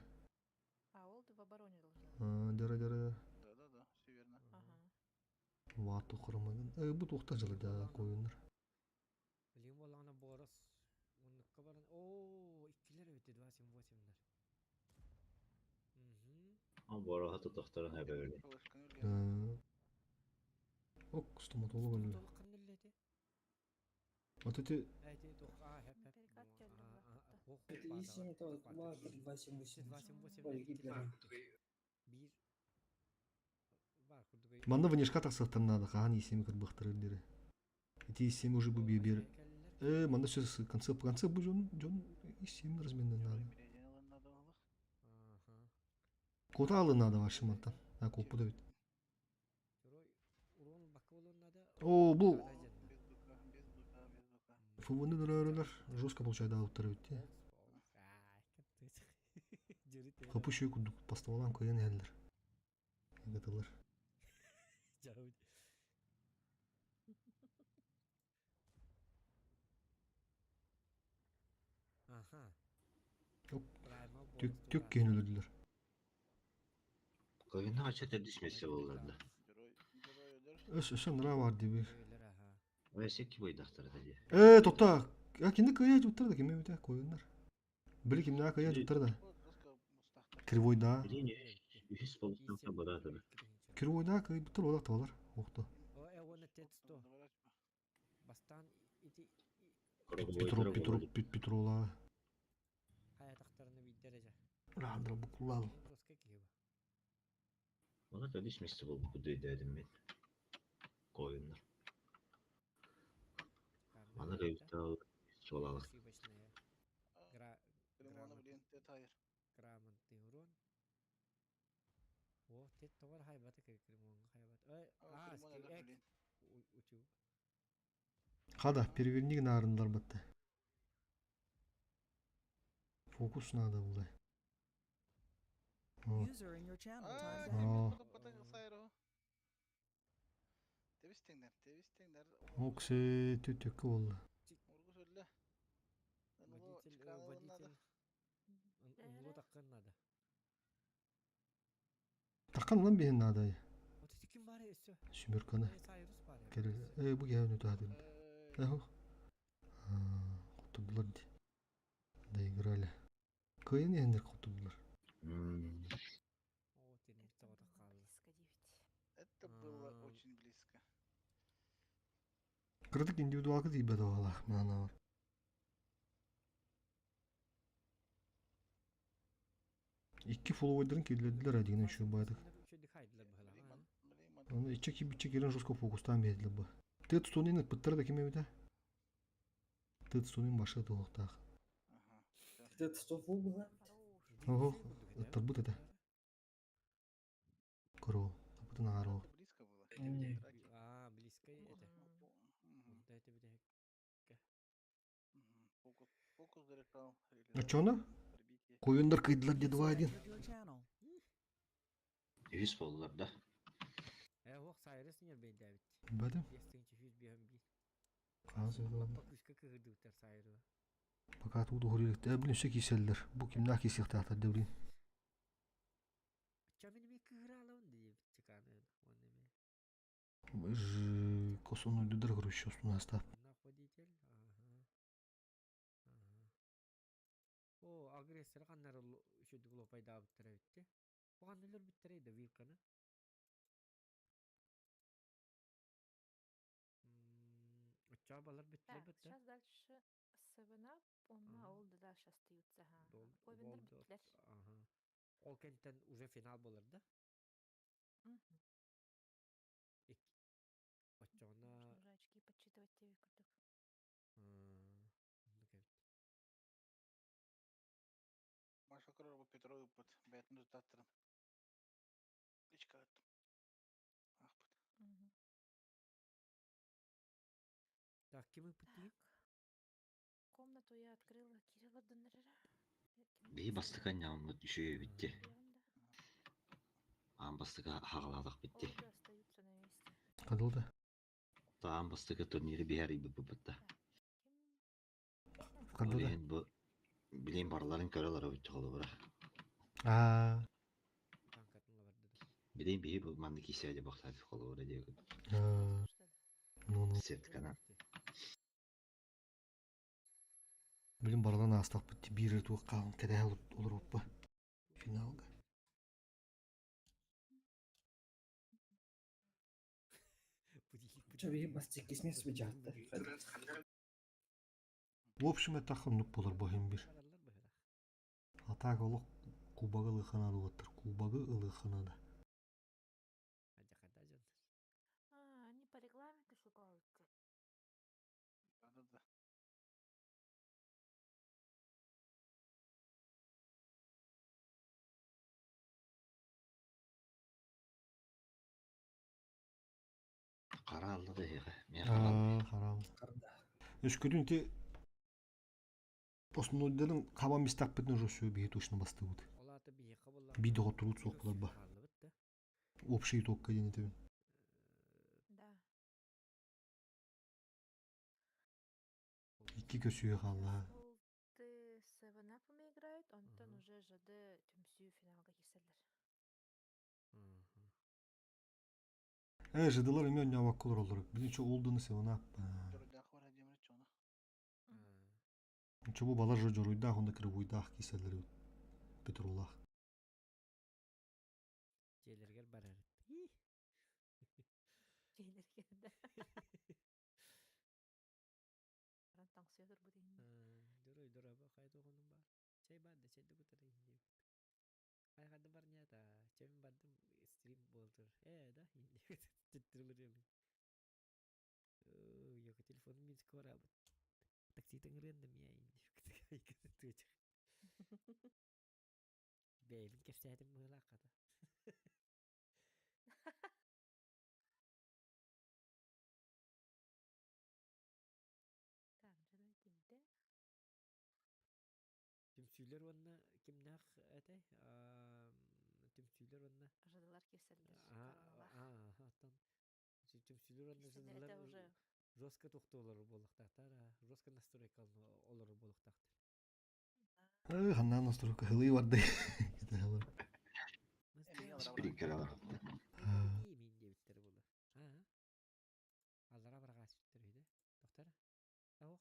А ол в обороне должен. Дьара-дьара. Да-да-да, все верно. Ваату хромагын. Бу туохта дьылы да койуннар. Билим буоллаҕына Борос муннукка баран оо иккилэр эбит 278-лэр. Бороһа тутахтарын хэбэбили. Ок, стоматолог өллө. Вот эти... Это 2, 2, 7, 8. Ой, Гитлер. Манна внешка тахсыахтан наада, хаһан иисэми кырбахтарыр дири. Ити иисэми уже бу биэр. Э, манна все концепт, концепт бу дьон, дьон иисэми разменнан наада. Кута алы наада вообще мантан. А, куппут эбит. О, бу ФВН өрөөрөлөр жестко получайды алыптар эбит дии. Хапы шүй курдук поставалаан кыйан иһэллэр. Ыгытылар. Түк түк киһини өлөрдүлэр. Кыһынна ача төрдүс миэстэ буоллар да. Өс өссө анараа баар диибир. Өссө икки бойдахтар этэ дии. Ээ тота кини кыйа дьуттар да кими эбитэ койуннар. Били кимнээх кыйа дьуттар да. Кривойдаа. Билин үһүс болустан бараатыр. Кривойдаа кыйбыттар олох табалар. Охто. Бастаан ити Петро Петро Петрола. Хайатахтарына биирдэр эдьэ. Рандра букулал. Оны төрдүс миэстэ буолбут дөйдөөдүм мин. Койуннар. Маны кыйбыттар суолалык. Грамотный урон. О, тет тоҕор хайбата кремонга хайбат. А, утюг. Хада, переверни гынаарындар батта. Фокус надо было. Вот. Оксе түтөккө болла. Водитель, водитель. Умлу таккан надо. Таккан ылан биһин надо. Вот ити ким баар өссө? Сүмүрканы. Кэлэ э бу киһи түһэтин. Эхо. Хотурдулар ди. Доиграли. Кыайан иһэннэр хотурдулар. Это было очень близко. Кыратык индивидуалка тиийбэт оҕолоох маанаар. Икки фолловердарын киллэрдилэр адигынан үчүгэй баайдык. Аны иччэ киирбиччэ киирэн жестко фокустаан биэрдилэр бу. Тыа тутуунун ыппыттара да ким эбитэ? Тыа тутуунун башы туһуохтаах. Тыа тутуу була? Оһо, ыттарбыт этэ. Көрөө, ыппытын ааро. Аа, близко этэ. Онто этэ бүтэһик. Оччоҕуна Куйундар кыйдылар дии 2-1. Үһүс буоллар да. Э, уох Сайрыс ньэрбэйдээбит. Бэдим. 5 151. Хаас Лаппа күүскэ кыһырдыбыттар Сайры. Пока туу дуһуруйуктар блин өссө киирсэллэр. Бу кимнээх киирсиэхтээхтэр да блин. Ча мин эмиэ кыһыраалабын диэбит чеканы уонна эмиэ. Косонуйдудар короче устунаста. Водитель, ага. Ага. О, агрессор ханнар үчүдүк лопайдаабыттара эбитти. Бу ханна өлөрбүттэрэй да вилканы? Оччоҕо балар бүттүлэр Так, бытта. сейчас дальше Seven Up, онно ол да дальше остаются. Ага. Ковендер бүттүлэр. Ага. Ол кэнтэн уже финал болар да? Мгм. Оччоҕуна Нужно уже очки подсчитывать тебе курдук. Оннук эбит. Маша көрөр Петро ыппыт. Бэйэтин тутаттырын. Ичка аттым. Ахпыт. Так, ким ыппыт Комнату я открыла. Кирилл Доннерера. Биһи бастакы анньааммыт үчүгэй эбитти. Аан бастакы хаҕалаатах битти. Остаются на месте. Хадылда. Аан бастакы турниры биһэр ыйбыппыт да. Ол Хадылда. иһин бу билин барыларын көрө олоробут холобура. Аа. Билин биһи бу манны киисээди бохтаат холобура диэкут. Ну ну. Сеткана. Билин барылан аастахпыт биир туох хаалан кэтэһэ олороппа. Финалга. Чэ биһи бастаккисмес быдьаатта. В общем, это ханнык болар бу бир. Атака олох кубагы ылыханады уоттар. Кубагы ылыханады. А, они по регламенту шукаются. Да-да-да. Хара алла да иһиэхэ. Миэхэ Аа, харам. Өскөтүн ти основнойдарын хабан мистаппытын уже все биһи точно бастыбыт. Биир доҕотторут суох булар ба. Общий итогка диэн этебин. Да. Икки көсүө хаалла. Ты ЖД түмсүү финалга киирсэллэр. Э, жыдылар эми ойнообокко олороллор. Билин чо олдуну севана. Чобу балар жо жоруйдаах онда кырыбуйдаах киселлери Петрулаах. Дьиэлэригэр барар. Дьиэлэригэр да. Баран таҥсыйа турбут инни. Дөрөй дөрөбө хайа туохунун бар. Чэй бар да чэй да кутары иһин Хай хадды барнята, чэйин бардым стрим буолтур. Э, да, титтирилирили. Йока телефонум минск барабыт. Такситын ырыан да мия инди. Бэйбин кэпсээтим быһыылаах хата. Так, дьоруой киирдэ. Түмсүүлэр уонна кимнээх этэй? Түмсүүлэр уонна Жадылар киирсэллэр. Оттон түмсүүлэр уонна жадылар уже жестко тохтуулар буолуохтаахтар, жестко настройка олорор буолуохтаахтар. Э, ханнаан настройка хылыы барды. Спринкер алар. Мин диэбиттэр буолар. Аллара бараҕаасыттар үһү Доктор? Аһох.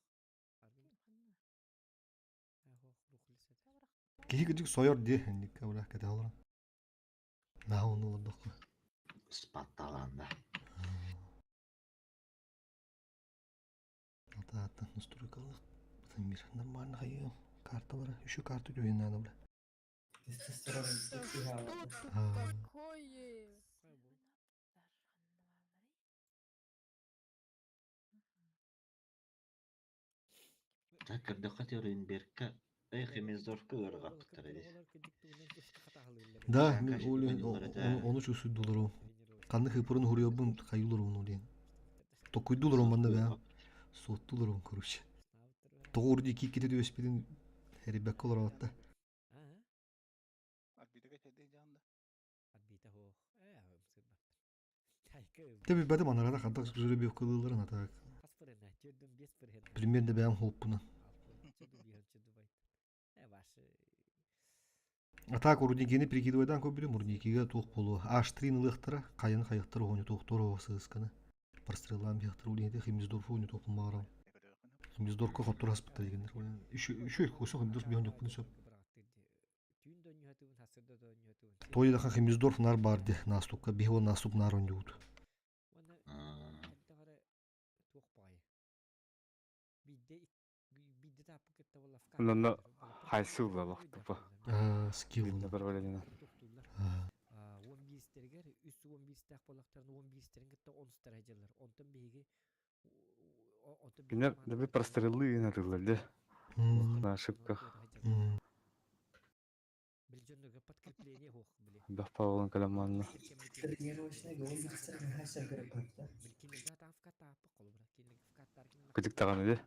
Аһох рухлисет. Киһи кыдьык сойор дии, инникке бля кэтэ олорон. Наһаа онну олордоххо. Спатталаанда. Ата-аттан настройкалык. Мир нормально хайы карталары, еще карта түһүн надо бля. Тестостерон Что тут такое? Так көрдөххө Тюренбергка Эхимиздорфка ыарырҕаппыттар эбит. Да, мин ону чувствуйдулару. Ханны хыпырын хуруйабын хайылырун олен. Токуйдуларун манна бэ. Суоттуларун короче. Тоҕо урди киккити түбэспитин эрибэккэ олоруотта. Арбитага чэйдэй дьаанда. Арбита хоох. Э, Те билбэтим анарада хантак жеребьевкалыыларын ата. Примерно бэйэм хооппунан. Атак Рудникини прикидывайдан көрбүтүм, Рудникига туох буолуо. H3 ылыахтара, хайын хайахтара оһоню туохтур оһо сыысканы. Простреллаан биһахтар улиһите Химиздорфу уни туохпун баҕарам. Химиздорка хоттур аспыттар дегеннер. Еще еще көсө Химиздорф биһон жокпун сөп. Той Химиздорф нар бар ди наступка биһо наступ нар ондуут. Онно хайсыылла лохтупа. Скилл. Направление. Уон биистэригэр үс уон биистээх буоллахтарына уон биистэрин кытта онустара дьыллар. Онтон биһиги Кинилэр дэби простреллы инатыллар де. На ошибках. Подкрепление хуох били. Бах павлон каламанна. Тренировочный гол бихсер нахасер көрөппөттө. Кытык таганы де.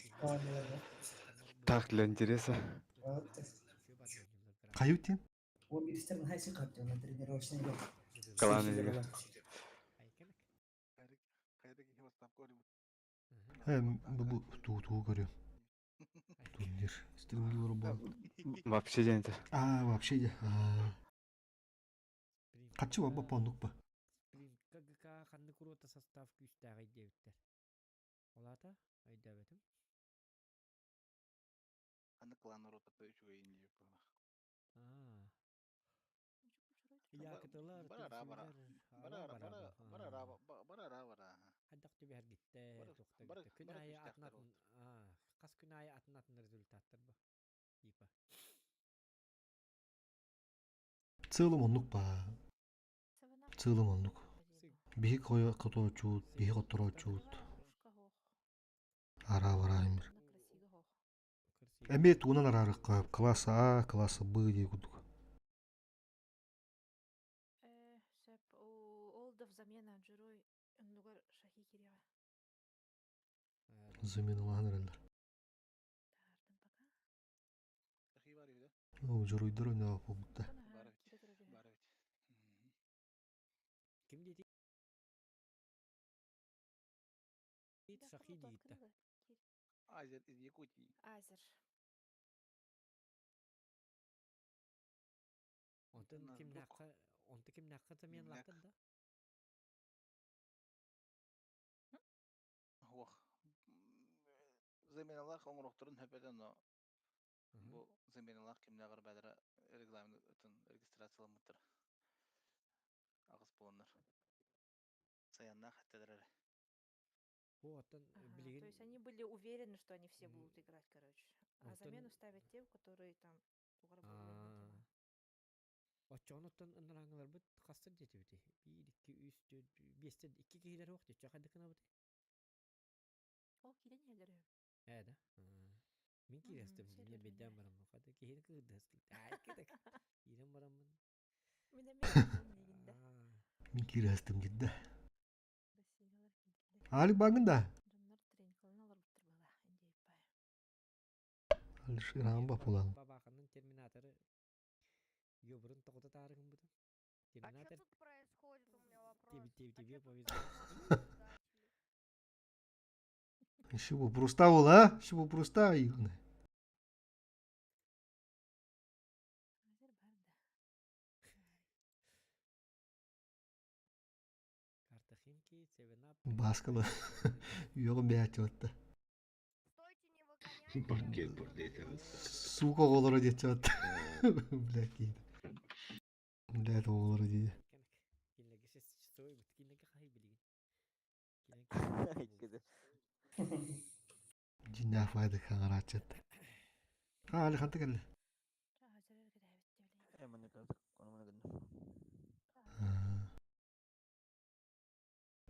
Так для интереса. Каютин? Он бихсер нахасер капты на тренировочный гол. Каланы Э, бу туу туу көрүм. Турнир. Стримдилер бол. Вообще день А, вообще де. Качы баба пондук ба. КГК ханнык рота состав күүстээҕий диэбиттэр. Ол аата өйдөөбөтүм. Ханнык клан ротата үчүгэйин диир буоллах. Аа. Якытылар, Барара бара. түмсүүлэр, Барара ала бара бара. барара барара бара. Хайдах түбэһэргиттэ, туохта Бары гитте. Күн бары аайы күүстээхтэр атын-атын, аа, хас күн аайы атын-атын результаттар бу. Типа. Целым оннук ба. Целым оннук. Биһи кое котоочуут, биһи коттороочуут. Ара бара эмир. Эми туунан араарыкка класс А, класс Б дии курдук. Э, сөп. Олдов замена Джурой оннугар Шахи кириэҕэ. Заменалаан эрэллэр. Шахи бар үһү О, жоруйдар ойноо буолбутта. Бар эбит. Бар эбит. Ким диэти? Шахи диитта. Азер из Якутии. Азер. Онтон кимнээххэ онто кимнээххэ заменалаахтар да? Уох. Заменалаах оҥоруохтарын сөп этэ, но бу заменалаах кимнээҕэр бэйэлэрэ регламент ытын регистрацияламмыттар. Аҕыс буоланнар. Саяннаах эттэлэр эрэ. Бу оттон Ага, билигин то есть они были уверены, что они все будут играть, короче. А Онтон замену ставят те, которые там тугар буолуон тема. Оччоҕунуттан ынырааҥыларбыт хастар диэтибитий? Биир, икки, үс, түөрт, биэстэн икки киһилэр суох диэччи хайдах гынабытый? Ол киирэн иһэллэр үһү. Ээ да? Мин киирэ сытым, Сир мин бэйдээн үрдүнэ. бараммын. Хата киһини кыырда сытым. Киирэн бараммын. Мин эмиэ киирдим диигин да. Мин киирэ сытым дидда. Россиялар киирдилэр. Алик багын да? Дьоннор тренкаларын олорбуттар быһыылаах индейпай. Алишер ба пулан. Бабаханын терминаторы ёбурун тоҕута таарыгын бутун. А что Терминатор тут происходит, у меня вопрос. тебе А тебе что тут повезло. наблюдатели? Еще бы просто был, а? Еще бы просто юны. Азер бар да. Карта Химки, Севенап, Баскала. Йоҕун бэйэччи Стойте, не выгоняйте, я Паркет выхожу. бурдейте. Сука оҕолоро диэччи Бля киһи. Бля оҕолоро дии. Кинилэргэ шестичасовой бут кинилэргэ хаһый билигин. Кинилэргэ Иккиде. Дьиннээх файды хаҥарааччыт. А, Али ханта кэллэ. Азер эргитээбит билигин. Э маны кырдык, ону маны гынным.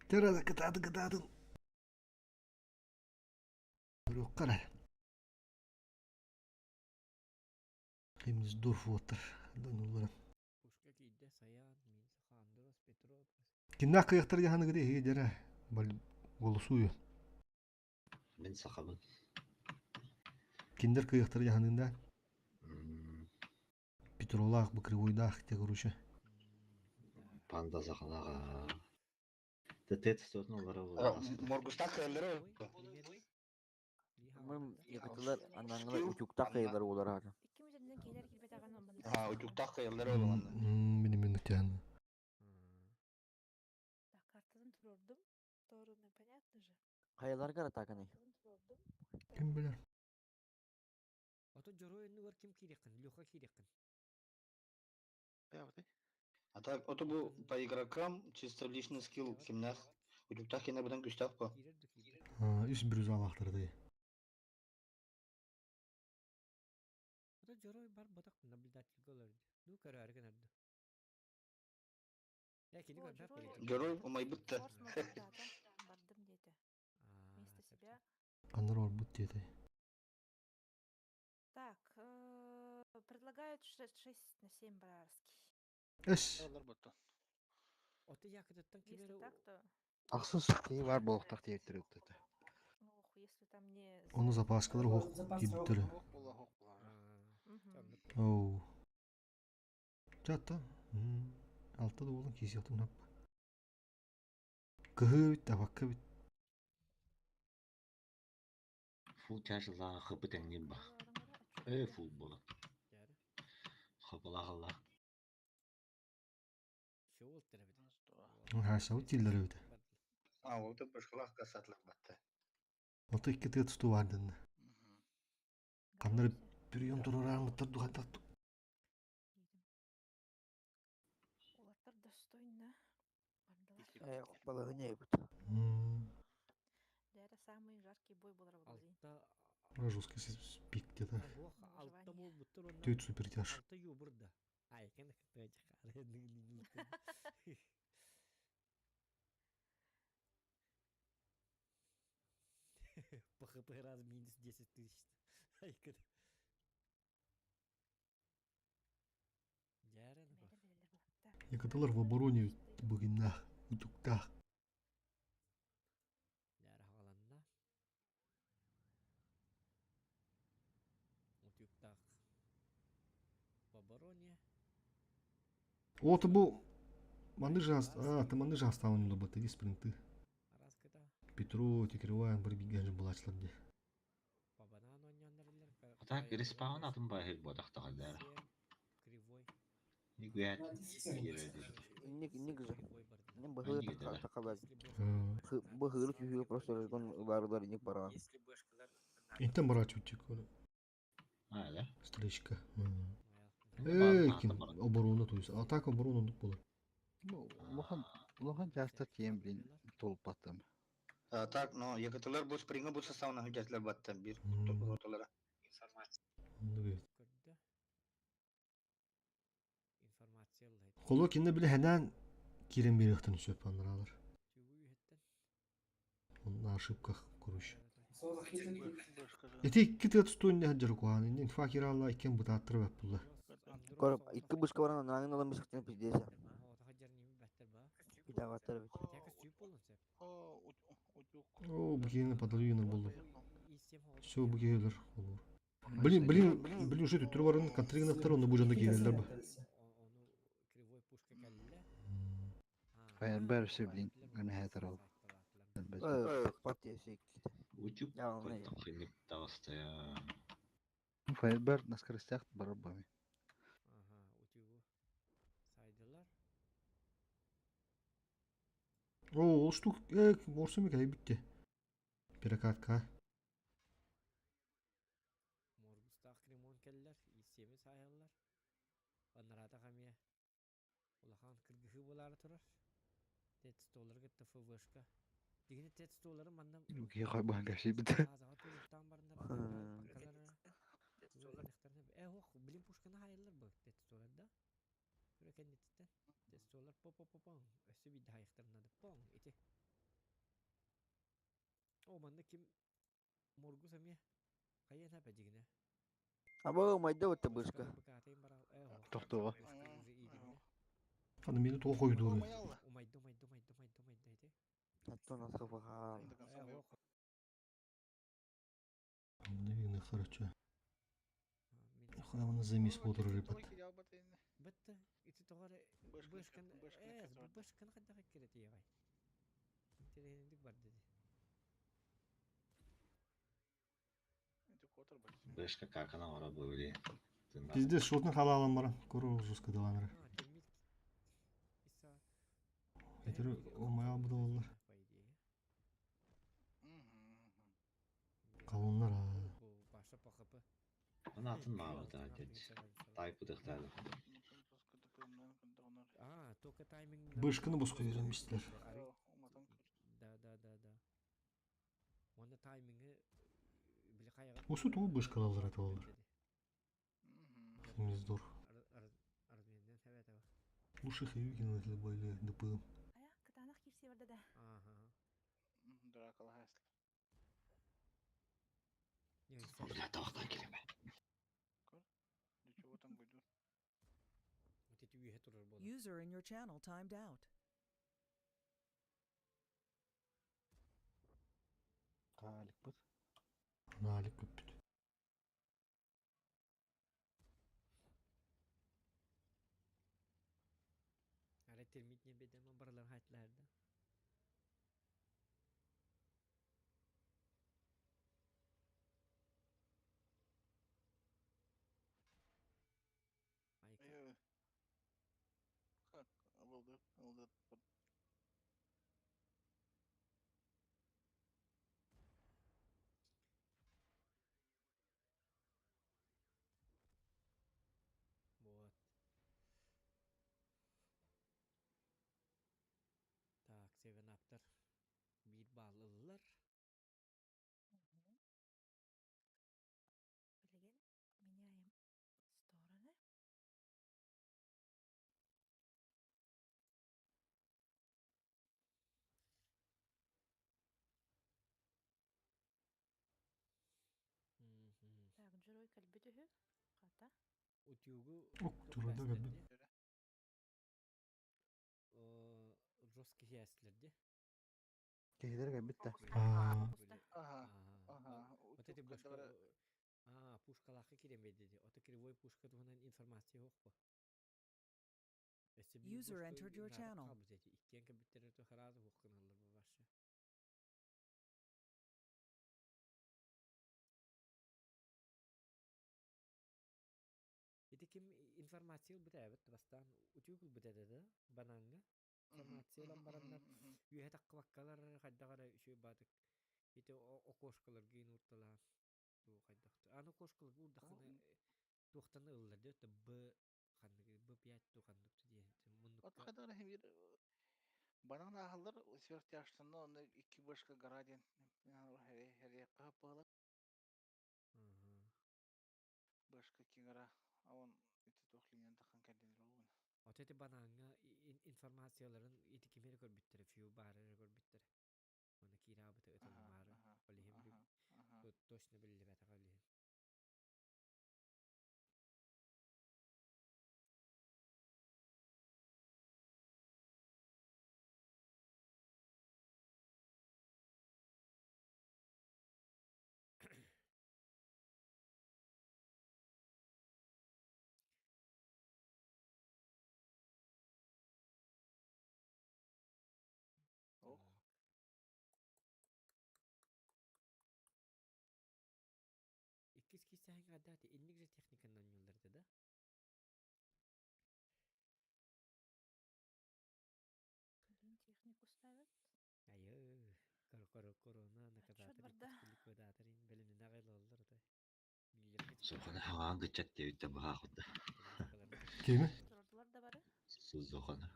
Терада кытаатын кытаатын. Көрүөххэ Химсдорф уоттар. Доннулара. Пушка киирдэ Саян, Минсаха, Андрос, Петров. Киннээх кыйахтар яханыгыды эһиги дьэрэ голосую. Мин сахабын. Киндер кыйахтар яханында Петролаах, Быкрывойдаах те короче. Панда сахалаға. Тет стотын олара болар. Моргустаах кэллэрэ Мым якытылар анаңылар утюгтах кайылар олар хата. Икки мүтэннэн киһилэр киирбэтэҕин манна А, утюгтаах кэллэрэ олоҕонно. Мини минутян. Так, картадан турордум. Стороны, понятно же. Кайыларга атаканы. Ким билэр? Ото дьоруой иннигэр ким киириэххин? Леха киириэххин. А так, ото бу по игрокам чисто личный скилл кимнэх. Утюгтаах кине быдан күстэх по. Киирэр да киирбэт. Үс бүрүз алаахтар дии. Ото дьоруой бар батах наблюдательга олорду. Ну көрөөрү гынарды. Э кини О, көрбөт Дьоруой билигин. Дьоруой умайбыт да. форс-мажордаата. Бардым диэтэ. Вместо себя. Каннар орбут диэтэй. Так, предлагают 6 на 7 барарский. Эс. Олар бутту. Ото якытыттан Если кимери так, то... Ахсыс киһи бар буолуохтаах диэбиттэр ыттата. Ох, если там не... Оны запаскалар хоқ Запас кибиттер. Ох була, ох була. Мгм. Оу. Чатта. Алта да болан кисиятын хап. Кыһы бит, табакка бит. Фул чашылаа хыпы тэҥнир ба. Э фул була. Хапалаахалла. Шоул теребит. Хаша утиллер бит. А, ол да башкалаах касатлах батта. Ото икки тыат туту бардын. Каннар бүрүйөм турараар духата. Улаттар достойно бардылар. Э балыгыня бут. Да, это самый жаркий бой был Рабазин. Алта Жесткий пик где-то. Ох, алта буолбуттар онно. Төт супертяж. Алта юбурда. Ай, кен По хп раз минус 10 тысяч. Ай, кыт. Дьээрэн бу. Якытылар в обороне бүгүннах, утуктах. Дьээрэ хагаланна. Утюгтаах. В обороне. Ото бу маны же а, ты маны же оставлен бы ты спринты. Араскыта. Петро, Текреваем, бір же булачлар де. По банану онньоннорилер. А так респаун атын баһыр бодахтагаллар. Кривой. Инник инник же. Не быһыы такалар. Быһыыры түһүү просто разгон ылаарылар инник бараҕан. Интен барааччы Встречка. Эй, ким оборона то есть атака оборона оннук буолар. Улахан улахан чаастар тиийэн блин толуппаттым. А, так, но якытылар бу спринга бу составына хүдәтләр баттан бир роталара. Холо кинне били хэнээн киирэн биэриэхтэн сөп аннараалар. Онно ошибках короче. Ити икки тыа тустуун не сылдьар куһаан инфа кираалла иккиэн бытааттара бэт булла. Кор икки бушка баран анааңын ылан бисихтен пиздец. Идаҕаттар эбит. О, бу киһини подолюна буллум. Все, бу киһилер олор. Блин, блин, блин, уже түттүрү барын контригнаттар онно бу дьонно киирэллэр ба. Фаербер все блин гынэһэ ол. Партия секките. Утюг таҕыста Фаербер на скоростях барар бами. О, ол штук, э, орсуми кэлэй бүтте. Перекатка. Моргустаах Кремон кэллэр, иссиэми саайаллар. Аннараатах эмиэ улахан кыргыһыы буолаары турар. Тет столлары кытта ФВшка. Дигини тет столлары манна Киһи хойбоһон кэпсиибит. Азаҕа туруктаан бараннар Э, ох, блин, пушканы хайыллар бу тет столлар да. Көрө кэнниттэн тет столлар по-по-по-поң. Өссө биирдэ хайыхтарынады. Поң, ити. О, манна ким Моргус эмиэ хайыан хапа дьигинэ. Аба майда бытта бышка. Тохтуоҕа. Аны мени туох ойдууруй? Умайда, умайда, умайда, умайда, умайда ити. Аттон асхафаха. Наверное, хорошо. Хавана замес буолар ребят. Бытта ити тоҕо бышкан э бышкан хайдах киретиэҕэй. Интэриэһинэйдик барда дии. Бышка какана ора были. Пиздец, шотны халалан баран. Көрө жестко даланыры. Этер омая буда олар. Калоннар а. Паша ПХП. Аны атын маабыта дед. Тайпы дыхтады. А, только тайминг. Бышканы боско үйренмештилер. Да, да, да, да. Оны таймингы били хайга. Усу туу бышкалалар это олар. Миздор. Арменнен хэвет ава. Лучше хэвикин это были ДП. Кытаанах киирсии барда да. Ага. Дракалаһаст. Бля, тавақтан келеме. Для чего там гуйду? Вот эти үйе турар болар. User in your channel timed out. Хаалик бут. Налик көппүт. Ара термит не бедем баралар хайтларда. Как? Алды, алды. Вот. Так, Seven Up'тар биир баалылар. Билигин меняем стороны. Так, Джерой кэлбит үһү. Хата. Утюгу Ок, турада кэлбит. Жесткий яслерди. Киһилэр кэлбит да. Аа. Ага, ага. Вот эти башка... А, пушкалахы киремей деди. Ото кривой пушка туһунан информация хокпо. User entered your channel. Иккен кэбиттере то харазы хоккыналлар бу башы. Ити ким информация ылбыта эбит бастаан утюг ылбыт этэ да банааҥҥа информация ылан бараннар үөһэ таххыбаккалар хайдах эрэ үчүгэй баатык ити окошкаларга уурталаан туу хайдах аны окошкаларга уурдаххына туохтан ылыллар диэт б ханнык б5 туу ханнык диэн От муннукка хайдах эрэ биир банан ааһаллар сверхтяжтанна онно икки башка гора диэн хэриэххэ быһалар башка кигара он ити туох линиян тахан кэлдилэр ол Ото ити банааҥҥа информацияларын ити кими эрэ көрбүттэрэ, фью баары эрэ көрбүттэрэ. Уонна киираабыты ытылымаары. Ол иһин точно биллибэтэҕэ ол иһин. Ох. Иккис киистэһин гадаати инник же техниканан оонньууллар да? Один технику ставят. Айы, корона Отчет наказатор барда. иккис ликвидаторин бэлэмнэнэ аҕайлаллар ата. Суханы хаҕаан гыччат диэбиттэ быһаахыта. Кими? Турдулар да бары. Сузуханы.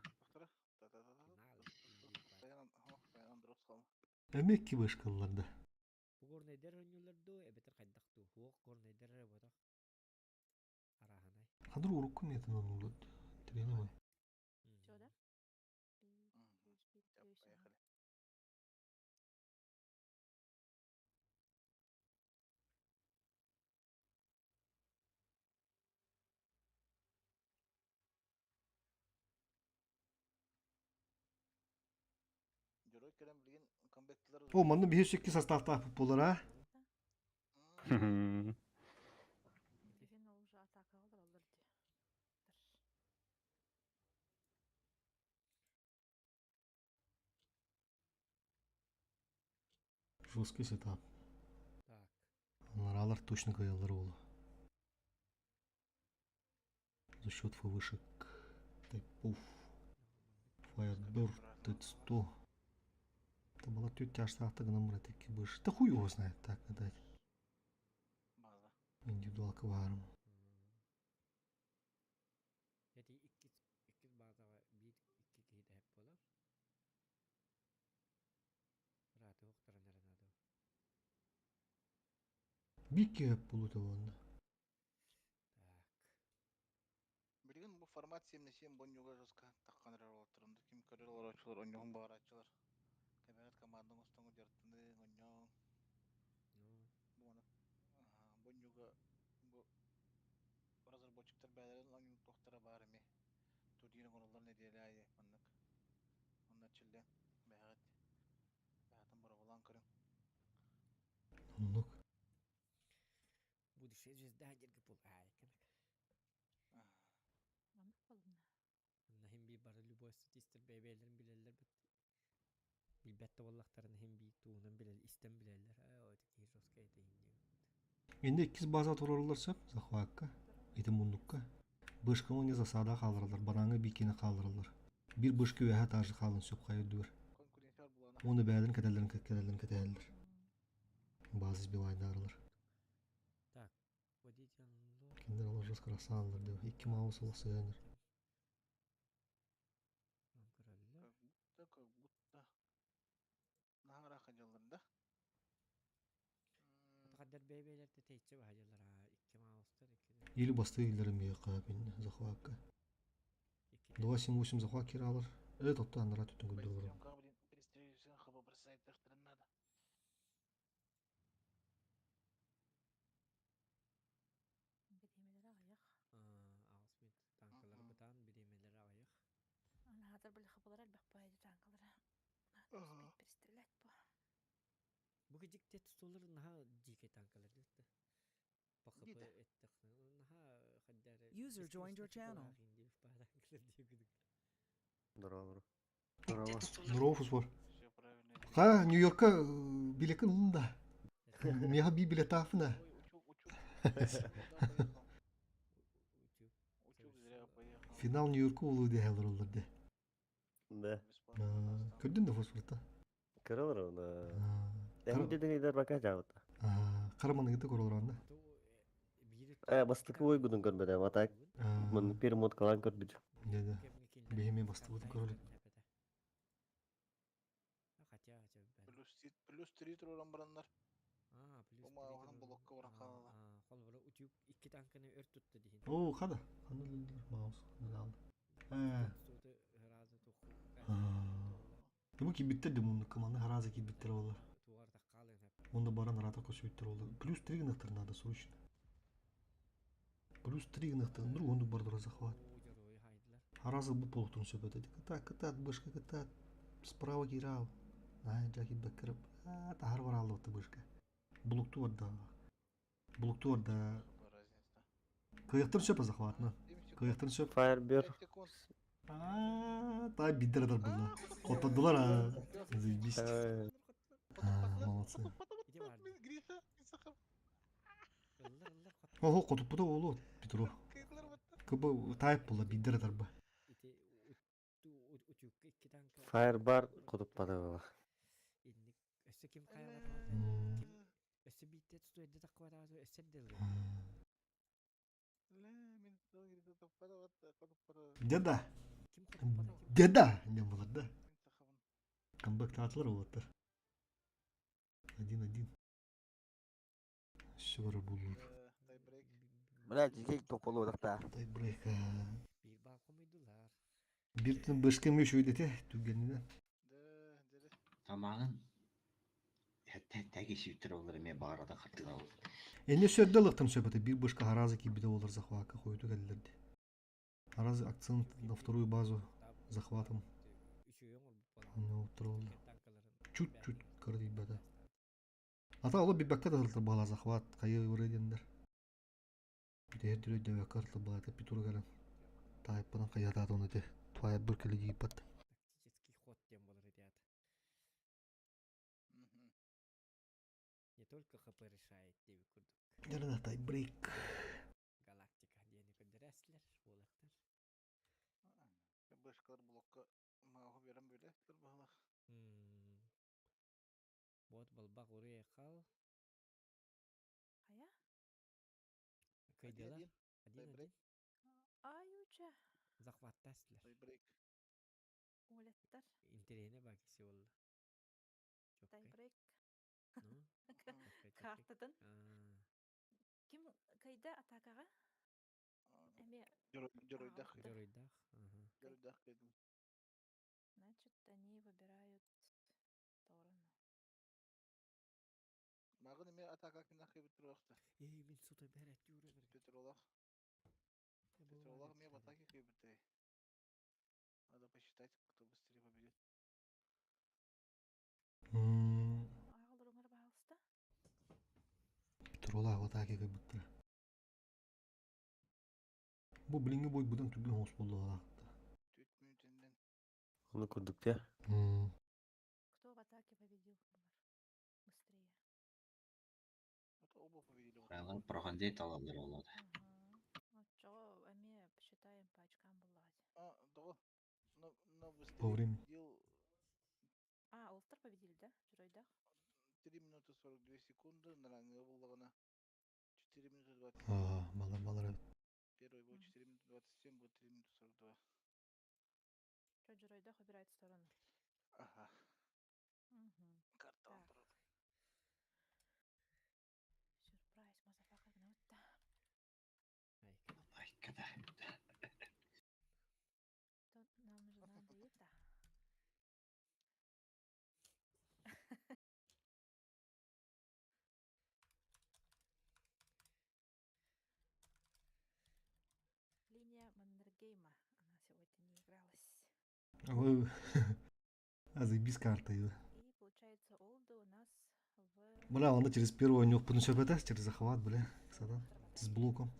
Эмиэ икки бышкаллар да. Бу горнайдар оонньууллар дуу, эбэтэр хайдах дуу? Хуох горнайдар эрэ буотах. Арааһынай. Хадыр урукку метод онуллут. Тренер. Все, да? Би плюс би плюс. ага. Дьоруой кэлэн билигин комбектылар О, манна биһи сүкки составтаах буолар а? Билигин ол уже атакаҕа олороллор дии. Жесткий сетап. Так. Аналар точно кыайаллар буолу. За счет фвшек. Тайпов. Firebird Т100. Это была тетя аж гынан муратыки быш. Да хуй его знает, так гадать. Индивидуалка баарым. Эти иккис иккис баазаҕа биир икки киһи дэһэп буолар. Ырааты охторон эрэ наада. Бикки өп булута буонна. Так. Билигин бу формат 77 бонньуга жестко таххан эрэр уолаттарым да ким көрөр олорооччулар онньоһун баҕарааччылар кэмэҕит командаҥ устуҥу дьарыктаныҥ онньооҥ бу маны бонньуга бу разработчиктар бэйэлэрин оонньуур туохтара баар эмиэ турнир оҥороллор нэдиэлэ аайы маннык онно эрчиллэн бэйэҕит бэйэҕитин боруобалаан көрүҥ Оннук. Будущая звезда дерге пул аай кэнак. Маннык буолунна. Манна иһин биир бары любой статистар бэйбээлэрин билэллэр бит. Билбэт да буоллахтарына иһин биир тугунан билэл истэн билэллэр. Ээ ити киһи жесткай этэ иһин диэн. Инде иккис база турарылар сөп, захватка, ити муннукка. Бышканы не засада хааларалар, банааҥҥа бикини хааларалар. Биир бышка үөһэ этажы хаалан сөп хайа үрдүгэр. Уонна бэйэлэрин кэтэллэрин кэлэллэрин кэтэһэллэр. База сбивайдаарылар. Так, водитель Кинилэр олор жестко красавалар деп. Икки маус олох сыһыаныр. Көрөллөр. Как будто, как будто. Наһаа ыраахха дьаллар да? Атахаддар бэйбээлэртэ тэйчэ баһадьаллар аа икки маустар икки Или басты иллэрин миэхэ мин захватка. 278 захват кираалар. Э тотто анара түтүн көрдүлөр. Съемкаҕа блин перестрелюсин хаба бросайтахтарын надо. Бириэмэлэрэ аҕыйах. Аҕыс минут танкалары бытаан бириэмэлэрэ аҕыйах. Анаатар били хабалара элбэх баайы танкалара. Надо успеть перестрелять по. Бу кидьикте тутулар наһаа дьиикэй танкалар диэт да. ПХП эттэххинэ наһаа хайдары User joined your channel. Здорово. Здорово. Здорово, Фусфор. Ха, Нью-Йоркка билекин ылын да. Миэхэ би билетафына. Утюг. Утюг. Финал Нью-Йорка улуу диэһэ олороллор дии. Да. Көрдүн да фосфорта? Кыралар оны. Эһин дедиңейдер бака жабыта. Караманыгыты королор анда. Э, бастыкы ойгудун көрбөдө, а так мын перемоткалан көрбүт. Да, да. Бихеме бастыбытын көрөлүк. Плюс 3 туран бараннар. А, плюс Умааҕын блокка баран хаалла. Холборо утюг икки танканы өр тутта диһин. Оо, хада. Ханна лүллэр маус. Ханна Э. Бу кийбиттер де муннукка манна хараза кийбиттер олар. Онда баран рата көсүбүттер олар. Плюс 3 гынахтар надо срочно. Плюс 3 гынахтар вдруг онду бардыра захват. Хараза бу полутун сөбөт. Кыта кытат бышка кытат. Справа кирал. Ай жаки бакырып. А тахар бар алды бышка. Блокту бар да. Блокту бар да. Кыяктыр сөп захватны. Кыяктыр сөп. Firebird. А, та биддер адар булла. Хотодулар а. Заебись. А, молодцы. Ого, котуппута болу, Петро. Кыбы тайп була биддер адар ба. Firebar кутуппата була. Өссө ким хайалар? Өссө битте туту эдде таккыбата өссө дел. Деда. Деда не было, да? Камбэк таатылар болаттар. Один-один. Все бара булur. Бля, жигей тополу одақта. Тайбрейк. Бир түн бышка мүш өйдете түгенинен. Тамағын тәге сүйттір олар эме баарада хартыга ол. Эне сөдді лықтым сөбеті бир бышка харазы кибиде олар захватка қойду келдерди. Харазы акцент на вторую базу захватом. Чуть-чуть кырды бәді. Ата олы бибәккә да һылтыр бала захват кайы үрәдендер. Битер дүрө дөбәккә һылтыр бала та питур кэлэн. Тайппанан кайятаат оны те. Твая бір келе жийпат. Тактический ход тем болар ребят. Не только ХП решает деби курдук. Жарана тайбрейк. Галактика диэни көдөрәслер, буолаттар. Бышкалар блокка мааҕы берен бөле баһалах. Вот балбак уруй кал. Хая? Кайдылар. Один один. Ай, уча. Захваттаслар. Тайбрейк. Уолеттар. Интерене бакиси болла. Тайбрейк. Ну, Картадан. Ким кайда атакаға? Эме. Дьоруйдах. Дьоруйдах. Дьоруйдах кайдым. Значит, они выбирают сторону. Мағын эме атака кинах кайбыт туракта. Эй, мин сутой бәрәт юры бер. Петролах. Петролах ме в атаке кайбыт. Надо посчитать, кто быстрее победит. Ағылыр бағалыста. Петрола вот так как будто. Бу билинги бой будан түгін хос болду алақты. Оны көрдік те. Кто в атаке победил? Булар? Быстрее. Алар прохандей талалар олады. Чого, эме посчитаем по очкам буллаҕа. А, того. Но, но быстрее По времени. победил А, Олтар победили, да? Журойдах? 3 минуты 42 секунды, нараңы буллагана 4 минуты 27. А, малар малар. Первый был 4 минуты 27, будет 3 минуты 42. Чо, Журойдах выбирает сторону. Ага. Угу. Карта Так. Сюрприз, мазафака, гнутта. Айкада. Тут нам же надо это. Линия Маннергейма. Она сегодня не игралась. А заебись карта ее. И получается, Олды у нас в... Бля, он через первого нюх это через захват, бля, сатан, с блоком.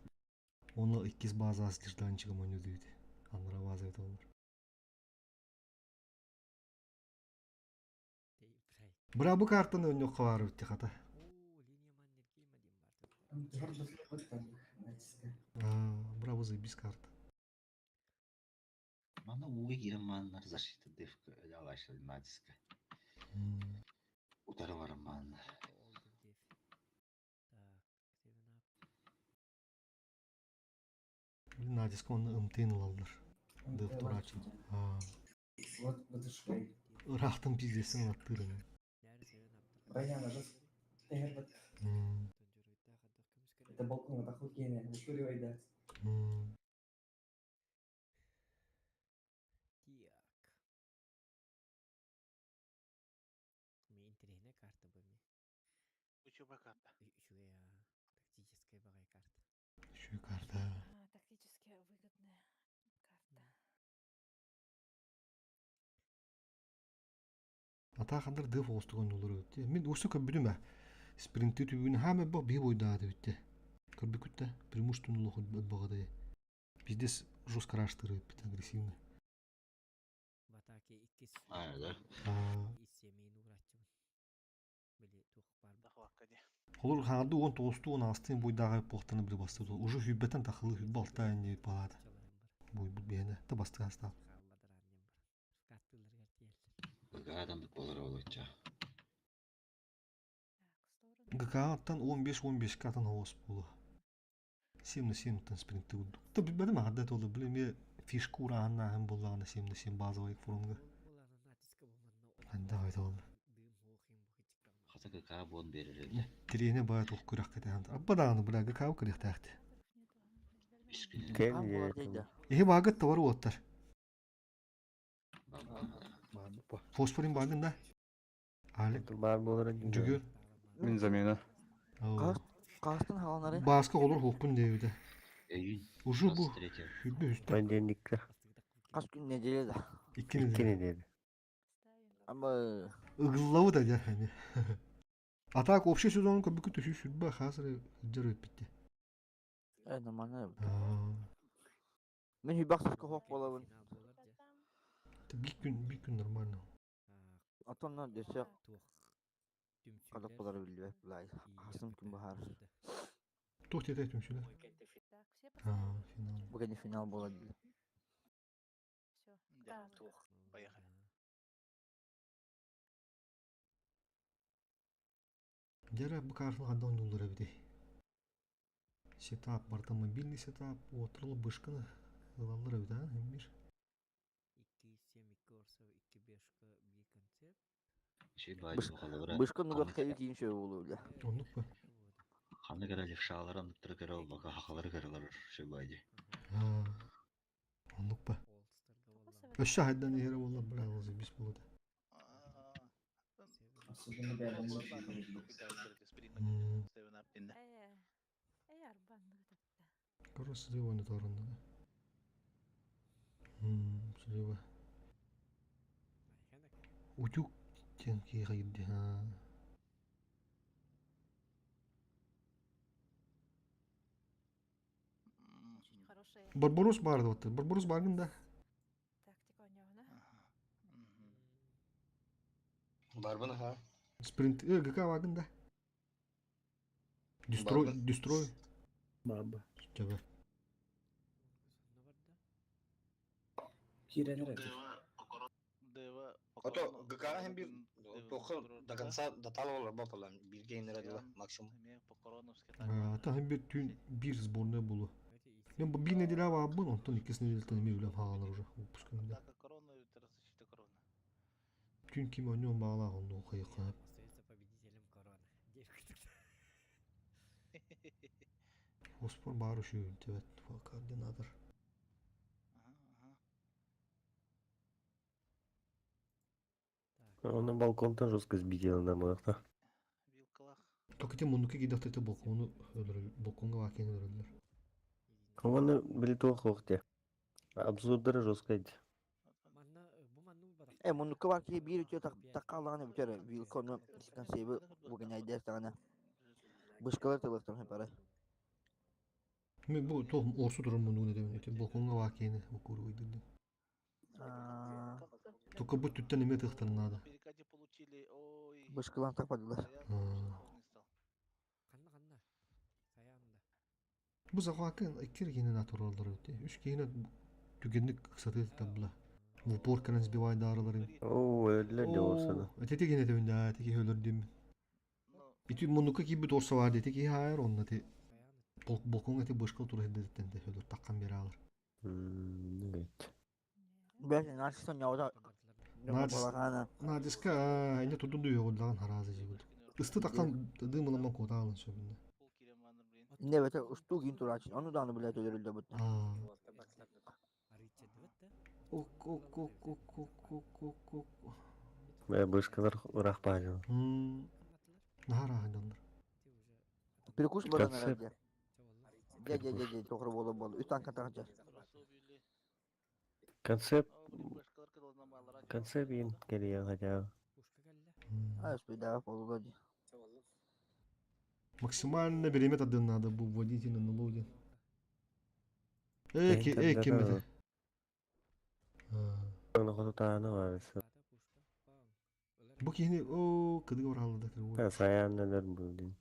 Он иккис база слежданчиком он үйдүйді. Анра база это олар. Бля, бу картаны өнөк кабары битти хата. А, браво, заебись карта. Манна ууга киирэн мааннар защита дывка өлө натиска. Утары баран мааннар. Надиска онно ымтыын ылаллар. Дыв турааччы. Вот вытышкой. Ыраахтан пиздецин ылаттыыр ини. Баян же Это балкон, это хоккейный, выкуривай, да. Интриһинэ карта бу ми. Үчүгэй карта. Үчүгэй тактическая баҕай карта. Үчүгэй карта. Тактически выгодная карта. Атаа хандар дыв оҕустуган олорор эбит. Мин уста көрбүтүм ээ. Спринти түбүн хаама бох биһи бойдаады битте. Көрбүкүт да преимущественно лохут баҕадай. Пиздец жестко раштыры бит агрессивно. Батаки иккис А, да. исемейин уграччыбын. Били туох бар. Дахвакка ди. Холор хаарды он тоғысту он астын бойдағы поқтаны білі басты. Уже хүббеттен тақылы хүббі алта әне балады. Бой бұл бейіні. Та басты аста. Ыгаадан болар олоча. ГК-аттан 15-15 катын оғыз болу. 7 на 7 тан спринтті ұдды. Та білмедім ағарда толы. Біле фишка урағанна әм болағына 7 на 7 базовый форумға. Анда айта олды. Хата ГК буон берер. Тирейне бая тух күрәк кете. Абба дағаны бұла ГК күрәк тәхті. Эхи багыт товар уоттар. Фосфорин багын да. Алик. Бар болар. Жүгөр. Мин замена. Кастын халанары. Баска olur хоккун дейбиде. Эйин. Уже бу. Хүббү үстө. Понедельникте. Кас күн неделе да. Икки Икки неделе. неделе. Ама Ыгыллабы да дя хами. А так общий сезон көбүкү түшү сүрбө хазыр жыр өтпүттү. э нормально. Мен хүбаксыз хок болабын. Бир күн, бир күн нормально. Атонна десе кадак болар билбек булай. Хасым күн бахар. Тух тете түмшүлөр. А, финал. Бүгін финал болады. Да, Поехали. Жара бу картын хандан юлдара бити. Сетап, барта мобильный сетап, отырлы бышканы ылаллар бит, а, эмир. 2 7 2 орса 2 5 bir концепт. Şey баайы холобура. Бышкын нугат кайы кийин шөй болу биле. Оннук ба. Ханны кара левшалар анныктыр кара олбака хакалары каралар шей баайы. Оннук ба. Өшө хайдан эре болар бира алзы бис болот. Особенно бәрін Э, арбан Короче, слева не торунда. Слева. Утюг тенки хайди. Хорошая Барбарос барды вот. Барбарос баргын да. тактика у него, да? Барбын ха. Спринт ГК вагын да. Дестрой, Барбын. дестрой. Барба. Жабы. Киренер Ото ГК hem bir тоқы до конца до талалар бапалар бирге инере максимум. Та hem bir tün bir сборная болу. Мен бу бир неделя бабын, онтон иккис неделя мен билем хаалар уже выпускында. Түн ким ойнон багала онду кайыкка. Остается победителем корона. Оспор бары шу тебет координатор. Оны балконтан жестко сбить на мықты. Только те мунуки кидахты балкону өлөр, балконга вакен өлөрөлөр. Оны били туох хоқте. Обзордары жестко edi. Э мунука бар ки бир үтө таккалаганы бүтөр. Вилкону консейби бүгін айдер тагана. Бышкалар тылыктан хепары. Мен бу тох орсу турун муну не деп, балконга вакени укуру выйдырды. Только бу түттен эме тыктан надо. Бышкалан тападылар. Канна канна. Саянда. Бу захвакын икки кийин натуралдар өтө. Үч кийин Түгэнник ыксатыы табла. В упор кэлэн сбивайдаарыларын. Оо, өллөр дьэ уорсаны. Ити кини этебин да, ити киһи өлөр диэммин. Ити муннукка киирбит уорса баар ити киһи аайар онно ити балкоҥҥа ити бышка тура сирдэриттэн да өлөр таххан биэрэ аалар. Мм, Бэс Нарцисс оонньообута. Надиска инде турдун дүйөҕүллэҕин хараазы дьиибит. Ысты таххан дыымыламан куотаалын сөбүннэ. Не бete устуу киин тураачын. Ону даҕаны билэ төлөрүллэ бутта. Ок ок ок ок ок ок ок ок. Бэ бышкалар ыраах бааллар. Наһаа ыраах Перекус баран Концепт. эрэр дьэ. Дьэ дьэ дьэ дьэ тохру буола буола. Үс танка тахча. Концепт концепт иин кэлиэн хотя Аас беда буолла дии. Максимально время тардыан надо бу вводить на налоги. Эй, эй, ким это? Хотутааны баарысы. Бу киһини оо кыдыга баралла да кыргы. Саян нөлөр булдин.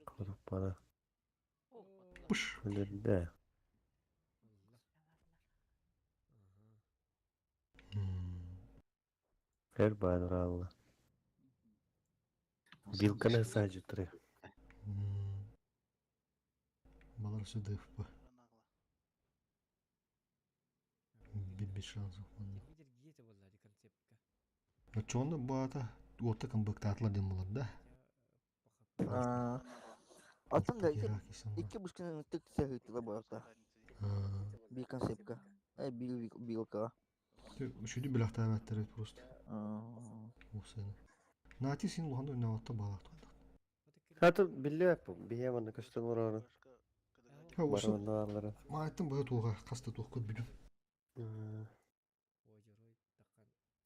Хотуппана. Пыш. Өлөрдө. Эр баадыраалла. Вилканы саажыттыры. Балар сөдыфпы. Без шансов манна. Оччоҕуна баата уотта кымбыктаатылар диэн буолар да. Атын да икки бушканы ытык сыһыытыла буолта. Би концепка. Э бил билка. Үшүдү билэхтээбэттэр просто. Усыны. Наати син улахан ойнаабатта баалаах Хаты биллибэт бу. Биһиэ манна көстөн олорорун. Барыллааллары. Маайтын быһа туоха хаста туох көрбүтүм.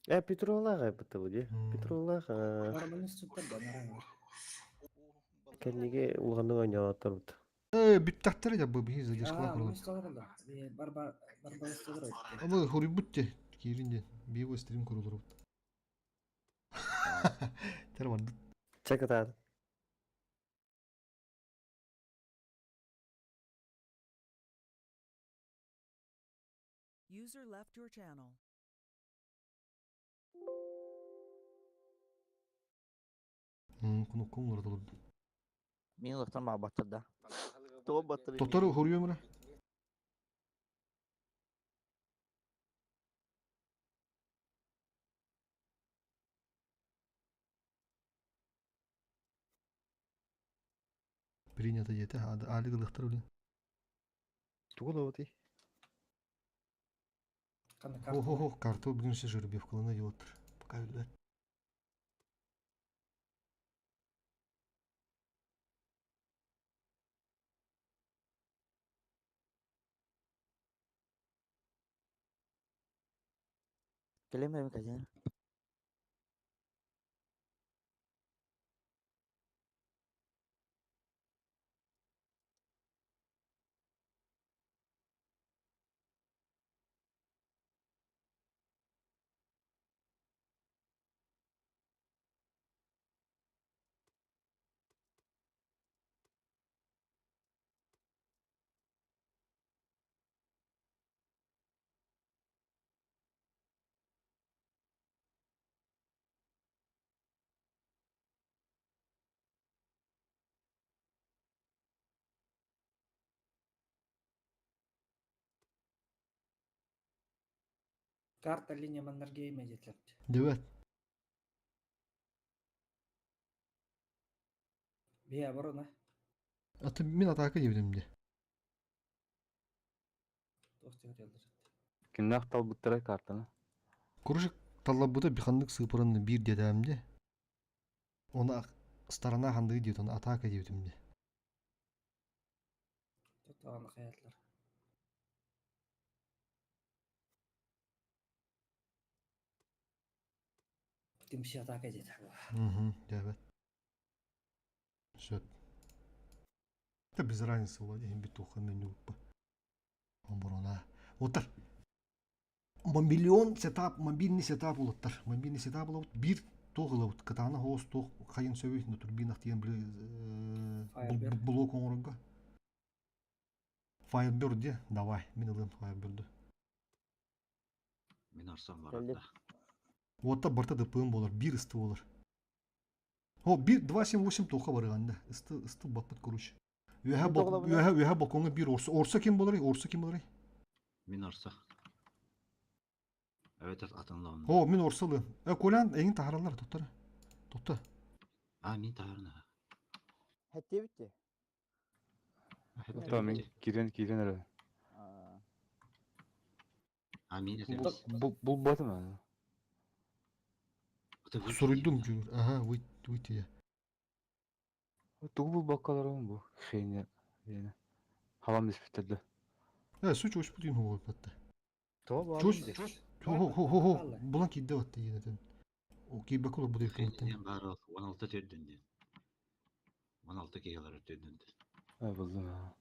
Э, Петролаах айбыта бу дии. Петролаах кэнниги улаханнык ойноотторбут. Э, бүттэхтэрэ дьэ бу биһи задержкалаах курдук. Ама хоруйбут те киирин диэн биво стрим курулурбут. Тэр бардыт. Чэ кытаат. User left your channel. Кнопка уларыта олордум. Мин улахтан баабаттар да. Тоҕо баттар Тотору хоруйум эрэ. Принято диэтэ. Аалик ылыахтар үлэн. Тугу лоотый? О-хо-хо, карту бүгүн все жеребьевкалана делаттар. Пока билбэт. Кэлэн кэлэн. Карта линия Маннергейма диэтилэр. Дебет. Биһи оборона. Аты мин атака диэбитим дии. Туох диэн Кимнээх талбыттарай картаны? Короче, талларбыта биханнык сыыпыраны биир диэтэм дии. Оны сторона хандыы диэт, оны атака диэбитим дии. Тотоҕону хайаатылар. Тимси атака диэтэ. Угу, диэбэт. Сөп. Да без разницы, Владимир битуха меню. Оборона. Отар. Мобилион сетап, мобильный сетап улуттар. Мобильный сетап улут бир туох ылабыт. Кытаана хоос туох хайын сөбүй на турбинах диэн блок оҥорорго. Firebird де, давай, мин ылыам Firebird-ы. Мин орсом барарда. Уотта барта дыппыым болар, биир ысты болар. О, бир 278 туха барыганда. Ысты, ысты баппыт короче. Үөһэ үөһэ үөһэ балкоҥҥа биир орса. Орса ким боларый? Орса ким боларый? Мин орса. Эбэтэр атынлаҕын. О, мин орсалыым. Э, Колян, эйин таһараллар, туттара. Тутта. А, мин таһарна. Хэттиэбит Тутта мин киирэн киирэн эрэ. А, мин Булбатым аны. Суруйдум дьуур. Ага, выйти я. Тугу булбаккаларым бу хейне диэни. Халам диспиттер да. Э, сучу успутин хугуйпатта. То Чус, хо хо хо хо, булан киирде батта диэн О, киирбэккэ олорбут эбиккин. Диэн баар ол 16 төрдүн диэн. 16 киһилэр төрдүн. Э, булдум аа.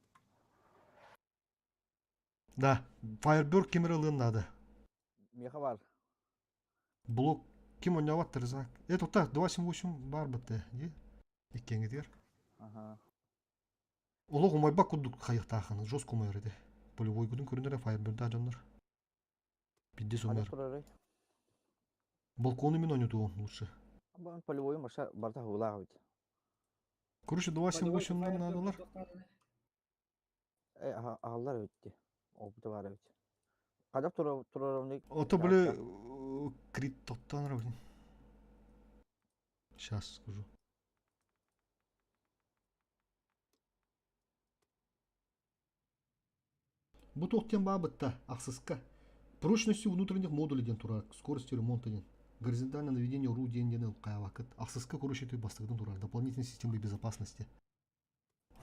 Да, Firebird ким эрэ ылыан наада. Миэхэ бар. Блок ким оонньообот рызак. Э, тута 278 баар батта, дии. Иккиэҥҥитигэр. Аха. Олох умайбат курдук хайыахтааххын, жестко умайар этэ. Полевойгутун көрүнэрэ Firebird дьоннор. Бидде Ханнык сумар. турарый? Балкону мин ойнотуом лучше. Бу полевойум баша барыта хуулаах эбит. Короче, 278 наадалар. Э, аһаллар эбит дии. Опыта бар эбит. Хайдах туруоровный Ото били крит тоттон блин. Сейчас скажу. Бу туох диэн баабытта ахсыска. Прочностью внутренних модулей диэн турар, скоростью ремонта диэн. Горизонтальное наведение РУ диэн диэн хайабакыт. Ахсыска короче ты бастыгытын турар. Дополнительные системы безопасности.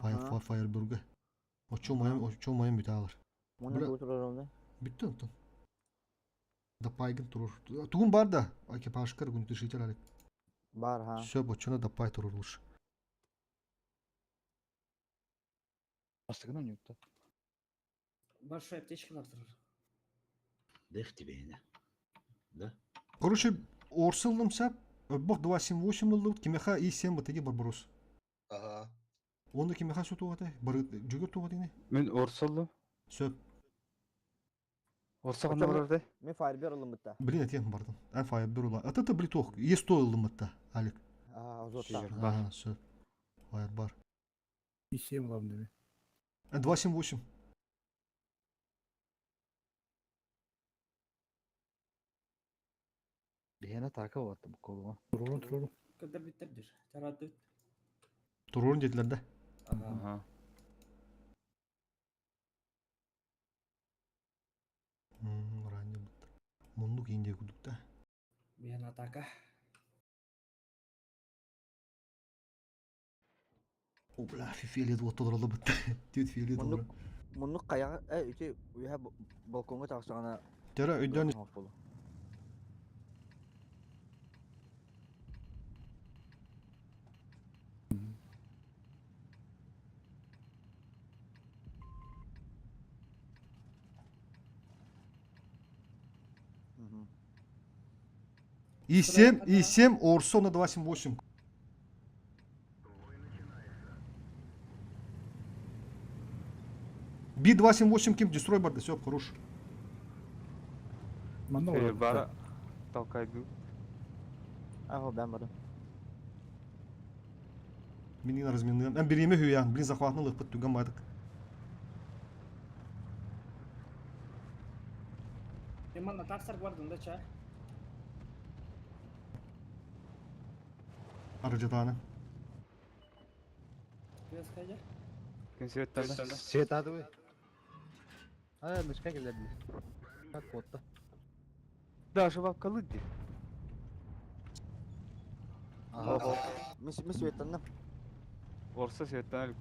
Фаербурга. Оччо моем бүтэ Муна тугу туруоровный? Бүттэ онтон. Дапайгын турур. Тугун бар да, экипажкар огнетушитель алик. Бар, ха. Все, боччуна дапай турур лучше. Бастыгын ойнуутта. Большой аптечка бар турар. Дых тебе, да? Короче, орсыллым сәп, Бог 278 ыллыбыт, кимеха И7 бытыги барбарос. Ага. Онда кимеха су туғаты, бары жүгір туғаты не? Мин орсаллым. Сөп. Орса ханна барар Мен Firebird ылыммытта. Блин, этиэн бардым. Эн Firebird ула. Ата та блин Е100 ылыммытта, Алик. Аа, озотта. Ага, сөп. Firebird. И7 ылам деме. 278. Биһиэнэ атака болатта бу колума. Турурун турурун. Когда бүттер Таратты. Турурун диэтилэр да. Ага. Ранее бытта. Муннук Индия кудук да. Биэн атака. О, бля, фифелет вот толороло бытта. Түт фиолет Муннук муннук каяга э ити уяха балконга тахсаҕына Тера өйдөөн болу. И7, И7, Орсо на 278. Би-278 ким дестрой барды, все, хорош. Манна Э, бара толкайду. Аха, бен бары. Минин разменным. Эн бириме хүян, блин, захватны лыппыт түгэн бардык. Мен атаксар бардым да ча. Арыжатааны. Көз кайда? Ким светтанна? Свет адыбы. А, мышка келерди. Как котта. Да, шабапка лыдди. Ага. Мис светтанна. Орса светтан алып.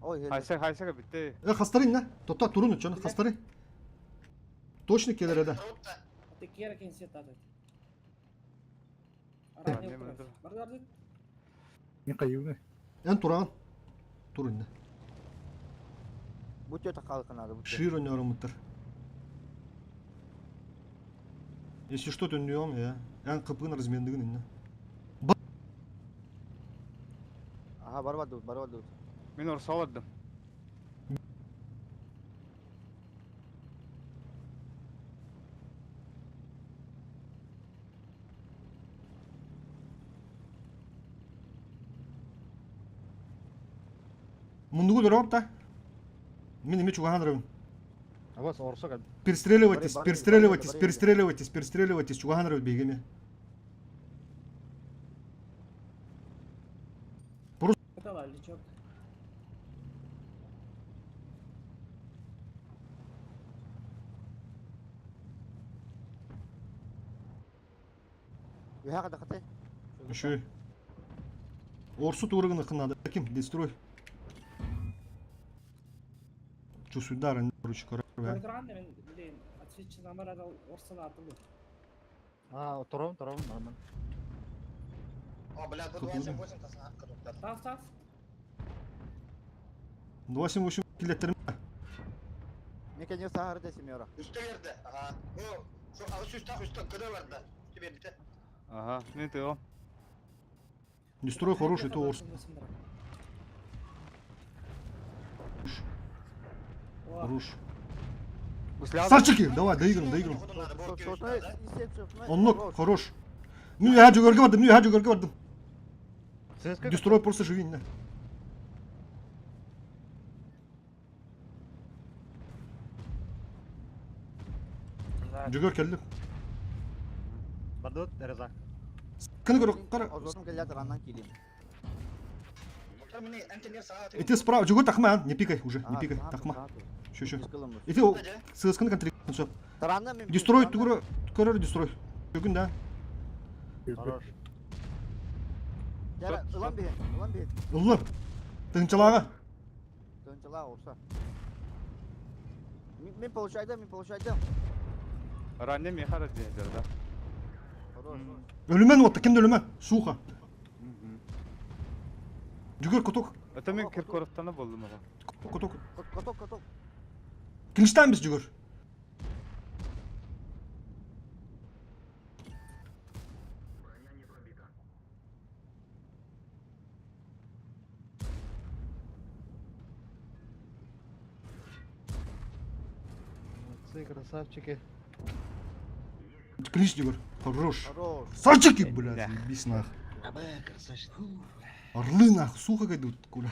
Ой, Хайса хайса битте. Э, хастарын на. Тота турун чаны хастары. Точно келер да. Ты кера кен свет атат. Бар Мен кайыбы. Эн туран. Турун на. Бу төтө калканады бу. Шир ойнорумуттар. Если что, то нем, я. Эн кыпын размендыгын инне. Аха, бар барды, бар барды. Мин орса алардым. Муннугу дөрөп да. Мин эми чугахан ырыбын. Абас орсо кал. Перестреливайтесь, перестреливайтесь, перестреливайтесь, перестреливайтесь, чугахан ырыбыт биһигини. Давай, лечок. Үһэ кадахаты. Үшүй. Орсу туурыгын ыкынады. Ким? Дестрой. Чусудар, короче, короче. Көрдүран мен блин, отвечи на мара орсын атылы. А, тором, тором, нормально. О, бля, тут 278 тасына кадуктар. Тас, тас. 278 килеттерим. Мекене сахарда семера. Үстө берді. Ага. О, şu ağız üstü üstü кыда барда. Үстө берді. Ага, не ты о. Дестрой хороший, то Орс. Хорош. Сарчики, давай, доиграем, доиграем. Оннук, хорош. Ну я жүгөргө бардым, ну я жүгөргө бардым. Дестрой просто живи, не. Жүгөр келди. Бардыт, Резак. Кını көрө, кара. Озотум келят раннан килим. Эти справа, жүгөр тахма, не пикай уже, не пикай, тахма. Еще, еще. Эти сысканы контри, все. Дестрой, тугура, көрөр дестрой. Бүгүн да. Хорош. Яра, ылан бе, ылан бе. Уллар. Тынчалага. Тынчала орса. Мен получайдым, мен получайдым. Ранне мехара дедер да. Хорош. Ölümen отта, кимде ölümen? Суха. Жүгөр кутук. Это мен Киркоровтан болдум ага. Кутук. Каток, каток. Клинчтан биз жүгөр. Молодцы, красавчики. Клинч жүгөр. Хорош. Хорош. Сарчики, блядь, заебись нах. Аба, красавчик. Орлы нах, сухо идут, куля.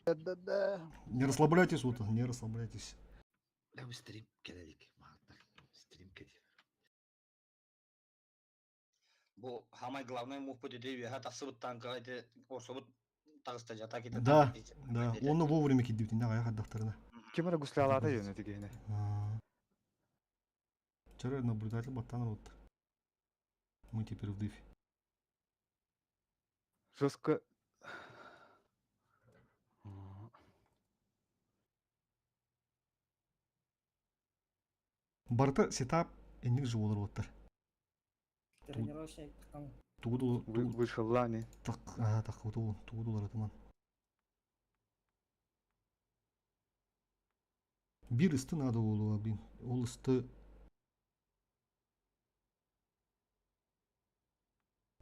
Да-да. Не расслабляйтесь, вот, не расслабляйтесь. Да, стрим келелик. Стрим келелик. Бу самый главный мув будет я тасыбыт танка эти орсобут тагыста жата кетет. Да, да, оны вовремя киддибит, не аяк аддахтарына. Ким ара гуслялата йөнө тигене. Вчера наблюдатель Батан вот. Мы теперь в дыфе. Жестко. Барта сетап энник же болар оттар. Тренировочный там. Тугуду Вышел лани. Так, а, так, тугуду, тугудулар атыман. Бир ысты надо болу, блин. Ол ысты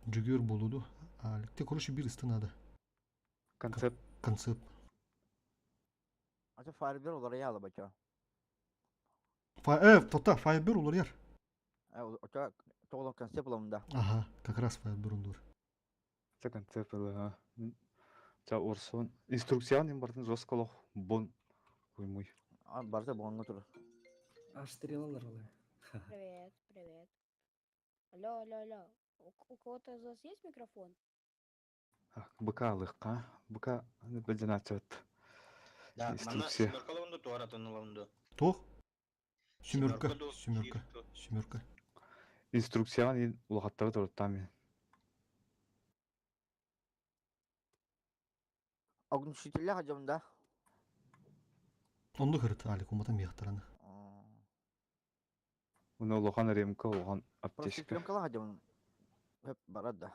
жүгөр болуду. А, те, короче, бир ысты надо. Концепт. Концепт. Ача фарбер олар яла бача. Фа, тота, файбер олар яр. Оча тоғлон концепт оламында. Ага, как раз файбер олар. Це концепт ага. Це Орсон. Инструкцияны бартын жестколох бон куймуй. А, барса бонго тур. Аж стрелалар олар. Привет, привет. Алло, алло, алло. У кого-то из вас есть микрофон? Быка алыкка, быка билдинатет. Да, мана Инструкция. семерка лавынды, туаратын лавынды. Тох? Семерка, семерка, семерка. Инструкцияны улахаттары туртами. Огнетушителя хадьым да. Онду хырыт, Алик, уматан бияқтараны. Уны улахан ремка, улахан аптечка. Просветленкала хадьым. Хеп барат да.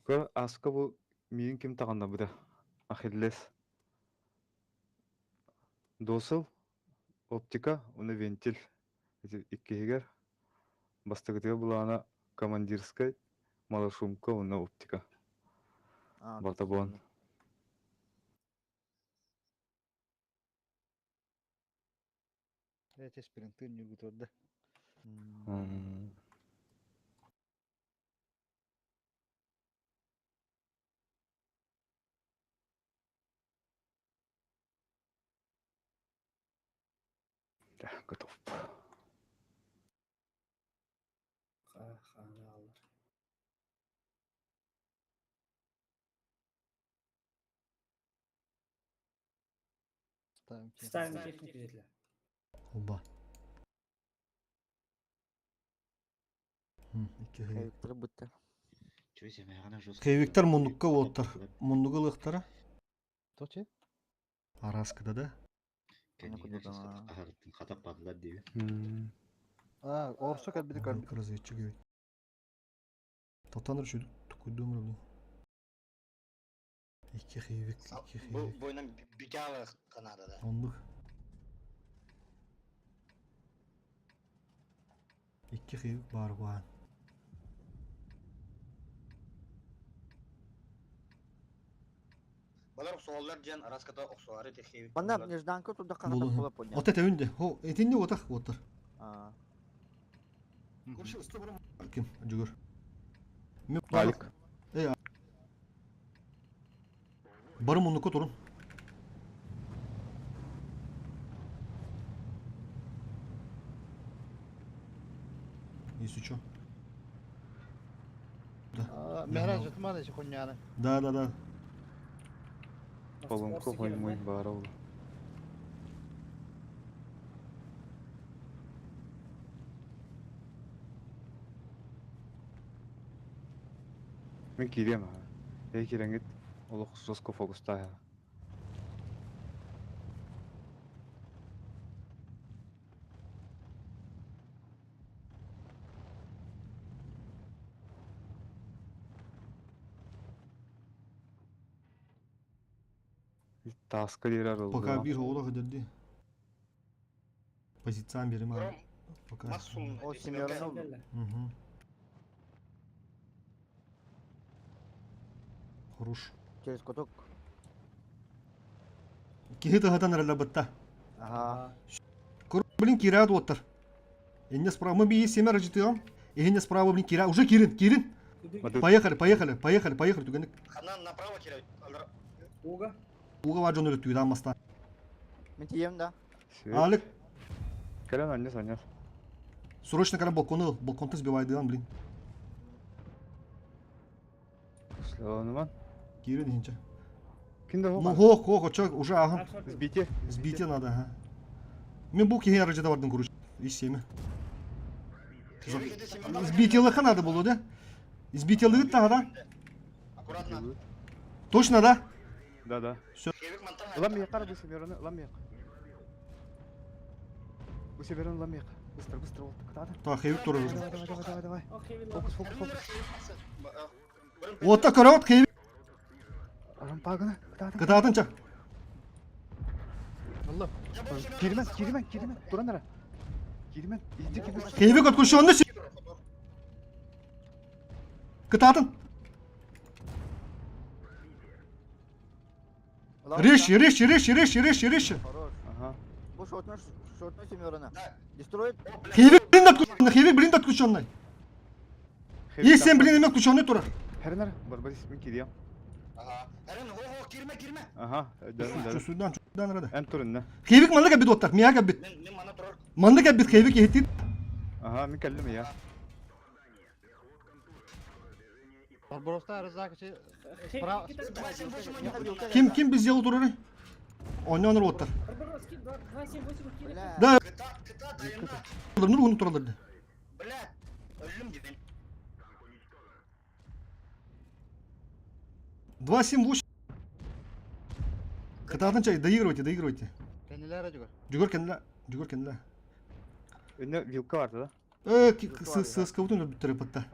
Көр аска бу миин ким таганда буда. Ахиллес. Досыл, оптика, уны вентиль. Эти иккигер. Бастыгытыга булана командирская, малошумка, уны оптика. Барта буан. Эти спринты не да. М. Да, готов. Ставим технику детле. Оба. Икки хейвик. Хейвиктер бытта. Чуй семэҕинэ жестко. Хейвиктер муннукка уоттар. Муннугу ылыахтара. Точи? Араскыда да. Кэннигинэ жестко аһарыттын хатаппатылар диэби. А, орсо кэлбити көрбүт. Разведчик эбит. Татаныр şu тукуйдуум блин. Икки хейвик, икки Бу хейвик. бойынан бүтәлі Канадада. Оннук. Икки хейвик бар буан. Балар охсуоллар диэн араската охсуары техевик. Манна нежданка туда хахата Булуһун. була поня. Ота тәүнде. Хо, этинне отах оттар. А. Ким? Жүгөр. Мен Алик. Э. Бары муннукка турун. Если чё. Да. Мехран жатмады şu хуйняны. Да, да, да. Полумку хоймой барыл. Мен кирием а. Эй киренгит олох жестко фокуста. Таска дирер oldu. Пока бир оğla кыдырды. Позициям берем а. Пока. О, семерын oldu. Угу. Хорош. Через каток. Киһи тыһатан эрэлэ бытта. Ага. Кур, блин, кирят оттар. Инне справа. Мы би семер житыам. Инне справа, блин, кира. Уже кирин, кирин. Поехали, поехали, поехали, поехали. Түгенник. Ханан направо кирет. Уга. Уга бар жон өлөттү дамаста. Мен тием да. Алик, Кэлэн аннес аннес. срочно кара балконы, балкон сбивай дыан, блин. Слонуман. Кирин хинча. Кинде хо? Ну хо, хо, хо, чё, уже ага. Сбите. Сбите надо, ага. Мен бу кихи арыжыда бардым, короче. И семя. Сбите лыха надо было, да? Сбите лыха, да? Аккуратно. Точно, да? Да, да. Все. Ламия кара бу семераны, ламия. Бу семераны ламия. Быстро, быстро, вот куда-то. Так, хейвик тоже уже. Давай, давай, давай, давай. Фокус, фокус, фокус. Вот так, корот, хейвик. Рампагына, куда-то. Кытаатынча. Allah. Киримен, киримен, киримен. Туран ара. Киримен, иди киримен. Хейвик отключенный. Кытаатын. Резче, резче, резче, резче, резче, резче. Хорош. Ага. Бу шотно, шотно семерына. Дестроит. Хейвик, блин, отключенный, хейвик, блин, отключенный. Есть семь, блин, отключенный турар. Хернер, Барбарис, мен кирием. Ага. Эрен, хо, хо, кирме, кирме. Ага, дәрін, дәрін. Чусудан, чусудан рада. Әм турын, Хейвик маннык әбит оттар, мияк әбит. Маннык әбит хейвик ехтит. Ага, мен кәлдім я. Барбароста Рызак справа. Ким, ким без дела турары? Ойнонор оттар. Барбарос, кип, 2, 7, 8, кип. Да. Нур тураларды. Блядь, өлүм дебен. 2, 7, 8. Кытаатынча, доигрывайте, доигрывайте. Кеннилер жүгөр. Жүгөр кенле, жүгөр кенле. Önüne вилка vardı да? Э, с кого-то бүттере патта.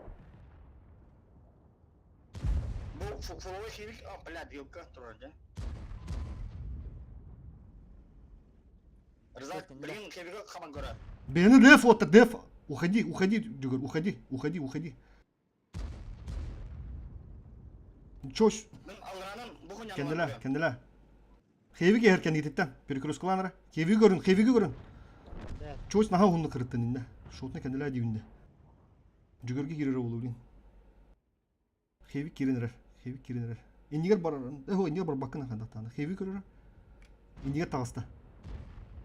Бу фуловой хевик, а, блядь, вилка турар, да? Рызак, блин, хевика хаман гора. Бені деф оттар, деф. Уходи, уходи, Жүгөр, уходи, уходи, уходи. Чош. Кенделе, кенделе. Хевик ехер кенди Перекресткаланара. Хевик көрүн, хевик көрүн. Чош наха хунну кырыттын инде. Шотны кенделе дибинде. Жүгөргө кирер болу блин. Хевик киренер, хевик киренер. Инигер бар, эхо, инигер бар бакына хандатаны. Хевик көрөр. Инигер тагыста.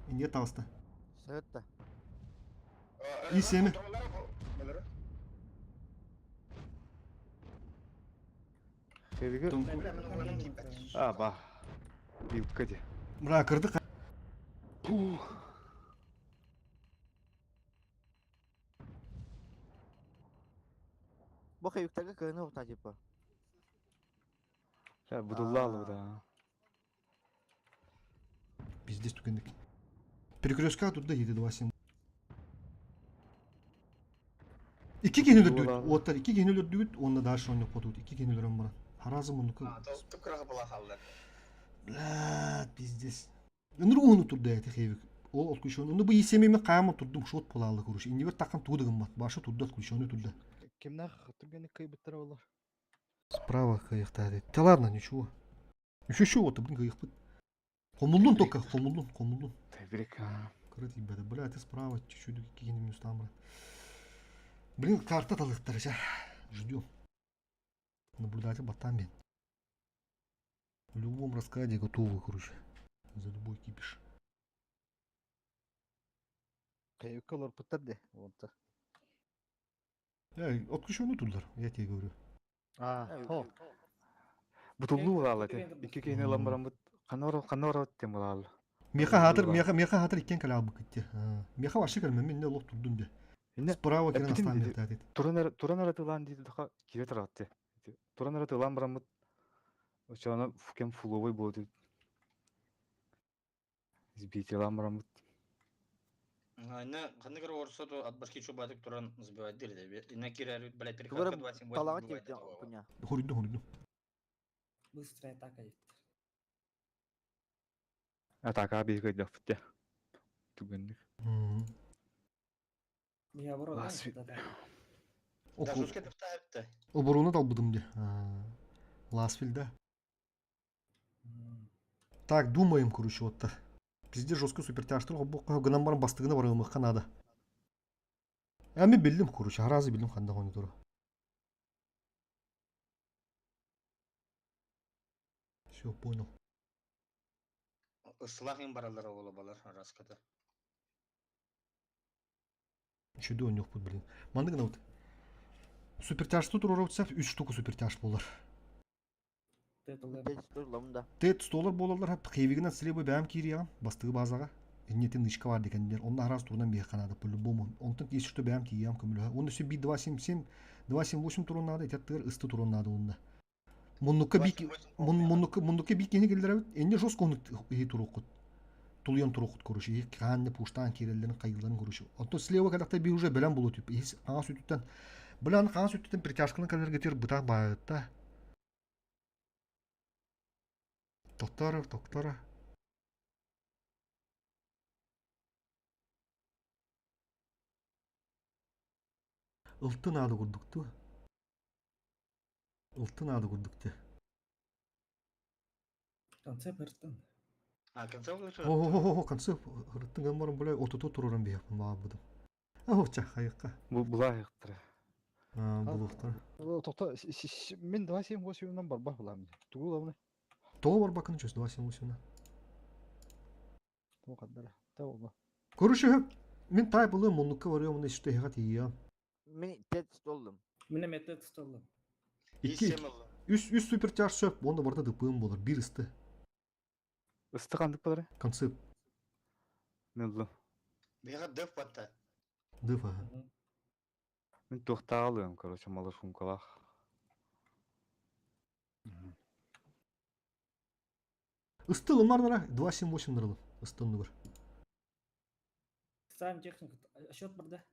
Инигер тагыста. Это. И семи. А, ба. Билка де. Бра, кырдык. Бу хаюктарга кыһыны ута типа. Я будулла да. Пиздец түгенник. Перекрестка турда 7-2-7. Икки киһини өлөрдүбүт. Уоттар икки киһини өлөрдүбүт уонна дальше оонньоппотубут. Икки киһини өлөрөн баран. Харазы муннуку. Тукраха була халлар. Бля, пиздец. Ыныр уһуну турда эти хевик. Ол отключен. Ну бу исемеме хаама турдум шот полаалы куруш. Иннибер такан тугу гыммат. Башы турда отключенный турда. Кимнах түргенник кыйбыттара олар. Справа кыйыктады. Да ладно, ничего. Еще еще вот, блин, кыйыкпыт. Хомуллун только, хомуллун, хомуллун. Тайбрек. Кырыт ебеді. Бля, ты справа чуть-чуть кигин минус там, брат. Блин, карта талыктар, ща. Ждем. Наблюдатель батамин. В любом раскладе готовы, короче. За любой кипиш. Кайыкка олар пыттар де. Онта. Эй, отключенный тулдар, я тебе говорю. А, хо. Бутуллуу буолаалы те. Икки киһини ылан бараммыт ханна ханна тем буолаалы. Меха хатыр, меха, меха хатыр иккен калабы кытте. Меха вообще калмем, мен лох турдум де. Справа кирен астан бер деді. Туран туран ара тылаан дейді даха кире таратты. Туран ара тылаан бараммыт очоона кем фуловой буолду. Сбитилаан бараммыт. Аны ханныгар орсоту от башки чубатык туран сбивать дирде. Ина кирер блядь перекладка 2-7-8 Талаҕа сбивает тиэбитин этого. пуня. Хуриду, хуриду. Быстрая атака дейт. Атака биһиги көйдөхпүт Түгэнник. Я оборот, Лас- Да, жестко таптапты. Оборону далбыдым де. Ласфилда. Так, думаем, короче, вот так. Пизде жестко супертяжтыр, гынан баран бастыгына барымыққа надо. А мен билдим, короче, харазы билдим ханда хони туру. Все, понял. Ысылах баралар оголо балар раската. Чудо у них блин. Мандыгына вот. Супертяж тут уроротсап, 3 штука супертяж болар. Да. Тет столар болалар хап хевигинен слебы бәм кириям, бастыгы базага. Эннетин нычка бар дегендер. Онда хараз турунан бие канада по-любому. Онтон если что бәм тиям көмүлө. Онда все би 277, 278 турун надо, этеттер ысты турун надо онда. Муннука би муннука муннука би кени келдер энне жестко оны и турукут. Тулуян турукут короче, и канны пуштан киреллерин кайгыларын короче. Онто слева кадакта би уже белен болот тип. Ис аңа сүтүттен Билан аңа сүтүттен притяжканы калерге тер быта багытта. Доктора, доктора. Ылтын ады курдукту. Ылтын ады курдукту. Концепт ыртын. А, концов лучше. О, концеп ыртын гаммарын була отото туруран бия маа будum. Ах, ча хайыкка. Бу булаахтара. А, булуктар. Тохто мен 2-7-8 барбах булам. Тугу лавны. То бар бакын чөс 278. То каддара. Та болма. Короче, мен тай булы муннукка барыам, муну иште хат ия. Мен тет столдум. Мене метет столдум. Икки үс үс супертяж сөп, онда барда дыпым болар, бир ысты. Ысты кандык болар? Концеп. Ныллы. Бега деф батта. Дыф, ага. Мен тухтаалыым, короче, малышумкалах. Ысты лымарнара 278 нырылы. Ыстын бар. Ставим технику. Счет бар да?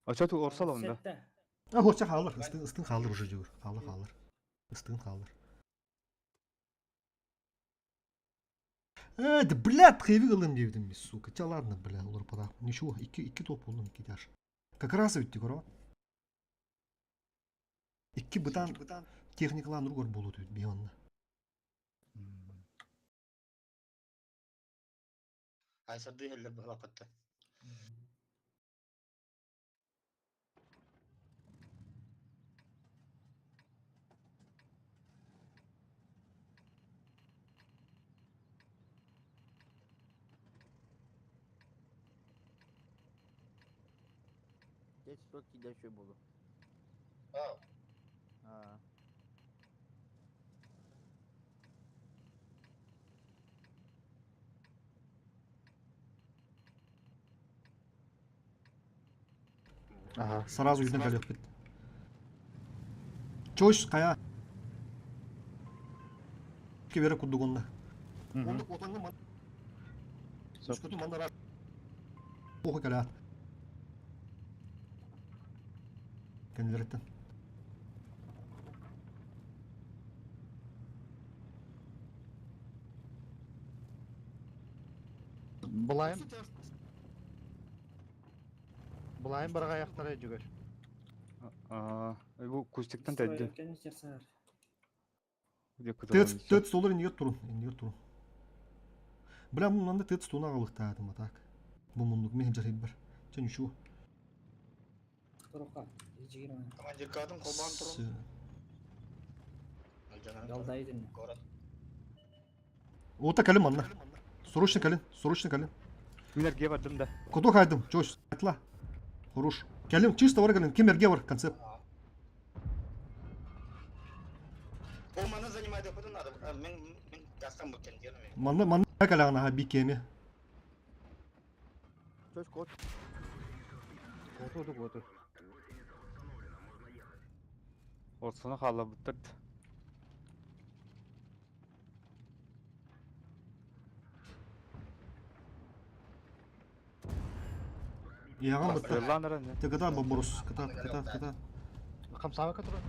Очоту орсалам да. Сетте. А, горча халыр, ыстын ыстын халыр уже жүгүр. Халыр халыр. Ыстын халыр. Э, да блядь, хеви кылым дебдим, сука. Ча ладно, бля, олар пада. Ничего, икки икки топ болдум, икки тяж. Как раз өттү көрө. Икки бытан техникалан ругар болот өт бионна. Айсарды хеллер бахлакатта. Текст киирдэ үчүгэй буолуо. Аа. Ага, сразу үйден кэлиэхпит. Чойс хайа. Киберэ курдук онно. Оннук отоҥҥо ман. Өскөтүн манна Оха кэлэт. Кэннилэриттэн. Былайым Былайым барҕайахтара дьүгэр. Аа, бу кустиктан тэйдим. Тыц, тыц доллар иннигэр турун, иннигэр турун. Бля, муннанда тыц туна аҕалыктаатым а так. Бу муннук мин дьарыйбар. Чэ ничего. Командиркатын холбоон турун. Ота кэлин манна. Срочно кэлин, срочно кэлин. Мин эргиэ бардым да. Куду хайдым, чось, атла. Хорош. Кэлин, чисто бар кэлин, ким эргиэ бар, концепт. Ол маны занимать опытын надо. Мен мен тастан бу кендерме. Манна манна кэлэҕин аха бикеми. Чось кот. Коту коту. Отсуну хаалларбыттар. Иһэҕин бытта. Ты кытаат бобурус, кытаат, кытаат, кытаат. Хамсаама которая.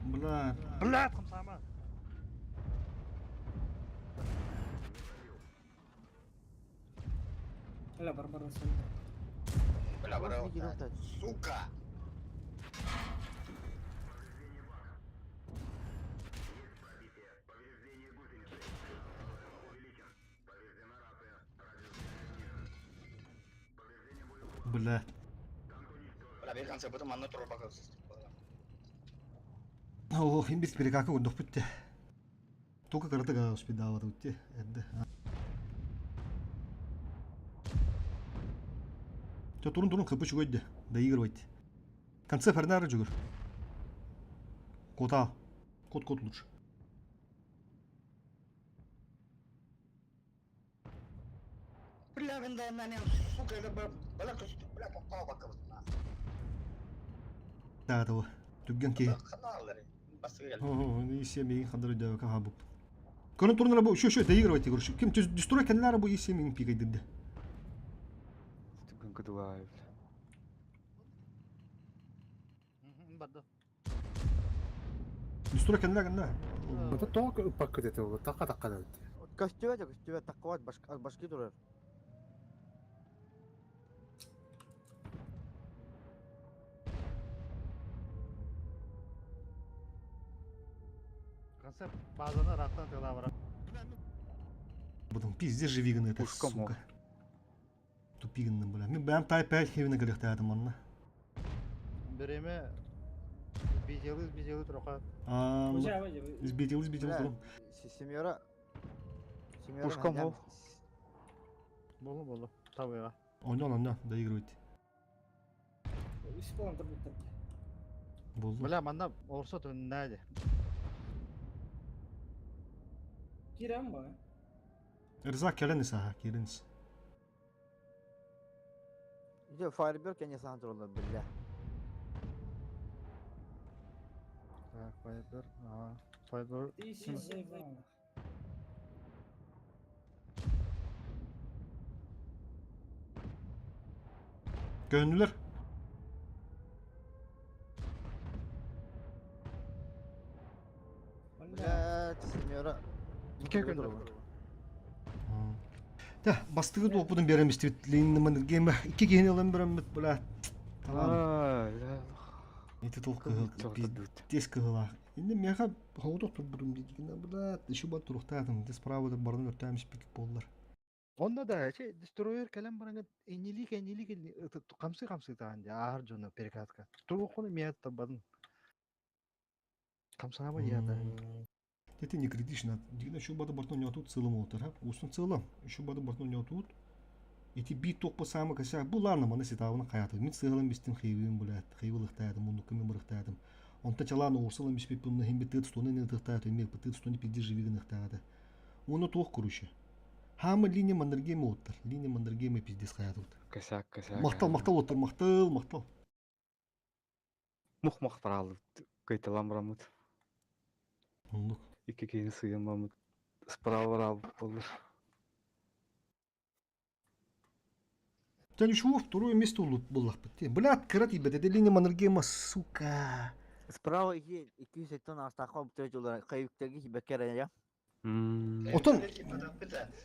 Бля. Бля, хамсаама. Бля, Барбара Бля, Барбара. Сука! Бля. Бля, bir конце потом манна турар бакасыз. Ох, имбис перекака көрдөхпүт те. Только кыраты гана успедаабатыбыт те. Эрдэ. Чэ, турун турун кыпы чугайды. Доигрывайте. Конце Фернара жүгір. Кота. Кот-кот лучше. Бля, мен да мен сука, это бля, бля, попал бакабыз. Да, того. Түгген ки. Каналлары. Басты Исем мейін хандар өйдәбі каха буп. Көрін турнира бу, еще, еще, доигрывайте, короче. Ким дестрой кәнләре бу исем мейін пикайдырды. Түгін кыдылай. Барды. Дестрой кәнләр кәнләр. Это тоқ упакка дете ол, тақа тақа да өтті. Көстүбэт, көстүбэт, таккабат башки турар. Концепт базаны раттан тыла бара. Потом пиздец же виган это, сука. Тупиган, бля. Мен бәм тай 5 хевина галихтаятым анна. Береме безелы безелы троха. А, избитил, избитил, турун. Семьера. Семьера. Пушка мол. Болу болу. Табыга. Оннан, оннан, доигрывайте. Болду. Бля, манда орсо түннәде. Кирәм ба? Рза келенис аха, келенис. Же Firebird кәне сан туралар бля. Так, Firebird, ага. Firebird. Gönüllüler. Бля, семьера. Ике күн. Та, бастыгы допудун беремиз бит линнымын геме икки киһини ылан береммит бля. Талан. Ити тол кыһыл пиздец кыһылаах. Инде меха хоҕутук турбутум диигинэ бля еще бар туруктаатым. Де справа барын өртөөмүс пик боллар. Онно да, че дестройер кэлэн баран энилик энилик камсы камсы таан жа аар жону перекатка. Тугу мият табадын. Камсаба я да. Это не критично. Дигна еще бады бартон не тут целым отыр, а? Устун целым. Еще бады бартон не тут. Ити биир туохпут саамай косяк бу ладно маны ситаабына хайаатым мин сыалым бистим хейвин блядь хейвылыхтаатым муннукка мен бырыхтаатым онтон чалаан оҕурсалан биспиппин иһин би тыт стоны ытыхтаатым мен тыт стоны пизди живи гыныхтаата уонна туох короче хаама линия Маннергейма уоттар линия Маннергейма пиздец хайаатыбыт Косяк, косяк. махтал махтал уоттар махтал махтал Мух-мах бараалыт кыйталан бараммыт. Оннук. Икки киһини сыыйан бараммыт. Справа бараабыт буоллар. Та ничего, второе место буллахпыт. Блядь, кыра тиийбэтэ линия Маннергейма, сука. Справа ики 280 астаахха бутыры кайыктарги хибеккер я. Отон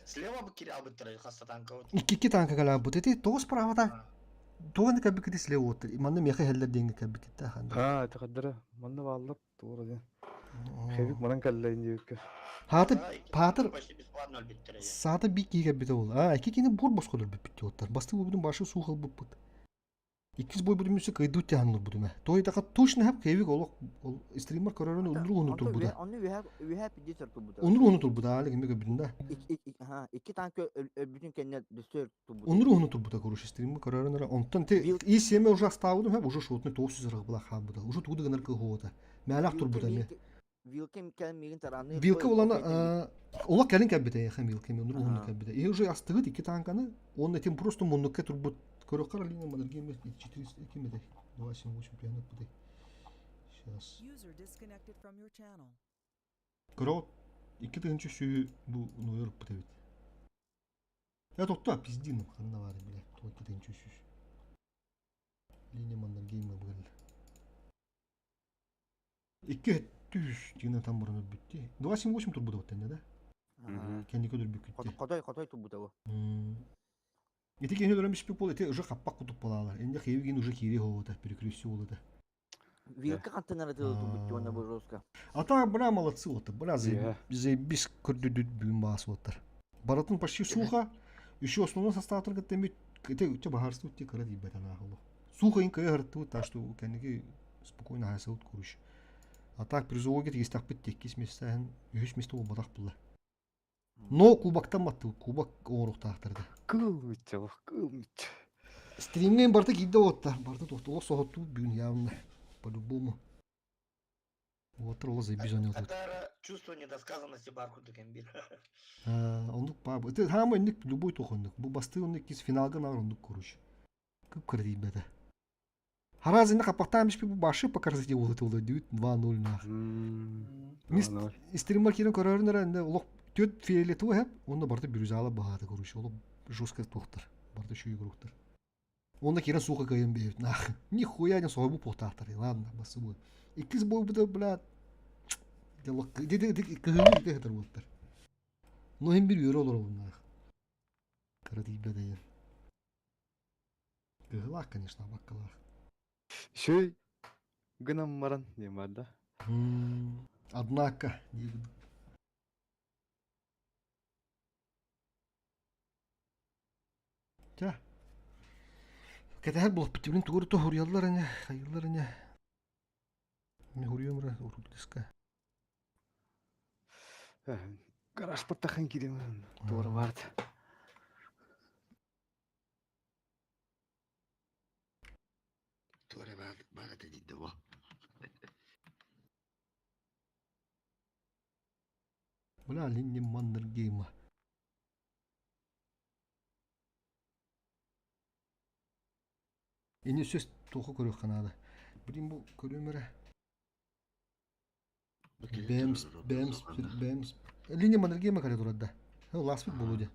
Слева бы кире албыттара хаста танка вот. икки танка калаабыт эти тоҕус справата туганы кэбикити слева оттар манна миэхэ хеллер диэҥҥэ кэбикитте ханда Аа, тахаддара. Манна бааллар туора диэн. Хебик манан кэллэйин диэбиккэ. Хаатыр Паатыр Почти бесплатно өлбүттэрэ. саата би киһи кэлбитэ ол а икки кини буор босхо өлбүппүт оттар бастыы буобутун башы суух ылбыппыт Иккис бойбутум үсэ кыйдуу тяһан олорбутум ээ. Туойдаха точно хап кэйбик олох ол стример көрөрөн унур уһуну турбута. Онну үһэ үһэ пидди турбута. Унур уһуну турбута аали кими көрбүтүн да. Икки танка өлбүтүн кэннэ дөссө турбута. Унур уһуну турбута короче стример көрөрөн эрэ онтон те и семе уже оставудум хап уже шотны тоғыз жүз ыргыбыла хаалбыта. Уже тугу гынар кыһуота. Мээлэх турбута эмиэ. Вилка кэлэн миигин тарааныы Вилка улана олох кэлин кэлбитэ эйиэхэ Вилка унур уһуну кэлбитэ. И уже астыгыт икки танканы он этим просто муннукка турбут көрөххөр Алина Маннергейм 400 ким этэй? 2 7 8 5 бытай. Сейчас. User disconnected from your channel. Көрөҕүт икки тыһыынча сүүһү бу нуйар ыппыт эбит. Я тохтоо пиздиным ханна баары бля тоҕо икки тыһыынча сүүс. Линия Маннергейма быгылла. Икки түс дигинен там бұрын өлбүттү. 2.78 турбута оттенне да? Кэнники өлбүккүттэ. Хотой хотой турбута бу. Ити киһини өлөрөн биспит буол ити уже хаппак кутук буолаалар. Инде хиэбигин уже киири хоута перекрестие болута. Вилка хантан арытылы турбут уонна бу жестко. А так бля молодцы вот, бля заебись көрдүдүт бүгүн баас оттар. Баратын почти сухо. Еще основной состав кытта ити баһарстыбыт ти кыра тийбэтэн аахылы. Сухо ин кыа хартыбыт, так что кэнники спокойно хаасабыт куруш. А так призовойга тигистахпыт теккис места үһүс месте буолбатах була. Но кубоктан маттыбыт, кубок оҥоруохтаахтар да. Кыл мүччэ, кыл мүччэ. Стримҥэ барыта киирдэ уотта, барыта туохта олох соһоттубут бүгүн явно. По-любому. Уоттар олох заебись оонньоотубут. Это чувство недосказанности бар курдук эмбир. Оннук баа. Это хаама инник любой туох оннук. Бу бастыы оннук иккис финалга наар оннук короче. Кып-кыра тиийбэтэ. Хараас инне хаппахтаан биспит бу башы по красоте уолу дүүт 2-0 нах. Мис стриммар киирэн көрөрүн эрэ инде олох түөрт фиолетовый хэп уонна барыта бирюзала баһаата короче олох жестко туохтар барыта үчүгэй игроктар. Уонна киирэн суоха кыайан биэбит нах. Нихуя не соһойбут буохтаахтар ладно басыбы. Иккис бойбута блядь кыһыҥҥы ити сытар буолтар. Ну иһин бир үөрэ олоробун нах. Кыра тиийбэт айан. Кыһылаах, конечно, абаккалаах. Үчүгэй гынан баран диэн бар да. Однако диэбит. Чэ. Кэтэһэр буолбут билин тугу эрэ хоруйаллар ини, хайыыллар ини. Мин хоруйуом эрэ урутуска. Гаражпар таххан киирэн туора барт. Туора баар этэ диидэ бу. Бля, Линни Маннергейма. Ини сөз туоху көрүөххэ наада. Блин, бу көрүөм эрэ. Бэмс, бэмс, бэмс. Линия Маннергейма кэлэ турар да. Ласпит буолуо дии.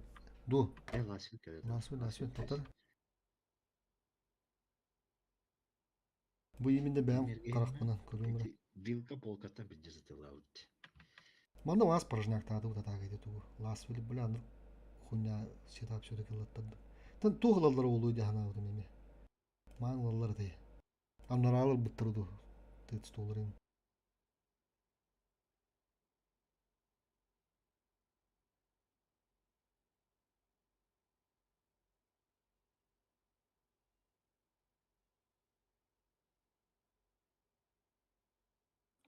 Ду. Ласпит кэлэ. Ласпит, ласпит, тотор. Бу именно бэйэм харахпынан көрүм эрэ. Вилка полкаттан билдьэ сытылаабыт. Манна лаас порожняктааты утатаага тугу. Лаас били бля хуйня сетап все-таки ылаттарды. Тан туох ылаллара буолуо дии санаабытым эмиэ. Маан ылаллар этэй. Аннараалар быттары ду. Тыт столларын.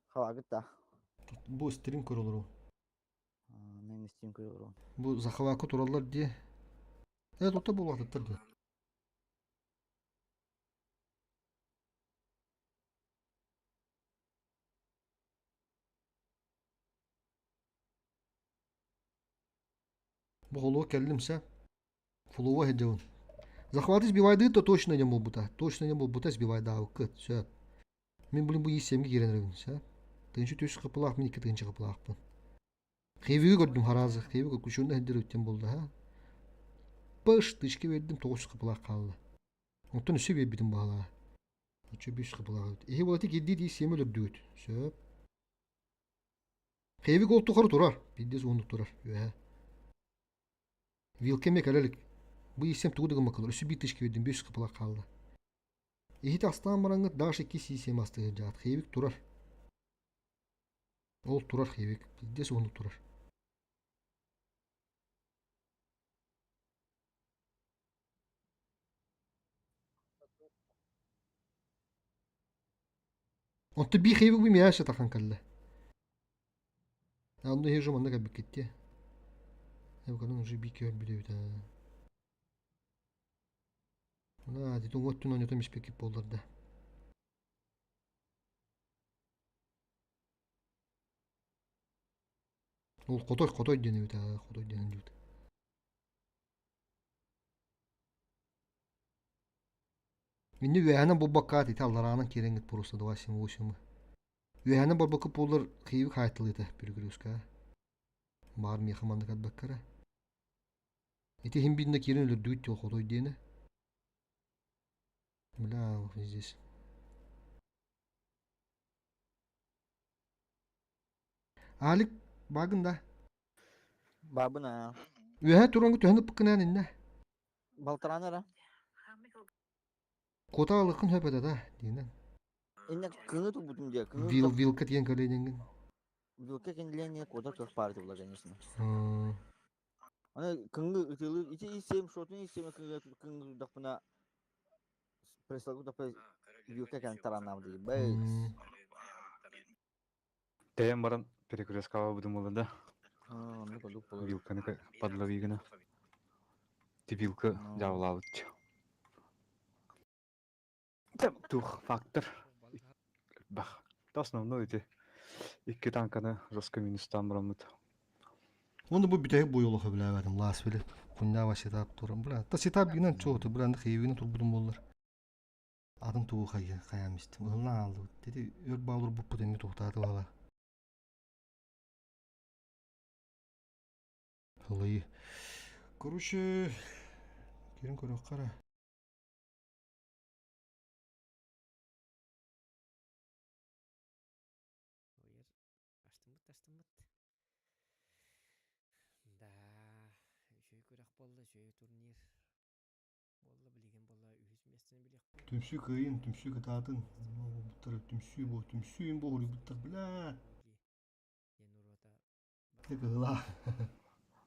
Халагыт да. Бу стрим көрөлөрү. Мен стрим көрөлөрү. Бу захвакка тураллар дии. Э, тута буолуохтар дии. Бу холуо кэллим сэ. Флуо сылдьабын. Захваты сбивайдыыр да точно не буолбута. Точно не буолбута сбивайдаабыккыт. Сөп. Мин блин бу ииссэмгэ киирэн эрэбин. Сөп. Тыынчы түс хапылаах мин икки тыынчы хапылаахпын. Хевиги көрдүм хараазы. Хевиги күчүннэ сылдьар үттен буолла ха. Пыш тычка бердим тоҕус хапылаах хаалла. Оттон өссө биэрбитим баҕалаа. Оччо бүүс хапылаах эбит. Иһи буолати кирдии дии сиэм өлөрдүгүт. Сөп. Хевик ол тухары турар. Биирдэ уоннук турар. Үөһэ. Вилка эмиэ кэлэ илик. Бу ииссэм тугу да гыммаккалар. Өссө биир тычка биэрдим, бүүс хапылаах хаалла. Иһит астаан бараҥҥыт Даша икки сиисэм астыһыдьаат. Хевик турар. Ол турар хевик. Биирдэ уоннук турар. Онто биир хевик би миэхэ тахан кэллэ. Онно иһи уже манна кэлбиккит дии. Эбуканан уже биир киһи өлбүт эбит аа. Мына дитун оттун ойнотон испеккит буоллар да. Ол хотой хотой диэн эбит аа хотой диэн диэбит. Инни үөһэнэн булбакка ити аллараанан киирэҥҥит просто 278. Үөһэнэн барбакка буоллар Киеви хаайтылыыта перегрузка. Баар миэхэ маннык атбаккара. Ити иһин биирдэ киирэн өлөрдүгүт диэн хотой диэнэ. Бля, здесь. Алик, багын да. Бабын аа. Үөһэ туруҥҥу түһэн ыппыккынаан иннэ. Балтарааны эрэ. Куота алыккын хөп этэ да, диинэн. Инне кыҥы турбутум дии. Кыҥы Вил, вилка тиэн кэлиэниҥҥин. Вилка кэннилэниэ куота кых паарты була конечно. Аны кыҥы ытылы ити исем шотун исем кыҥы кыҥы турдахпына преслагу да вилка кэн таранам дии. Бэй. Тэйэн баран перекресткаҕа быдымылы да. Оннук оннук болор. Вилканы подлови гына. Ти вилка дьаабылаабыт. Тух фактор. Бах. Это основной ити. Икки танканы жестко минустаан бараммыт. Оны бу бүтэһик буйулуха билээбэтим лаас били. Куннааба сетап туран. Бля, та сетап гинэн чооту, бля, хейвини турбутум боллар. Атын тугу хайаан истим. Ылынан ааллыбыт. Деди өр баалыр буппут эмиэ туохтааты баала. Ылыйы. Короче, кирин көрүөххэ эрэ. Астыммыт астыммыт. Да, үчүгэй күрэх буолла, үчүгэй турнир буолла. Билигин буолла үһүс миэстэни билиэхпит. Түмсүү кыайын, түмсүү кытаатын. Буттар түмсүү бу, түмсүү бу хоруйбуттар бля. Кыһыла.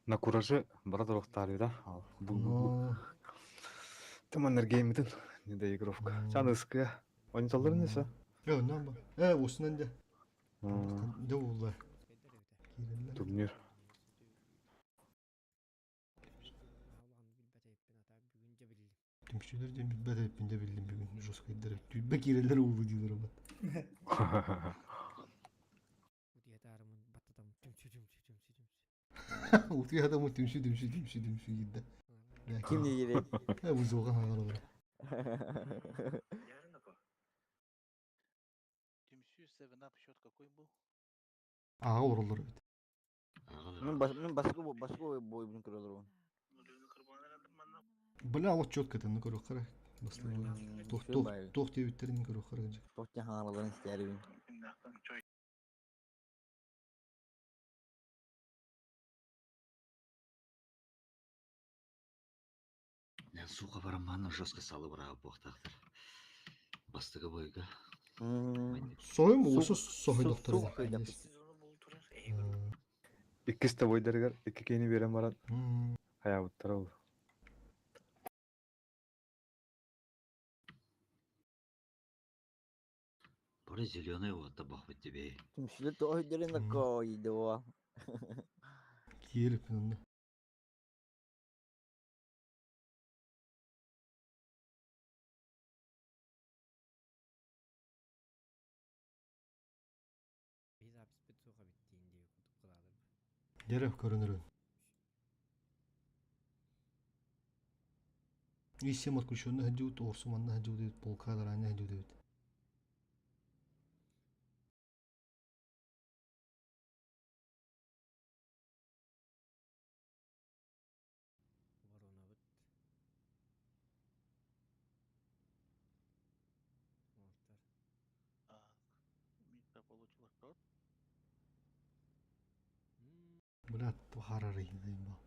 На кураже бара туруохтаарыыра. Бу Там энергеймитин не доигровка. Чан ыскыа. Ойнотоллорун несе? Э, оннан ба. Э, осунан де. Де булла. Турнир. Түмсүүлэр диэн билбэт эбиппин де биллим бүгүн жесткайдар түлбэ киирэллэр уулу диилэр абат. Утуйа адамы түмсүү түмсүү түмсүү түмсүү киирдэ. Ким диирий? Э, бузуга хаалар олор. Түмсүү 7 Up счет какой был? Ааҕа олороллор эбит. Мин бас мин баскы баскы бойбун көрөлөр. Бля, вот четко это, ну көрүөххэ эрэ. Туох туох туох диэбиттэрин көрүөххэ эрэ. Туох диэн хаҥараларын истээрибин. Сука бараммаан жестко салы быраабы буохтаахтар. Бастакы бойга. Сойум уусу соһуйдохтор. Иккис да бойдарыгар икки киһини биэрэн баран хайаабыттара ол. Бары зеленый уотта бахпыт тебе. Түмсүлэр тоойдорун накойдуо. Киэлиппин онно. Дьэрэ көрөнөрүн. Исем отключенный сылдьыбыт, уорсу манна сылдьыбыт эбит, полка заранее сылдьыбыт эбит. Воронабыт. Ортар. Митта получила шот. Блядь, харарый заебал.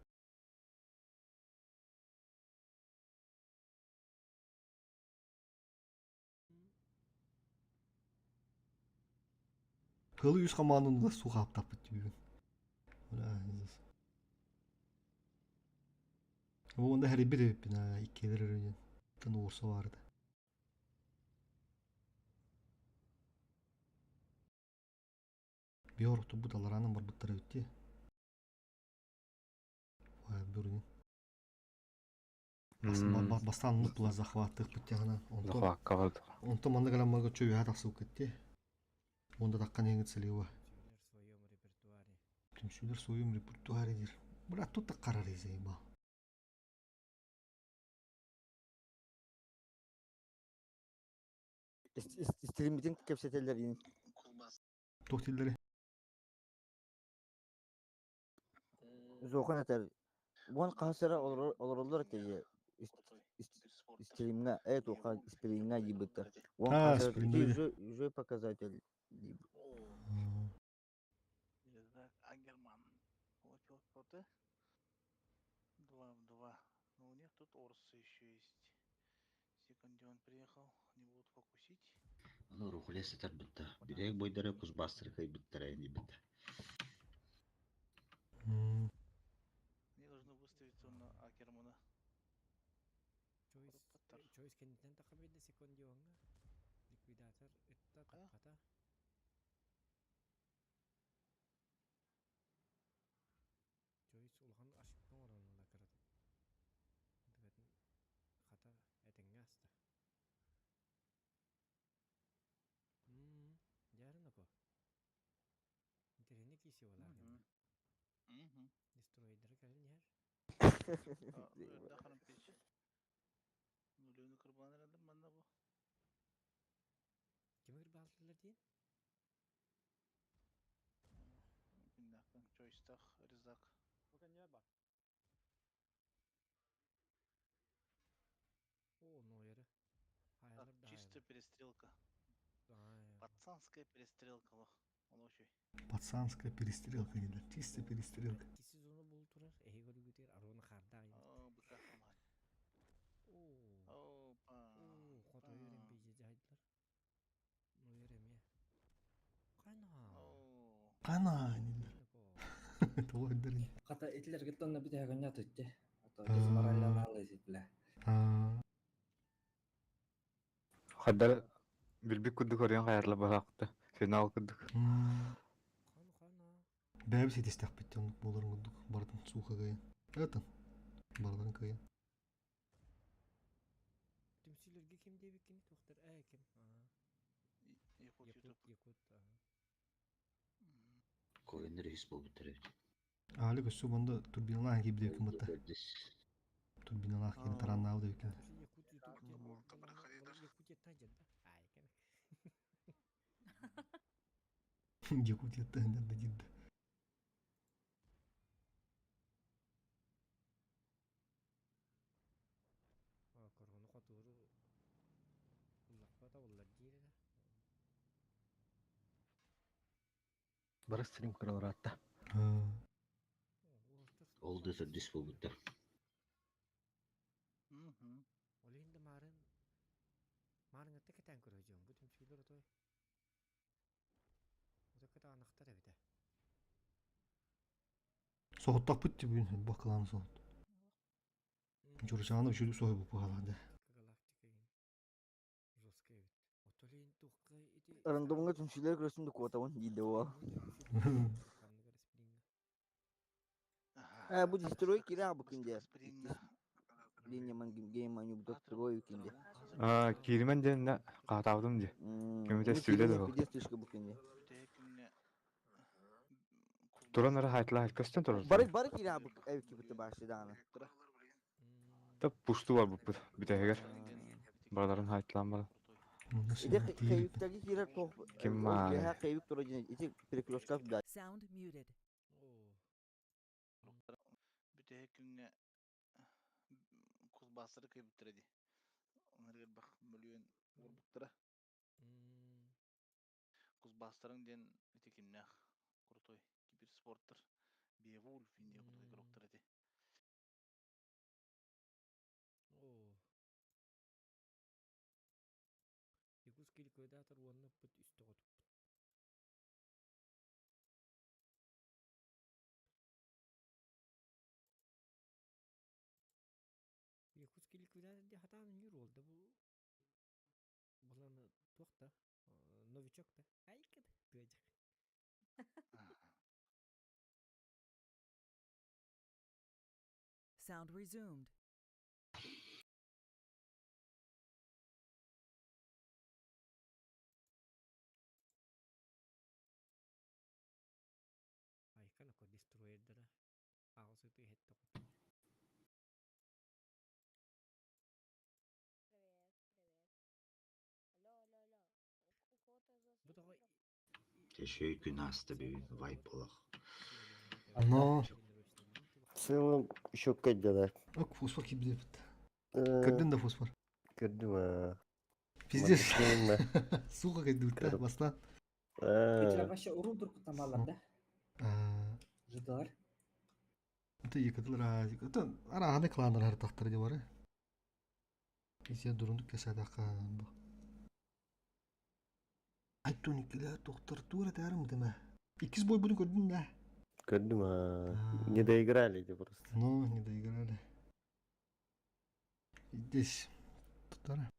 Кылы үс хамаанын да суха аптаппыт бүгүн. Бля, Онда хэрибит эбиппин аа иккилер өрүнүн. Тан уурса барды. Биор тубут аларанан барбыттар эбитти. Бүрүнүн. Бастаан нуп захваттык буттяхана. Онтон Захватка барды. Онтон манна кэлэн марга чөйүһэ тахсыбыт кетти. Онда таккан эңит сылыва. В своем репертуаре. Түмсүүлэр своем репертуаре дир. Брат, тут так карар заебал. Стримитин кепсетелер ин. Туох тиллери? Зохан этер. Буан кахасара олороллор тее. Стримна, э туха стримна дибыта. Уон А, кахасара стримна. уже уже показатель. Резак Агерман получил шоты. 2 в 2. Но у них тут Орсы еще есть. Секундион приехал. Не будут фокусить. Аны рухуле сетер битте. Бирек бойдары кузбастыр кай биттер айни битте. Они должны выставиться на Акермана. Чойс, Чойс кеннитен тахабидde секундионга. Ликвидатор ытта тахата. Чойс улахан ошибка оронула кырат. Дыгатын хата этеңге аста. Жарынако. Интернет киси олагын. Дестройдер кэлин яр. Дахарым пич. Нулевни кырбан эредим манна бу. Кимир балтылар дейин? Биннахтан Чойстах Резак. О, нойеры. Так, Хайалар да чисто перестрелка. Пацанская перестрелка лох. Олошой. Пацанская перестрелка, не да, чистая перестрелка. Икки сезону бул турар. Эһи көрүгүтер Арона харда айын. О, быка хамай. О. Опа. О, хотойор эмбиже жайдылар. Нойер эме. Кана. Кана, не да. Того өндөрүн. Хата итилер геттонна бите хагanya tutте. Ато дезмораллана алайсытлар. Хаддар билбик курдук орыйан хайарла бараакта. Финал курдук. Бәбі сетестәк биттен боларын курдук бардын суха кайын. Этен. Бардын кайын. Түмсүлөргө ким дебиккини тохтор э ким? Якут Якут, Якут. Коэннер үс болбуттар эбит. Али көссү бонда турбиналаах кибде ким бытта. Турбиналаах кини тараннаабы деп экен. Якут Ютуб Якутия тажа да. Ай кем. Якутияттан да дидdi. Коргону хотууру уллаппата уллар диир да. Бары стрим кыраларатта. Ол да төрдүс болбуттар. Ол енді марын марыңытты кетен көрөжөң бу түмсүйлөр отой. Ото кета анахтар эбите. Соһуттак бит бүгүн бакыланы соһут. Журжаны үшүлүк соху бу халады. Галактика жесткая эбит. Отолин тухка ити Рандомга түмсүлөр көрсүндү куотабын дейді ол. Э, бу дестрой кире бу кинде. Линия ман гейм маню бу дестрой кинде. Аа, киримен ден каатаабдым ди. Көмөтө стүле да. Пиздец слишком бу кинде. Туран эрэ хаайтылаах көстөн турар. Бары бары киирэ бу эбикки башы даҕаны. Та пушту бар буппут бүтэһигэр. Барыларын хаайтылаан баран. Ити хейүктэргэ киирэр туох Ким ол мааны? үөһэ хейүк тура дьин ити перекрестках да. Sound muted. Бүтэһик күҥҥэ кулбаастары кыйбыттара дии. Оннор элбэх мөлүйүөн уорбуттара. Кузбасстарыҥ диэн ити кимнээх крутой киберспорттар Beowulf Индия курдук игроктар ити. Оо. Якутский ликвидатор уонна ыппыт үс тоҕотуппут. Якутский ликвидатор дии хатаан үннүүр уол да бу Булан туох да новичок да айка да тыадьах. Sound resumed. Айка нако дестройердара аҕыс ытыы иһэтте хоппут. Привет, привет. Алло, алло, алло. У кого-то из вас Бу есть тоҕо Чешей күн аста бүгүн вайп олох. Но. В целом, еще как дела. Ок, фосфор кибдепит. Көрдүн да фосфор. Көрдүм аа. Пиздец. Сука кайдыбыт бастан. Итилер вообще урун туркуттан баллар да. Жыдылар. Это екатылар это араханы кланнар хартахтар деп бар. Кесе дурундук кесадака бу. Айттун иккилер доктор тура таарым деме. Иккис бой буну көрдүн да. Көрдүм аа. Не доиграли эти просто. Ну, не доиграли. Здесь тутара.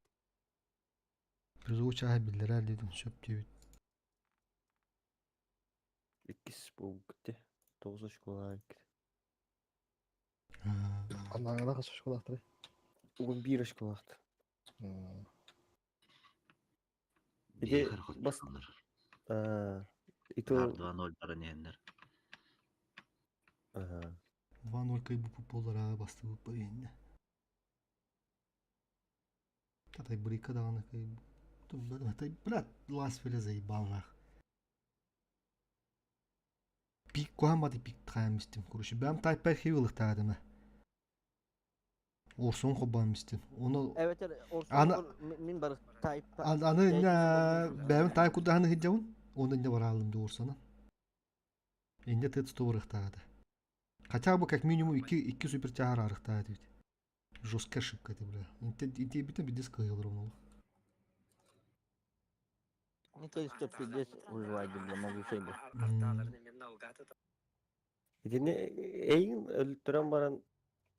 Призову чаһы биллэрэр дедим сөп диэбит. Иккис буолбут Тоҕус очколаах икки. Аллаҥҥа хас очколаахтарый? Угун биир очколаахтар. Ити бас ито 2-0 баран иһэннэр. 2-0 кыйбыппыт буоллар бастыбыт иһиннэ. Татай брика даҕаны кыйбыт. Блядь, лас феле заебал нах. Пик куһаан пик тхаамистим. Короче, бэм тайпай хивилыхтаадыма. Орсон хобаамистим. Оны Эбэтэр Орсон мин бар тайп Аны бэм тайп кудаһаны хиджабын. Оны инне бараалым ди Орсона. Инне тыт сторыхтаады. Хотя бы как минимум икки супер тягар арыхтаады ведь. Жесткая ошибка это, бля. Инте битен бидес кыйыл ровно. Ну, то есть, что пиздец выживать, бля, могу себе. Итини эйин өлтүрэн баран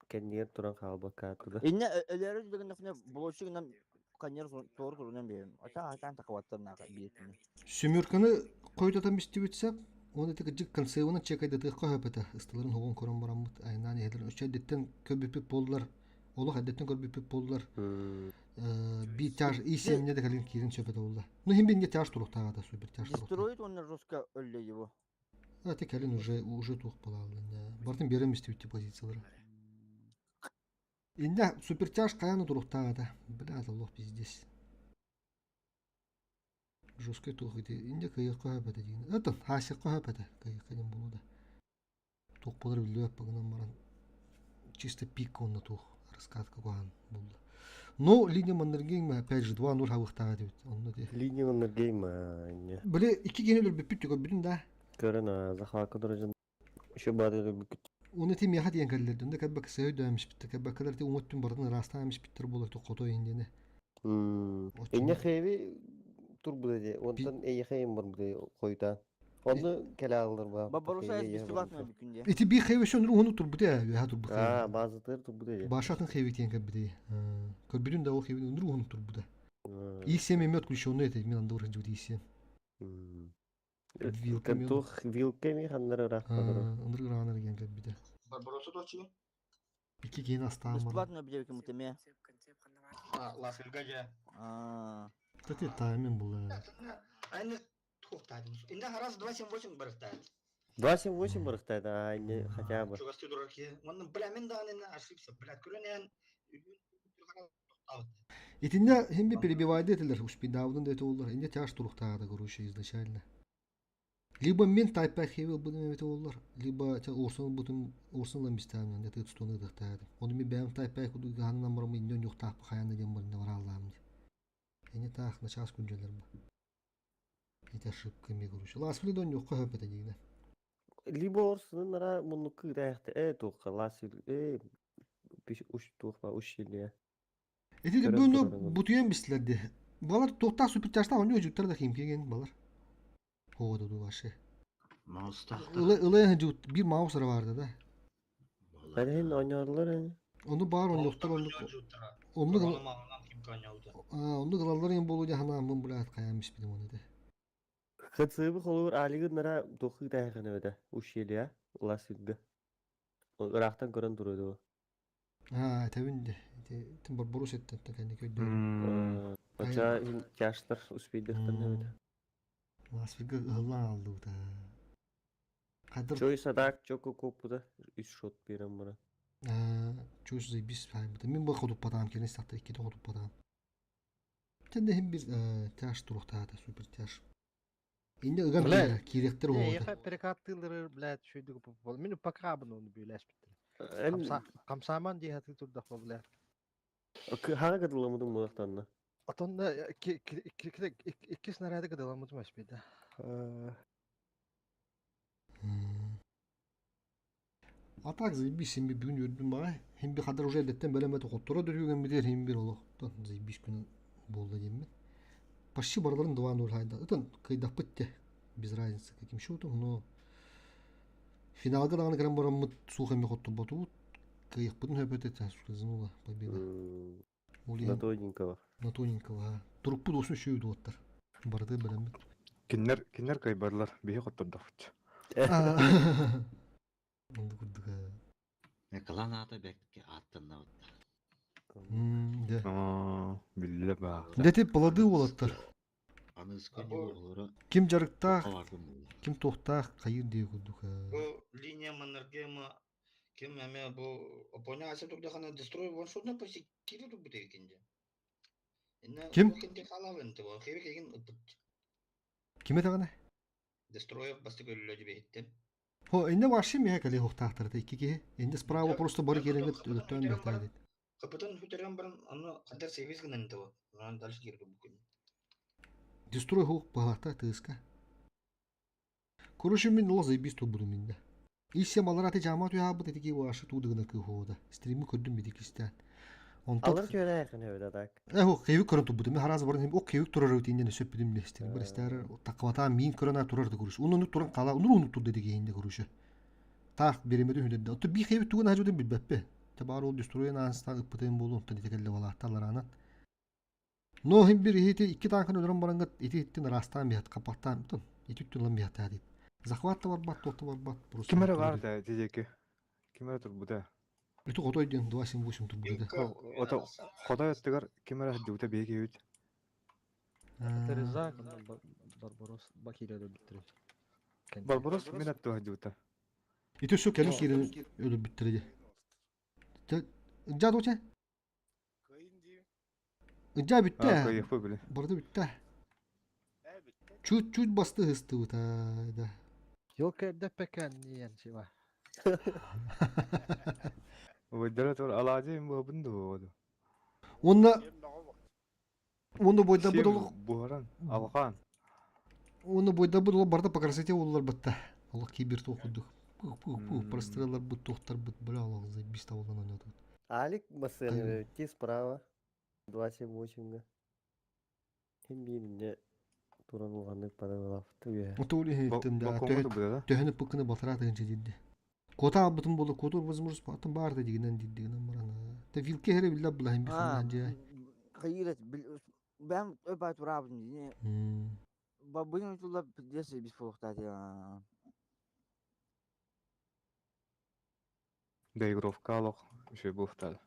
кэннигэр туран хаалбакка туда. Инне өлөрү дегеннехне блочигынан каньер тоор турунан берем. Ата атан такабаттар нака биетини. Семерканы койдотан бистибитсек, оны тик жик концевына чекайда тык көпөтө. Ыстыларын хугун көрөн бараммыт. Айнан эхлер өчөдеттен көбүпүп болдулар. Олох әдеттен көрбүпүп болдулар. Би тяж и семне де калин кирин сөпөтө болду. Ну хим бинге тяж туруктагата супер тяж турук. Дестроит он жестко өллө его. А те калин уже тух балалын. Бартын берем истибитти позициялары. Инде супер тяж каяны туруктагата. Бля, лох пиздец. Жесткий тух иди. Инде кыйык көпөтө деген. Это хасик көпөтө. Кыйык ден болду. Тух болар билбеп багынан баран. Чисто пик онна тух. Раскатка кухан болду. Но линия Маннергейма опять же 2-0 хавыхтага деп. Онно де. Линия Маннергейма не. Биле икки генелер бүппүт түгө бүтүн да. Көрөн а захватка дорожын. Еще бады бүкүт. Оны тим яхат диэн кэллэрдин да кэббэк сөйдөмүш битте кэббэкэлэр ти уҥуттун бардын ырастаамыш биттер болор ту кото индене. Инне хэви турбуда де. Онтон эйе хэйм бар буде койта. Онны келе алыр ба. Бабаруса бесплатно бүкүндө. Ити би хэви шон уну турбуде яха турбуде. А, базы тыр турбуде. Башатын хэви тиэн кэббиде. Көрбүдүн да ол хэви унур уну турбуде. И семь имет включенный это именно дорог жуди семь. Вилками. Тух вилками ханнары рахтадыр. Ындыр гранар ген кэббиде. Барбароса дочи. Икки ген астаан бар. Бесплатно бьете мутеме. А, ласылга же. А. Тати таймин була. Айны тухтадым. Инде харас 278 барыктад. 2.78 барыхтаата, не хотя бы. Чугастыы турар киһи. Уонна бля мин даҕаны ошибся, бля көрөн Итиннэ химби перебивайды этилер, успейдаабытын да этэ Инде тяж туруктаата, короче, изначально. Либо мин тайпа хевил будем эбите оллар, либо Орсон бутун Орсон ылан бистаамын, это тутуну ыдахтаатым. Оны мен бэйэм тайпа кудук ханнан барам иннен юктаах хаяна диэн барында барааллаам ди. Эне таах начаас күндьэлэр бу. Ити ошибка ми короче. Ласфили дон юкка хөпөтө дигинэ. Либо Орсунун нара муннукку ыраахта э туохха лас э уш туохха ущелье. Ити бұны бутуйан бистилер ди. Балар туохтаах суперчастаах онньу жуттар да химки балар. Хода ду вообще. Маустахта. Ылы ылы жут бир маус ара барды да. Хәрин ойнарлар. Ону бар оннуктар оннук. Оннук оннук ылаллар ен болу жахана мын булаат каян биспидим оны де. Хытсыбы холур алигы нара тохы тайхана беде ущелье ласыгы. Ырахтан көрөн туруду. Аа, тэбин де. Тим барбарус эттен кэнни көйдө. Бача тяштар успейдехтен беде. Ласвига ыһыллаан алдыбыта. Кадыр Чой садак чоко копуда үс шот берем бара. Чуус заебись хайбыта. Мин бу ходуппатаам кэлин сахта икките ходуппатаам. Тэнде хим бир тяж туруктаата супер тяж. Инде ыган кииректер Не, оҕото. яха перекаттыылары, блядь, шүйдүгү бол. Мин пока бун оны бүйләшпиттер. Эн Камсаман дии хаты турдах бу, блядь. хага кыдыламыдым мунактанна. Отонна икки снаряды кыдыламыдым аспида. А так заебись хим bir бүгүн үрдүм баҕа. Хим bir хадар уже эдеттен бөлөмөтө хотторо дүрүгэн бидер хим бир олохтон заебись күн болду диэммин. Почти барыларын 2-0 хайда. Ытын кыйдаппыт те. Без разницы каким счетом, но финалга даҕаны кэлэн бараммыт суох эми хотторботубут. Кыйыхпытын хөпөтө скользнула победа. На тоненького. На тоненького. Турукпут осун шүйү дуоттар. Барыты бөлөммүт. Киннер киннер кайбарлар биһи хоттордохпут. Онду курдук. Клан аата бэкке ааттаннабыт. Дэ. Билле баа. Дети плоды уолаттар. Аныска олора Ким жарыктаах, ким туохтаах, хайыр дии курдук. Бу линия Маннергейма ким эме бу опоня аса турдахана дестрой вон шотна почти кире турбут экенде. Ким? Ким халавын те бу хебе кеген ыпыт. Киме тагана? Дестроев басты көллө дебеттен. Хо, инде вообще меха кали хохтаахтар икки киһи. Инде справа просто бары кереңет өлөттөөн бехтаа дейт. Капитан хүтерен баран аны кадар сервис гынан те бу. Анан дальше кире бу күн. Дестрой хук палата тыска. Короче, мин лоза заебись тут буду минде. Иссе малараты жамаат уяабыт этики вашы туудыгына кыхода. Стрими көрдүм бити кистен. Онтон Алар чөйрәйхин өбөдө так. Э, хо, кевик көрөн тубутум. Мен харазы барын о кевик турар өт инден сөп бидим бестер. Бір истер таквата мин көрөн турар да көрүш. Унуну туран кала, унуну унуттур деди кейинде көрүшү. Таак беремеди хүндө. Оту би кевик тугун хажудын билбеппе. Те бар ол дестроен анстан ыппытын болу, онтон итекелле балаатталар анан. Но хим бир ити икки танкын өлөрөн барангат ити иттин растан бихат капактан тун. Ити түн лан бихат дейт. Захват та барбат, тоқты барбат. Просто Ким эрэ бар да тижеки. Ким эрэ турбута. Ити хотой ден 278 турбута. Ото хотой өттүгэр ким эрэ дуута биһиги үт. Это Резак, Барбарос Бакирия өлбүттүр. Барбарос мин аттыга дуута. Ити су кэлин киирин өлөрбүттэр ди. Ыджа дуча? Ыджа бүттэ. Кайыппы биле. Барда бүттэ. Чуть-чуть басты хыстыбыта да. Йолка деппекен ниен чива. Выдара тур алаажы им буһабын ду. Онна Онна бойда бу Буһаран, алхан. Онна бойда бу барда по красоте олар батта. Аллах кибер тохудук. Пух пух пух простреллар бут тохтар бут бля Аллах заебись того на тут. Алик бассейн ти справа. 2.78 га. Хим биринде туран улганнык падалафты үе. Отули хеттем да. Төһөнү пыкны батыра тыгынчы дидди. Кота абытын болу, коту возможность атын бар да дигенен диддигенен барана. Те вилке хере билла була хим биханан же. Кайырат бәм өпа турабын не. Бабын тула десе бис болуктат я. Доигровка алох еще буфтал.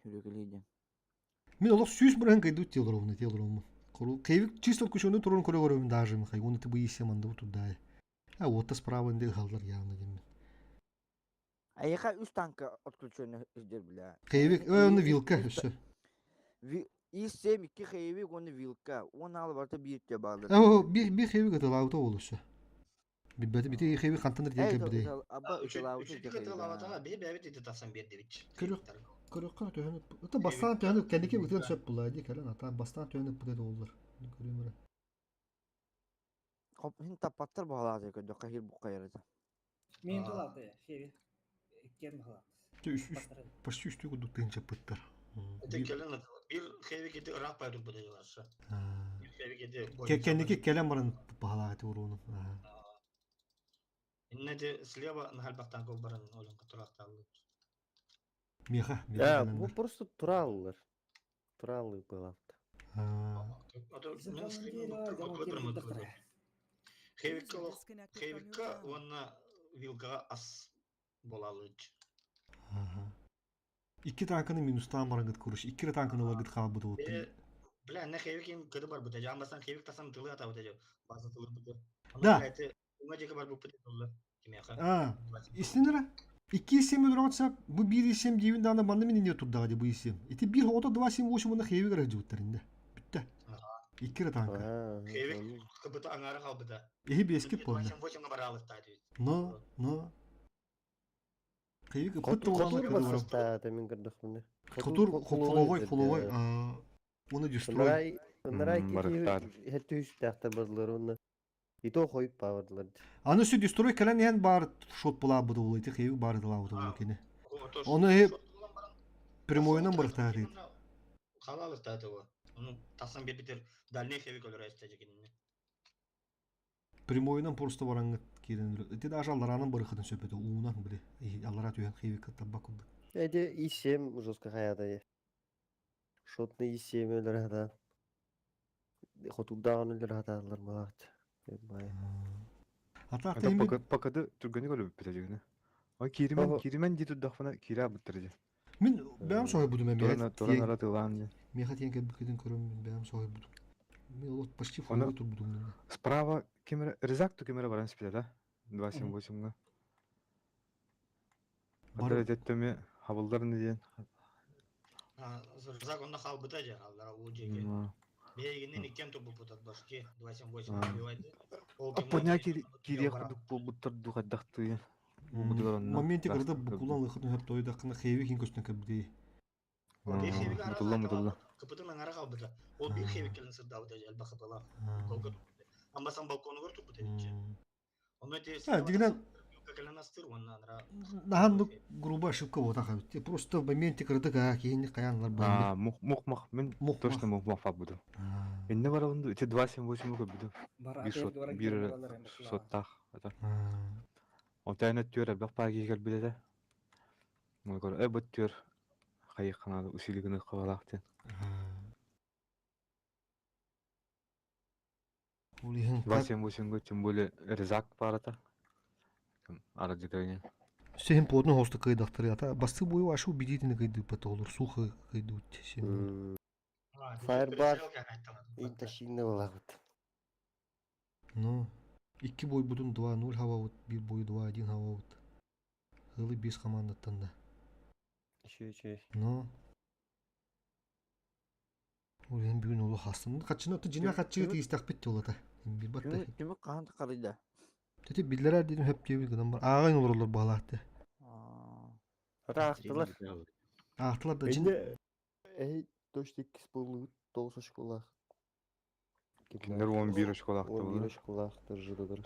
Хүрөкөлейди. Мин олох сүүс быран кайдут телоровна телоровна. Кевик чисто отключенный турун көрө көрөбүн даже Михай, он это бы манды туда. А вот справа инде ыһаллар явно деймин. Айыха үс танка отключенный издер бля. Кевик, оны вилка өссө. И7 2 хевик, оны вилка. Он ал барта бир те баалар. О, бир бир хевик атылаабыта ол өссө. Билбэтим, ити хеви хантан диэн кэлбитий? Аба ытылаабыта ити Ытылаабатаҕа биһи бэйэбит ити тахсан биэрдибит. Көрүөх көрүөххэ төһөнү ата бастаан төһөнү кэнники ытыан сөп буолаа дии кэлэн атаан бастаан төһөнү ыппыта доллар. Көрүм эрэ. Хоп хин таппаттар баһалааты көрдөххө хир буккайарыта. Мен тылааты хеви. Иккен баһалаат. Үс үс почти үстүү курдук тыынчаппыттар. Ити кэлэн бир хеви кити ыраах бай турбут диларса. Бир хеви кити Кэнники кэлэн баран баһалааты уруунун. Инне слева нахальбахтан кол баран олен катурахтааллыт. Меха, меха. Бу просто тураллар. Туралы была. Хевикка хевикка уонна вилкаҕа ас буолалыч. Икки танканы минустаан барангыт куруш. Икки танканы ыларгыт хаалбыт болуп. Бля, не хевикин кыды бар быта. Жамбасан хевик тасан тылы ата быта. База тылы быта. Да. Уңа жеке бар буппут тылы. Кимеха. А, истиннere. Икки исем өлөрөтсө, бу бир исем диибин дааны манна мин инне турдаҕа ди бу исем. Ити бир ото 2 7 8 уонна хевик эрэ дьыбыттар инде. Бүттэ. Икки эрэ танка. Хевик кыбыта аңара халбыта. Эһи бескип буолла. 8 бараалыттаа дейт. Но, но. Хевик ыппыт Хотур басыстаата мин көрдөхпүнэ. Хотур фуловой, фуловой. Уну дестрой. Ынарай кити хеттүүстээхтер базлар уна. Ито хойуп баардылар. Аны сү дестрой кэлэн иһэн баар шот булаабыт буолла ити хевик баар ытылаабыт буолла кини. Оны эһи прямойунан бырахтаа дейт. Халалыттаа того. Ону тасан бербитер дальний хевик өлөрө эстежекинне. Прямойунан просто бараңыт киирэн ити даже аллараанан барыхытын сөп этэ уунан били аллара түһэн хевик табба курдук. Эди И7 жестко хаята. Шотный И7 өлөр хата. Хотурдаан өлөр хатаалар малаат. Ата Ата покады түргөні көрүп битежигини. Ой киримен киримен ди турдахпына кире буттар ди. Мин бэм соһой будум эме. Туран ара тылаан ди. Меха тиен кэлбиккитин көрөм мин бэм соһой будум. Мен вот почти фулга турбудум. Справа кемера резак ту кемера баран спите да? 278-га. Бар деттеме хабылдар не диэн. Резак онно халбыта же аллара уу жеке. Бэйгинен иккен турбуппутат башки 278 убивайды. Аппоня кириэх курдук буолбуттар ду хайдахтыы. Моменте кырда букулан лыхытын хөп тойдакына хеви хин көстөн кэбди. Мутулла мутулла. Кыпытын аңара халбыта. Ол бир хевик келин сырдаабыта элба хапала. Амбасан балконугар турбут эбитче. Онно те дигинен Нахан грубая ошибка вот так. Просто в моменте кырдык а кийин каянлар бар. А, мух мух мен точно мух мух буду. Инне барабынды ити 278 көбүдү. Бир шот бир шоттах. Отайна түөр элбэх пааги кэлбитэ. Мой көр э бут түөр хайыкканады усилигини кабалаахтен. 278 тем более резак барата. Арадитыне. Сен плотно хосты кыйдахтары ата басты бою ашу убедительно кыйды потолор сухо кыйдут сен. Фаербар инташинна булагыт. Ну, икки бой будун 2-0 хавабыт, бир бой 2-1 хавабыт. Ылы бес командаттан да. Еще еще. Ну. Ол бүгүн олу хастын. Качына ту жина качыгы тиистах битти олата. Бир батта. Түмүк кахан карыйда. Тети биллер дедим хөп диэбит гынан бар. Ааҕын олороллор баалаахты. Ата ахтылар. Ахтылар да жин. Эй, точно иккис болуут тоғыз очколаах. Кинилер 11 очколаахты 11 очколаахтар жыдыдыр.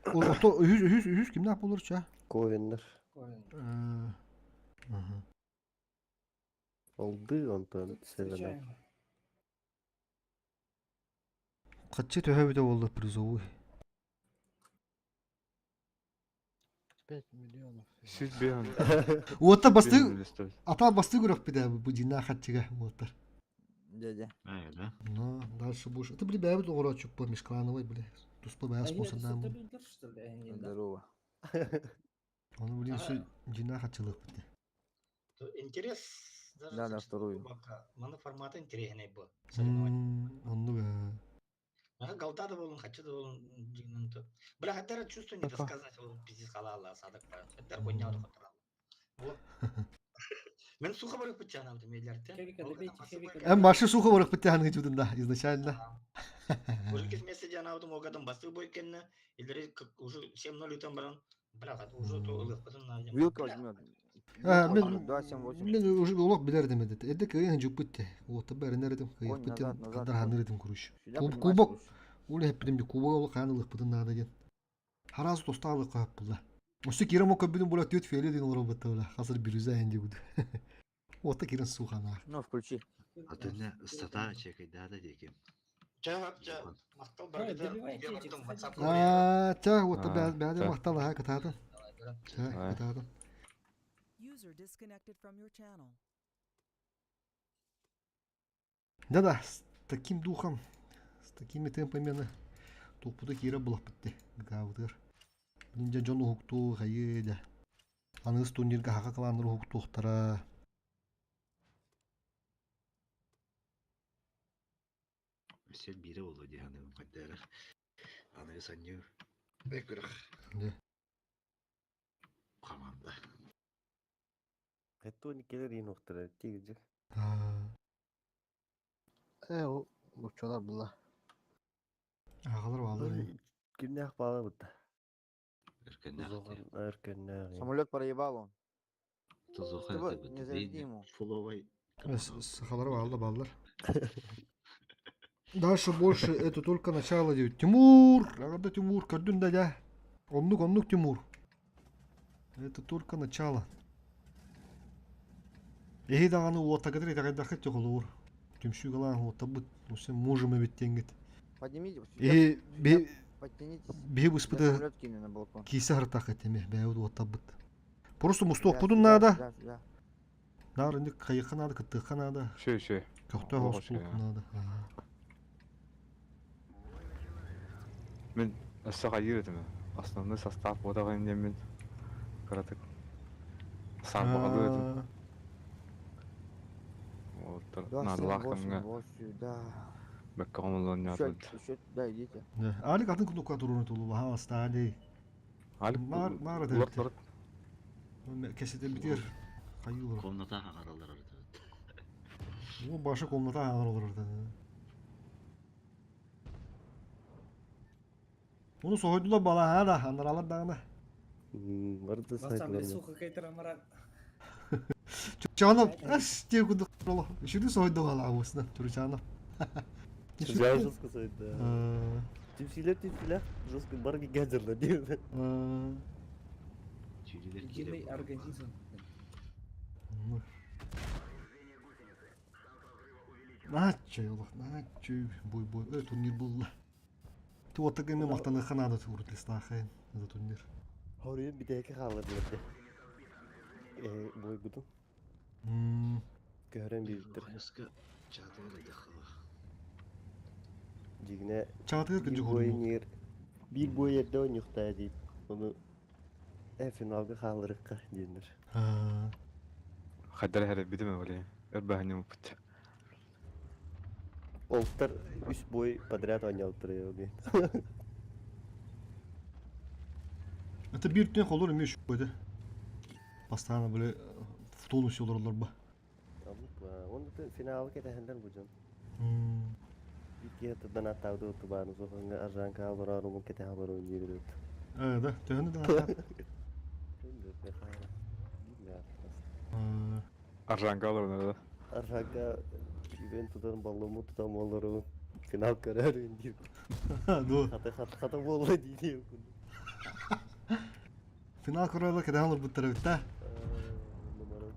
Ото үһүс үһүс үһүс кимнээх болор ча? Ковеннер. Ага. Олды онтон Севена. Каччы төһө бүтэ болду призовой. 5 миллионов. Сүз бен. Уотта басты ата басты көрөх бит бу дина хатчыга уоттар. Дядя. Ну, дальше будешь. Это, бля, бэбит оҕорочук по межклановой, бля. Туспа бэйэ спонсордаан. Здорово. Оны, блин, все дина хатчылык бит. Интерес. Даже Да, на вторую. Маны формата интересней был. Оннук. Ага, голда да болун, хочу да болун, дигнен то. Бля, хотя чувство не досказать, ол пиздец халала, садак па. Хотя хуйня вот хотра. Вот. Мен сухо барып бутяна вот мелерте. Эм башы сухо барып битяны жудун да изначально. Уже кис месте жана вот могадам басты бой кенне, или уже 7-0 там баран. Бля, уже то ылык потом на. Вилка возьмет. Мен 2, 7, 8. Мен уже олох билер демеди. Эдде кыйын жуппутте. Ота бәрінер едім. Кыйын Конь битен назад, назад, кадар конь. ханыр едім күрүш. Сюда Куб поднимайся кубок. лучше. Уле хеппидим кубок олох ханылык бутын нада ден. Харазы тостаалык кап була. Өссө кирем ока бүдүн була төт феле ден олар бутта Хазыр бирүзә энди буду. Ота кирен сухана. Ну, включи. Атына ыстата чекайдада декем. Ча, ча, мактал баргыда. А, та, ота А, бәдә та. мактал ха кататын. Та, Ай. кататын. User disconnected from your channel. Да-да, с таким духом, с такими темпами топпуда кире булап битти. Гавдыр. Нинҗа жон хукту хайы да. Аныгыз турнирга хака кыланыр хуктуктара. Сен бире болду диханы кайдара. Аны санью. Бекүрөх. Не. Команда. Это келер ең оқтыра, тегіжік. Э, ол лучшалар була. Агалар баалар. Кимнәк бала бұтта. Өркөннәк. Өркөннәк. Самолет проебал он. Тозоха Ты вот не заряди ему. Фуловай. Сахалар баалар баалар. Дальше больше это только начало дейт. Тимур, агада Тимур, көрдүн да да. Оннук, оннук Тимур. Это только начало. Эһи даганы уота кадыр итагайдахы тохолур. Түмсүү галан уота бут. Усе мужем эбиттенгит. Поднимите. сюда, Эһи сюда би Подтянитесь. биһи Я быспыты самолет кину на балкон. кийсе хартах этеме бэйуд уота бут. Просто мустуок Сюда, пудун сюда, надо. сюда, сюда. Нар инде кайыкка надо, кыттыкка надо. Шö, шö. Көктө Олох хостук шö. надо. Ага. Мен өссө хайыр этим. Основной состав бодагын мен каратык. Сарбагалы этим. Вот, 2, надо 7, 8, лахтамга. вот сюда. Бекке омолон Еще, ятылды. еще туда идите. Да. Алик атын кунукка туруну тулу баха астали. Алик Нар нар лорд лорд. Кесете битер. Хайылыр. Комната хагаралар арты. Бу башы комната хагар олар да. Оны сойдула бала ха да, анаралар дагына. Барды Ватсап сухо кайтара марат. Чанап, ас те куду оло. Шүдү сойду бала абысына, турчанап. Жай жестко сойды. Тюмсилер, тюмсилер, жестко барги гаджерла дейді. Единый организм. Начо олох, начо бой бой, э турнир булла. Туота геме мактаны ханада турут листахайн за турнир. Хорыйын битәке қалыр деді. Э, бой бұдың. Көрен бейбіттір. Жигне Чатыр bir күнжі бой хорун. нер bir бой ерде ойнуқта дейді. Оны э финалға қалырыққа дейіндір. Хайдар хәрі бидеме оле. Өрбәһіне мупут. Олтар үш бой подряд ойнап тұр. Это бир түн холор эме шуйды. Постоянно были в тонусе олорлар ба. Оны финалға кетәхендер бұл жон. Битке донат тауды тубаны соғыңға аржанка алыр арумын кете алыр ойныр өт. Э, да, төһөнү да. Аржанка алыр да. Аржанка Ювентудан баллому тутам олору финал көрөр диир. Ду. Хата хата хата болла дейди. Финал көрөлөр кеде алыр буттар бит да. Номера.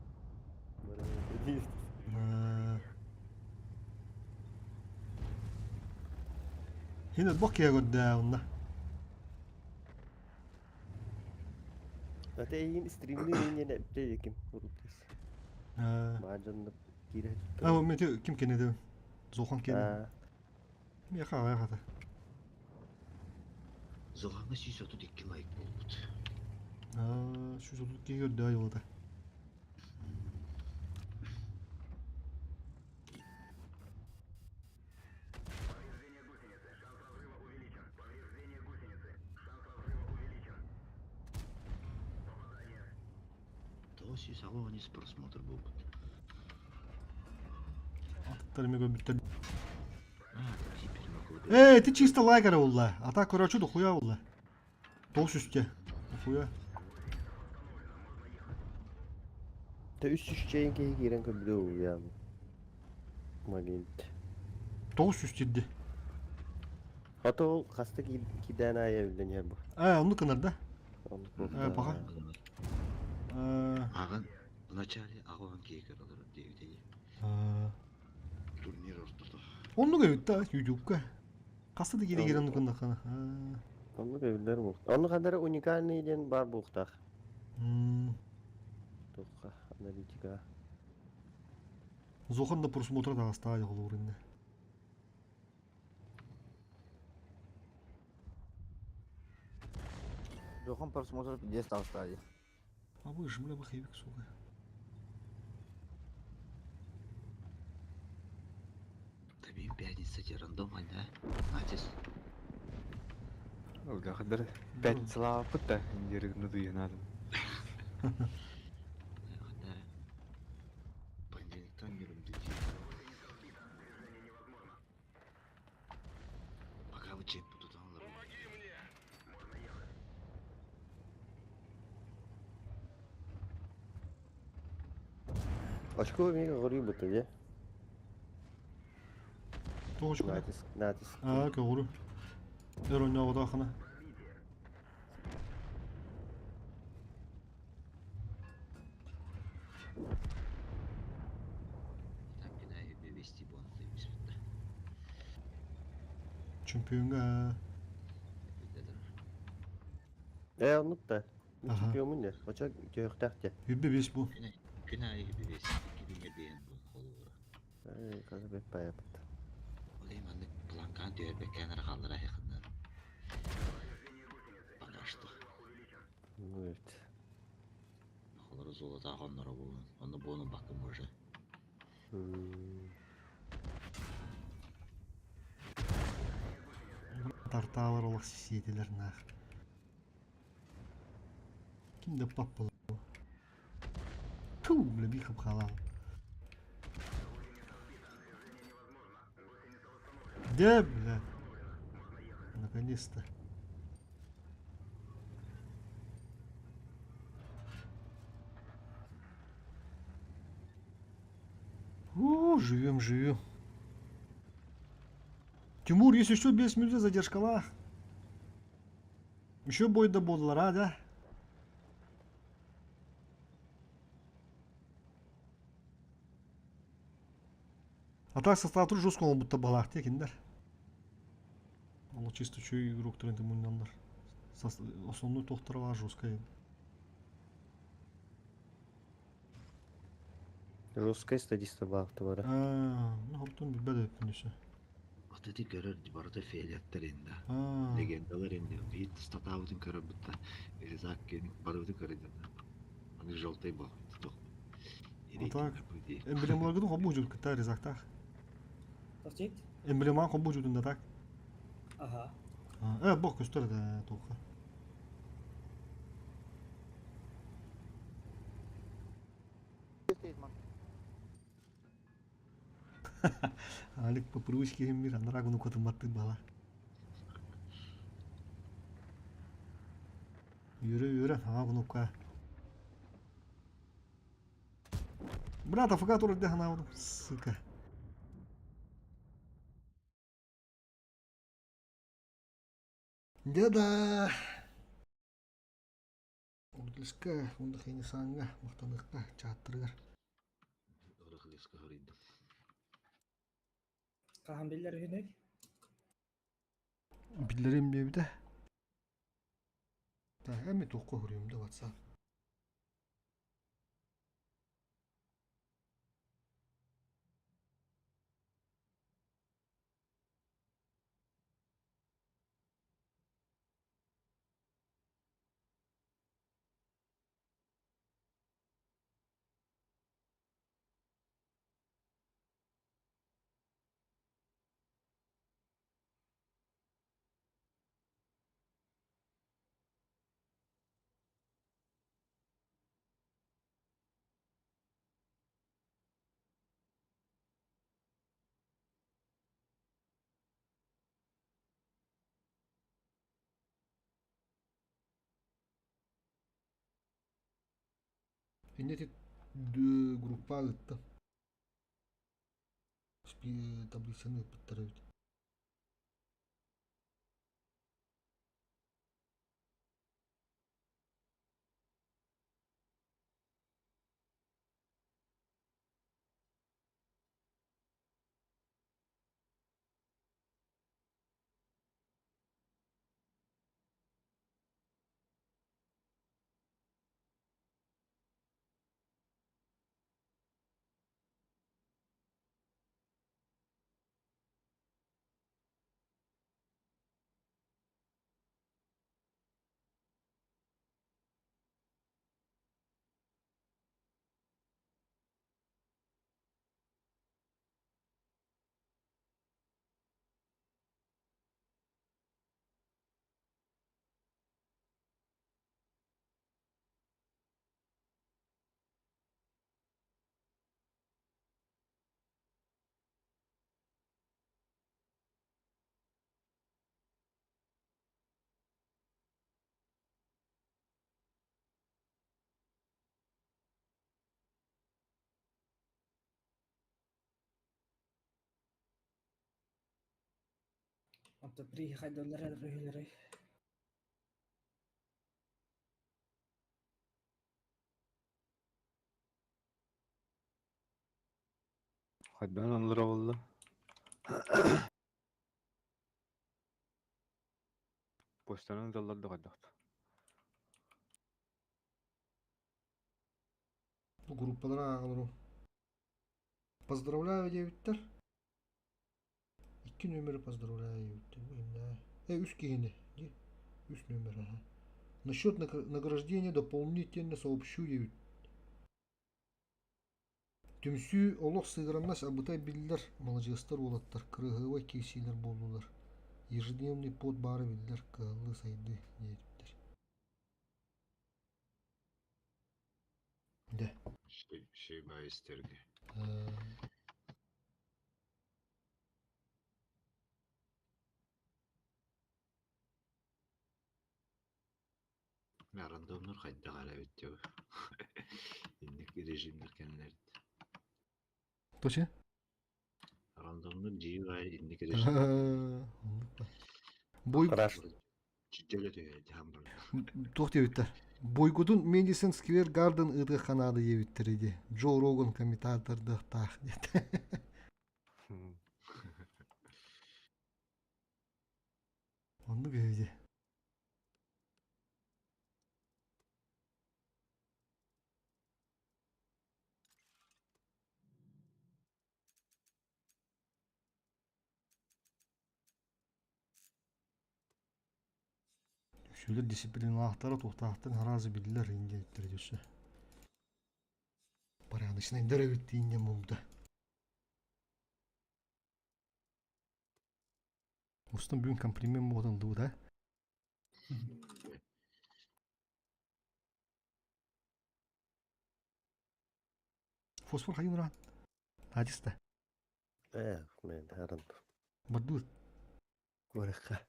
Номера. Хин бок кия көрдө онда. Ата эйин стримни менен эпте еким уруптес. Мажанды кире. А, мен ким кенеди? Зохан кенеди. Мен хага хата. Зоханга 132 лайк болбут. А, 132 көрдө айылда. 983 просмотр буолбут. Аттар эми көрбүттэр. Э, ты чисто лайк эрэ булла. А так короче дохуя булла. Тоғыз үсте. Дохуя. Тэ үс үс чейин киһи киирэн көрбүтэ уйаан. Момент. Тоғыз үс тирди. Хата ол хаста киирдээн аайы эбиллэн иһэр бу. Э, оннук гынар да. Оннук Э, пока. Э, Аҕан вначале аҕа киһи көрөлөр диэбитэ Турнир ортото. Оннук эбит да, ютубка. Хаста да киирэ киирэн оннук гыннаххына. Оннук эбиллэр бу. Оннук ханна эрэ уникальный диэн баар буолуохтаах. Туохха аналитика. Зохан да просмотра таҕыстаа дьоҕулуур инне. Жохон просмотр пиздец таҕыстаа дии. А вы ж, бля, бахевик, сука. Табим пятница те рандом, да? Натис. Ылгахыдар пятницалаабыт да индиригны дуйанадым. Понедельниктан yürümдü Пока вы чек тут Очко мига горюбута дии. Тоҕо очко? Натиск, натиск. Аа, көҕүрү. Өр ойнооботоохына. Так, кидаю вести бонус Чемпионга. Э, оннук да. Мин чемпиоммун дии. Очо төһөхтөөх дии. Үббе бес бу. Күн аайы бес икки күҥҥэ биэн бу холобура. Ай, қазы бек баяпыт. Ол эми маннык планкаан түһэрбэккээн эрэ хааллара айахыннар. Пока что. Ну evet. Холоро золотаах онноро буолун. Онно буолун баккым уже. Тартаалар олох сиэтилэр наах. Ким да паппал. Ту, бля, бихап халал. Да, бля. Наконец-то. О, живем, живем. Тимур, если что, без минуты задержкалах. Еще бой до бодлара, да? А так состав тур жестко будто балах текиндер. Ол чисто чүй игрок тренді муннандар. Основной тохтарва жесткая. Жесткая статиста баахты бара. А, ну хоптун билбэт эппин өссө. Вот эти көрөр барыта фейлеттер инде. Аа. Легендалар инде. Бит статабытын көрөр бутта. Резак кен барыбытын көрөр. Аны желтый был. Тох. А так, эмблемаларгытын хобу жут кыта резактах. Тохтит? Эмблеман хобу жутунда так. Ага. Э, бог көстөр да тоққа. Алик по привычке мир, анарагуну котыматты бала. Yürü yürü, ага кнопка. Брат, АФК тур дехана, сука. Деда. Урглиска, ундахини санга, мактаныкка, чааттыргар. Ырыхлыска хорыйдым. Хаһан биллэр үһүнүй? Биллерим диэбитэ. Так, эми туохха хоруйум да WhatsApp. Инньэ ити группа ыытта. Таблицаны ыыппыттар эбит. Онто приходилар үһүлэрэй. Хайдан аллара буолла? Почтанан ыыталлар да хайдах Бу группалара ааҕалар Поздравляю диэбиттэр. Икки нүөмэри поздравляю диэбиттэр. Бу имнээ. Э, үс киһини. Ди. Үс нүөмэр аха. Насчет награждения дополнительно сообщу диэбит. Түмсүү олох сыыдыраннас абытай биллэр маладьыастар уолаттар кырыһыабай киирсиилэр буоллулар. Ежедневный пот баара биллэр кыһаллыы сайдыы диэбиттэр. Дэ. Шиба истерге. Рандомнур хайдах эрэ эбит дьэ. Инник режимнэр кэннилэрит. Точно? Рандомнур дьиэ инник режим. Бой Туох диэбиттэр? Бойгутун Мэдисон Сквер Гарден ыытыахха наада диэбиттэр ди. Джо Роган комментатордыахтаах диэтэ. Оннук үһү Үксүлэр дисциплиналаахтара туохтаахтан араас биллэр индиэттэр өссө. Порядочнайдар эбит диинньэ мумда. Устун бүгүн комплимент буолан дуу да? Фосфор хайын ураан? Адиста. Э, мен харан. Бардур. Көрөххө.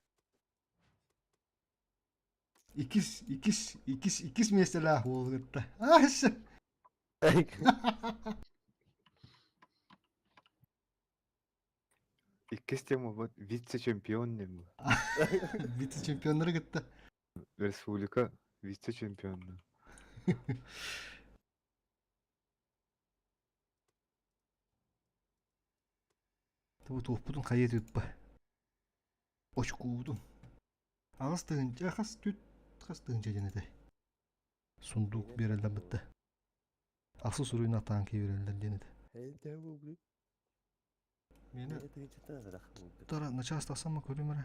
Иккис, иккис, иккис, иккис миэстэлээх буолугутта. Аас! Иккис тема вот вице-чемпион нем. Вице-чемпионнары кытта. Республика вице-чемпион. Бу туохпутун хайа тыыппа. Очкуубутун. Аҕыс тыһыынча хас түт хас тыһыынча диэн этэй. Сундук биэрэллэр бытта. Ахсы суруйун атаан киирэллэр диэн этэ. Мені Тара начаас тахсамма көрүм эрэ.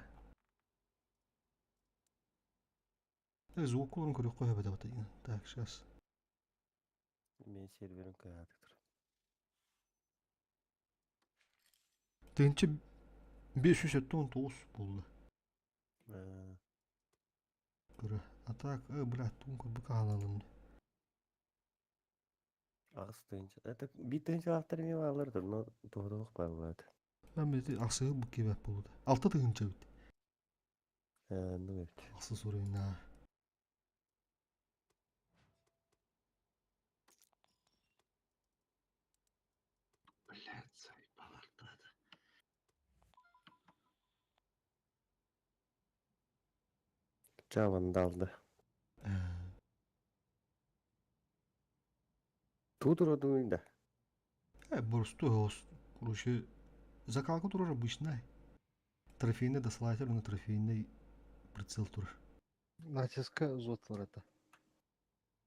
Звук олорун көрүөххэ сөп этэ Так, сейчас. Мен серверим кыһаатык турар. Тыһыынча 579 буолла. Көрө. А так, бля, тугун көрбүккэ хаалалым. Аҕыс тыһыынча. Это биир тыһыынчалаахтар эмиэ бааллар да, но туһатылых бааллар. Мен ити ахсыһы бу киэбэт буолута. 6 тыһыынча эбит. Ну эбит. Ахсыс уровеньна. Ча вандалды. Тутур да. Боростуой ос, короче, закалка турар обычная. Трофейный дослатель, на трофейный прицел турар. Натиска зотлар это.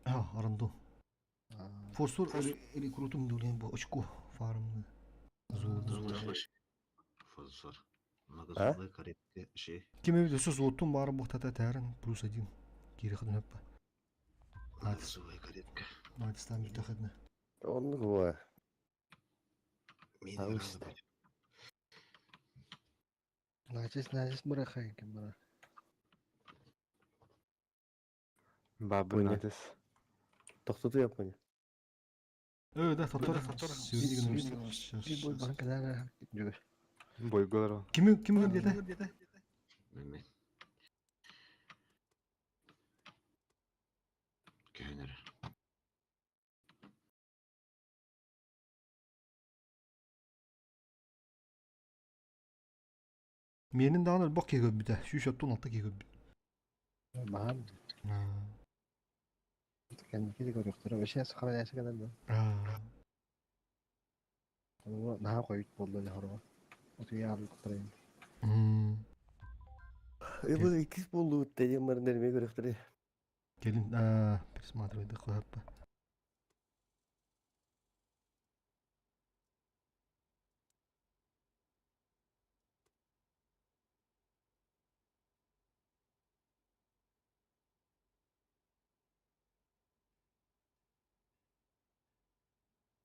А, аранду. Форсур или крутум дулен бу очко фармны. Золото. Фосфор. А? Многозубая каретка ши. Ким эбит өсө золотун баары бухтата тәрін плюс один. Кири хыдын өппа. Многозубая каретка. Натистан бүтэ хыдны. Онны гуа. Мин Алыс. Натис, натис бұрақайын кім бұра. Бабы Понял. натис. Тоқтоту японя. Да, татар. Би бой банкалара жүгір. Бойголар. Кими кими где-то? Мен. Көнер. Менин дааны бок кеге бүтэ. Сүүс 16 кеге бүт. Маған. Кәндікі де көріқтірі. Вообще сақала нәсі кәдір да. Наға қойып болды әлі хорға. Отуя арылықтырайын. Бу икис болду дедем бар нерме көрөктөр. Келин, присматривай да кылаппа.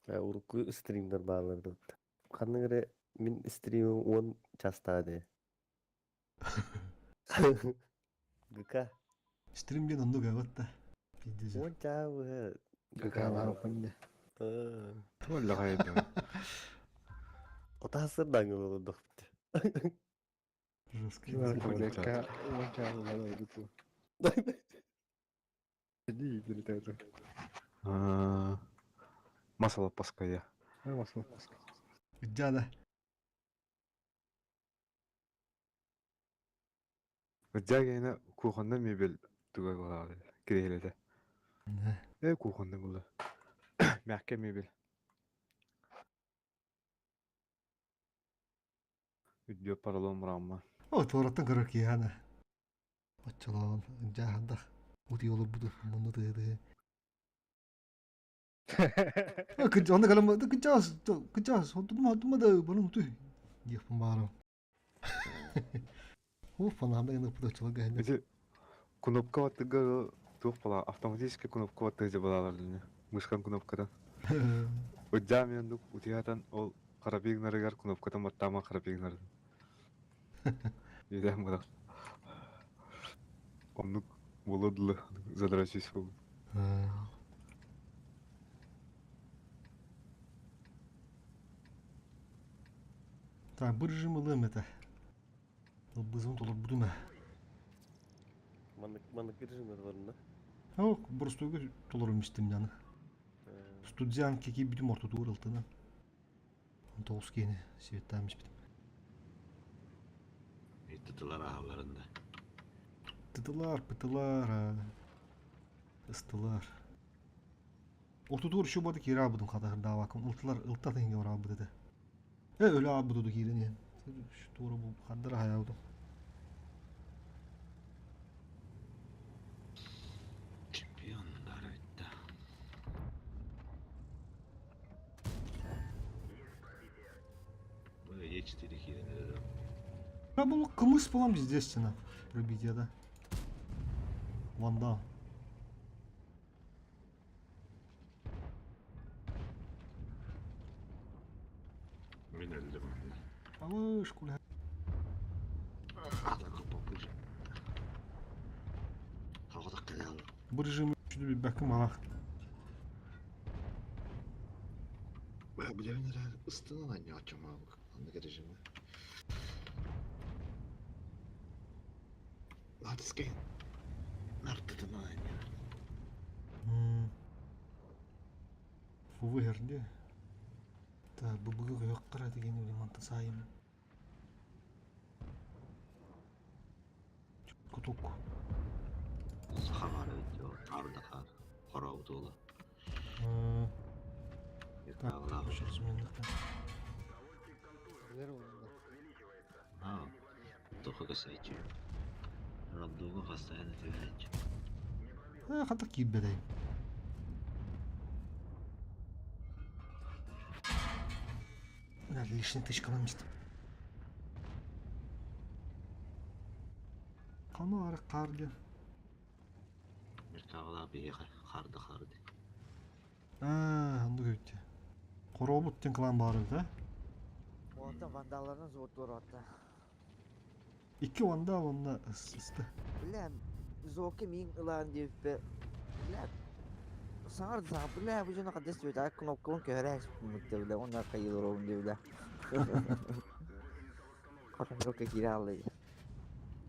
Урукку стримдер бааларды. Канны мин стримим 10 часта де. ГК. Стрим ден онду гаватта. Пиздец. 10 чаа. ГК бар оқынды. Туалла кайда. Отасыр даңы болду. Жестко. ГК 10 чаа болады. Масала паская. Масала паская. Жада. Жагайна кухонда мебель туга болады. Киреледе. Кухонда булды. Мягкий мебель. Үддө поролон рамма. О, туараттан көрөр кияна. Очолон, жахандах. Ути олор буду, мунну тыды. Кыч, онда калам, кычас, кычас, хотума хотума да балым ту. Дип барым. О, фанамда енді пуда чолга енді. Эти кнопка ваттыга тух бала автоматически кнопка ваттыга балалар дини. Мышкан кнопкадан. Уджамиян дук утиятан ол карабигнарыгар кнопкадан баттама карабигнар. Идем була. Оннук болодлы задрачись бол. Так, бу режим ылым это. Бызын толор будума. Маннык маннык режимдер бар да. О, просто толор мистим яны. Студиан кеки бүтүм ортоду урылтына. Тоғыз кені светтамыз битим. Тытылар ağlarında. Тытылар, пытылар, ыстылар. Ортоду şu бады кира будум хата давакым. Ылтылар, ылта тенге ора буду. Öyle abi budu кирени. Şu doğru bu kadar hayaldım. Чемпиондар bitti. Bu Е4 кирен Я был кымыс балам естественно. Пробитие, да. Ван Мен öldüm. Алыш, куля. Бу режим чүдү бәкім алақ. Билемин ыстынан анне ачама аннык режими. Натискай. Нартытынан анне. Фу выгерде. Та бубугу yok кара деген өлем манта сайым. Кутук. Саха баар эбит дьэ, хаар да хаар. Хорообут уола. Так, еще разменных-то. А, только касайчы. Рандуга постоянно түһээччи. Э, хата киирбэтэй. Бля, лишний тычкалам истим. Қаны ары қар диэн. Миртаҕалаах биһиэхэ хаар да хаар дии. Аа, оннук эбит дии. Хорообут диэн кылаан баар эбит, а? Онтон вандалларын зоотуор отта. Икки вандал онно ыста. Бля, зоки мин ылаан диэбиппэ. Бля, саҥар да саҥар, бля, бу дьоно хадыс диэбит, а кнопкабын көһөрө испит бля, уонна хайыылар диэ бля. Хотон киирэ хаалла дии.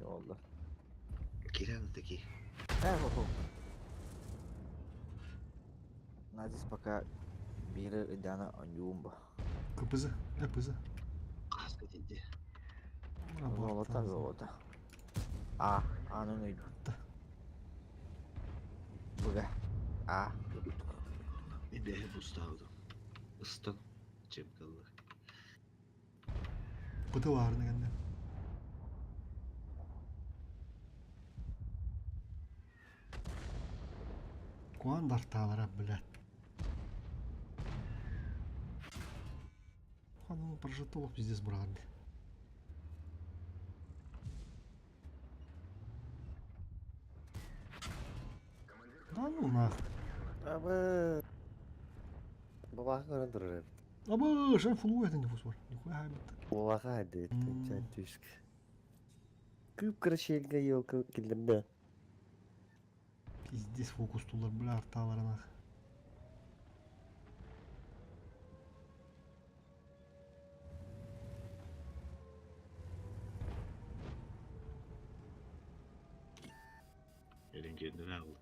Олло. Киран таки. Э, хо Надеюсь, пока биир ыйдаана оонньуум бу. КПЗ, ЭПЗ. Хаска тиийдэ. Золото, золото. А, аанын ыйда. Быга. А. Эбэһэ бустаабытым. Ыстан чемкаллар. Быты баарына кэннэ. Куан дартаалара, блядь. Хану прожитолог пиздец бұрағанды. Да ну нах. Абы. Бабаха көрөн турар эбит. Абы, шен фулу это не фусвар. Нихуя хабит. Бабаха диэт, түск. Кып-кыра шиэлгэ елка киллэрдэ. Пиздец фокустулар, бля, артаалара нах. Elin kendine aldı.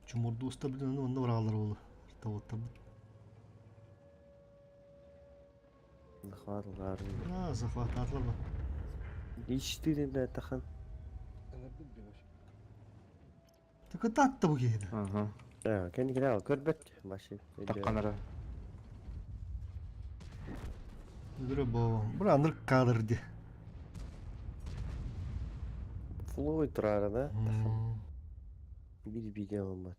Чумурду уста билин онно бараалар болу. Таваттар. Захват А, захвататлар ба. Ичтирин да тахан. Так ататта бу киһи. Ага. А, кэнни кэлэ көрбөт башы. Такканара. Үдүрө бо. Бу аныр кадр ди. Флой турара да. Бир видео болбат.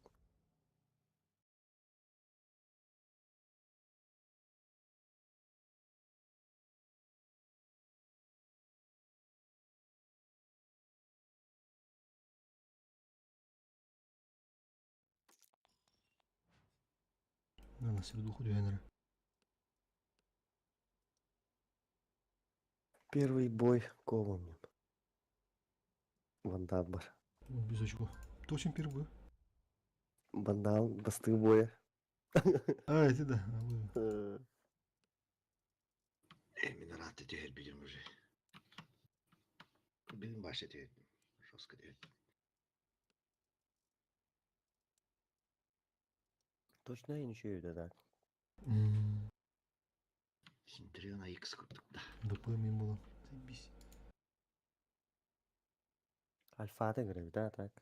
На сердуху дүйэнэр. Первый бой ковом. Вандал бар. Без очко. Точно первый. Вандал бастыы боя. А, это да. Мин ыраатта түһэрбитим уже. Билин баша түһэрдим. Жестко түһэрдим. Точно еще да так. Синтриона X курдук да. ДП мен болан. Заебись. Альфа да да так.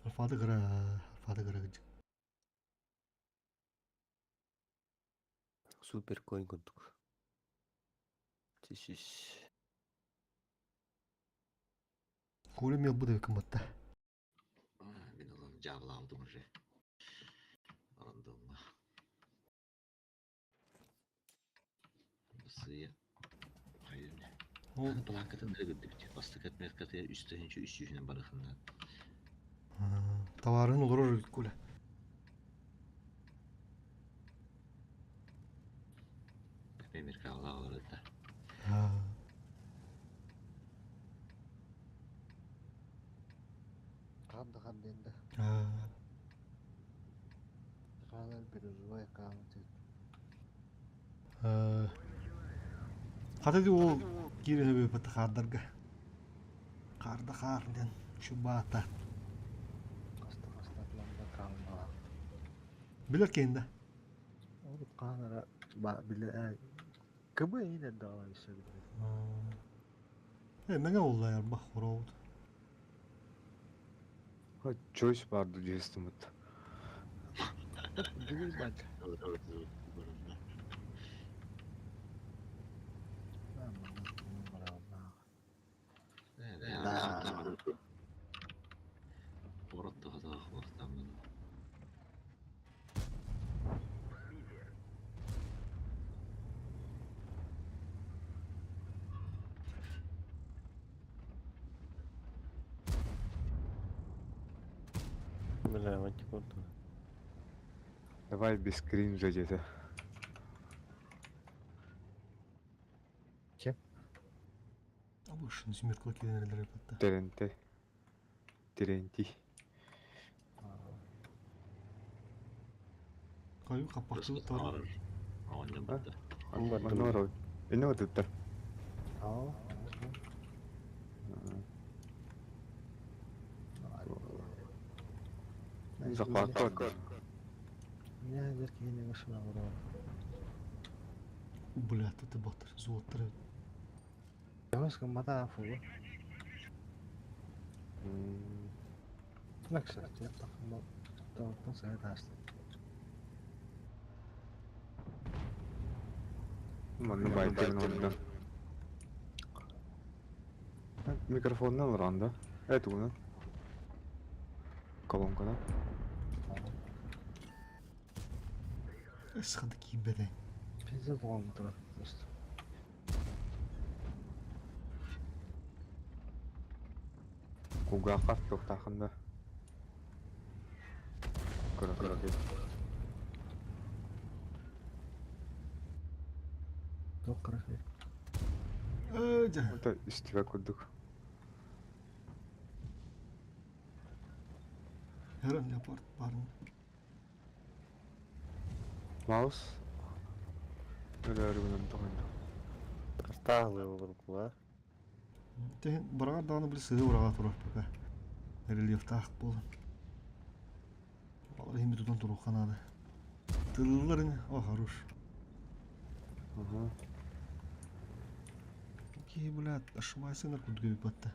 Альфа да кыра, альфа да кыра гыжык. Супер коин курдук. Тишиш. Коля мел буде кымбатта. Мин оланы жабылаабытым уже. Рандомно. Сыя. Хайыр. Планкатын ыргырдыбыт. Бастык отметкаты үстүһүнчү үс жүһүнэн барыхыннан. Товарын олорор Коля. Америкаҕа олорор да. Ханды ханды енді. Хаалар бирюзовай хаамытыт. Хата ди ол киирэн өбөпөт хаардарга. Хаарда хаар ден чубаата. Хаста хаста хаалмала. Билер кейинде. Ол хаанара ба биле. КБ иһин эрдэҕинэ өссө билбит. Э, мэҥэ буолла ярбах хорообут. Чойс баар дуу дьиэстиммит. Бүгүн бат. Бля, вот Давай без кринжа где-то. Чем? Абышын сүмір килер батта. Теренте. Теренти. Каю капакты тар. Манор. Эне отуттар. Аа. Захват. Я деркини машина барар. Бля, ты батыр, золоттар. Ямас мата фу. Накса, тахма сайт аста. Манны байтырын онда. Микрофоннан уранда. Это уна. Колонкана. Ысхады кийбеде. Пизде туган турат просто. Кугақа тоқтақында. Кыра кыра. Ток кыра. Это үстүбэ курдук. Херен леопард барын. Маус. Өлөрүгүнөн тоҕойду. Астаахлы olur була. Тehen бараҕар даҕаны били сыһы ураҕа турар пока. Рельефтаах буолан. Балар иһин тутан туруохха наада. Тыллар ини, о хорош. Ага. Киһи, блядь, ошибайся на курдук батта.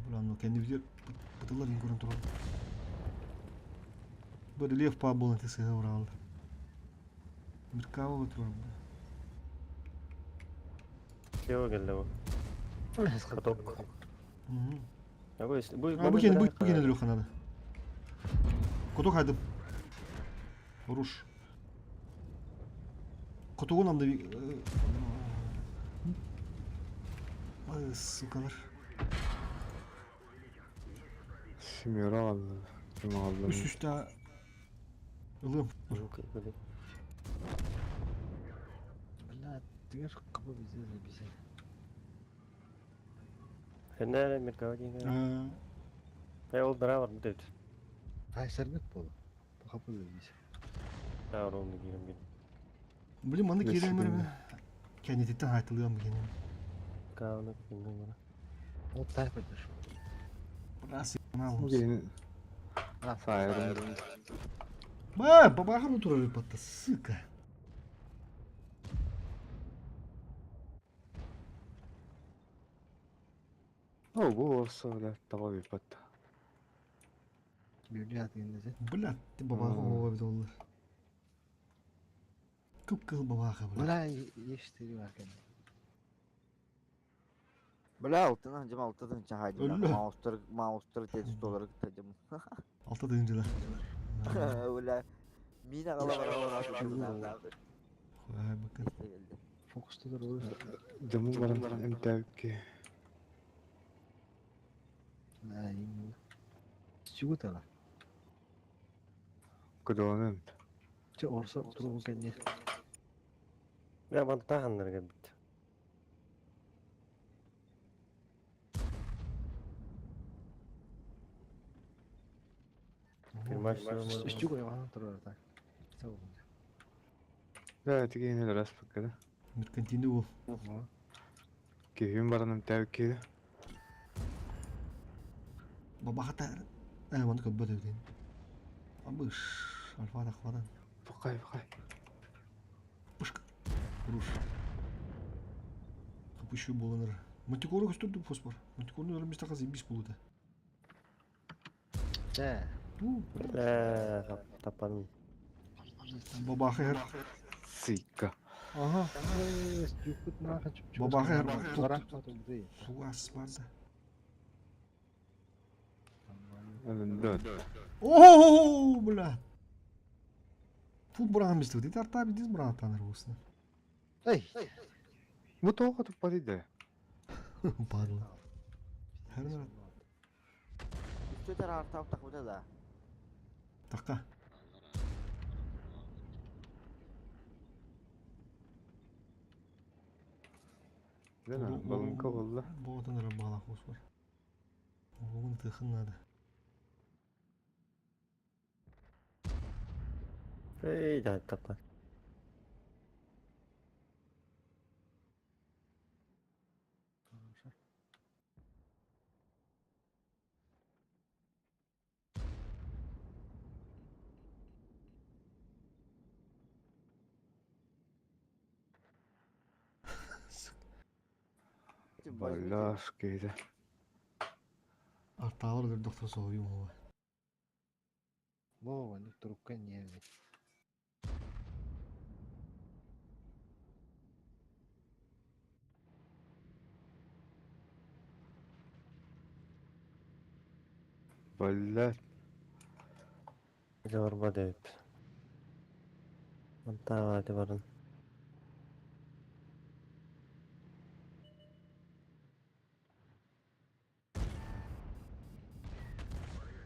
Бля, ну кэнни битер бытыллар иһин көрөн турар. Бу рельеф паа буолан ти сыһы ураҕаллар. Меркава турар, бля. Кео келді bu. Каток. А bu bu А, бу кени, бу кени өлүөххэ наада. Кутук хайдым. Хорош. Кутугун анды Ай, сукалар. Семеро алды. Ким алды? Үс үстә ылым. Бля, дигер кабы бизе бизе. Хәнәре Меркава деген. Ә ол дара бар бит. Кайсерник болу. Бу кабы бизе. Та оны кирем бит. Блин, маны киремер. Кәнететтен хайтылыган бу кени. Кауны кимден бара. Ол тайп эдер. Раз мал. Сайрым. Ба, бабахан турар батта, сука. О, бу орса бля, таба бит батта. Бля, дегенде. Бля, ты бабахан ого бит олар. Кып кыл бабаха, бля. Бля, ештери бар экен. Бля, алтынан жым алтыдан чахайдым. Өллө. Маустар, маустар тез доллар кытажым. Алта тыгынчыда. Бля, мина кала бара. Хуй, бакын. Фокуста тур. Дымы баран эмтәбикки. Чугутала. Кыдыланым. Че орса туругун кенне. Я бантаханнар бит. Үстү койгон турар так. Сау. Да, тигене рас баккада. Меркантини ол. Кehün баран эмтәбикки. Бабаха та. Ә, маны көббөт эбитин. Абыш. Альфа тахвадан. Пукай, пукай. Пышка. Руш. Капыщу боланыр. Мантикору көстөрдүк фосфор. Мантикорну өлмүс тахас ибис булута. Да. Бля, таппадым. Бабахы Сыйка. Ага. Юкут нахын чуп. Бабахы Барак тутулду. Суас барды. Дön. О, бля. Фул брам бисту. Ти тарта бидис брам таныр усна. Эй. Бу тоға туппа дейді. Падла. Хәрнер Үстө артап тахмыта да. така. Дена, балынка болла. Ботан рабала хосвар. Угун тыхын надо. Эй, да, таппа. Балаш кейді. Арталар бир доктор союм ова. Во, они трубка не. Балла. Жорба деп. Антаа барын.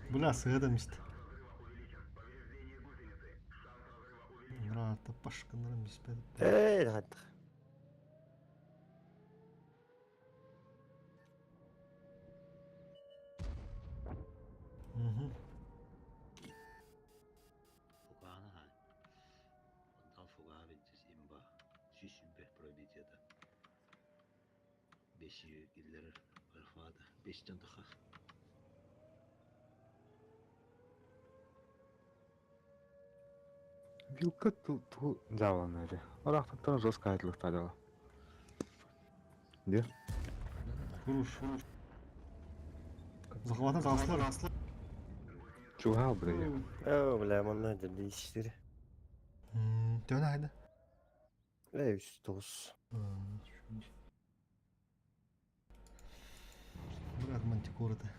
Бля, сыгада мист. Брата пашканар миспед. Эй, да. Угу. Фуганы ха. Онтан фуга битсис имба. Сүз пробитие да. Беш иллер альфада. Бештен таха. Вилка ту ту жалан эри. Орақтан жестко айтылық тадала. Де? Хуруш. Захватан таслар. Чуга бля. О, бля, манна 4. Төнө хайда. Эй, 3 9. Брат мантикоры-то.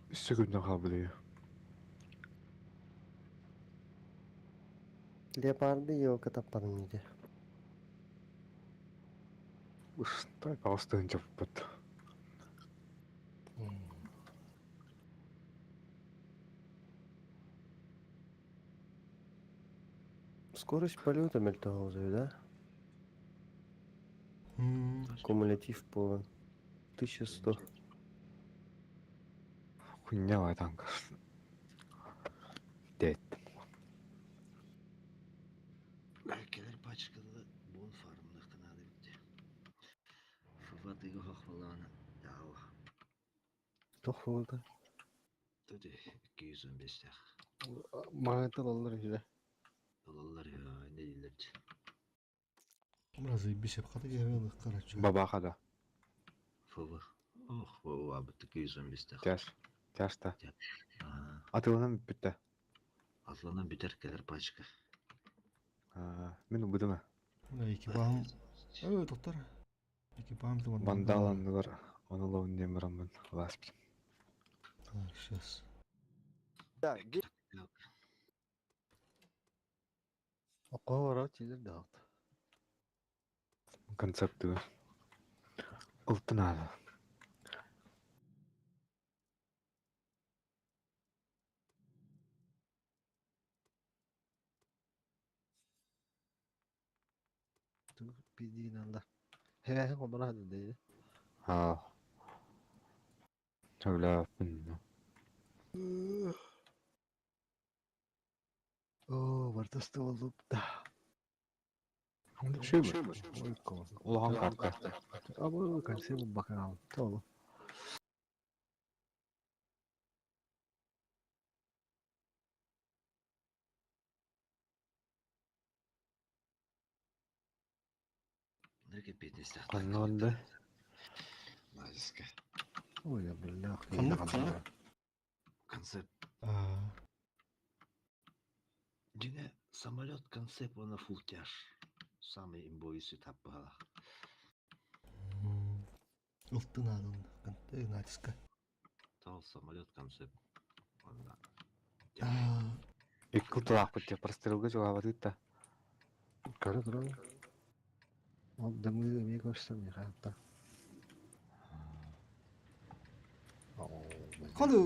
Үсі күннен қал бля. Леопарды елка таппадым неде. Устай ауыстығын жаппыт. Скорость полета мельтогаузаю, да? Кумулятив по 1100. Хуйня танк. Дед. Келер пачкада бон фармлык кына битте. Фуфатыгы хохвалана. Дава. Тох болды. Туди 215 тах. Мағытыл алыр işte. Алалар я не дилер. Мразы бишеп каты жебе карачу. Бабаха да. Фува. Ох, фува бит 215 тах. Тяж. Тяжта. Атылынан бітті. Атланан битер келер пачка. Мен убыдыма. Мына экипажым. Ой, доктор. Экипажым ты Вандаланылар. Оны лоун немірамын. Ласпит. Так, сейчас. Да, Оқора тилер да. Концепты. Ылтын ады. Пидин анда. Хевәһин қобына дейді. А. Төгләппін. О, бартасты болду да. Шөй Улахан карта. Абы консерв бакан. Толу. эппиэтинэстээх. Ханна онда? Назиска. Ой, бля, Ханнык ханнык? Концепт. Аа. Дьиҥэ самолет концепт уонна фултяж. Самый имбовый сетап быһалаах. Ылтын аанын натиска. Тал самолет концепт. Онна. Икки тулаахпыт деп прострелга чугаабатыт да. Көрө туран. Ол дымыы эмиэ көрсөм миэхэ Халы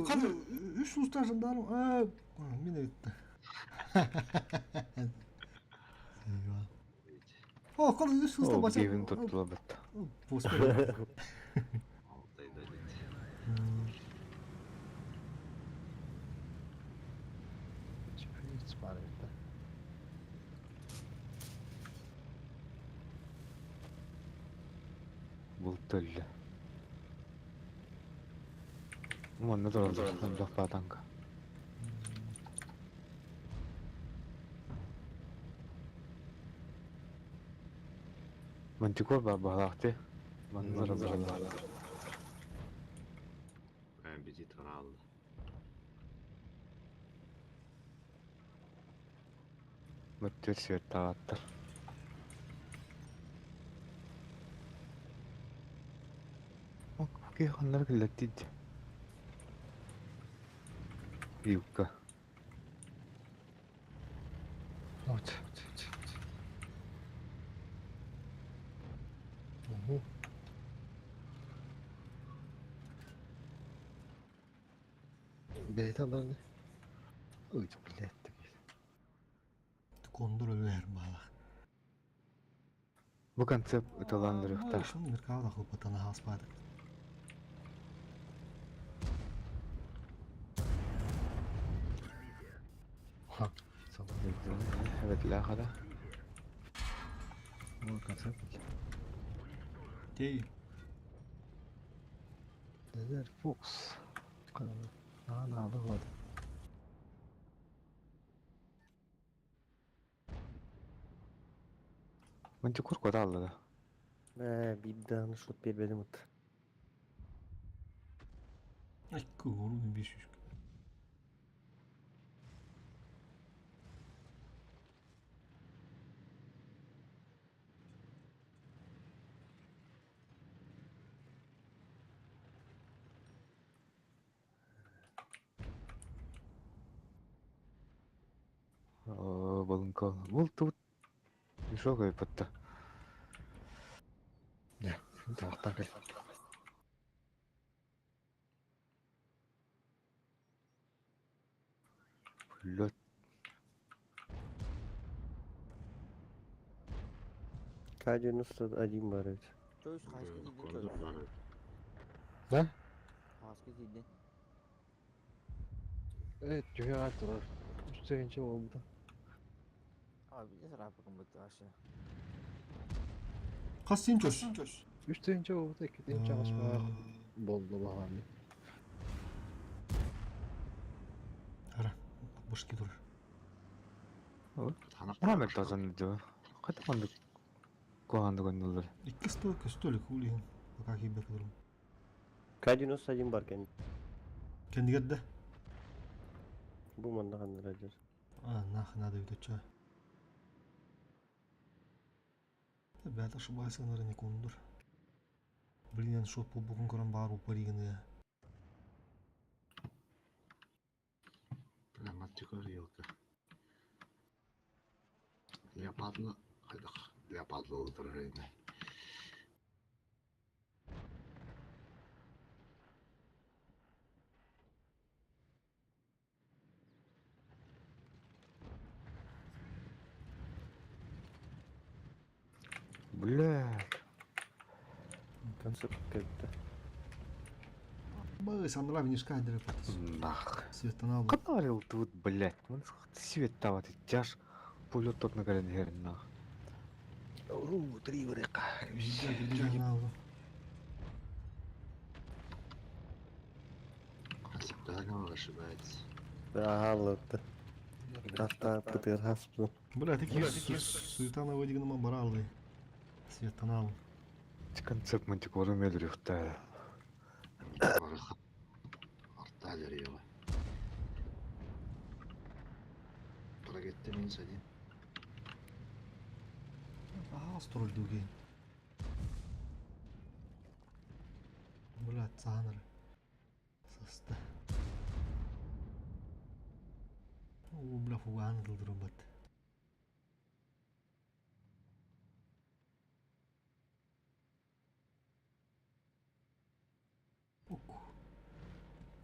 үс сустан жандарм аа мин эбитте. О, халы үс суста Ол бача. гейвин туттулабыт. Пуска. Бар эбит. Бұл төллі. Манна тураллар, ондох баатанга. Мантикор бар баалаахты. Манна тураллар. Бити таралды. Мөттүр свет тааттар. Окей, ханнар киллеттид. Юкка. Вот. Ого. Бэйте алар. Ой, блядь. Кондор өлөр баалах. Бу концепт ыталандырыхта. Шун меркава хлопотана хаспады. Evet lахада. Ол концепт. Тей. Дезер Фокс. Ана алы вот. Мантикор кода алды да. Э, бибдан шут бербедим ыт. Ай, көрүн 500. О, болынка. Бул тут мешок айпатта. Не, тавақтан кел. Лёт. К-91 бар эбит. Чөйс хаска тиийдин чөйс. Да? Хаска тиийдин. Э, түһэ турар. Үстүнче болду. А, биле сарапы кымбыт ашы. Хас син чөс. Үстүнче болду, экинчи чагышма болду баганы. Ара, башки тур. Хамер тазан дио. Кайда кандык куанды көндүлөр. Икки стол көстөлүк улин. Пока хибе кылырым. К-91 бар экен. Кендигерде. Бу манна ханнар ажыр. А, нах надо өтөчө. Бәт ошибайся, наверное, не кондур. Блин, шот по бугун көрөн бар упариганы. Бля, мантикор елка. Леопардны хайдах леопардлы отырар эми. Бля. Концепт кетти. Бай, сандра винишка дереп. Нах. Светанал. Катарил тут, блядь. Мын свет тават тяж пулет тот на колен херен нах. Ру, три вырыка. Концептуально ошибается. Да, алытты. Ата птыр хаспы. Бля, такие суетана выдигнама баралы. Светанал. Концепт мантикору мөлүрүөхтээ. Арталер его. Трагетте минус один. Аас турулдуген. Бля, цаныр. Саста. О, бля, фуган дылдырбат. Ук.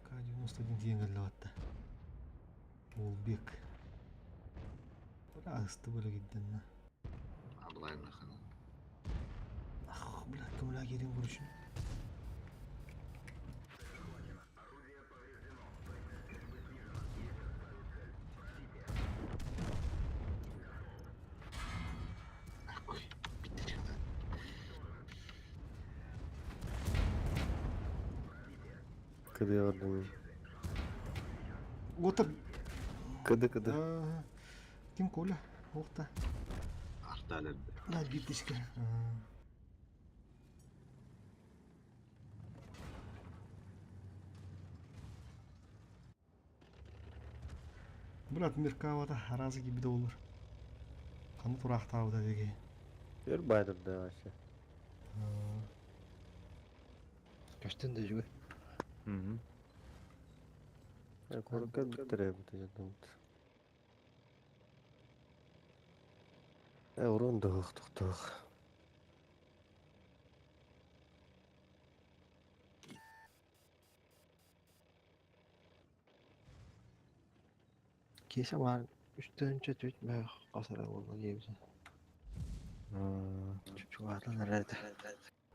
К-91 диэн галлаватта. Олбек. Бля, асты бля гидденна. Аблай нахана. Ах, бля, кымла керин бурушун. Кыды ордun. Отыр. Кыды кыды. Ким Коля? Охта. Арталер. Да, биточка. Брат, Меркавата разы gibi olur. Kanı turaqta деге. Өр байдыр да вообще. Көстөн да жүгө. Коркан биттере бит. Урун дох тох. Кесе бар үстөнчө түт мө касара болду дейбиз. Чугатан арады.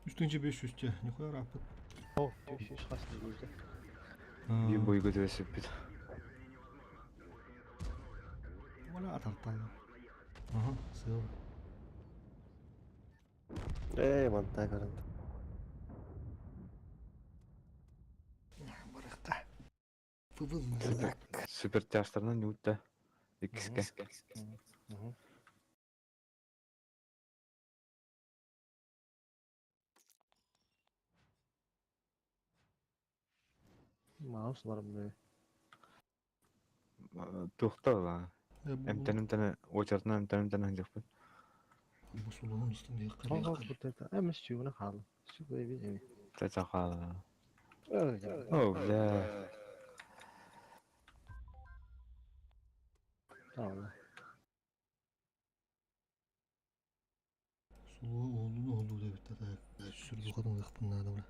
Үстүнче 500 те, нихуя рапыт. О, 500 касты дейбиз. Bir бойго төсөп бит. Бля, атартан. Ага, сыл. Эй, манта карант. Барыкта. Супер тяжтарынан нютта. Икске. Маус барым бе. Тухта ла. Эмтен очартынан эмтен ханжакпын. Бу сулугун үстүндө Ага, бу та эмес чугуна калды. Су бе эми. Тачакала. О, бля. Tamam. Сулугу оолун оолу деп та сүргү кадым ыктын бля.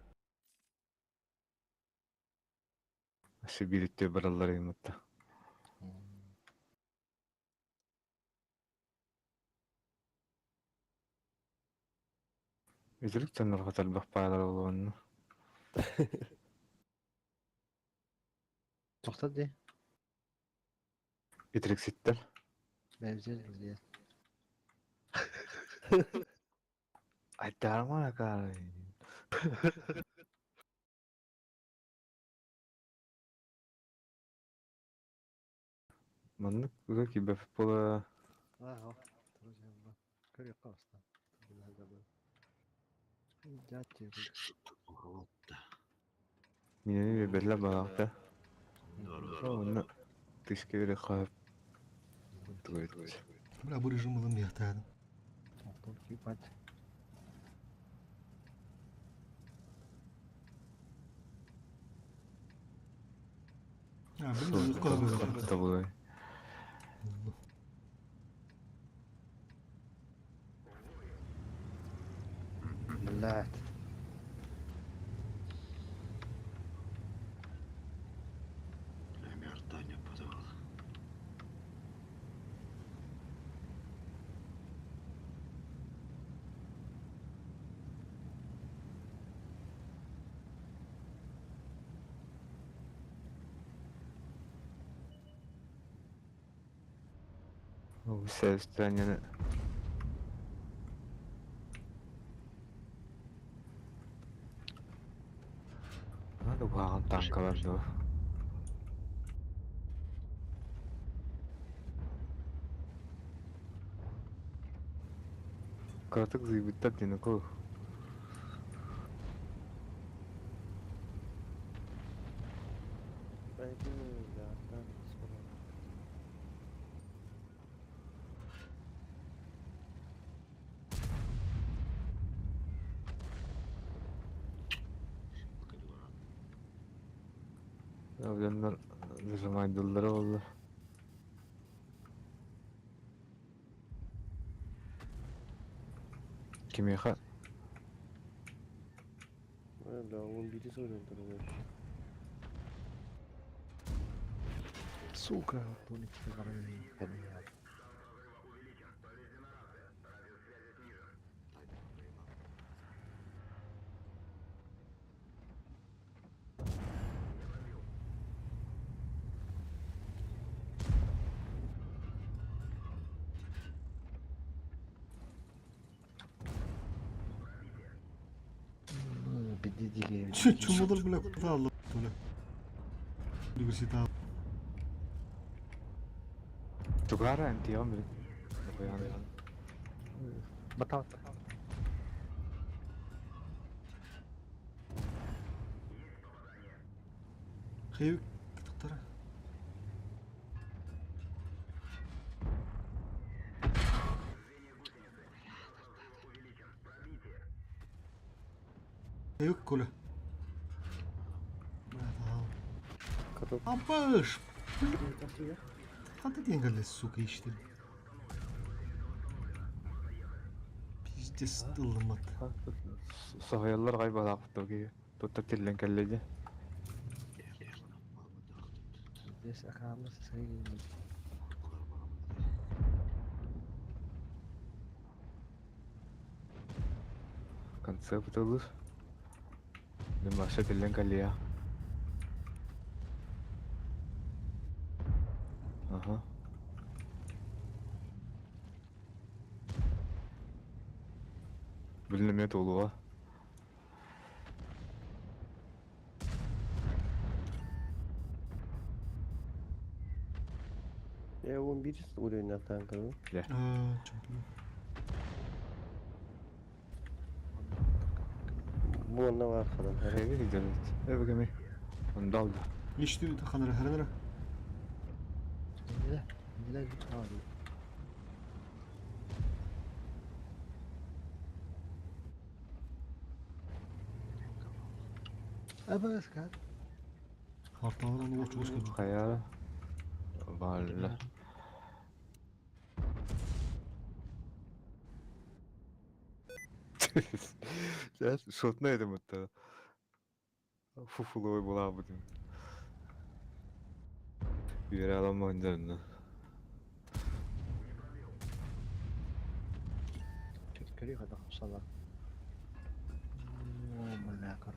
Сибиритте баралар иматта. Үзүлүк чаннар катар бак паалар болгонну. Токтот де. Итрикситтер. Бәбзер де. Айтарма кар. Маннык уга кибе футбола. Ага. Көрө калста. Жатты. Минени берле багакта. Онна тышке бере кап. Бля, бу режим ылым яктадым. А, блин, легко Тобой. Блядь. Бля, Артаня подавал. Сестраняны. Надо баган танкалар да. Кратык зыйбыттар дени ко. Дьоннор зажимайдыллара буолла. Кимиэхэ? Да, он бири сорен турар. Сука, туникте карай. Чумолор, бля, куда алла, бля. Университет. Тугара антион били. Батат. Хейвик тактара. Хейвик Коля. Абаш! Ханта деньги, сука, ищет. Пиздец, тылымат. Соһуйаллар гайбалаахтар ки. Тутта тиллен кэллэди. Здесь акамы сыры. Концепт ылыр. Дымаша тиллен кэллиа. Ага. Билинмет толуга. Я 11 уровень танка. Да. Буонна бар хадан. Хеви делает. Эбегеми. Ондалда. Ишти ханара харанара. Неле, неле abi. Абас кат. Харталаран уоч уоч кэлбит. Хаяра. Валла. Шотна едем это. Фуфуловой була будем. Үөрэ аламман Көрі қада қапсала. О, бля, кар.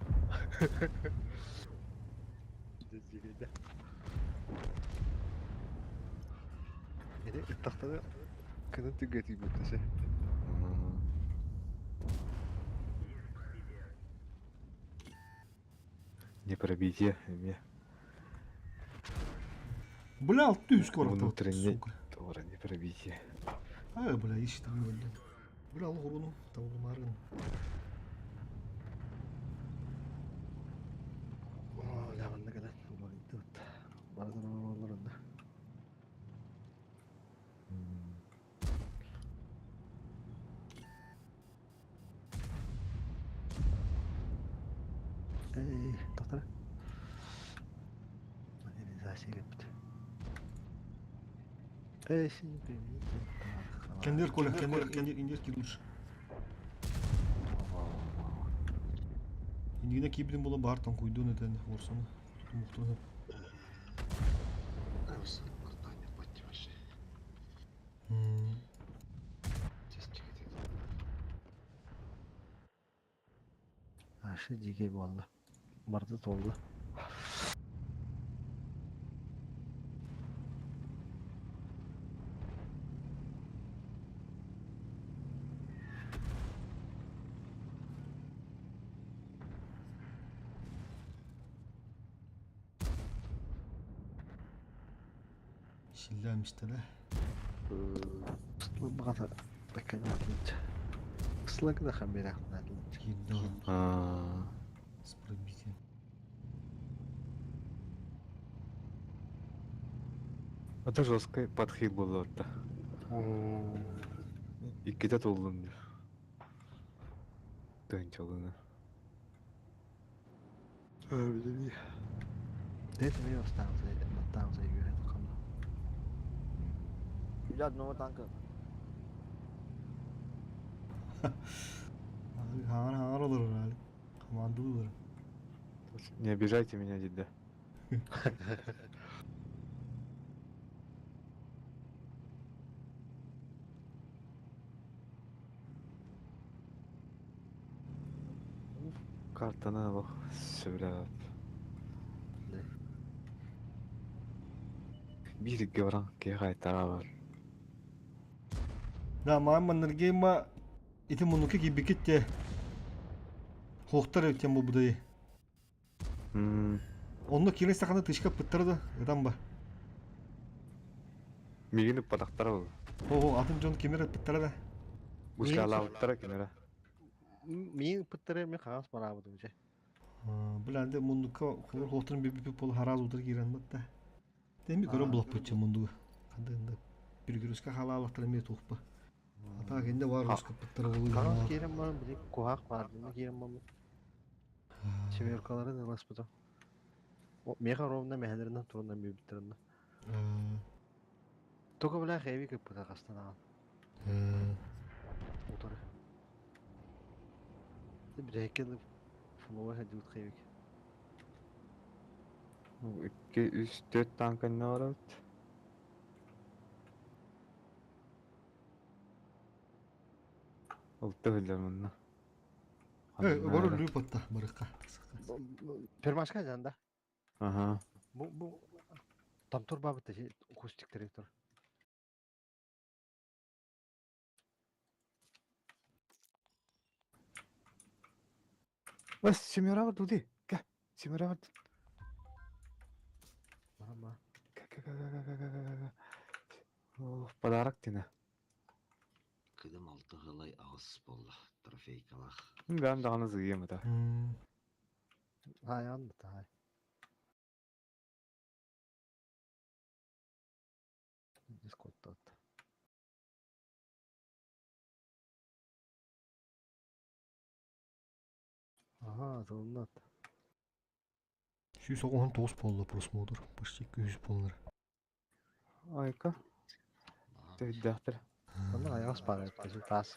Эне ыттахтаны кынын түггәти бүттесе. Не пробитие, эме. Бля, ты скоро Внутренне. сука. Тора не пробитие. А, бля, ищет там, бля. Бля, аллах уруну, там марын. О, лаванда кадан. Тут. Бардан олорунда. Эй, доктор. Мобилизация кеппит. Эй, син примите. Кендер, Коля, кендер, кендер, индерки лучше. Индигине кибдин була бар там куйдун этен орсону. Мухтуну. Ашы жеге болду. Барды толду. Шилләмиште да. Бага баканат. Слаг да хамирах надлыч. А. С пробитием. Это жесткий подхил был это. Икките толдум дир. Тынчалыны. Дед мне остался, остался юрет хамна. Для одного танка. Хаңар хаңар olur herhalde. Команда olur. Не обижайте меня, деда. Картаны бах сөйләп. Бир гөран кайта бар. Да, маған Маннергейма ити мунуки кибикит те. Хоқтар өтен бұл бұдайы. Онны кирен сақаны тышка пыттырды, ыдан ба. Мигини падактар ол. Ого, атын жон кемер пыттырды. Гуслалауттара кемера. Мин пыттыры мен қағаз барабыдым же. Бұл әнде мунука холор хоқтарын бибипи пол хараз утыр кирен батта. Деми көрөн булап бутча мундугу. Кандыгында бир күрүскө халаалактар эме тухпа. Ата кенде бар руска пыттыр болу. Қағаз керем бар, білек куһақ бар, мен керем бар. Семеркалары да ласпыта. Меха ровно мехелеринен турундан бибиттеринен. Только бля хэви кыппыта кастан аған. Утары. Бір флоа хадют хэвик. 2 3 4 танка не бар. Олты хөллөр мунна. Бару лүп атта барыкка. Пермашка жанда. Ага. Бу бу там тур бабыт кустик директор. Бас семера бар дуди. Ка, семера бар. Мама. Ка ка ка ка ка ка ка. О, подарок тина. Кыдым алты гылай ағыс болды. Трофейкалах. Мен даганы зыйым да. Ай, анды тай. Дискот тот. Ага, зылынат. 119 болду просмотр. Почти 200 болдыр. Айка. Төйдәхтер. Аны аяғыз бар еді, тас.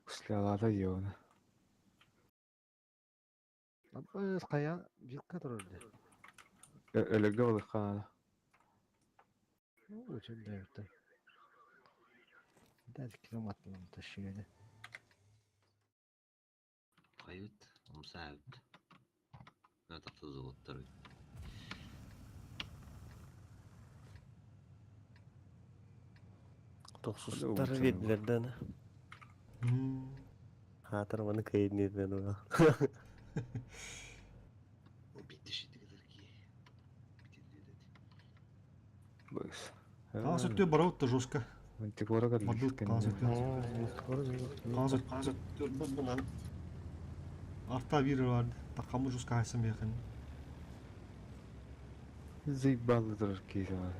Гуслалада йоны. Абыз кая вилка турur. Өлөгө болыккан. Очень дәвертер. Дәл километр ташыганы. Кайыт, умсаут. Натакты золоттар. Тохсустар ведлерден. Хатыр маны кайын мен ура. Быс. Каас өттө барабыт да жестко. Мантикора кадыр. Мадыл каас өттө. Каас өттө. Арта бир бар. Такамы жестко хайсам якын. Заебало турар кейсе бар.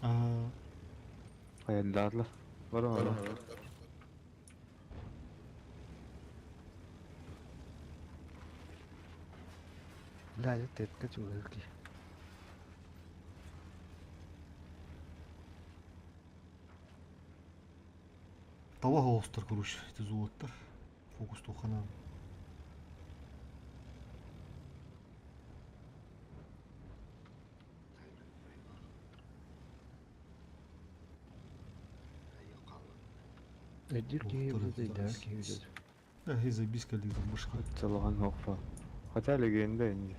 А, Аялдарлар. Бар ма? Бля, тетке чугырки. Тава хоостар куруш. Ити зуоттар. Фокус тухана. Эдир кийбиде, дәр кийбиде. Да, забиска лига башка. Чалган хокпа. Хотя легенда инде.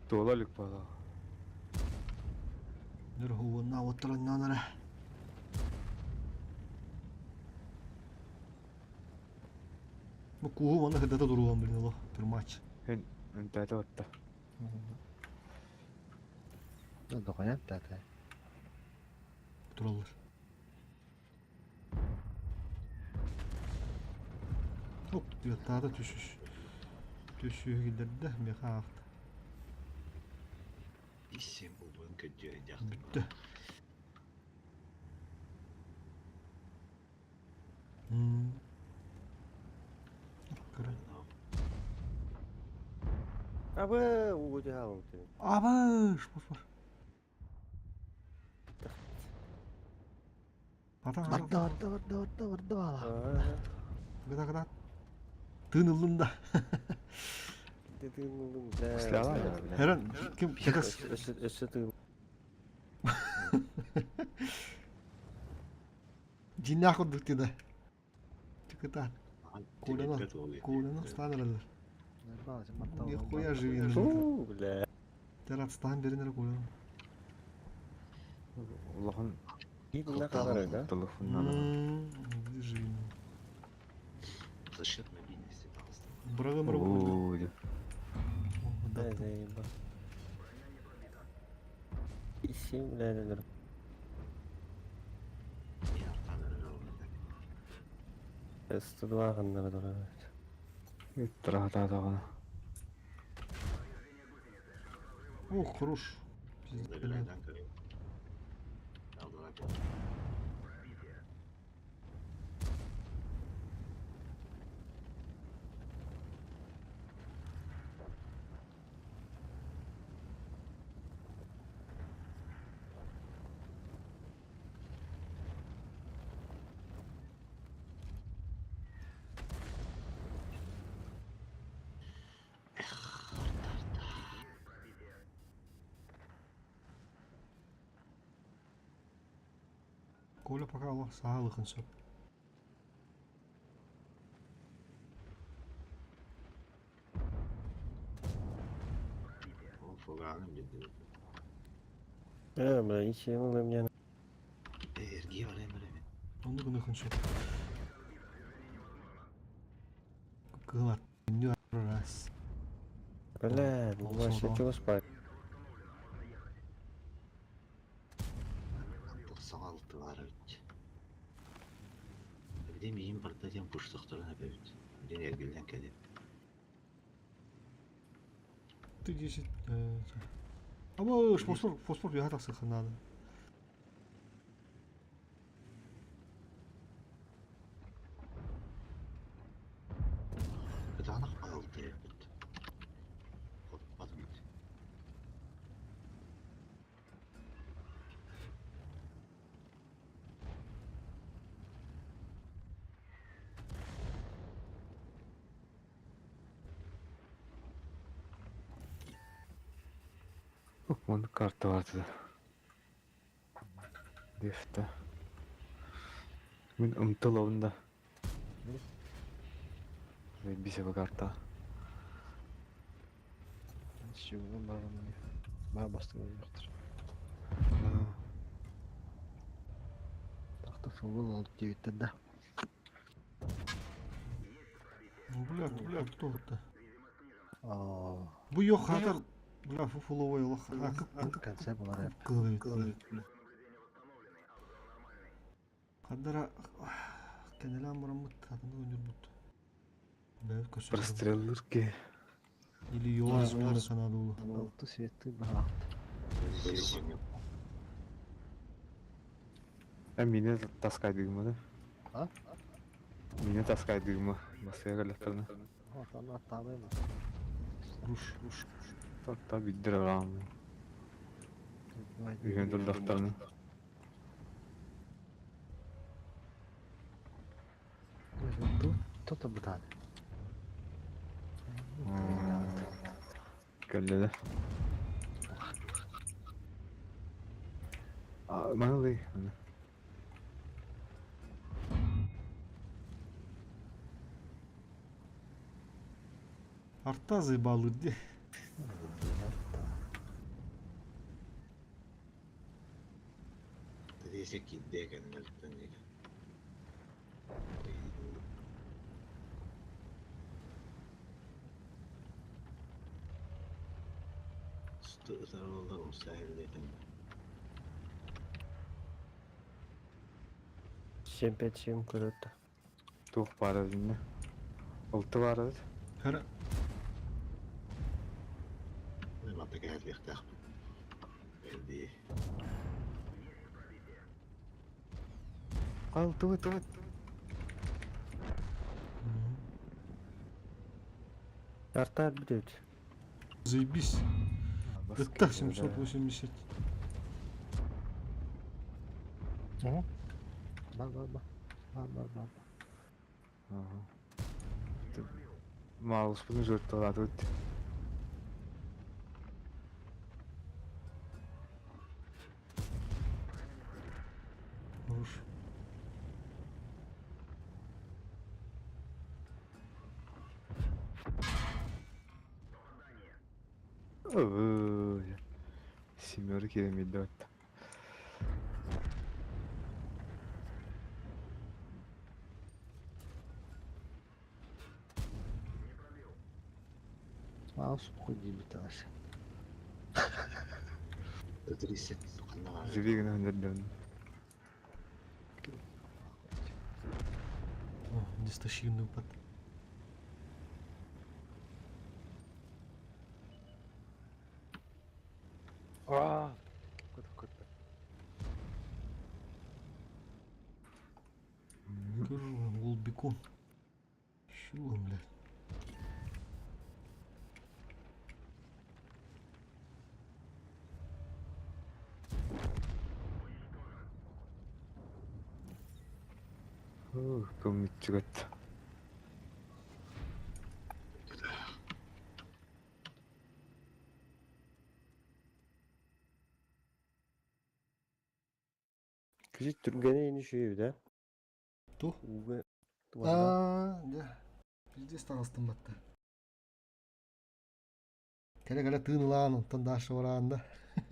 Туола лик бала. Нөр хуына отырын нанара. Бу куһу маны хыдата туруган билин оло бір матч. Эн энтәтә отта. Дохаят тата. Тураллар. Оп, тыаттаата түсүс. Түсүһү киллэрдэ, миэхэ аахта. Иссе булбун көддүө Бүттэ. Кыра. Абы уу дьаалым. Абыш, фосфор. Ата, Барда, барда, барда, барда, барда, бала. Гыда, гыда. Тыын ыллым да. Тыын ыллым да. Херен, ким кекас? Өссө тыын. Дьиҥнээх курдук да. Тыкыта. Кууланы, кууланы устаан эрэллэр. Нихуя живи. Фу, бля. Тэр отстаан берин эрэ кууланы. Улахан Кииннэ хаалар да? Телефоннан. Живи. За счет мобильности, пожалуйста. Бырагы бырагы. Да, заеба. Исим, бля, да, да. 102 гыннары турар. Траха Ох, хорош. Забирайдан көрөйүн. Алдыга кел. Коля пока Аллах саалыхын сөп. Ол фуганым билди. Э, бля, исим ылым я. Эргие барайм барайм. Онду гыныхын сөп. Кылат. Нү раз. Бля, ну вообще чего спать? 96 бар бит. Били миин барда диэн курсахтарын эбэбит. Билин эргиллэн кэлин. Ты 10. Абыш, фосфор, фосфор бья тахсыхын надо. Кытаанах алты эбит. Хотпатым бит. Маннык карта барды. Дефта. Мин ымтылабын да. Бисе бу карта. Сүүгүн баран баа бастыгы жоктур. Тахта футбол алып диэбиттэр да. Бля, бля, кто это? Бу йох хатар, бля, фуфуловой лох. Конце булар. Хаддара кенелен бураммыт хатында өнүрбүт. Бәв көсө. Простреллер ки. Или yola зона канады улу. Алты светти баахт. Ә мине таскайдыгымы да? А? Мине таскайдыгымы? Басыга кэлэхтэринэ. Отан аттаабайм. Руш, руш. Татта биддер араам. Үйөн турдахтарына. Тото бутан. Кэллэ А, манылый. Арта заебалы ди. Тедесе кидде кэннэлтэн диги. Ытарылар умсаһиллетен. 7-5-7 көрөттө. Туох баар эбиннэ. Алты бар эбит. Хара. Манта кэһэлиэхтээхпин. Дии. Алты быт. Артар бүтөт. Заебись. Это 780. Ого. Бар, бар, бар. Бар, бар, бар. Мауспутун жөртталатыбыт. Хорош. Семерки киремидот. Маус худи биталась. 30 ханна. Живигін өндірдім. О, дистащивный упад. Аа. Көт көт. Голбекон. Чего, блядь? Көмүтчүгөт. Күзит түргәне ини шүйе да. Ту? Уга. А, да. Пиздец тағыстым батта. Кәле кәле тыынылаан, онтон дашы бараанда.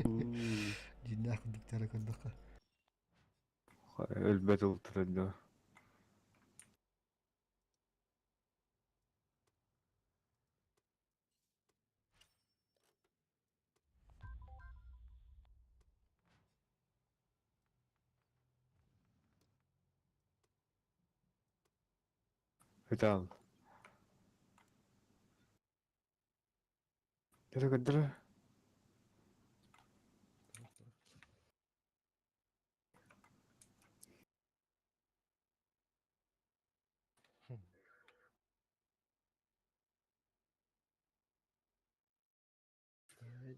Диннах диктара көрдөккө. Өлбөт ултырды. Видал. Дыры дыры.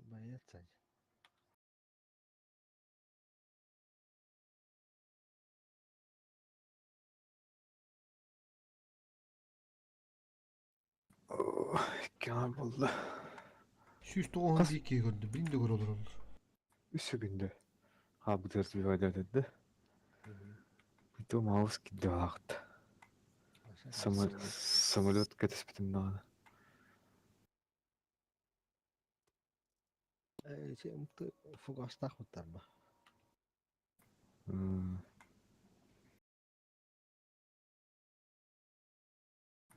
Боец, Кәм болды. Сүүс тоғыз екі көрдү. Билин де көрө олороллор. Үсі күндө. Ha bu ders bir fayda dedi. Бу маус кидде вакыт. Самолет кетеспитим дагы. Фугастах уттарба.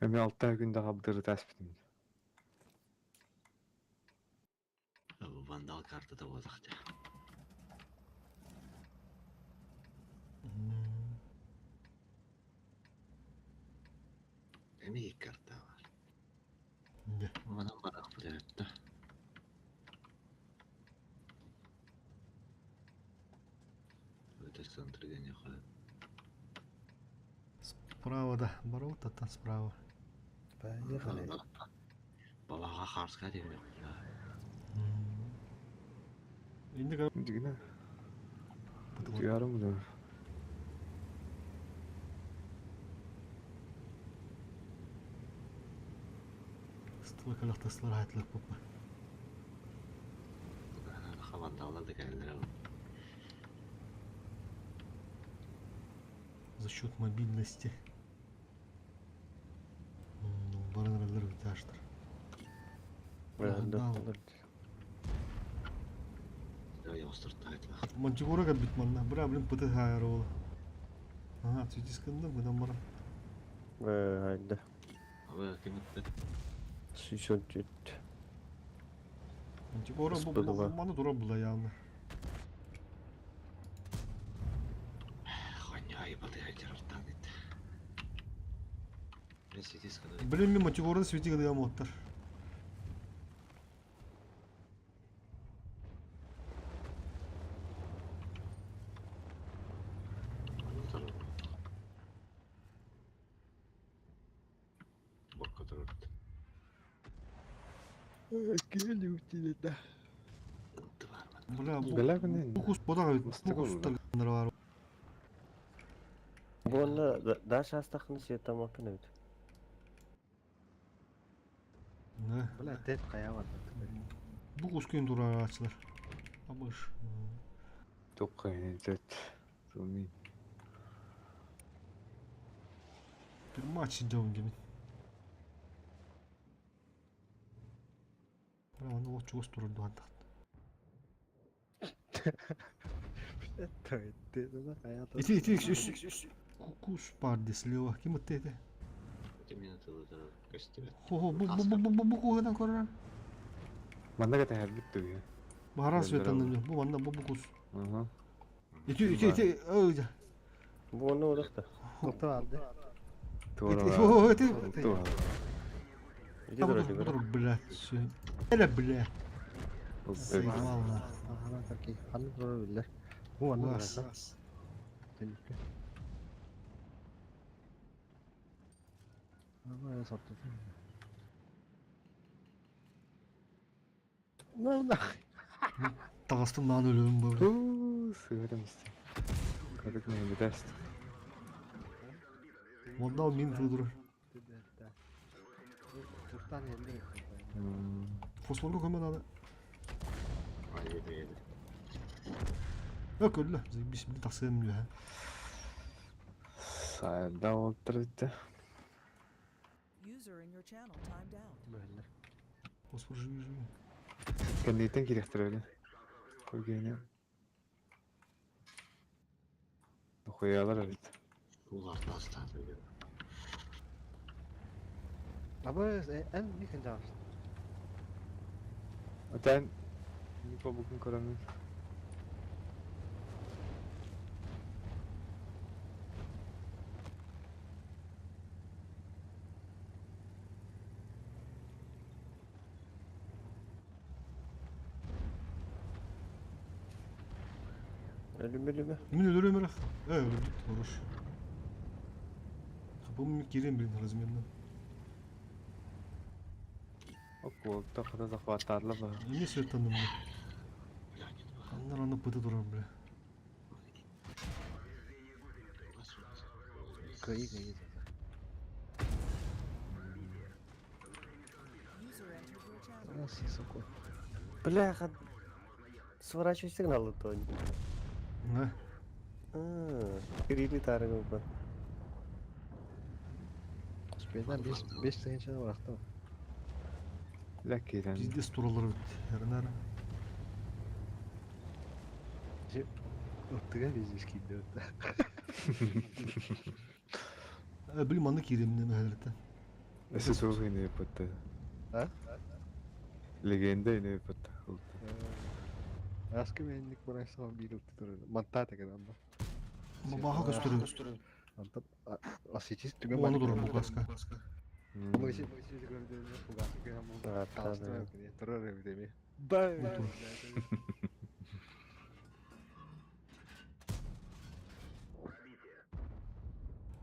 Эми алты күндө кабдыры таспитим. Вандал картада болдақ. Эми карта бар. Да. Манан барақ біледі. Өте центрге не қойып. Справа да. Барау таттан справа. Поехали. Балаға қарсқа демек. Инде Дигине. Ярым да. Стыла калахтаслар хатлык бупа. Вандалlar да кәлелер. За счет мобильности. Баранралар биташтыр. Мантигора бит манна. Бра, блин, пыты хайр ол. Ага, цветисканды гынан бара. Хайда. Абы ким өтті? Сүйсөн түт. Мантигора бу маны тура була явно. Хоня айбаты хайджарартан ит. Блин, светись когда. Блин, мин мотиворын свети гыныам оттар. Бокка турарт. Киһи да. Бля, бу Бля, күнэ. бу кус бодага бу кустар бар. Бу онно Даша астахны светамакын эбит. Не. Бля, тет кая бар. Бу кус күн турар ачылар. Абыш. Тоққа тет. Туми. Bir maç жауын кемин. Бля, аны от чугас турар дуан тахт. Ити ити үс кус бар слева. Ким өтте ити? Это минута костюме. Хо бу бу бу бу бу бу куһадан көрөр. Манна ката хәрбит түгә. Бахаран светанны бу манна бу бу кус. Ага. Ити ити ити ой. Бу онно одохта. Тоқта алды. Тура. Хо ити. Тура. Иди Буdur тура буdur бля. Эле бля. Заебал Ага, таки. Ханны турар биллер. Бу онно Класс. турар. Төнүккэ. Ама сатты. Ну нах. Тағыстым маған өлімім бұл. Туу, сыгырым исте. Кадык не битәст. Онда ол мені тудырыр. Туртан елде. Фосфорға көмөн ады. Еді, еді. Yok öldü. Biz bir taksiyem diyor. Сайда олтыр битте. User in your channel timed out. Фосфор живи живи. Кәннейтен кирәктер әле. Күргәне. Хуялар бит. Улар тастады. Аба эн микен жабыс. Атан Нико бүген күрәмен. Ölüm ölümü. Emin ölür ömür. Ee öldü. Хорош. Капым кирем блин размерно. Околта када захватарлы ба. Эми светанным. Аннар аны пыты турар бля. Кыйы кыйы. User entered your channel. Сука. Бляха. Сворачивай сигналы то. Не. Кирилли тарыгы бар. Успейдан 5 5 тыгынча баракта. Ләкирән. Пиздец туралар бит. Эрнар. Оттыга биз кийди. Блин аны кирем не мәһәләтә. Эсе сугы ине битте. А? Легенда ине битте. Аскы менник барайсың бир өттү турар. Манта деген анда. Баха көстөрү. Антап асичис түгөн Оны турар бу класска. Бу иши көрдү фугасы кем бу. Турар эми. Бай.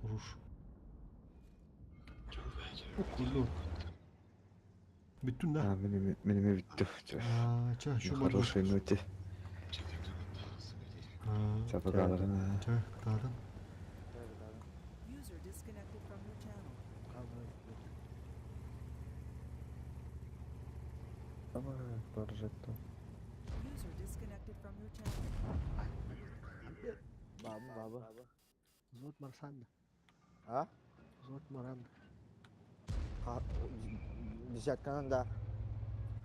Хорош. Окулу. Бүттүн да. А, минем минем битте. А, ча, şu На хорошей ноте. Чапагаларын. Ча, кытаатын. User disconnected from your channel. Давай, поржетто. User disconnected from your channel. Баба, баба. Зот Марсанда. А? Зот Маранда. Десятканан да.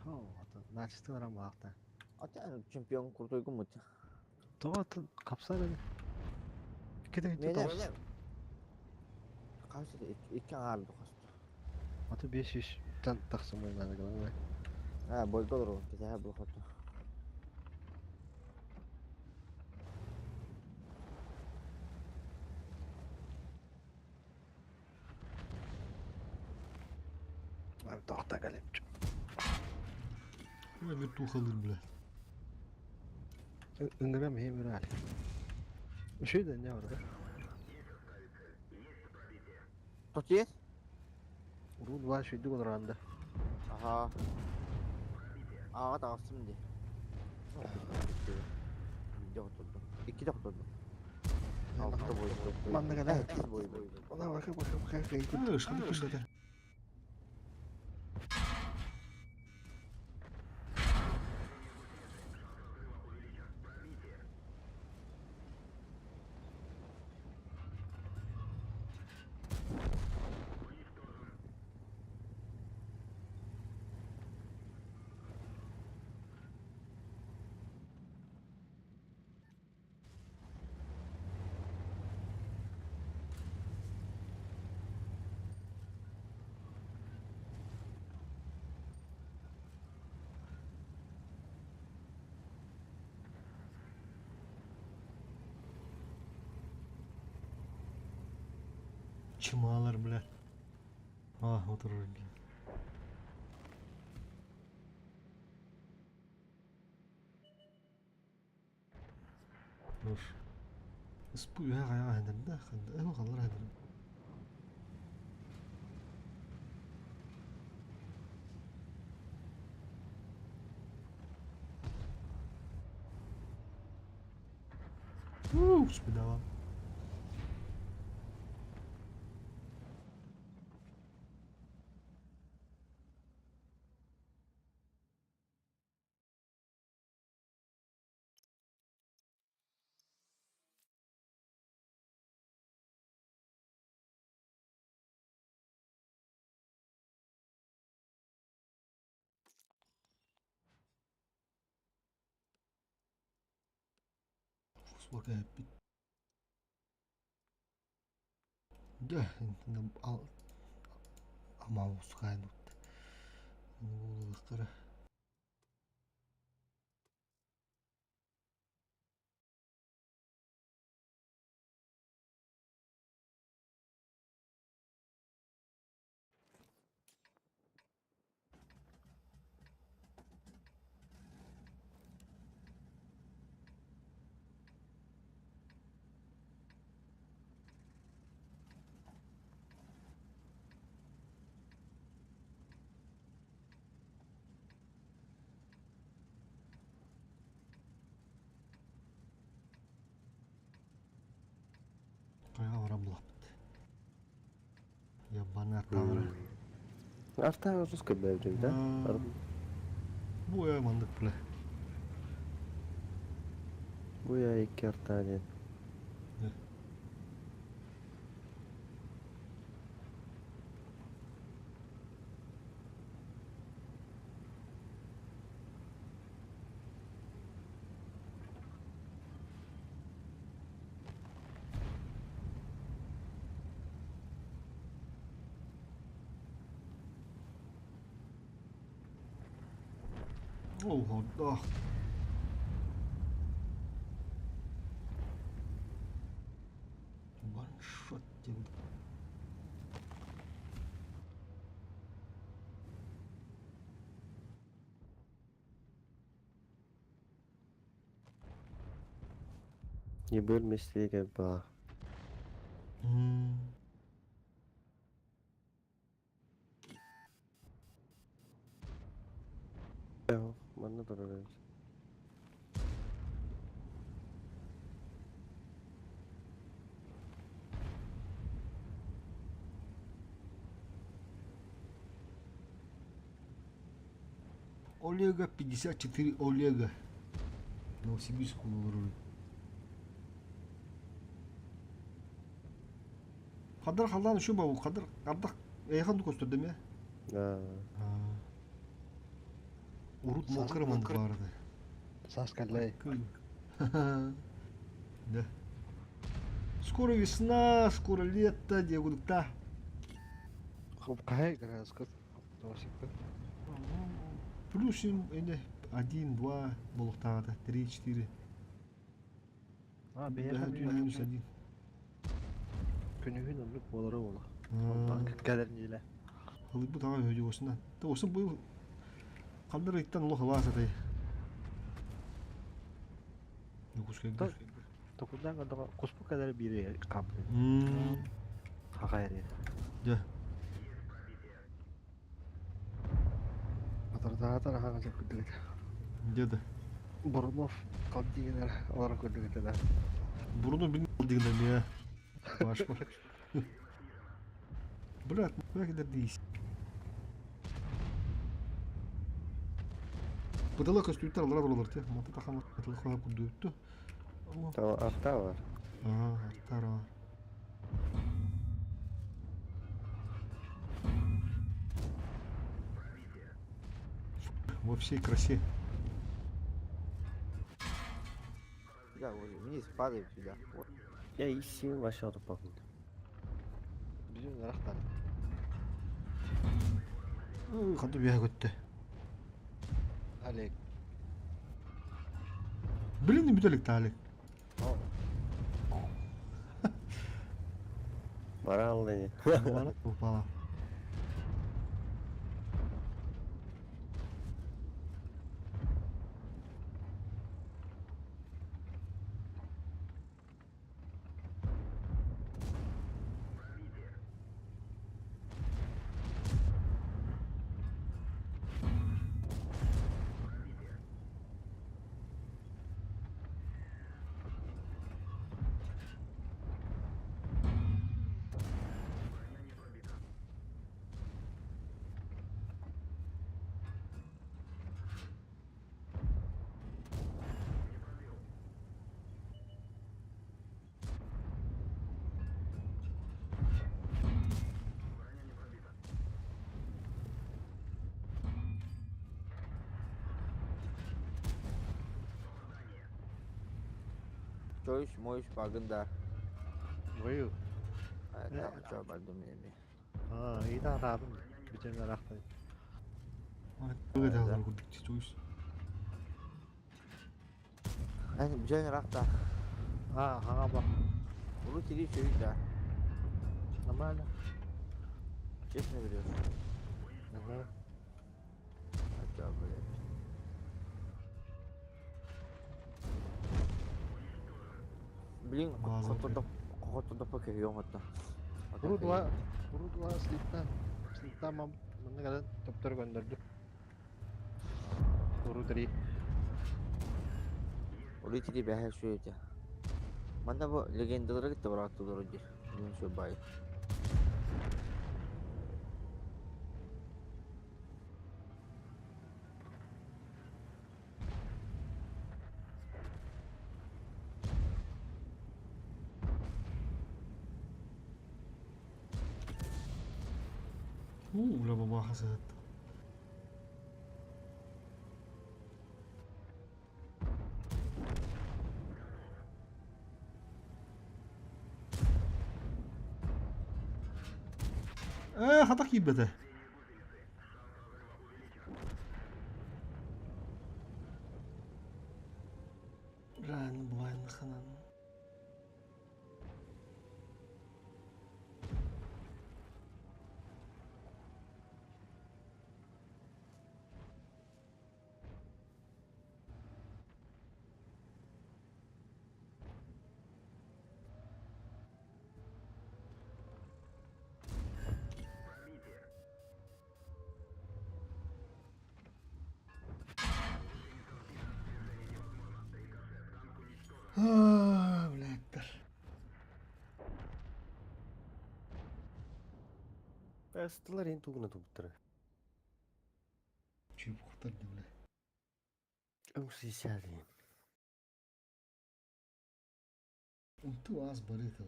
Хо, ата начты барам бакта. Ата чемпион крутой гумут. Тоо капсар эле. Кете Мене Кайсы икки аңарды косто. Ата 500 тан таксым болду главное. А, бойго дуру, кете бу хоту. Ким вертухалыр, бля. Ыҥырам иһим ыраат. Үчүгэй да не бар. Тоти? Урут два шүйдүк олоранда. Аха. Ааҕа таҕыстым дии. Биирдэ хоттордум. Иккитэ хоттордум. Алта буойдум. Манна кэлэ. Иккис буойдум. Она бака бака бака А, ышқыды кышлата. Чымалар, бля. А, отырыр, блин. Уж. Испу үһэ хайаҕа хандарда, ханда, эһэ халлар хандар. Ух, спидала. Фусбака бит. Да, ал амаусхайн вот. Булулуктара. Кайга барам булаппыт. Ябаны артаалара. Артаа sus көбөбүт да. Бу я мандык бля. Бу я икки артаа диэн. Ого, да. Ваншот диэн. Не бөлместеге ба. Манна турар. Олега 54 Олега. Новосибирск олорор. Кадар халдан үчүн бабу, кадар кардак эйхан көстөрдөм я. Да. Урут мокры мандык барды. Саскалай. Да. Скоро весна, скоро лето, дегудукта. Кай граскот. Плюс им 1, 2, болуктагата, 3, 4. А, Да, минус 1. Күнүһүн оннук буолара буола. Онтон кэлэр ниилэ. Хылыппыт аҕай өйдө осунан. Та осын быйыл Ханна ыйтан олох ылаас этэй. Дьокуускайга. Токурдаан көрдөҕө куспут кэлэр биир хаампыт. Хаха эрэ. Дьэ. Атардаатар аһаҕа көрдүгүт. Дьэ да. Бурунов қалдигинер олорон көрдүгүт да. Бурунов бин қалдигинер не. Башпар. Блядь, ну как это дись? Бытыла көстүүттэр алара туралар те. Мата тахама тыл хаһа курдуйутту. Арта бар. Аа, арта бар. Во всей красе. Да, вот вниз падаем сюда. Вот. Я ищу ваша тупакут. Bizim рахтар. Ханды бия көттө. Олег. Блин, бүтэлик таалик. Барал не. Бара упала. Чойш, мойш, багында. Бою. Это чё, багдым эми. А, ида радым. Бүтін рахтар. Быга да курдук чуйс. Эн бжен рахта. А, ага ба. Уру тири чөй да. Нормально. Честно берешь. Ага. А чё, блядь. Блин, хотодоп көйөм отто. Урудула, урудула слиттан. Слиттан мам, мында кадан топтор көндөрдү. Урудри. Уру тири бәһә шуйта. Манда бу легендалар китте барат тудыр ди. Мин шо бай. У, ла баба хасат. Э, хата кийбете. Ран блайн ханан. А, блядь. Астылар ен тугына туптыры. Чуп хуттар бля. Өңсі сәді. Унту аз барыта.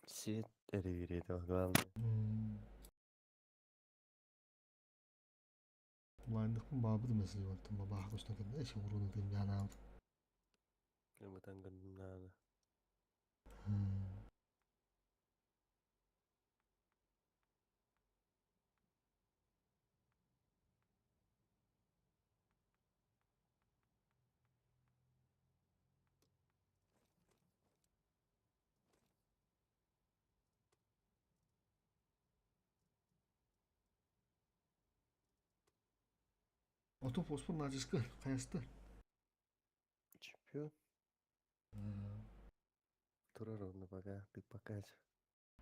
Свет әрі главное. Блайндықпын бабы мәселе бар. Тым баба хакышна кәдә эш уруны дим яна. Өмітан гындынады. Отон фосфор наачыска хайаста. Чемпион. Турар онно пока, ты пока.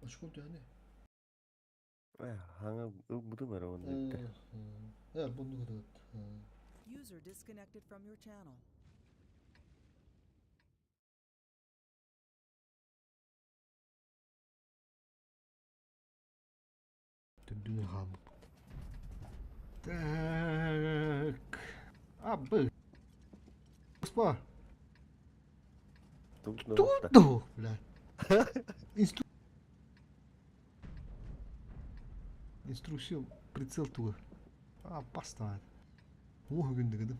Очко төһөнүй? Хаҥа ылбытым эрэ онно бүттэ. Э, бунну көтөт. User disconnected from your channel. Төрдүнү хаалбыт. Так. Абы. Спа. Ту, бля. Инстру... Инструкция прицел туга. А, паста. Ух, күндүгүдүм.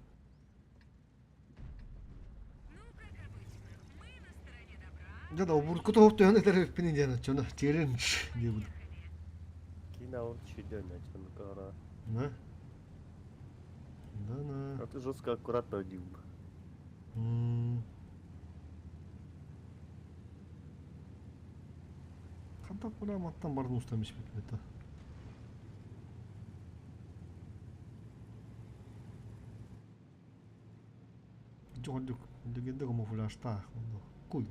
Да, да, урукку тоһуп төһөн этэр эппин диэн оччону челлендж диэбит. Кин ауыр чүйдөн ачан кара. Да? Да, да. А ты жестко аккуратно одел. Хантан куда маттан барын устам ишпит это. Жордук, легенда камуфляжтаах онно. Куй.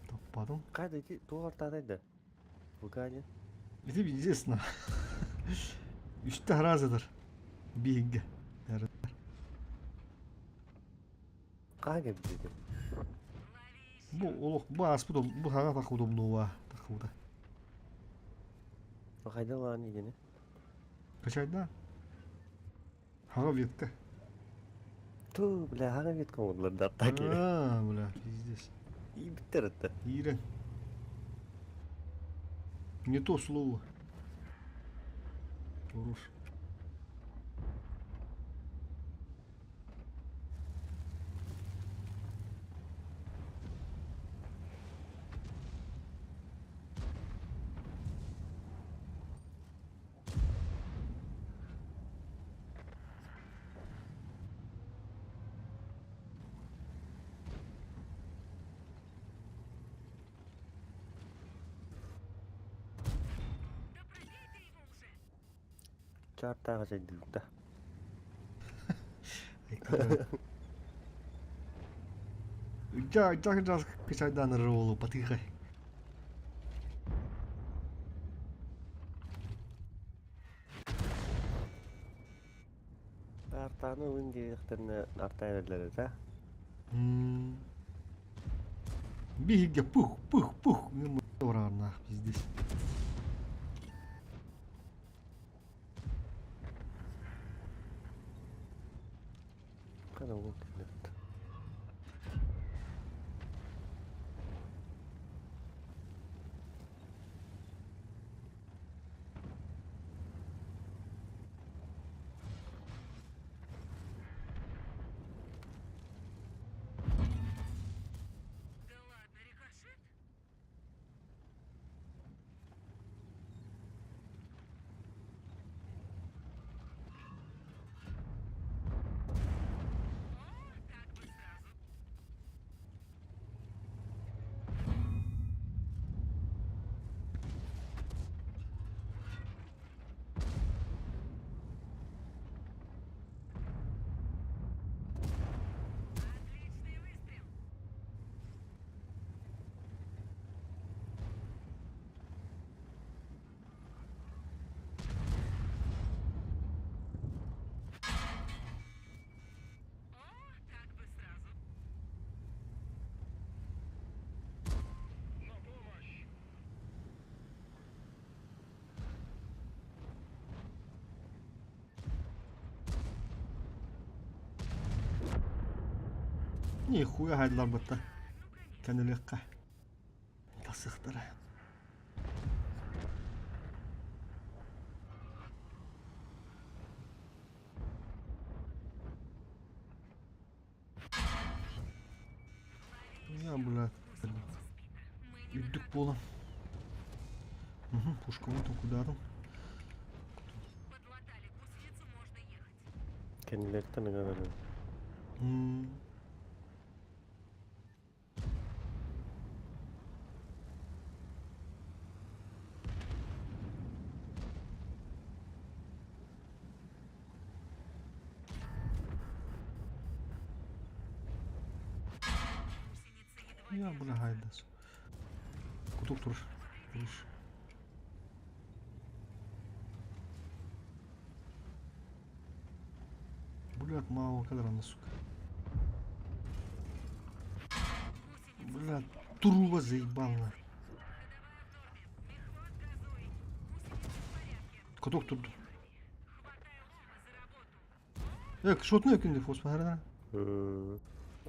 Таппадым. Кайда ити туох артаатай да? Выкане. Ити известно. Үстэ харазыдыр. Биһигге. Кага билди. Бу олох бу ааспыт бу хаҥа тахудумнуа тахуда. Хайда лаан игене? Качайда? Хаҥа ветка. Ту, бля, хага ветка оңдулар да таки. А, бля, пиздец. И биттер это. Ирен. Не то слово. Хорош. Чартага жайдыгда. Жа, жа, жа, качайдан ролу потихай. Артаны ылын диэхтерне артайберлер да. Биһиге пух, пух, пух. Орарна, пиздец. Кана ол келет. Нихуя хайдылар бытта. Кәнелекка. Тасыктыра. Я, бля, Үрдүк буолан. Пушка вот куда там. Кенилертен ыганары. Я, бля, хайдас. Кутук тур. Туруш. Блядь, мало кадра, сука. Блядь, труба заебал на. Кутук турду. Шотны өкүндө фос баарына.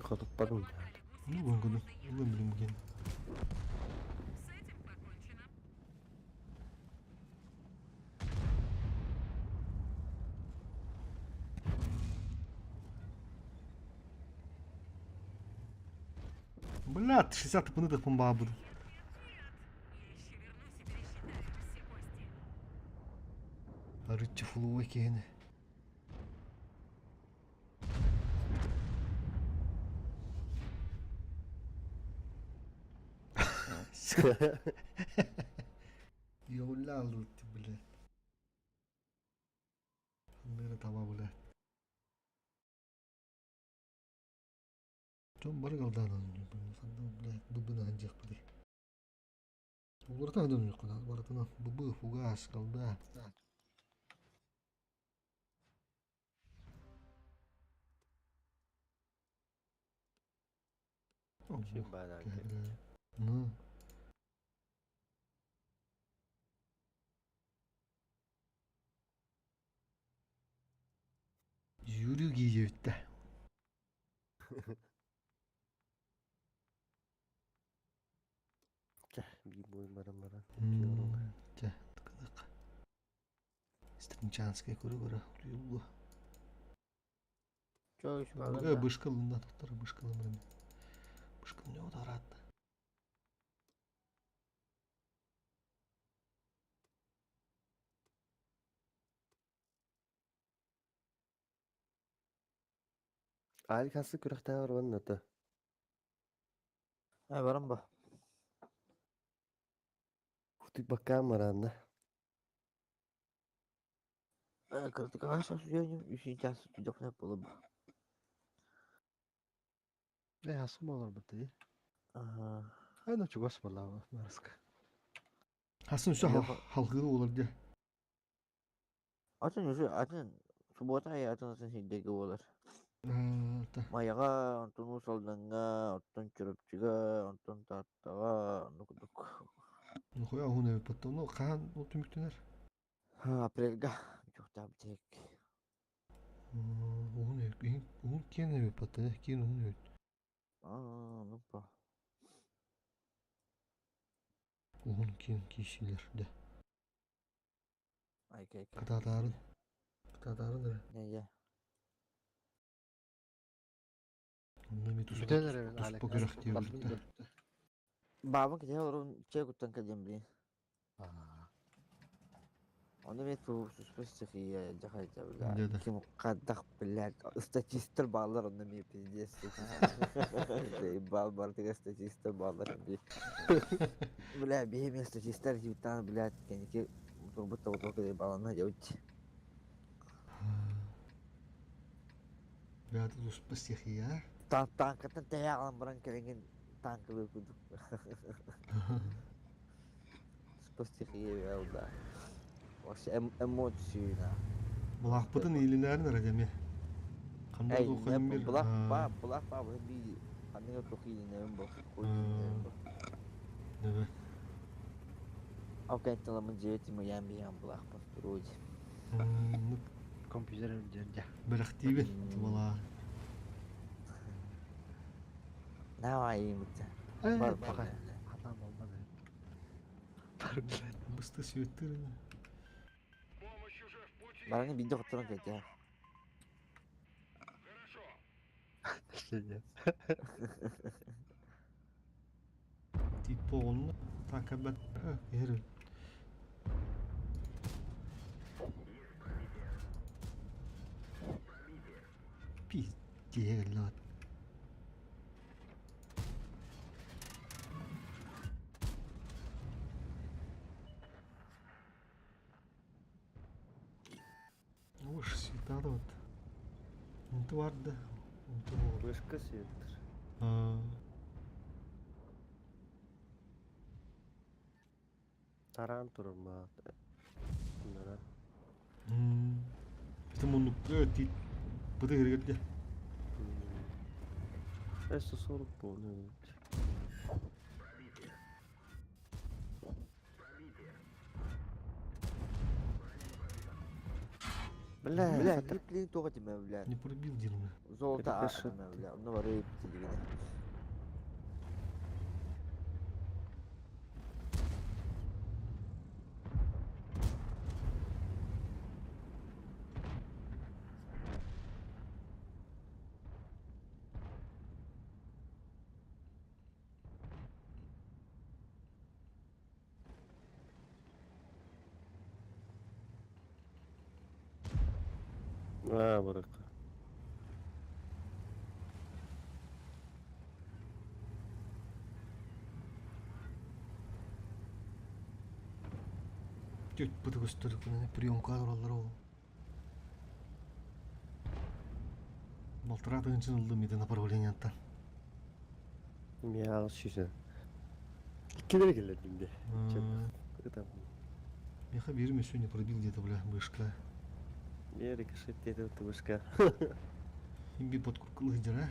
Хотуппадым. Ну, гон Улым билим буген. Блядь, 60 пынытых помба буду. Арытчы фулуа киһини. Йола лут, блядь. Хандыра таба, блядь. Чон бары галдан, блядь, быбына ханжак бudi. Уларта хандан yok барытына быбы фугас галда. Ну. Yürü giyevde. Чэ, би бой баран баран. Чэ, тыкынык. Стринчанская көрө-көрө уйуллу. Чой, Быга бышкылында токтор бышкылы мырым. Бышкыл не ударат. Али касы күрәхтә бар ата. Ay барам ба. Хутуй бакка маранна. Кыртыкаға шашуяним, үшінші асы түдіқне болып. Э, асым болар бит. Ага. Ай, ну чугас была мараска. Хасын үсө халгыры олар де. Атын уже, атын суббота ай атын атын сиддеги болар. Маяга, онтон усалданга, онтон чурапчыга, онтон таттага, нукудук. Ну хуя хуна потом, ну хаан ол түмүктөнөр. Апрельга, чухта битек. Уһун уһун кен эбит паттан, кен уһун эбит. Аа, ну па. Уһун кен кишилер да. Ай, кай, кай. Кытаатаарын. Кытаатаарын. Не, я. Онно ми тус Бүтэн тус покөрөх диэбит. Бабын ките олорун чай куттан кэлдем блин. Оны мен туспас стихия жахайта, бля. Ким кадах, блядь, статистер баллар онно ми пиздец. Бал бар деген статистер баллар. Бля, бихеме статистер жибтан, блядь, кеники турбут оток балана жаут. Бля, туспас стихия. Танкатын таяғалан баран келеген танкы кудук. Туспас стихия да. Вообще эмоции на. Булахпытын илинәрин радеме. Кандай тухын бир. Булах ба, булах ба, бу би кандай тухын илинәрин бу. Небе. Окей, таламын жети мы ям биян булах ба, вроде. Компьютер жерде. Бирактибин тубала. Давай имте. Бар бака. Хатан болмады. Бысты сүйеттер. Бараны видео которым кете. Сидит. Типа он так абат. Ер. Пиздец. Уж светало вот. Унту варда. Унту. Вышка сүйеттер. Тараан турар маат. Нара. Ити муннукка тиит быты киргерде. Өссө 40 буолуо. Бля, бля, блин, тоҕо тимэ, бля. Не пробил дерьмо. Золото аатына, бля, онно бары телегине. Аа, барык. Түт быты көстөр прием кадрлар ол. Балтыра тыгынчын ылдым ити направлениеттан. Миэхэ сүүсэ. Иккилери кэллэрдим де. Ытам. Меха бирим еще не пробил где-то, бля, бышка. Мне рикошет где-то вышка. Имби подкуркал а?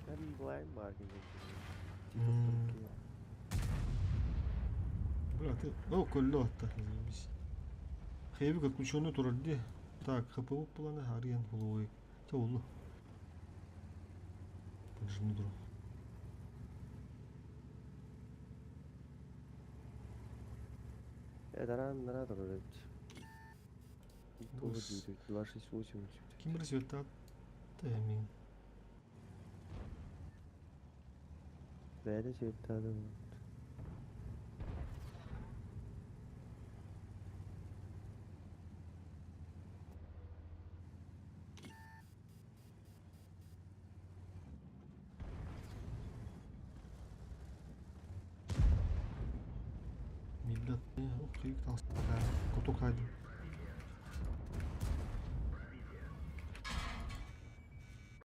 Ben blind marking. Бля, ты... О, колло атта, заебись. Хэйбик отключенный турар ди. Так, ХПУ планы, Ариен, головой. Те олу. Поджимну дуру. Даран нара турар. 2, 6, 8. Ким результат? Тэмин. Бәйді себептады. Милләт, ох, кыйык таңсыда. Кутук хайдым.